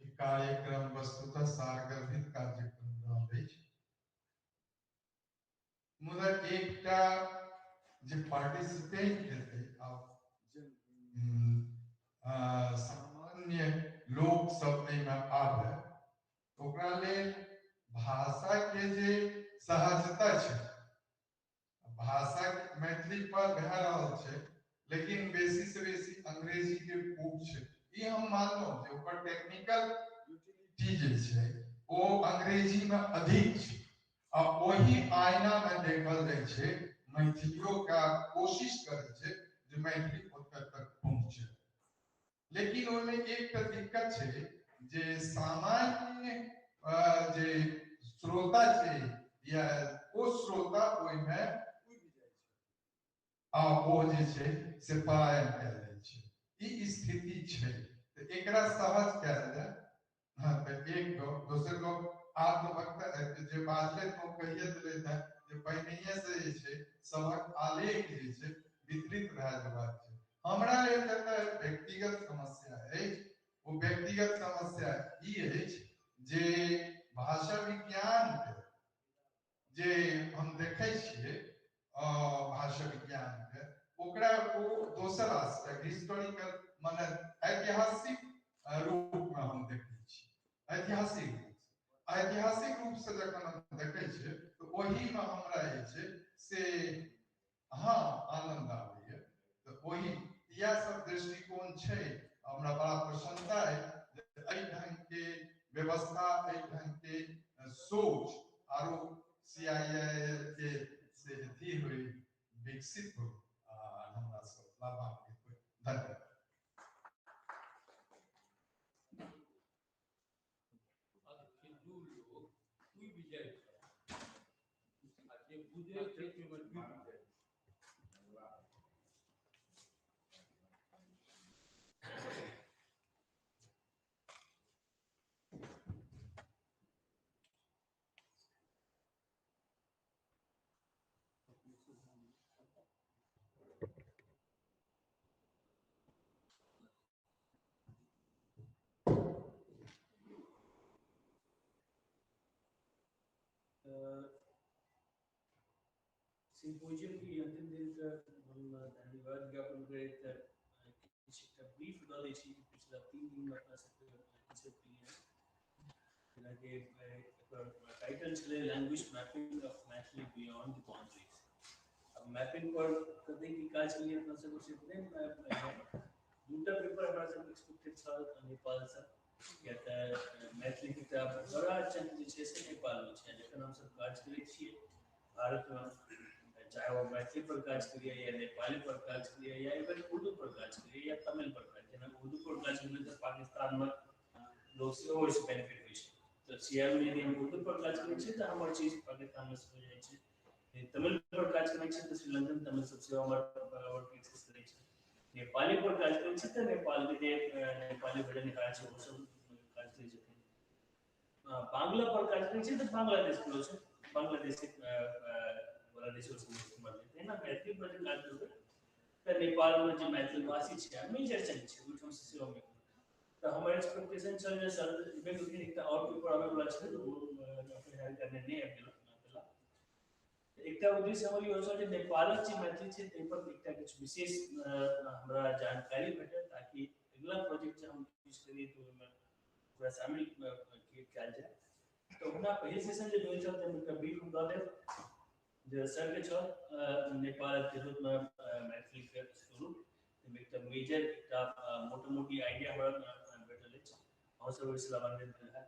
ई कार्यक्रम वस्तुतः सारगर्भित कार्यक्रम रहल अछि, मुदा एकटा जे पार्टिसिपेंट हेतै आ जे सामान्य लोक सब एहिमे आबै ओकरा लेल भाषा के जे सहजता छै, भाषा मैथिली पर भए रहल छै लेकिन बेसी से बेसी अंग्रेजी के कूप छै। ई हम मानलहुँ जे ओकर टेक्निकल यूटिलिटी जे छै ओ अंग्रेजी में अधिक छै आ ओही आईना में देखल जाइ छै मैथिलियो का कोशिश करै छै जे मैथिली ओतऽ तक पहुँचे, लेकिन ओहिमे एकटा दिक्कत छै जे सामान्य जे श्रोता छै या ओ श्रोता ओहिमे उबि जाइ छै आ ओ जे छै से पलायन कए जाइ छै। ई स्थिति छै तऽ एकरा सहज कयल जाय। हाँ तऽ एक गप, दोसर गप आत्मभक्त जे बाजले तो कहिए देले जे पहिनहिए से जे छै सभक आलेख जे छै वितरित भए जेबाक छै। हमरा लेल जतऽ व्यक्तिगत समस्या अछि ओ व्यक्तिगत समस्या ई अछि जे भाषा विज्ञान के जे हम देखै छियै भाषा विज्ञान के ओकरा ओ दोसर आस्पेक्ट हिस्टोरिकल माने ऐतिहासिक रूप में हम देखै छी। ऐतिहासिक रूप से जखन हम देखै छियै तऽ ओहिमे हमरा जे छै से हाँ आनंद आबैए। तऽ ओही इएह सब दृष्टिकोण छै। हमरा बड़ा प्रसन्नता है जे एहि ढंग के व्यवस्था, एहि ढंग के सोच आरो CIIL के से अथी हुई विकसित हो आ हमरा सब लाभान्वित हो। धन्यवाद। लोग डूबि जाइ छै आ जे बुझै छै ओहिमे डूबि जाइ छै। सिम्पोजियम के अंतिम दिन के हम धन्यवाद ज्ञापन करैत किछु एकटा ब्रीफ दऽ दै छी। पिछला 3 दिन में अपना सबके हैं, जेनाकि एकर टाइटल छलै language mapping of Maithili beyond the boundaries. अब मैपिंग पर कतेक की काज केलियै अपना सबके से नहि, दूटा पेपर हमरा सबके एक्सपेक्टेड छल नेपालसँ, किया तऽ मैथिलीके एकटा बड़ा चंक जे छै से नेपालमे छै। जखन हमसब काज करै छियै भारतमे, चाहे वो मैथिली पर काज करिए या नेपाली पर काज करिए या इवन उर्दू पर काज करिए या तमिल पर काज, जेना उर्दू पर काज करिए तऽ पाकिस्तानमे लोक सेहो ओहिसँ बेनिफिट होइ छै। तऽ सीआईएल मे यदि हम उर्दू पर काज करै छियै तऽ हमर चीज पाकिस्तानमे सेहो जाइ छै, तमिल पर काज करै छियै तऽ श्रीलंकन तमिल सब सेहो हमर वर्क एक्सेस करै छै, नेपाली पर काज करै छियै तऽ नेपालके जे नेपाली भजनकार छै ओ सब काज करै छथिन। बांग्ला पर काज करै छै तऽ बांग्लादेश के लोक छै, बांग्लादेश वाला रिसोर्स इस्तेमाल हेतै। ना मैथिली पर जे काज करबै तऽ नेपालमे जे मैथिल भाषी छै मेजर चंक छै ओहिठाम से सेहो मिलत। तऽ हमर एक्सपेक्टेशन छल जे सर एबे केलखिन, एकटा आओर पेपर आबै वला छलै तऽ ओ तैयारी करने नहि आबि गेल। एकटा उद्देश्य हमर इहो छल जे नेपालक जे मैथिली छै ताहि पर एकटा किछु विशेष हमरा जानकारी भेटत ताकि अगिला प्रोजेक्ट जे हम यूज करियै तऽ ओहिमे ओकरा शामिल कयल जाय। तऽ हुनका पहिल सेशन जे भेल छल ताहिमे एकटा ब्रीफ हम दऽ देब जे सर के छल नेपाल तिरहुतमे मैथिलीके स्वरूप, ताहिमे एकटा मेजर एकटा मोटा मोटी आइडिया हमरा भेटल अछि, अहाँ सब ओहिसँ लाभान्वित भेल हैत।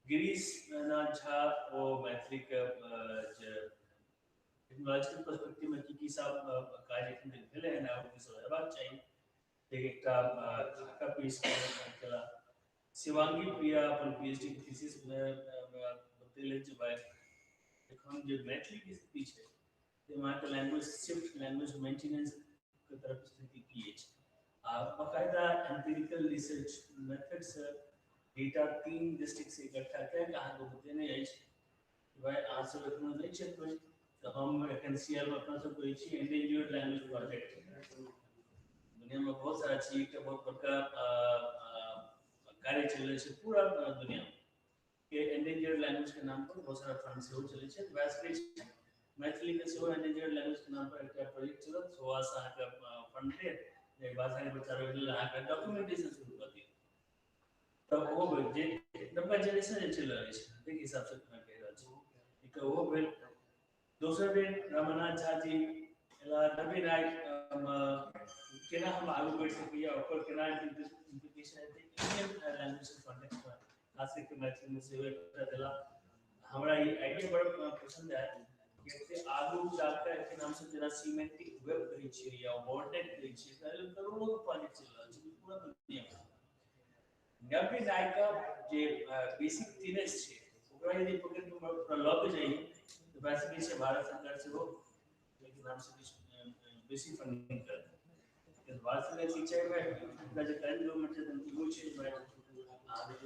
गिरीश नाथ झा ओ मैथिलीके जे टेक्नोलॉजिकल पर्सपेक्टिव में की की सब काज एखन तक भेलै हन आ की सब हेबाक चाही एकटा खाका पेश केला। शिवांगी प्रिया अपन पीएचडी के थीसिस में बतेले जे भाई एखन जे मैथिली के स्थिति छै ताहिमे अहाँके लैंग्वेज शिफ्ट लैंग्वेज मेंटेनेंस के तरफ स्थिति की अछि आ बाकायदा एम्पिरिकल रिसर्च मेथड से डेटा 3 डिस्ट्रिक्ट से इकट्ठा कए कऽ अहाँके बतेने अछि भाई अहाँ सब एखनो नहि छै तऽ हम एखन सीएल में अपना सब कहै छी एंडेंजर्ड लैंग्वेज प्रोजेक्ट। दुनिया में बहुत सारा चीज एकटा बहुत बड़का कार्य चलि रहल छै पूरा दुनिया में के एंडेंजर्ड लैंग्वेज के नाम पर बहुत सारा फंड सेहो चलै छै। वएह छै मैथिली के सेहो एंडेंजर्ड लैंग्वेज के नाम पर एकटा प्रोजेक्ट चलत, सोआस अहाँके फंड देत, जे भाषा के बचाबैके लेल अहाँके डॉक्यूमेंटेशन शुरू कऽ दियौ। तऽ ओहो भेल जे नवका जेनरेशन जे चलि रहल छै ताहिके हिसाबसँ कहि रहल छी एकटा ओहो भेल। दोसर बेर रमानाथ झा जी एला नवीन नायक केना हम आगू बढ़ि सकैया ओकर केना इम्प्लीकेशन हेतै इंडियन लैंग्वेज के कॉन्टेक्स्ट में खास करके मैथिली में सेहो एकटा देला। हमरा ई आइडिया बड़ पसंद आयल कि एते आगू जाकर एखन हमसब जेना सीमेंटिक वेब कहै छियै या वर्डनेट कहै छियै ताहि लेल करोड़ों के प्रोजेक्ट चलि रहल छै पूरा दुनिया में। नव्य नायक जे बेसिक थिनेस छै ओकरा यदि पकड़ि कऽ ओकरा लऽ के जाइए तऽ वैसे भी छै भारत सरकार सेहो लेकिन हमसब किछु बेसी फंडिंग करतै। भारत सरकार की चाही भाई ओकरा जे करंट गवर्नमेंट छै इहो छै भाई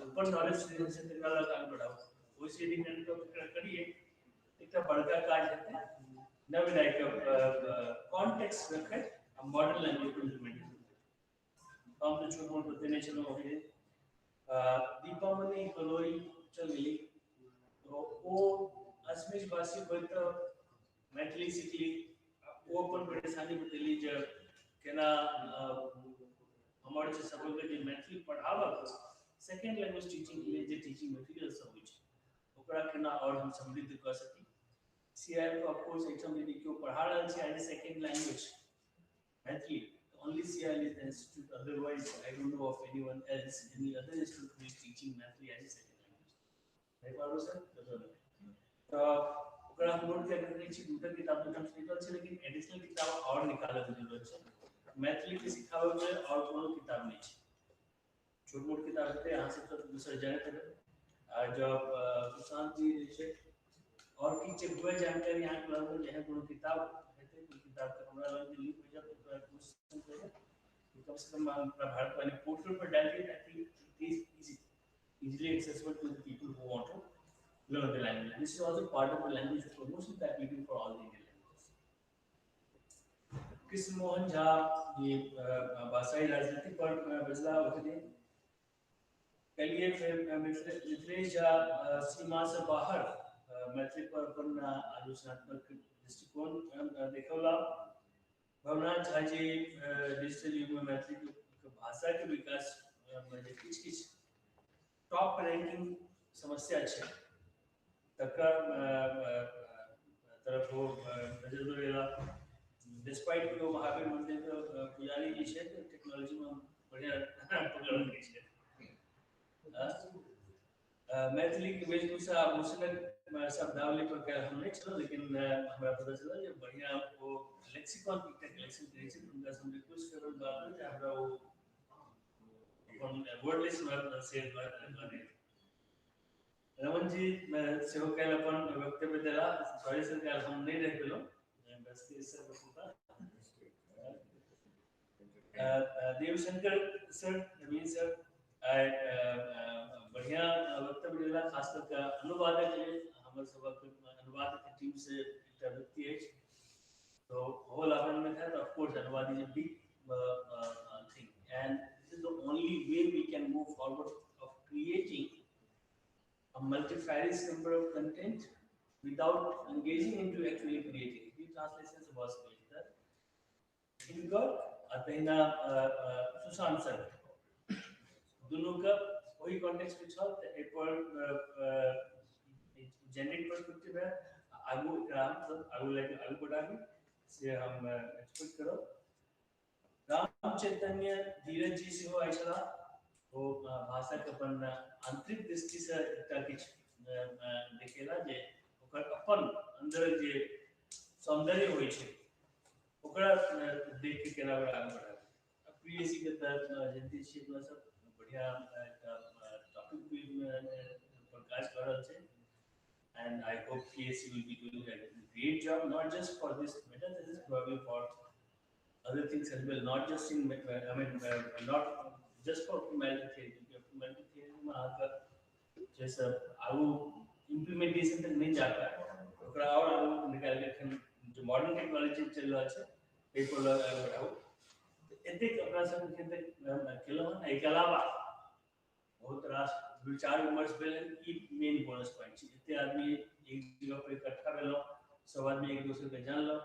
अपन नॉलेज छै तकरा लऽ कऽ आगू बढ़ाउ, ओहिसँ यदि करियै एकटा बड़का काज हेतै। नव्य नायक कॉन्टेक्स्ट रखैत आ मॉडर्न लैंग्वेज इम्प्लीमेंट हम तऽ छोट मोट बतेने छलहुँ ओहि दीपावली हलोई चल गेली तो ओ असमिज भाषी होइत तऽ मैथिली सिखली, ओ अपन परेशानी बतेली जे केना हमर जे सबके जे मैथिली पढ़ाबक सेकेंड लैंग्वेज टीचिंग के लिए जे टीचिंग मटेरियल सब होइ छै ओकरा केना आओर हम समृद्ध कऽ सकी। सीआईएल के ऑफकोर्स एहिठाम यदि केओ पढ़ा रहल छै as a second language Maithili, only CIL is the institute, otherwise I don't know of anyone else, any other institute who is teaching Maithili as a second language. नहीं पारो सर? तो ओकरा हम नोट कर रखने छी, दूटा किताब तऽ निकल छै लेकिन एडिशनल किताब और निकालऽ के जरूरत छै। मैथिली के सिखाबै के और कोनो किताब नहीं छै, छोट मोट किताब हेतै अहाँ सब तऽ दोसर जानैत हेबै। आ जब सुशांत जी जे छै और किछु हुए जानकारी अहाँके लग जे कोनो किताब हेतै कोइ किताब के हमरा लग लिंक भेजब तऽ क्वेश्चन करब कम से कम अपना भारत वाले पोर्टल पर डाल दिए ताकि it is easily accessible to the people who want to learn the language. This is also part of the language promotion that we do for all the Indian languages. Krishna Mohan Jha ये भाषाई राजनीति पर बजला ओहि दिन। कलिए फिर मिथिलेश झा सीमा से बाहर मैथिली पर अपन आलोचनात्मक दृष्टिकोण देखौला। भवनाथ झा जी डिजिटल युग में मैथिली के भाषा के विकास में जे किछु किछु टॉप रैंकिंग समस्या छै तकर तरफ ओ नजर दौड़ेला। डिस्पाइट कि ओ महावीर मंदिर के पुजारी जी छै टेक्नोलॉजी में बढ़िया पकड़ रखै छै। मैथिली के वेशभूषा आभूषणक शब्दावली पर काल्हि हम नहि छलहुँ लेकिन हमरा पता चलल जे बढ़िया ओ लेक्सिकॉन के एकटा कलेक्शन करै छै, हुनका से हम रिक्वेस्ट करब बादमे जे हमरा ओ अपन वर्ड लिस्ट हमरा शेयर कऽ देत। रमन जी सेहो काल्हि अपन वक्तव्य देला, सॉरी सर काल्हि हम नहि रहि पेलहुँ, देवशंकर सर नवीन सर आइ बढ़िया वक्तव्य देला, खास कर के अनुवादक लेल। हमर सबक अनुवाद के टीम से एकटा व्यक्ति अछि, तो ओहो लाभान्वित है। ऑफ कोर्स अनुवाद is a big thing and this is the only way we can move forward of creating a multifarious number of content without engaging into actually creating. The translations was created. हिनकर आ तहिना Sushant sir दुनू के ओही context में छल, तऽ एहि पर जेनेरिक पर्सपेक्टिव है। आगू एकरा हमसब आगू लए कऽ आगू बढ़ाबी से हम एक्सपेक्ट करब। राम चैतन्य धीरज जी सेहो आयल छलाह, ओ भाषाके अपन आंतरिक दृष्टिसँ एकटा किछु देखेला जे ओकर अपन अंदर जे सौंदर्य होइ छै ओकरा देख के केना ओकरा आगू बढ़ाबी। पीएससी के तहत जनिते छियै अपना सब, बढ़िया एकटा टॉपिक भी पर काज कऽ रहल छै and I hope PSC will be doing a great job, not just for this meta-thesis, probably for other things as well, not just in, I mean, not just for optimality theory, क्योंकि optimality theory में अहाँके जैसे आगू implementation तक नहीं जा पाए, ओकरा और आगू निकालि के एखन जो मॉडर्न टेक्नोलॉजी चलि रहल छै ताहि पर लऽ आगू बढ़ाउ। एतेक अपना सब एखन तक केलहुँ हन। एहिके अलावा बहुत रास विचार विमर्श भेल हन, ई मेन बोनस पॉइंट छै। एते आदमी एक जगह पर इकट्ठा भेलहुँ, सब आदमी एक दोसर के जानलहुँ,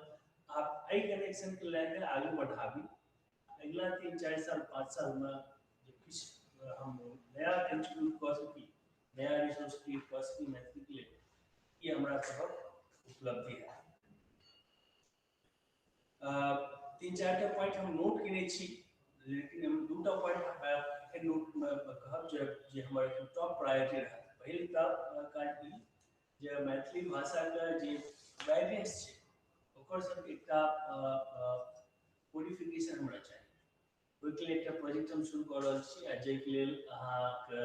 आप एहि कनेक्शन के लए के आगू बढ़ाबी। अगिला 3 4 साल 5 साल में जे किछु हम नया कंट्रीब्यूट कऽ सकी, नया रिसोर्स क्रिएट कऽ सकी मैथिली के लेल, ई हमरा सभक उपलब्धि है। 3 4 टा पॉइंट हम नोट केने छी, लेकिन हम 2 टा पॉइंट एखन नोट कहब जे हमर एखन टॉप प्रायोरिटी रहत। पहिल तऽ काज ई जे मैथिली भाषाके जे वेरिएंट्स छै ओकर सब एकटा कोडिफिकेशन हमरा चाही। ओहिके लेल एकटा प्रोजेक्ट हम शुरू कऽ रहल छी आ जाहिके लेल अहाँके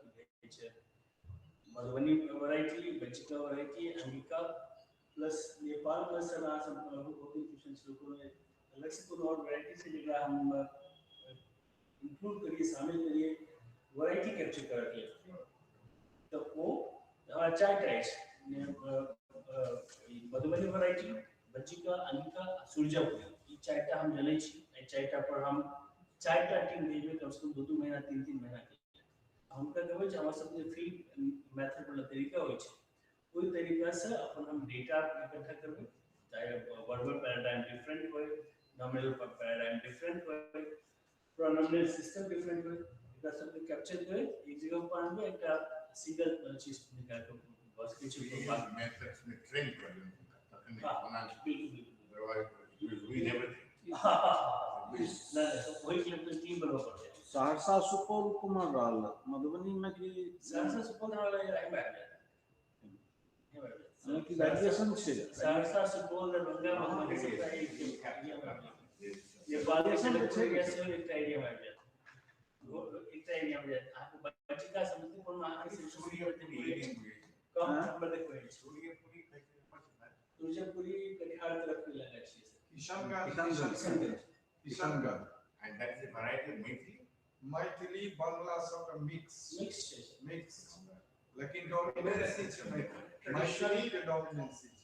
की कहै छै Madhubani variety, Bajjika variety, Angika plus Nepal plus sir अहाँ सब बहुत दिन क्वेश्चन शुरू करू अलग से कोनो और वेराइटी से जकरा हम इंक्लूड करिए, शामिल करिए, वेराइटी कैप्चर करके लेल। तऽ ओ हमरा 4 टा अछि, मधुबनी वेराइटी, बज्जिका, अंगिका, सूर्यपुरी, ई 4 टा हम जनै छी। एहि 4 टा पर हम 4 टा टीम भेजबै कम से कम 2-2 महीना 3-3 महीना के लेल। हुनका कहबै जे हमर सबके फील्ड मेथड वाला तरीका होइ छै ओहि तरीकासँ अपन हम डेटा इकट्ठा करबै, चाहे वर्बल पैराडाइम डिफरेंट होइ, नॉमिनल पैराडाइम डिफरेंट होइ, प्रोनोमिनल सिस्टम डिफरेंट होइ, एकरा सबके कैप्चर करैत एक जगह पर आनबै, एकटा सिंगल चीज निकालि कऽ भऽ सकै छै। मेथड्स में ट्रेन करियौ तखन बना। बिल्कुल बिल्कुल। ओहिके लेल तऽ टीम बनबऽ पड़तै। सहरसा सुपौल कुमार रहल, मधुबनी में कि सहरसा सुपौल हमरा लगैए एहिमे आबि जायत। कि वेरिएशन छै सहरसा सुपौल दरभंगा मधुबनी सबटा एक एरिया में आबि जायत। नेपाल छै एकटा एरिया में आबि जायत, एकटा एरिया में जायत। अहाँके बज्जिका समस्तीपुर में अहाँके कम नंबर देखबै। सूर्यपुरी कटिहार तरफ के लगा छियै। Kishanganj, Kishanganj. And that is a variety of Maithili. Maithili Bangla सबटा मिक्स मिक्स छै, मिक्स, लेकिन डोमिनेंसी छै मैथिली के, डोमिनेंसी छै।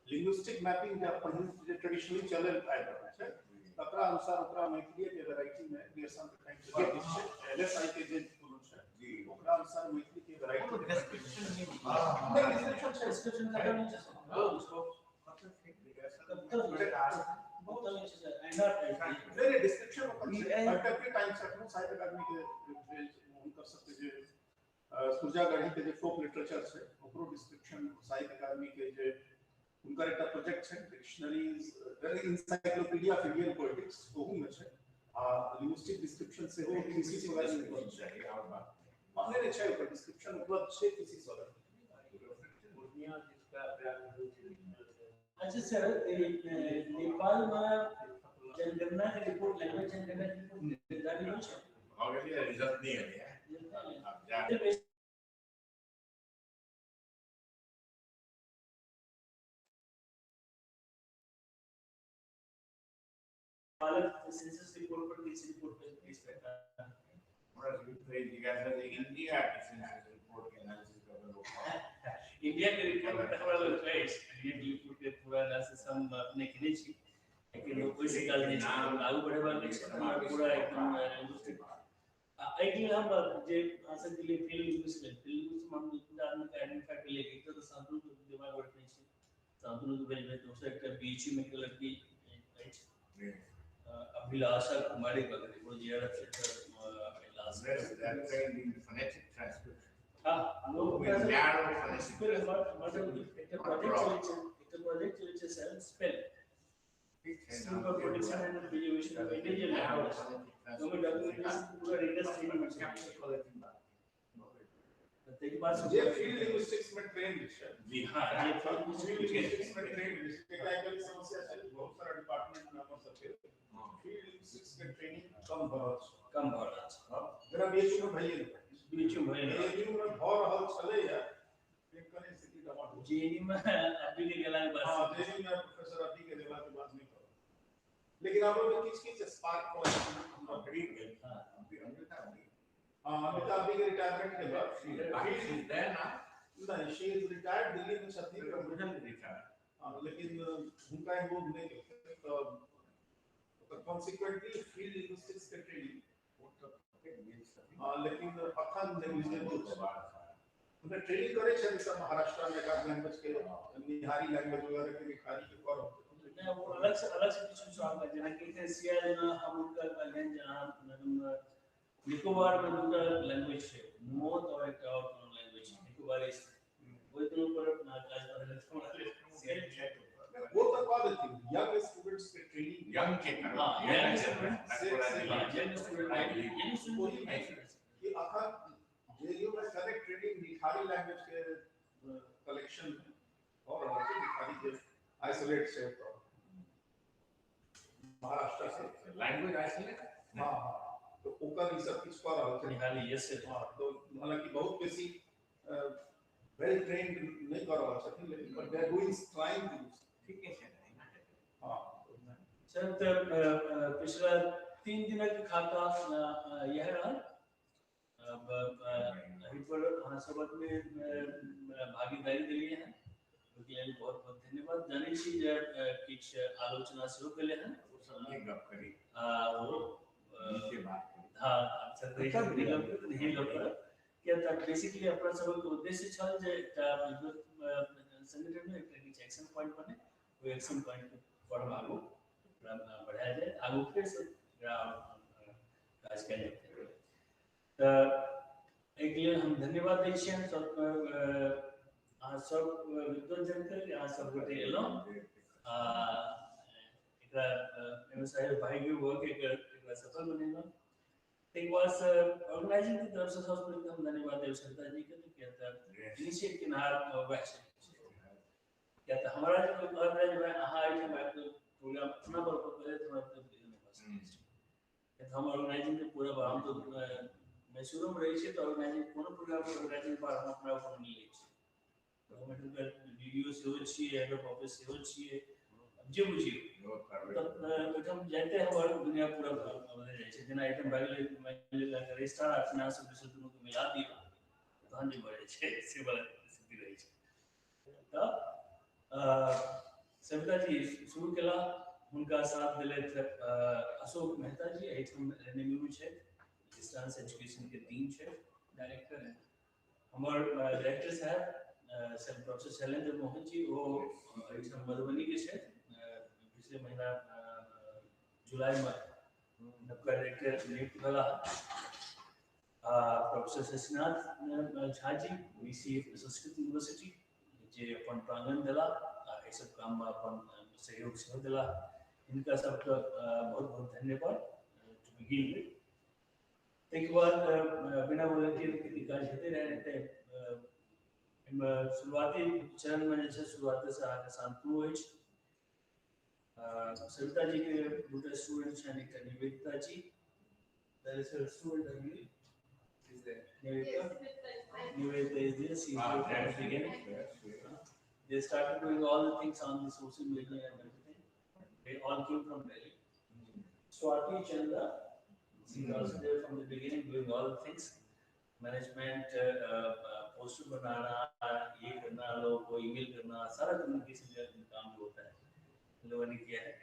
लिंग्विस्टिक मैपिंग जे पहिने जे ट्रेडिशनली चलल आबि रहल छै तकरा अनुसार ओकरा मैथिली के वैरायटी में ग्रेसन के टाइम से छै, एलएसआई के जे कोनो छै ओकरा अनुसार मैथिली के वैरायटी डिस्क्रिप्शन नहीं, नहीं डिस्क्रिप्शन छै, डिस्क्रिप्शन खत्म नहीं छै सर, उसको बहुत अलग छै सर। नहीं डिस्क्रिप्शन ओकर छै कंटेम्परेरी टाइम से एखनो साहित्य अकादमी के हुनकर सबके जे सुरजागढ़ी के जे फोक लिटरेचर छै ओकरो डिस्क्रिप्शन साहित्य अकादमी के जे हुनकर एकटा प्रोजेक्ट छै dictionaries encyclopedia of Indian politics ओहू में छै आ लिंग्विस्टिक डिस्क्रिप्शन सेहो थीसिस वगैरह में उपलब्ध छै। नहीं नहीं छै ओकर डिस्क्रिप्शन उपलब्ध छै थीसिस वगैरह। अच्छा सर, नेपाल में जनगणना के रिपोर्ट, लैंग्वेज जनगणना के रिपोर्ट जारी होइ छै? भऽ गेलै, रिजल्ट नहि एलै। आब जा बालक सेंसस रिपोर्ट पर किसी रिपोर्ट पर बेस करता है। हमरा सबके जिज्ञासा जे इंडिया के सेंसस रिपोर्ट के एनालिसिस इंडिया के रिपोर्ट हमरा लग अछि। इंडिया के रिपोर्ट के पूरा एनालिसिस हम अपने केने छी, लेकिन ओहिसँ काज नहि छै, आगू बढ़ेबाक अछि हमरा पूरा एकदम लिंग्विस्टिक। आ एहिके लेल हम जे अहाँ सबके लिए फील्ड लिंग्विस्ट भेल, फील्ड लिंग्विस्ट हम 2-3 आदमीके आइडेंटिफाई केलियै। एक तऽ शांतनु के दिमाग रखने छी, शांतनु के भेजबै। दोसर एकटा बीएचयू में एक लड़की अछि, अभिलाषा कुमारी बगल, वो जेआरएफ से हाँ एकटा प्रोजेक्ट चलै छै, एकटा प्रोजेक्ट चलै छै sir spell school protection and preservation of endangered language. ओहिमे डॉक्यूमेंटेशन पूरा रिगरस ट्रेनिंग छै। ताहिके बाद जे फील्ड लिंग्विस्टिक्स में ट्रेंड छै। जी हाँ, जे फील्ड लिंग्विस्टिक्स में ट्रेंड छै, एकरा एक समस्या छै, बहुत सारा डिपार्टमेंट में हमर सबके फील्ड लिंग्विस्टिक्स के ट्रेनिंग कम भ रहल छै, कम भ रहल छै। जेना बीएचयू में भइए बीएचयू भइए बीएचयू में भ रहल छलै या कने स्थिति टमाटर जेएनयू में अभी के गेला के बाद, हां जेएनयू में प्रोफेसर अभी के गेला के बाद नहीं कर, लेकिन अब में किछ किछ स्पार्क क हमरा करीब गेल। हां हां अमिताभ जी के रिटायरमेंट के बाद she is there ना, नहीं she is retired, Delhi में छथिन, प्रोफेसर रिटायर्ड। हां लेकिन हुनका इन्वॉल्व नहीं केलकै, त कॉन्सिक्वेंटली फील्ड लिंग्विस्टिक्स के ट्रेनिंग हां लेकिन अखन नेग्लिजिबल छै। हुनका ट्रेनिंग करै छै सब महाराष्ट्र में एक लैंग्वेज के निहारी लैंग्वेज वगैरह के निहारी के कर नहीं, वो अलग से किछु सवाल है। जेना कि सिया जेना हम हुनकर कहलियनि जे अहाँ निकोबार में दूटा लैंग्वेज छै, मोत और एकटा और कोनो लैंग्वेज छै निकोबारी, ओहि दुनू पर काज करै वो तो कह देथिन यंग स्टूडेंट्स के ट्रेनिंग यंग के हां यंग स्टूडेंट कि अखन जेएनयू में कनेक्ट ट्रेनिंग निखारी लैंग्वेज के कलेक्शन में और रहल छै, निखारी के आइसोलेट छै तो महाराष्ट्र से लैंग्वेज आइसोलेट। हां तो ओकर ई सब किछ कर रहल छै निहाली यस। हां तो हालांकि बहुत बेसी वेल ट्रेन्ड नहीं कर रहल छथिन, लेकिन but they are doing trying to. ठीक है सर। हां सर, त पिछला 3 दिनक खाता यह रहल। अब एहि पर अहाँ सब अपने भागीदारी देलियै हन, ओहिके लेल बहुत बहुत धन्यवाद। जानै छी जे किछु आलोचना सेहो केले हन, गप करी आ वो नीचे बात करी। हाँ सर, नहीं गप करब किया तऽ बेसिकली अपना सबके उद्देश्य छल जे एकटा संगठन में एकटा किछु एक्शन पॉइंट बने, ओहि एक्शन पॉइंट पर आगू बढ़ायल जाय, आगू फेरसँ काज कयल जेतै। तऽ एहिके लेल हम धन्यवाद दै छियनि सब अहाँ सब विद्वजनके, अहाँ सब गोटे एलहुँ आ एकरा एहिमे सहयोग भागी भऽ के एकरा सफल बनेलहुँ। ताहिके बाद ऑर्गेनाइजिंग के तरफ से सबसँ पहिले हम धन्यवाद देब सरिता जी के, किया तऽ इनिशिएट केनहार वएह छथिन। किया तऽ हमरा जे कोइ कहत रहै जे भाइ अहाँ एहिठाम आबि कऽ प्रोग्राम अपना बल पर करै, तऽ हमरा तऽ नहि भऽ सकै छै। किया तऽ हम ऑर्गेनाइजिंग के पूरा हम तऽ मैसूरोमे रहै छियै, तऽ ऑर्गेनाइजिंग कोनो प्रोग्राम ऑर्गेनाइजिंग पर हम अपना ऊपर नहि लै छियै। हम एहिठामके डी.ओ. सेहो छियै, हेड ऑफ ऑफिस सेहो छियै, जे बुझियौ तऽ ओहिठाम जाइते हमर दुनिया पूरा बदलि जाइ छै। जेना एहिठाम भए गेलै मानि लिअ रजिस्ट्रार आ फाइनेंस ऑफिसर दुनूके मिला दियौ तहन जे भऽ जाइ छै से वाला स्थिति रहै छै। तऽ सविता जी शुरू केला, हुनका साथ देलथि अशोक मेहता जी, एहिठाम एन.एम.यू छथि, डिस्टेंस एजुकेशन के डीन छथि, डायरेक्टर है हमर डायरेक्टर साहब सर प्रोफेसर शैलेंद्र मोहन जी, वो एहिठाम मधुबनी के छथि। पिछले महीना जुलाई में नवका डायरेक्टर नियुक्त भेला। Professor Shashinath Jha ji VC Sanskrit university, जे अपन प्रांगण देला आ एहि सब काम में अपन सहयोग सेहो देला, हिनका सबके बहुत बहुत धन्यवाद टू बिगिन विद। ताहिके बाद बिना वॉलंटियर के काज हेतै रहै, तऽ एहिमे शुरुआती चरणमे जे छै शुरुआतेसँ अहाँके शांतनु अछि। सविता जी के दूटा स्टूडेंट छनि, एकटा Nivedita ji, that is her student I believe. Is there? Nivedita? Nivedita is there. She is there from the beginning. They started doing all the things on the social media and everything. They all came from Delhi. Swati Chandra, she is also there from the beginning doing all the things. Management, poster बनाना, ये करना, लोग लोगों को email करना, सारा communication का काम जो होता है उन लोगों ने किया है।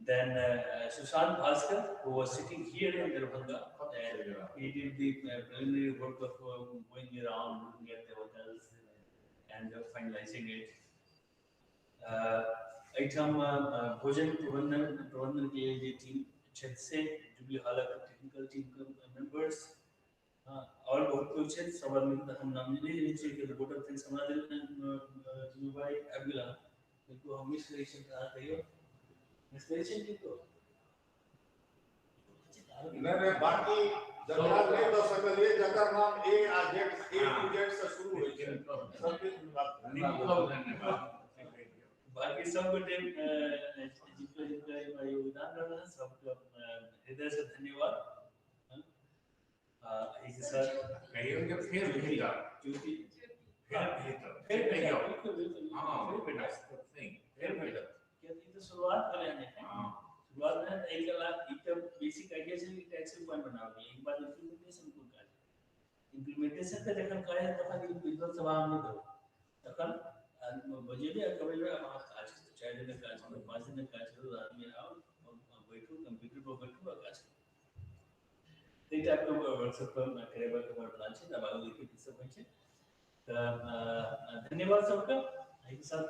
Then Sushant Bhaskar, who was sitting here in Darbhanga, and he did the preliminary work of going around, looking at the hotels and finalizing it. एहिठाम भोजन प्रबंधन के लिए जे टीम छथि से जुबली हॉलक टेक्निकल टीम के मेंबर्स, हाँ, और बहुत लोग छथि, सब आदमी के हम नाम नहि जनै छियै, कि वोट ऑफ thanks हमरा देल जिम्मेवारी आबि गेल हँ, बिल्कुल हम मिस करै छियै, अहाँ कहियौ मिस करै छियै किनको? नहीं, बाकी जकरा नहि दऽ सकलियै, जकर नाम ए आ जेड, ए टू जेड से शुरू होइ छै, सबके धन्यवाद। बाकी सब गोटे जिनका जिनका एहिमे योगदान रहल हँ, सबके हृदय से धन्यवाद। एहिके साथ कहियौ जे फेर भेटत, ज्योति फेर भेटत, फेर कहियौ, बिल्कुल बिल्कुल, हाँ, फेर भेटत, फेर भेटत, कियाकि ई तऽ शुरुआत भेलै हन एखन। शुरुआत भेलै तऽ एहिके बाद ई तऽ बेसिक आइडिया छै कि एक्सेल पॉइंट बनाबऽ, एहिके बाद इम्प्लीमेंटेशन कोन काज, इम्प्लीमेंटेशन के जखन काज हैत तखन ई विद्वत सभा हम नहि देबै, तखन बजेबै आ कहबै जे आब अहाँ काज करू, 4 दिनक काज करू, 5 दिनक काज करू, आदमी आउ बैठू कंप्यूटर पर बैठू आ काज करू। ताहि टाइपके वर्कशॉप करेबाक हमर प्लान छै, तऽ आब आगू देखियौ की सब होइ छै। तऽ धन्यवाद सबके, एहिके साथ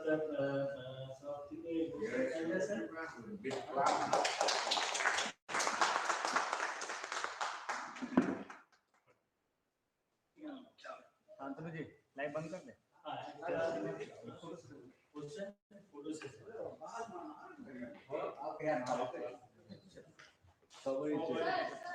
समाप्ति के घोषणा कयल जाय सर। शांतनु जी लाइव बंद कर दे। हाँ, फोटो सेशन। सर।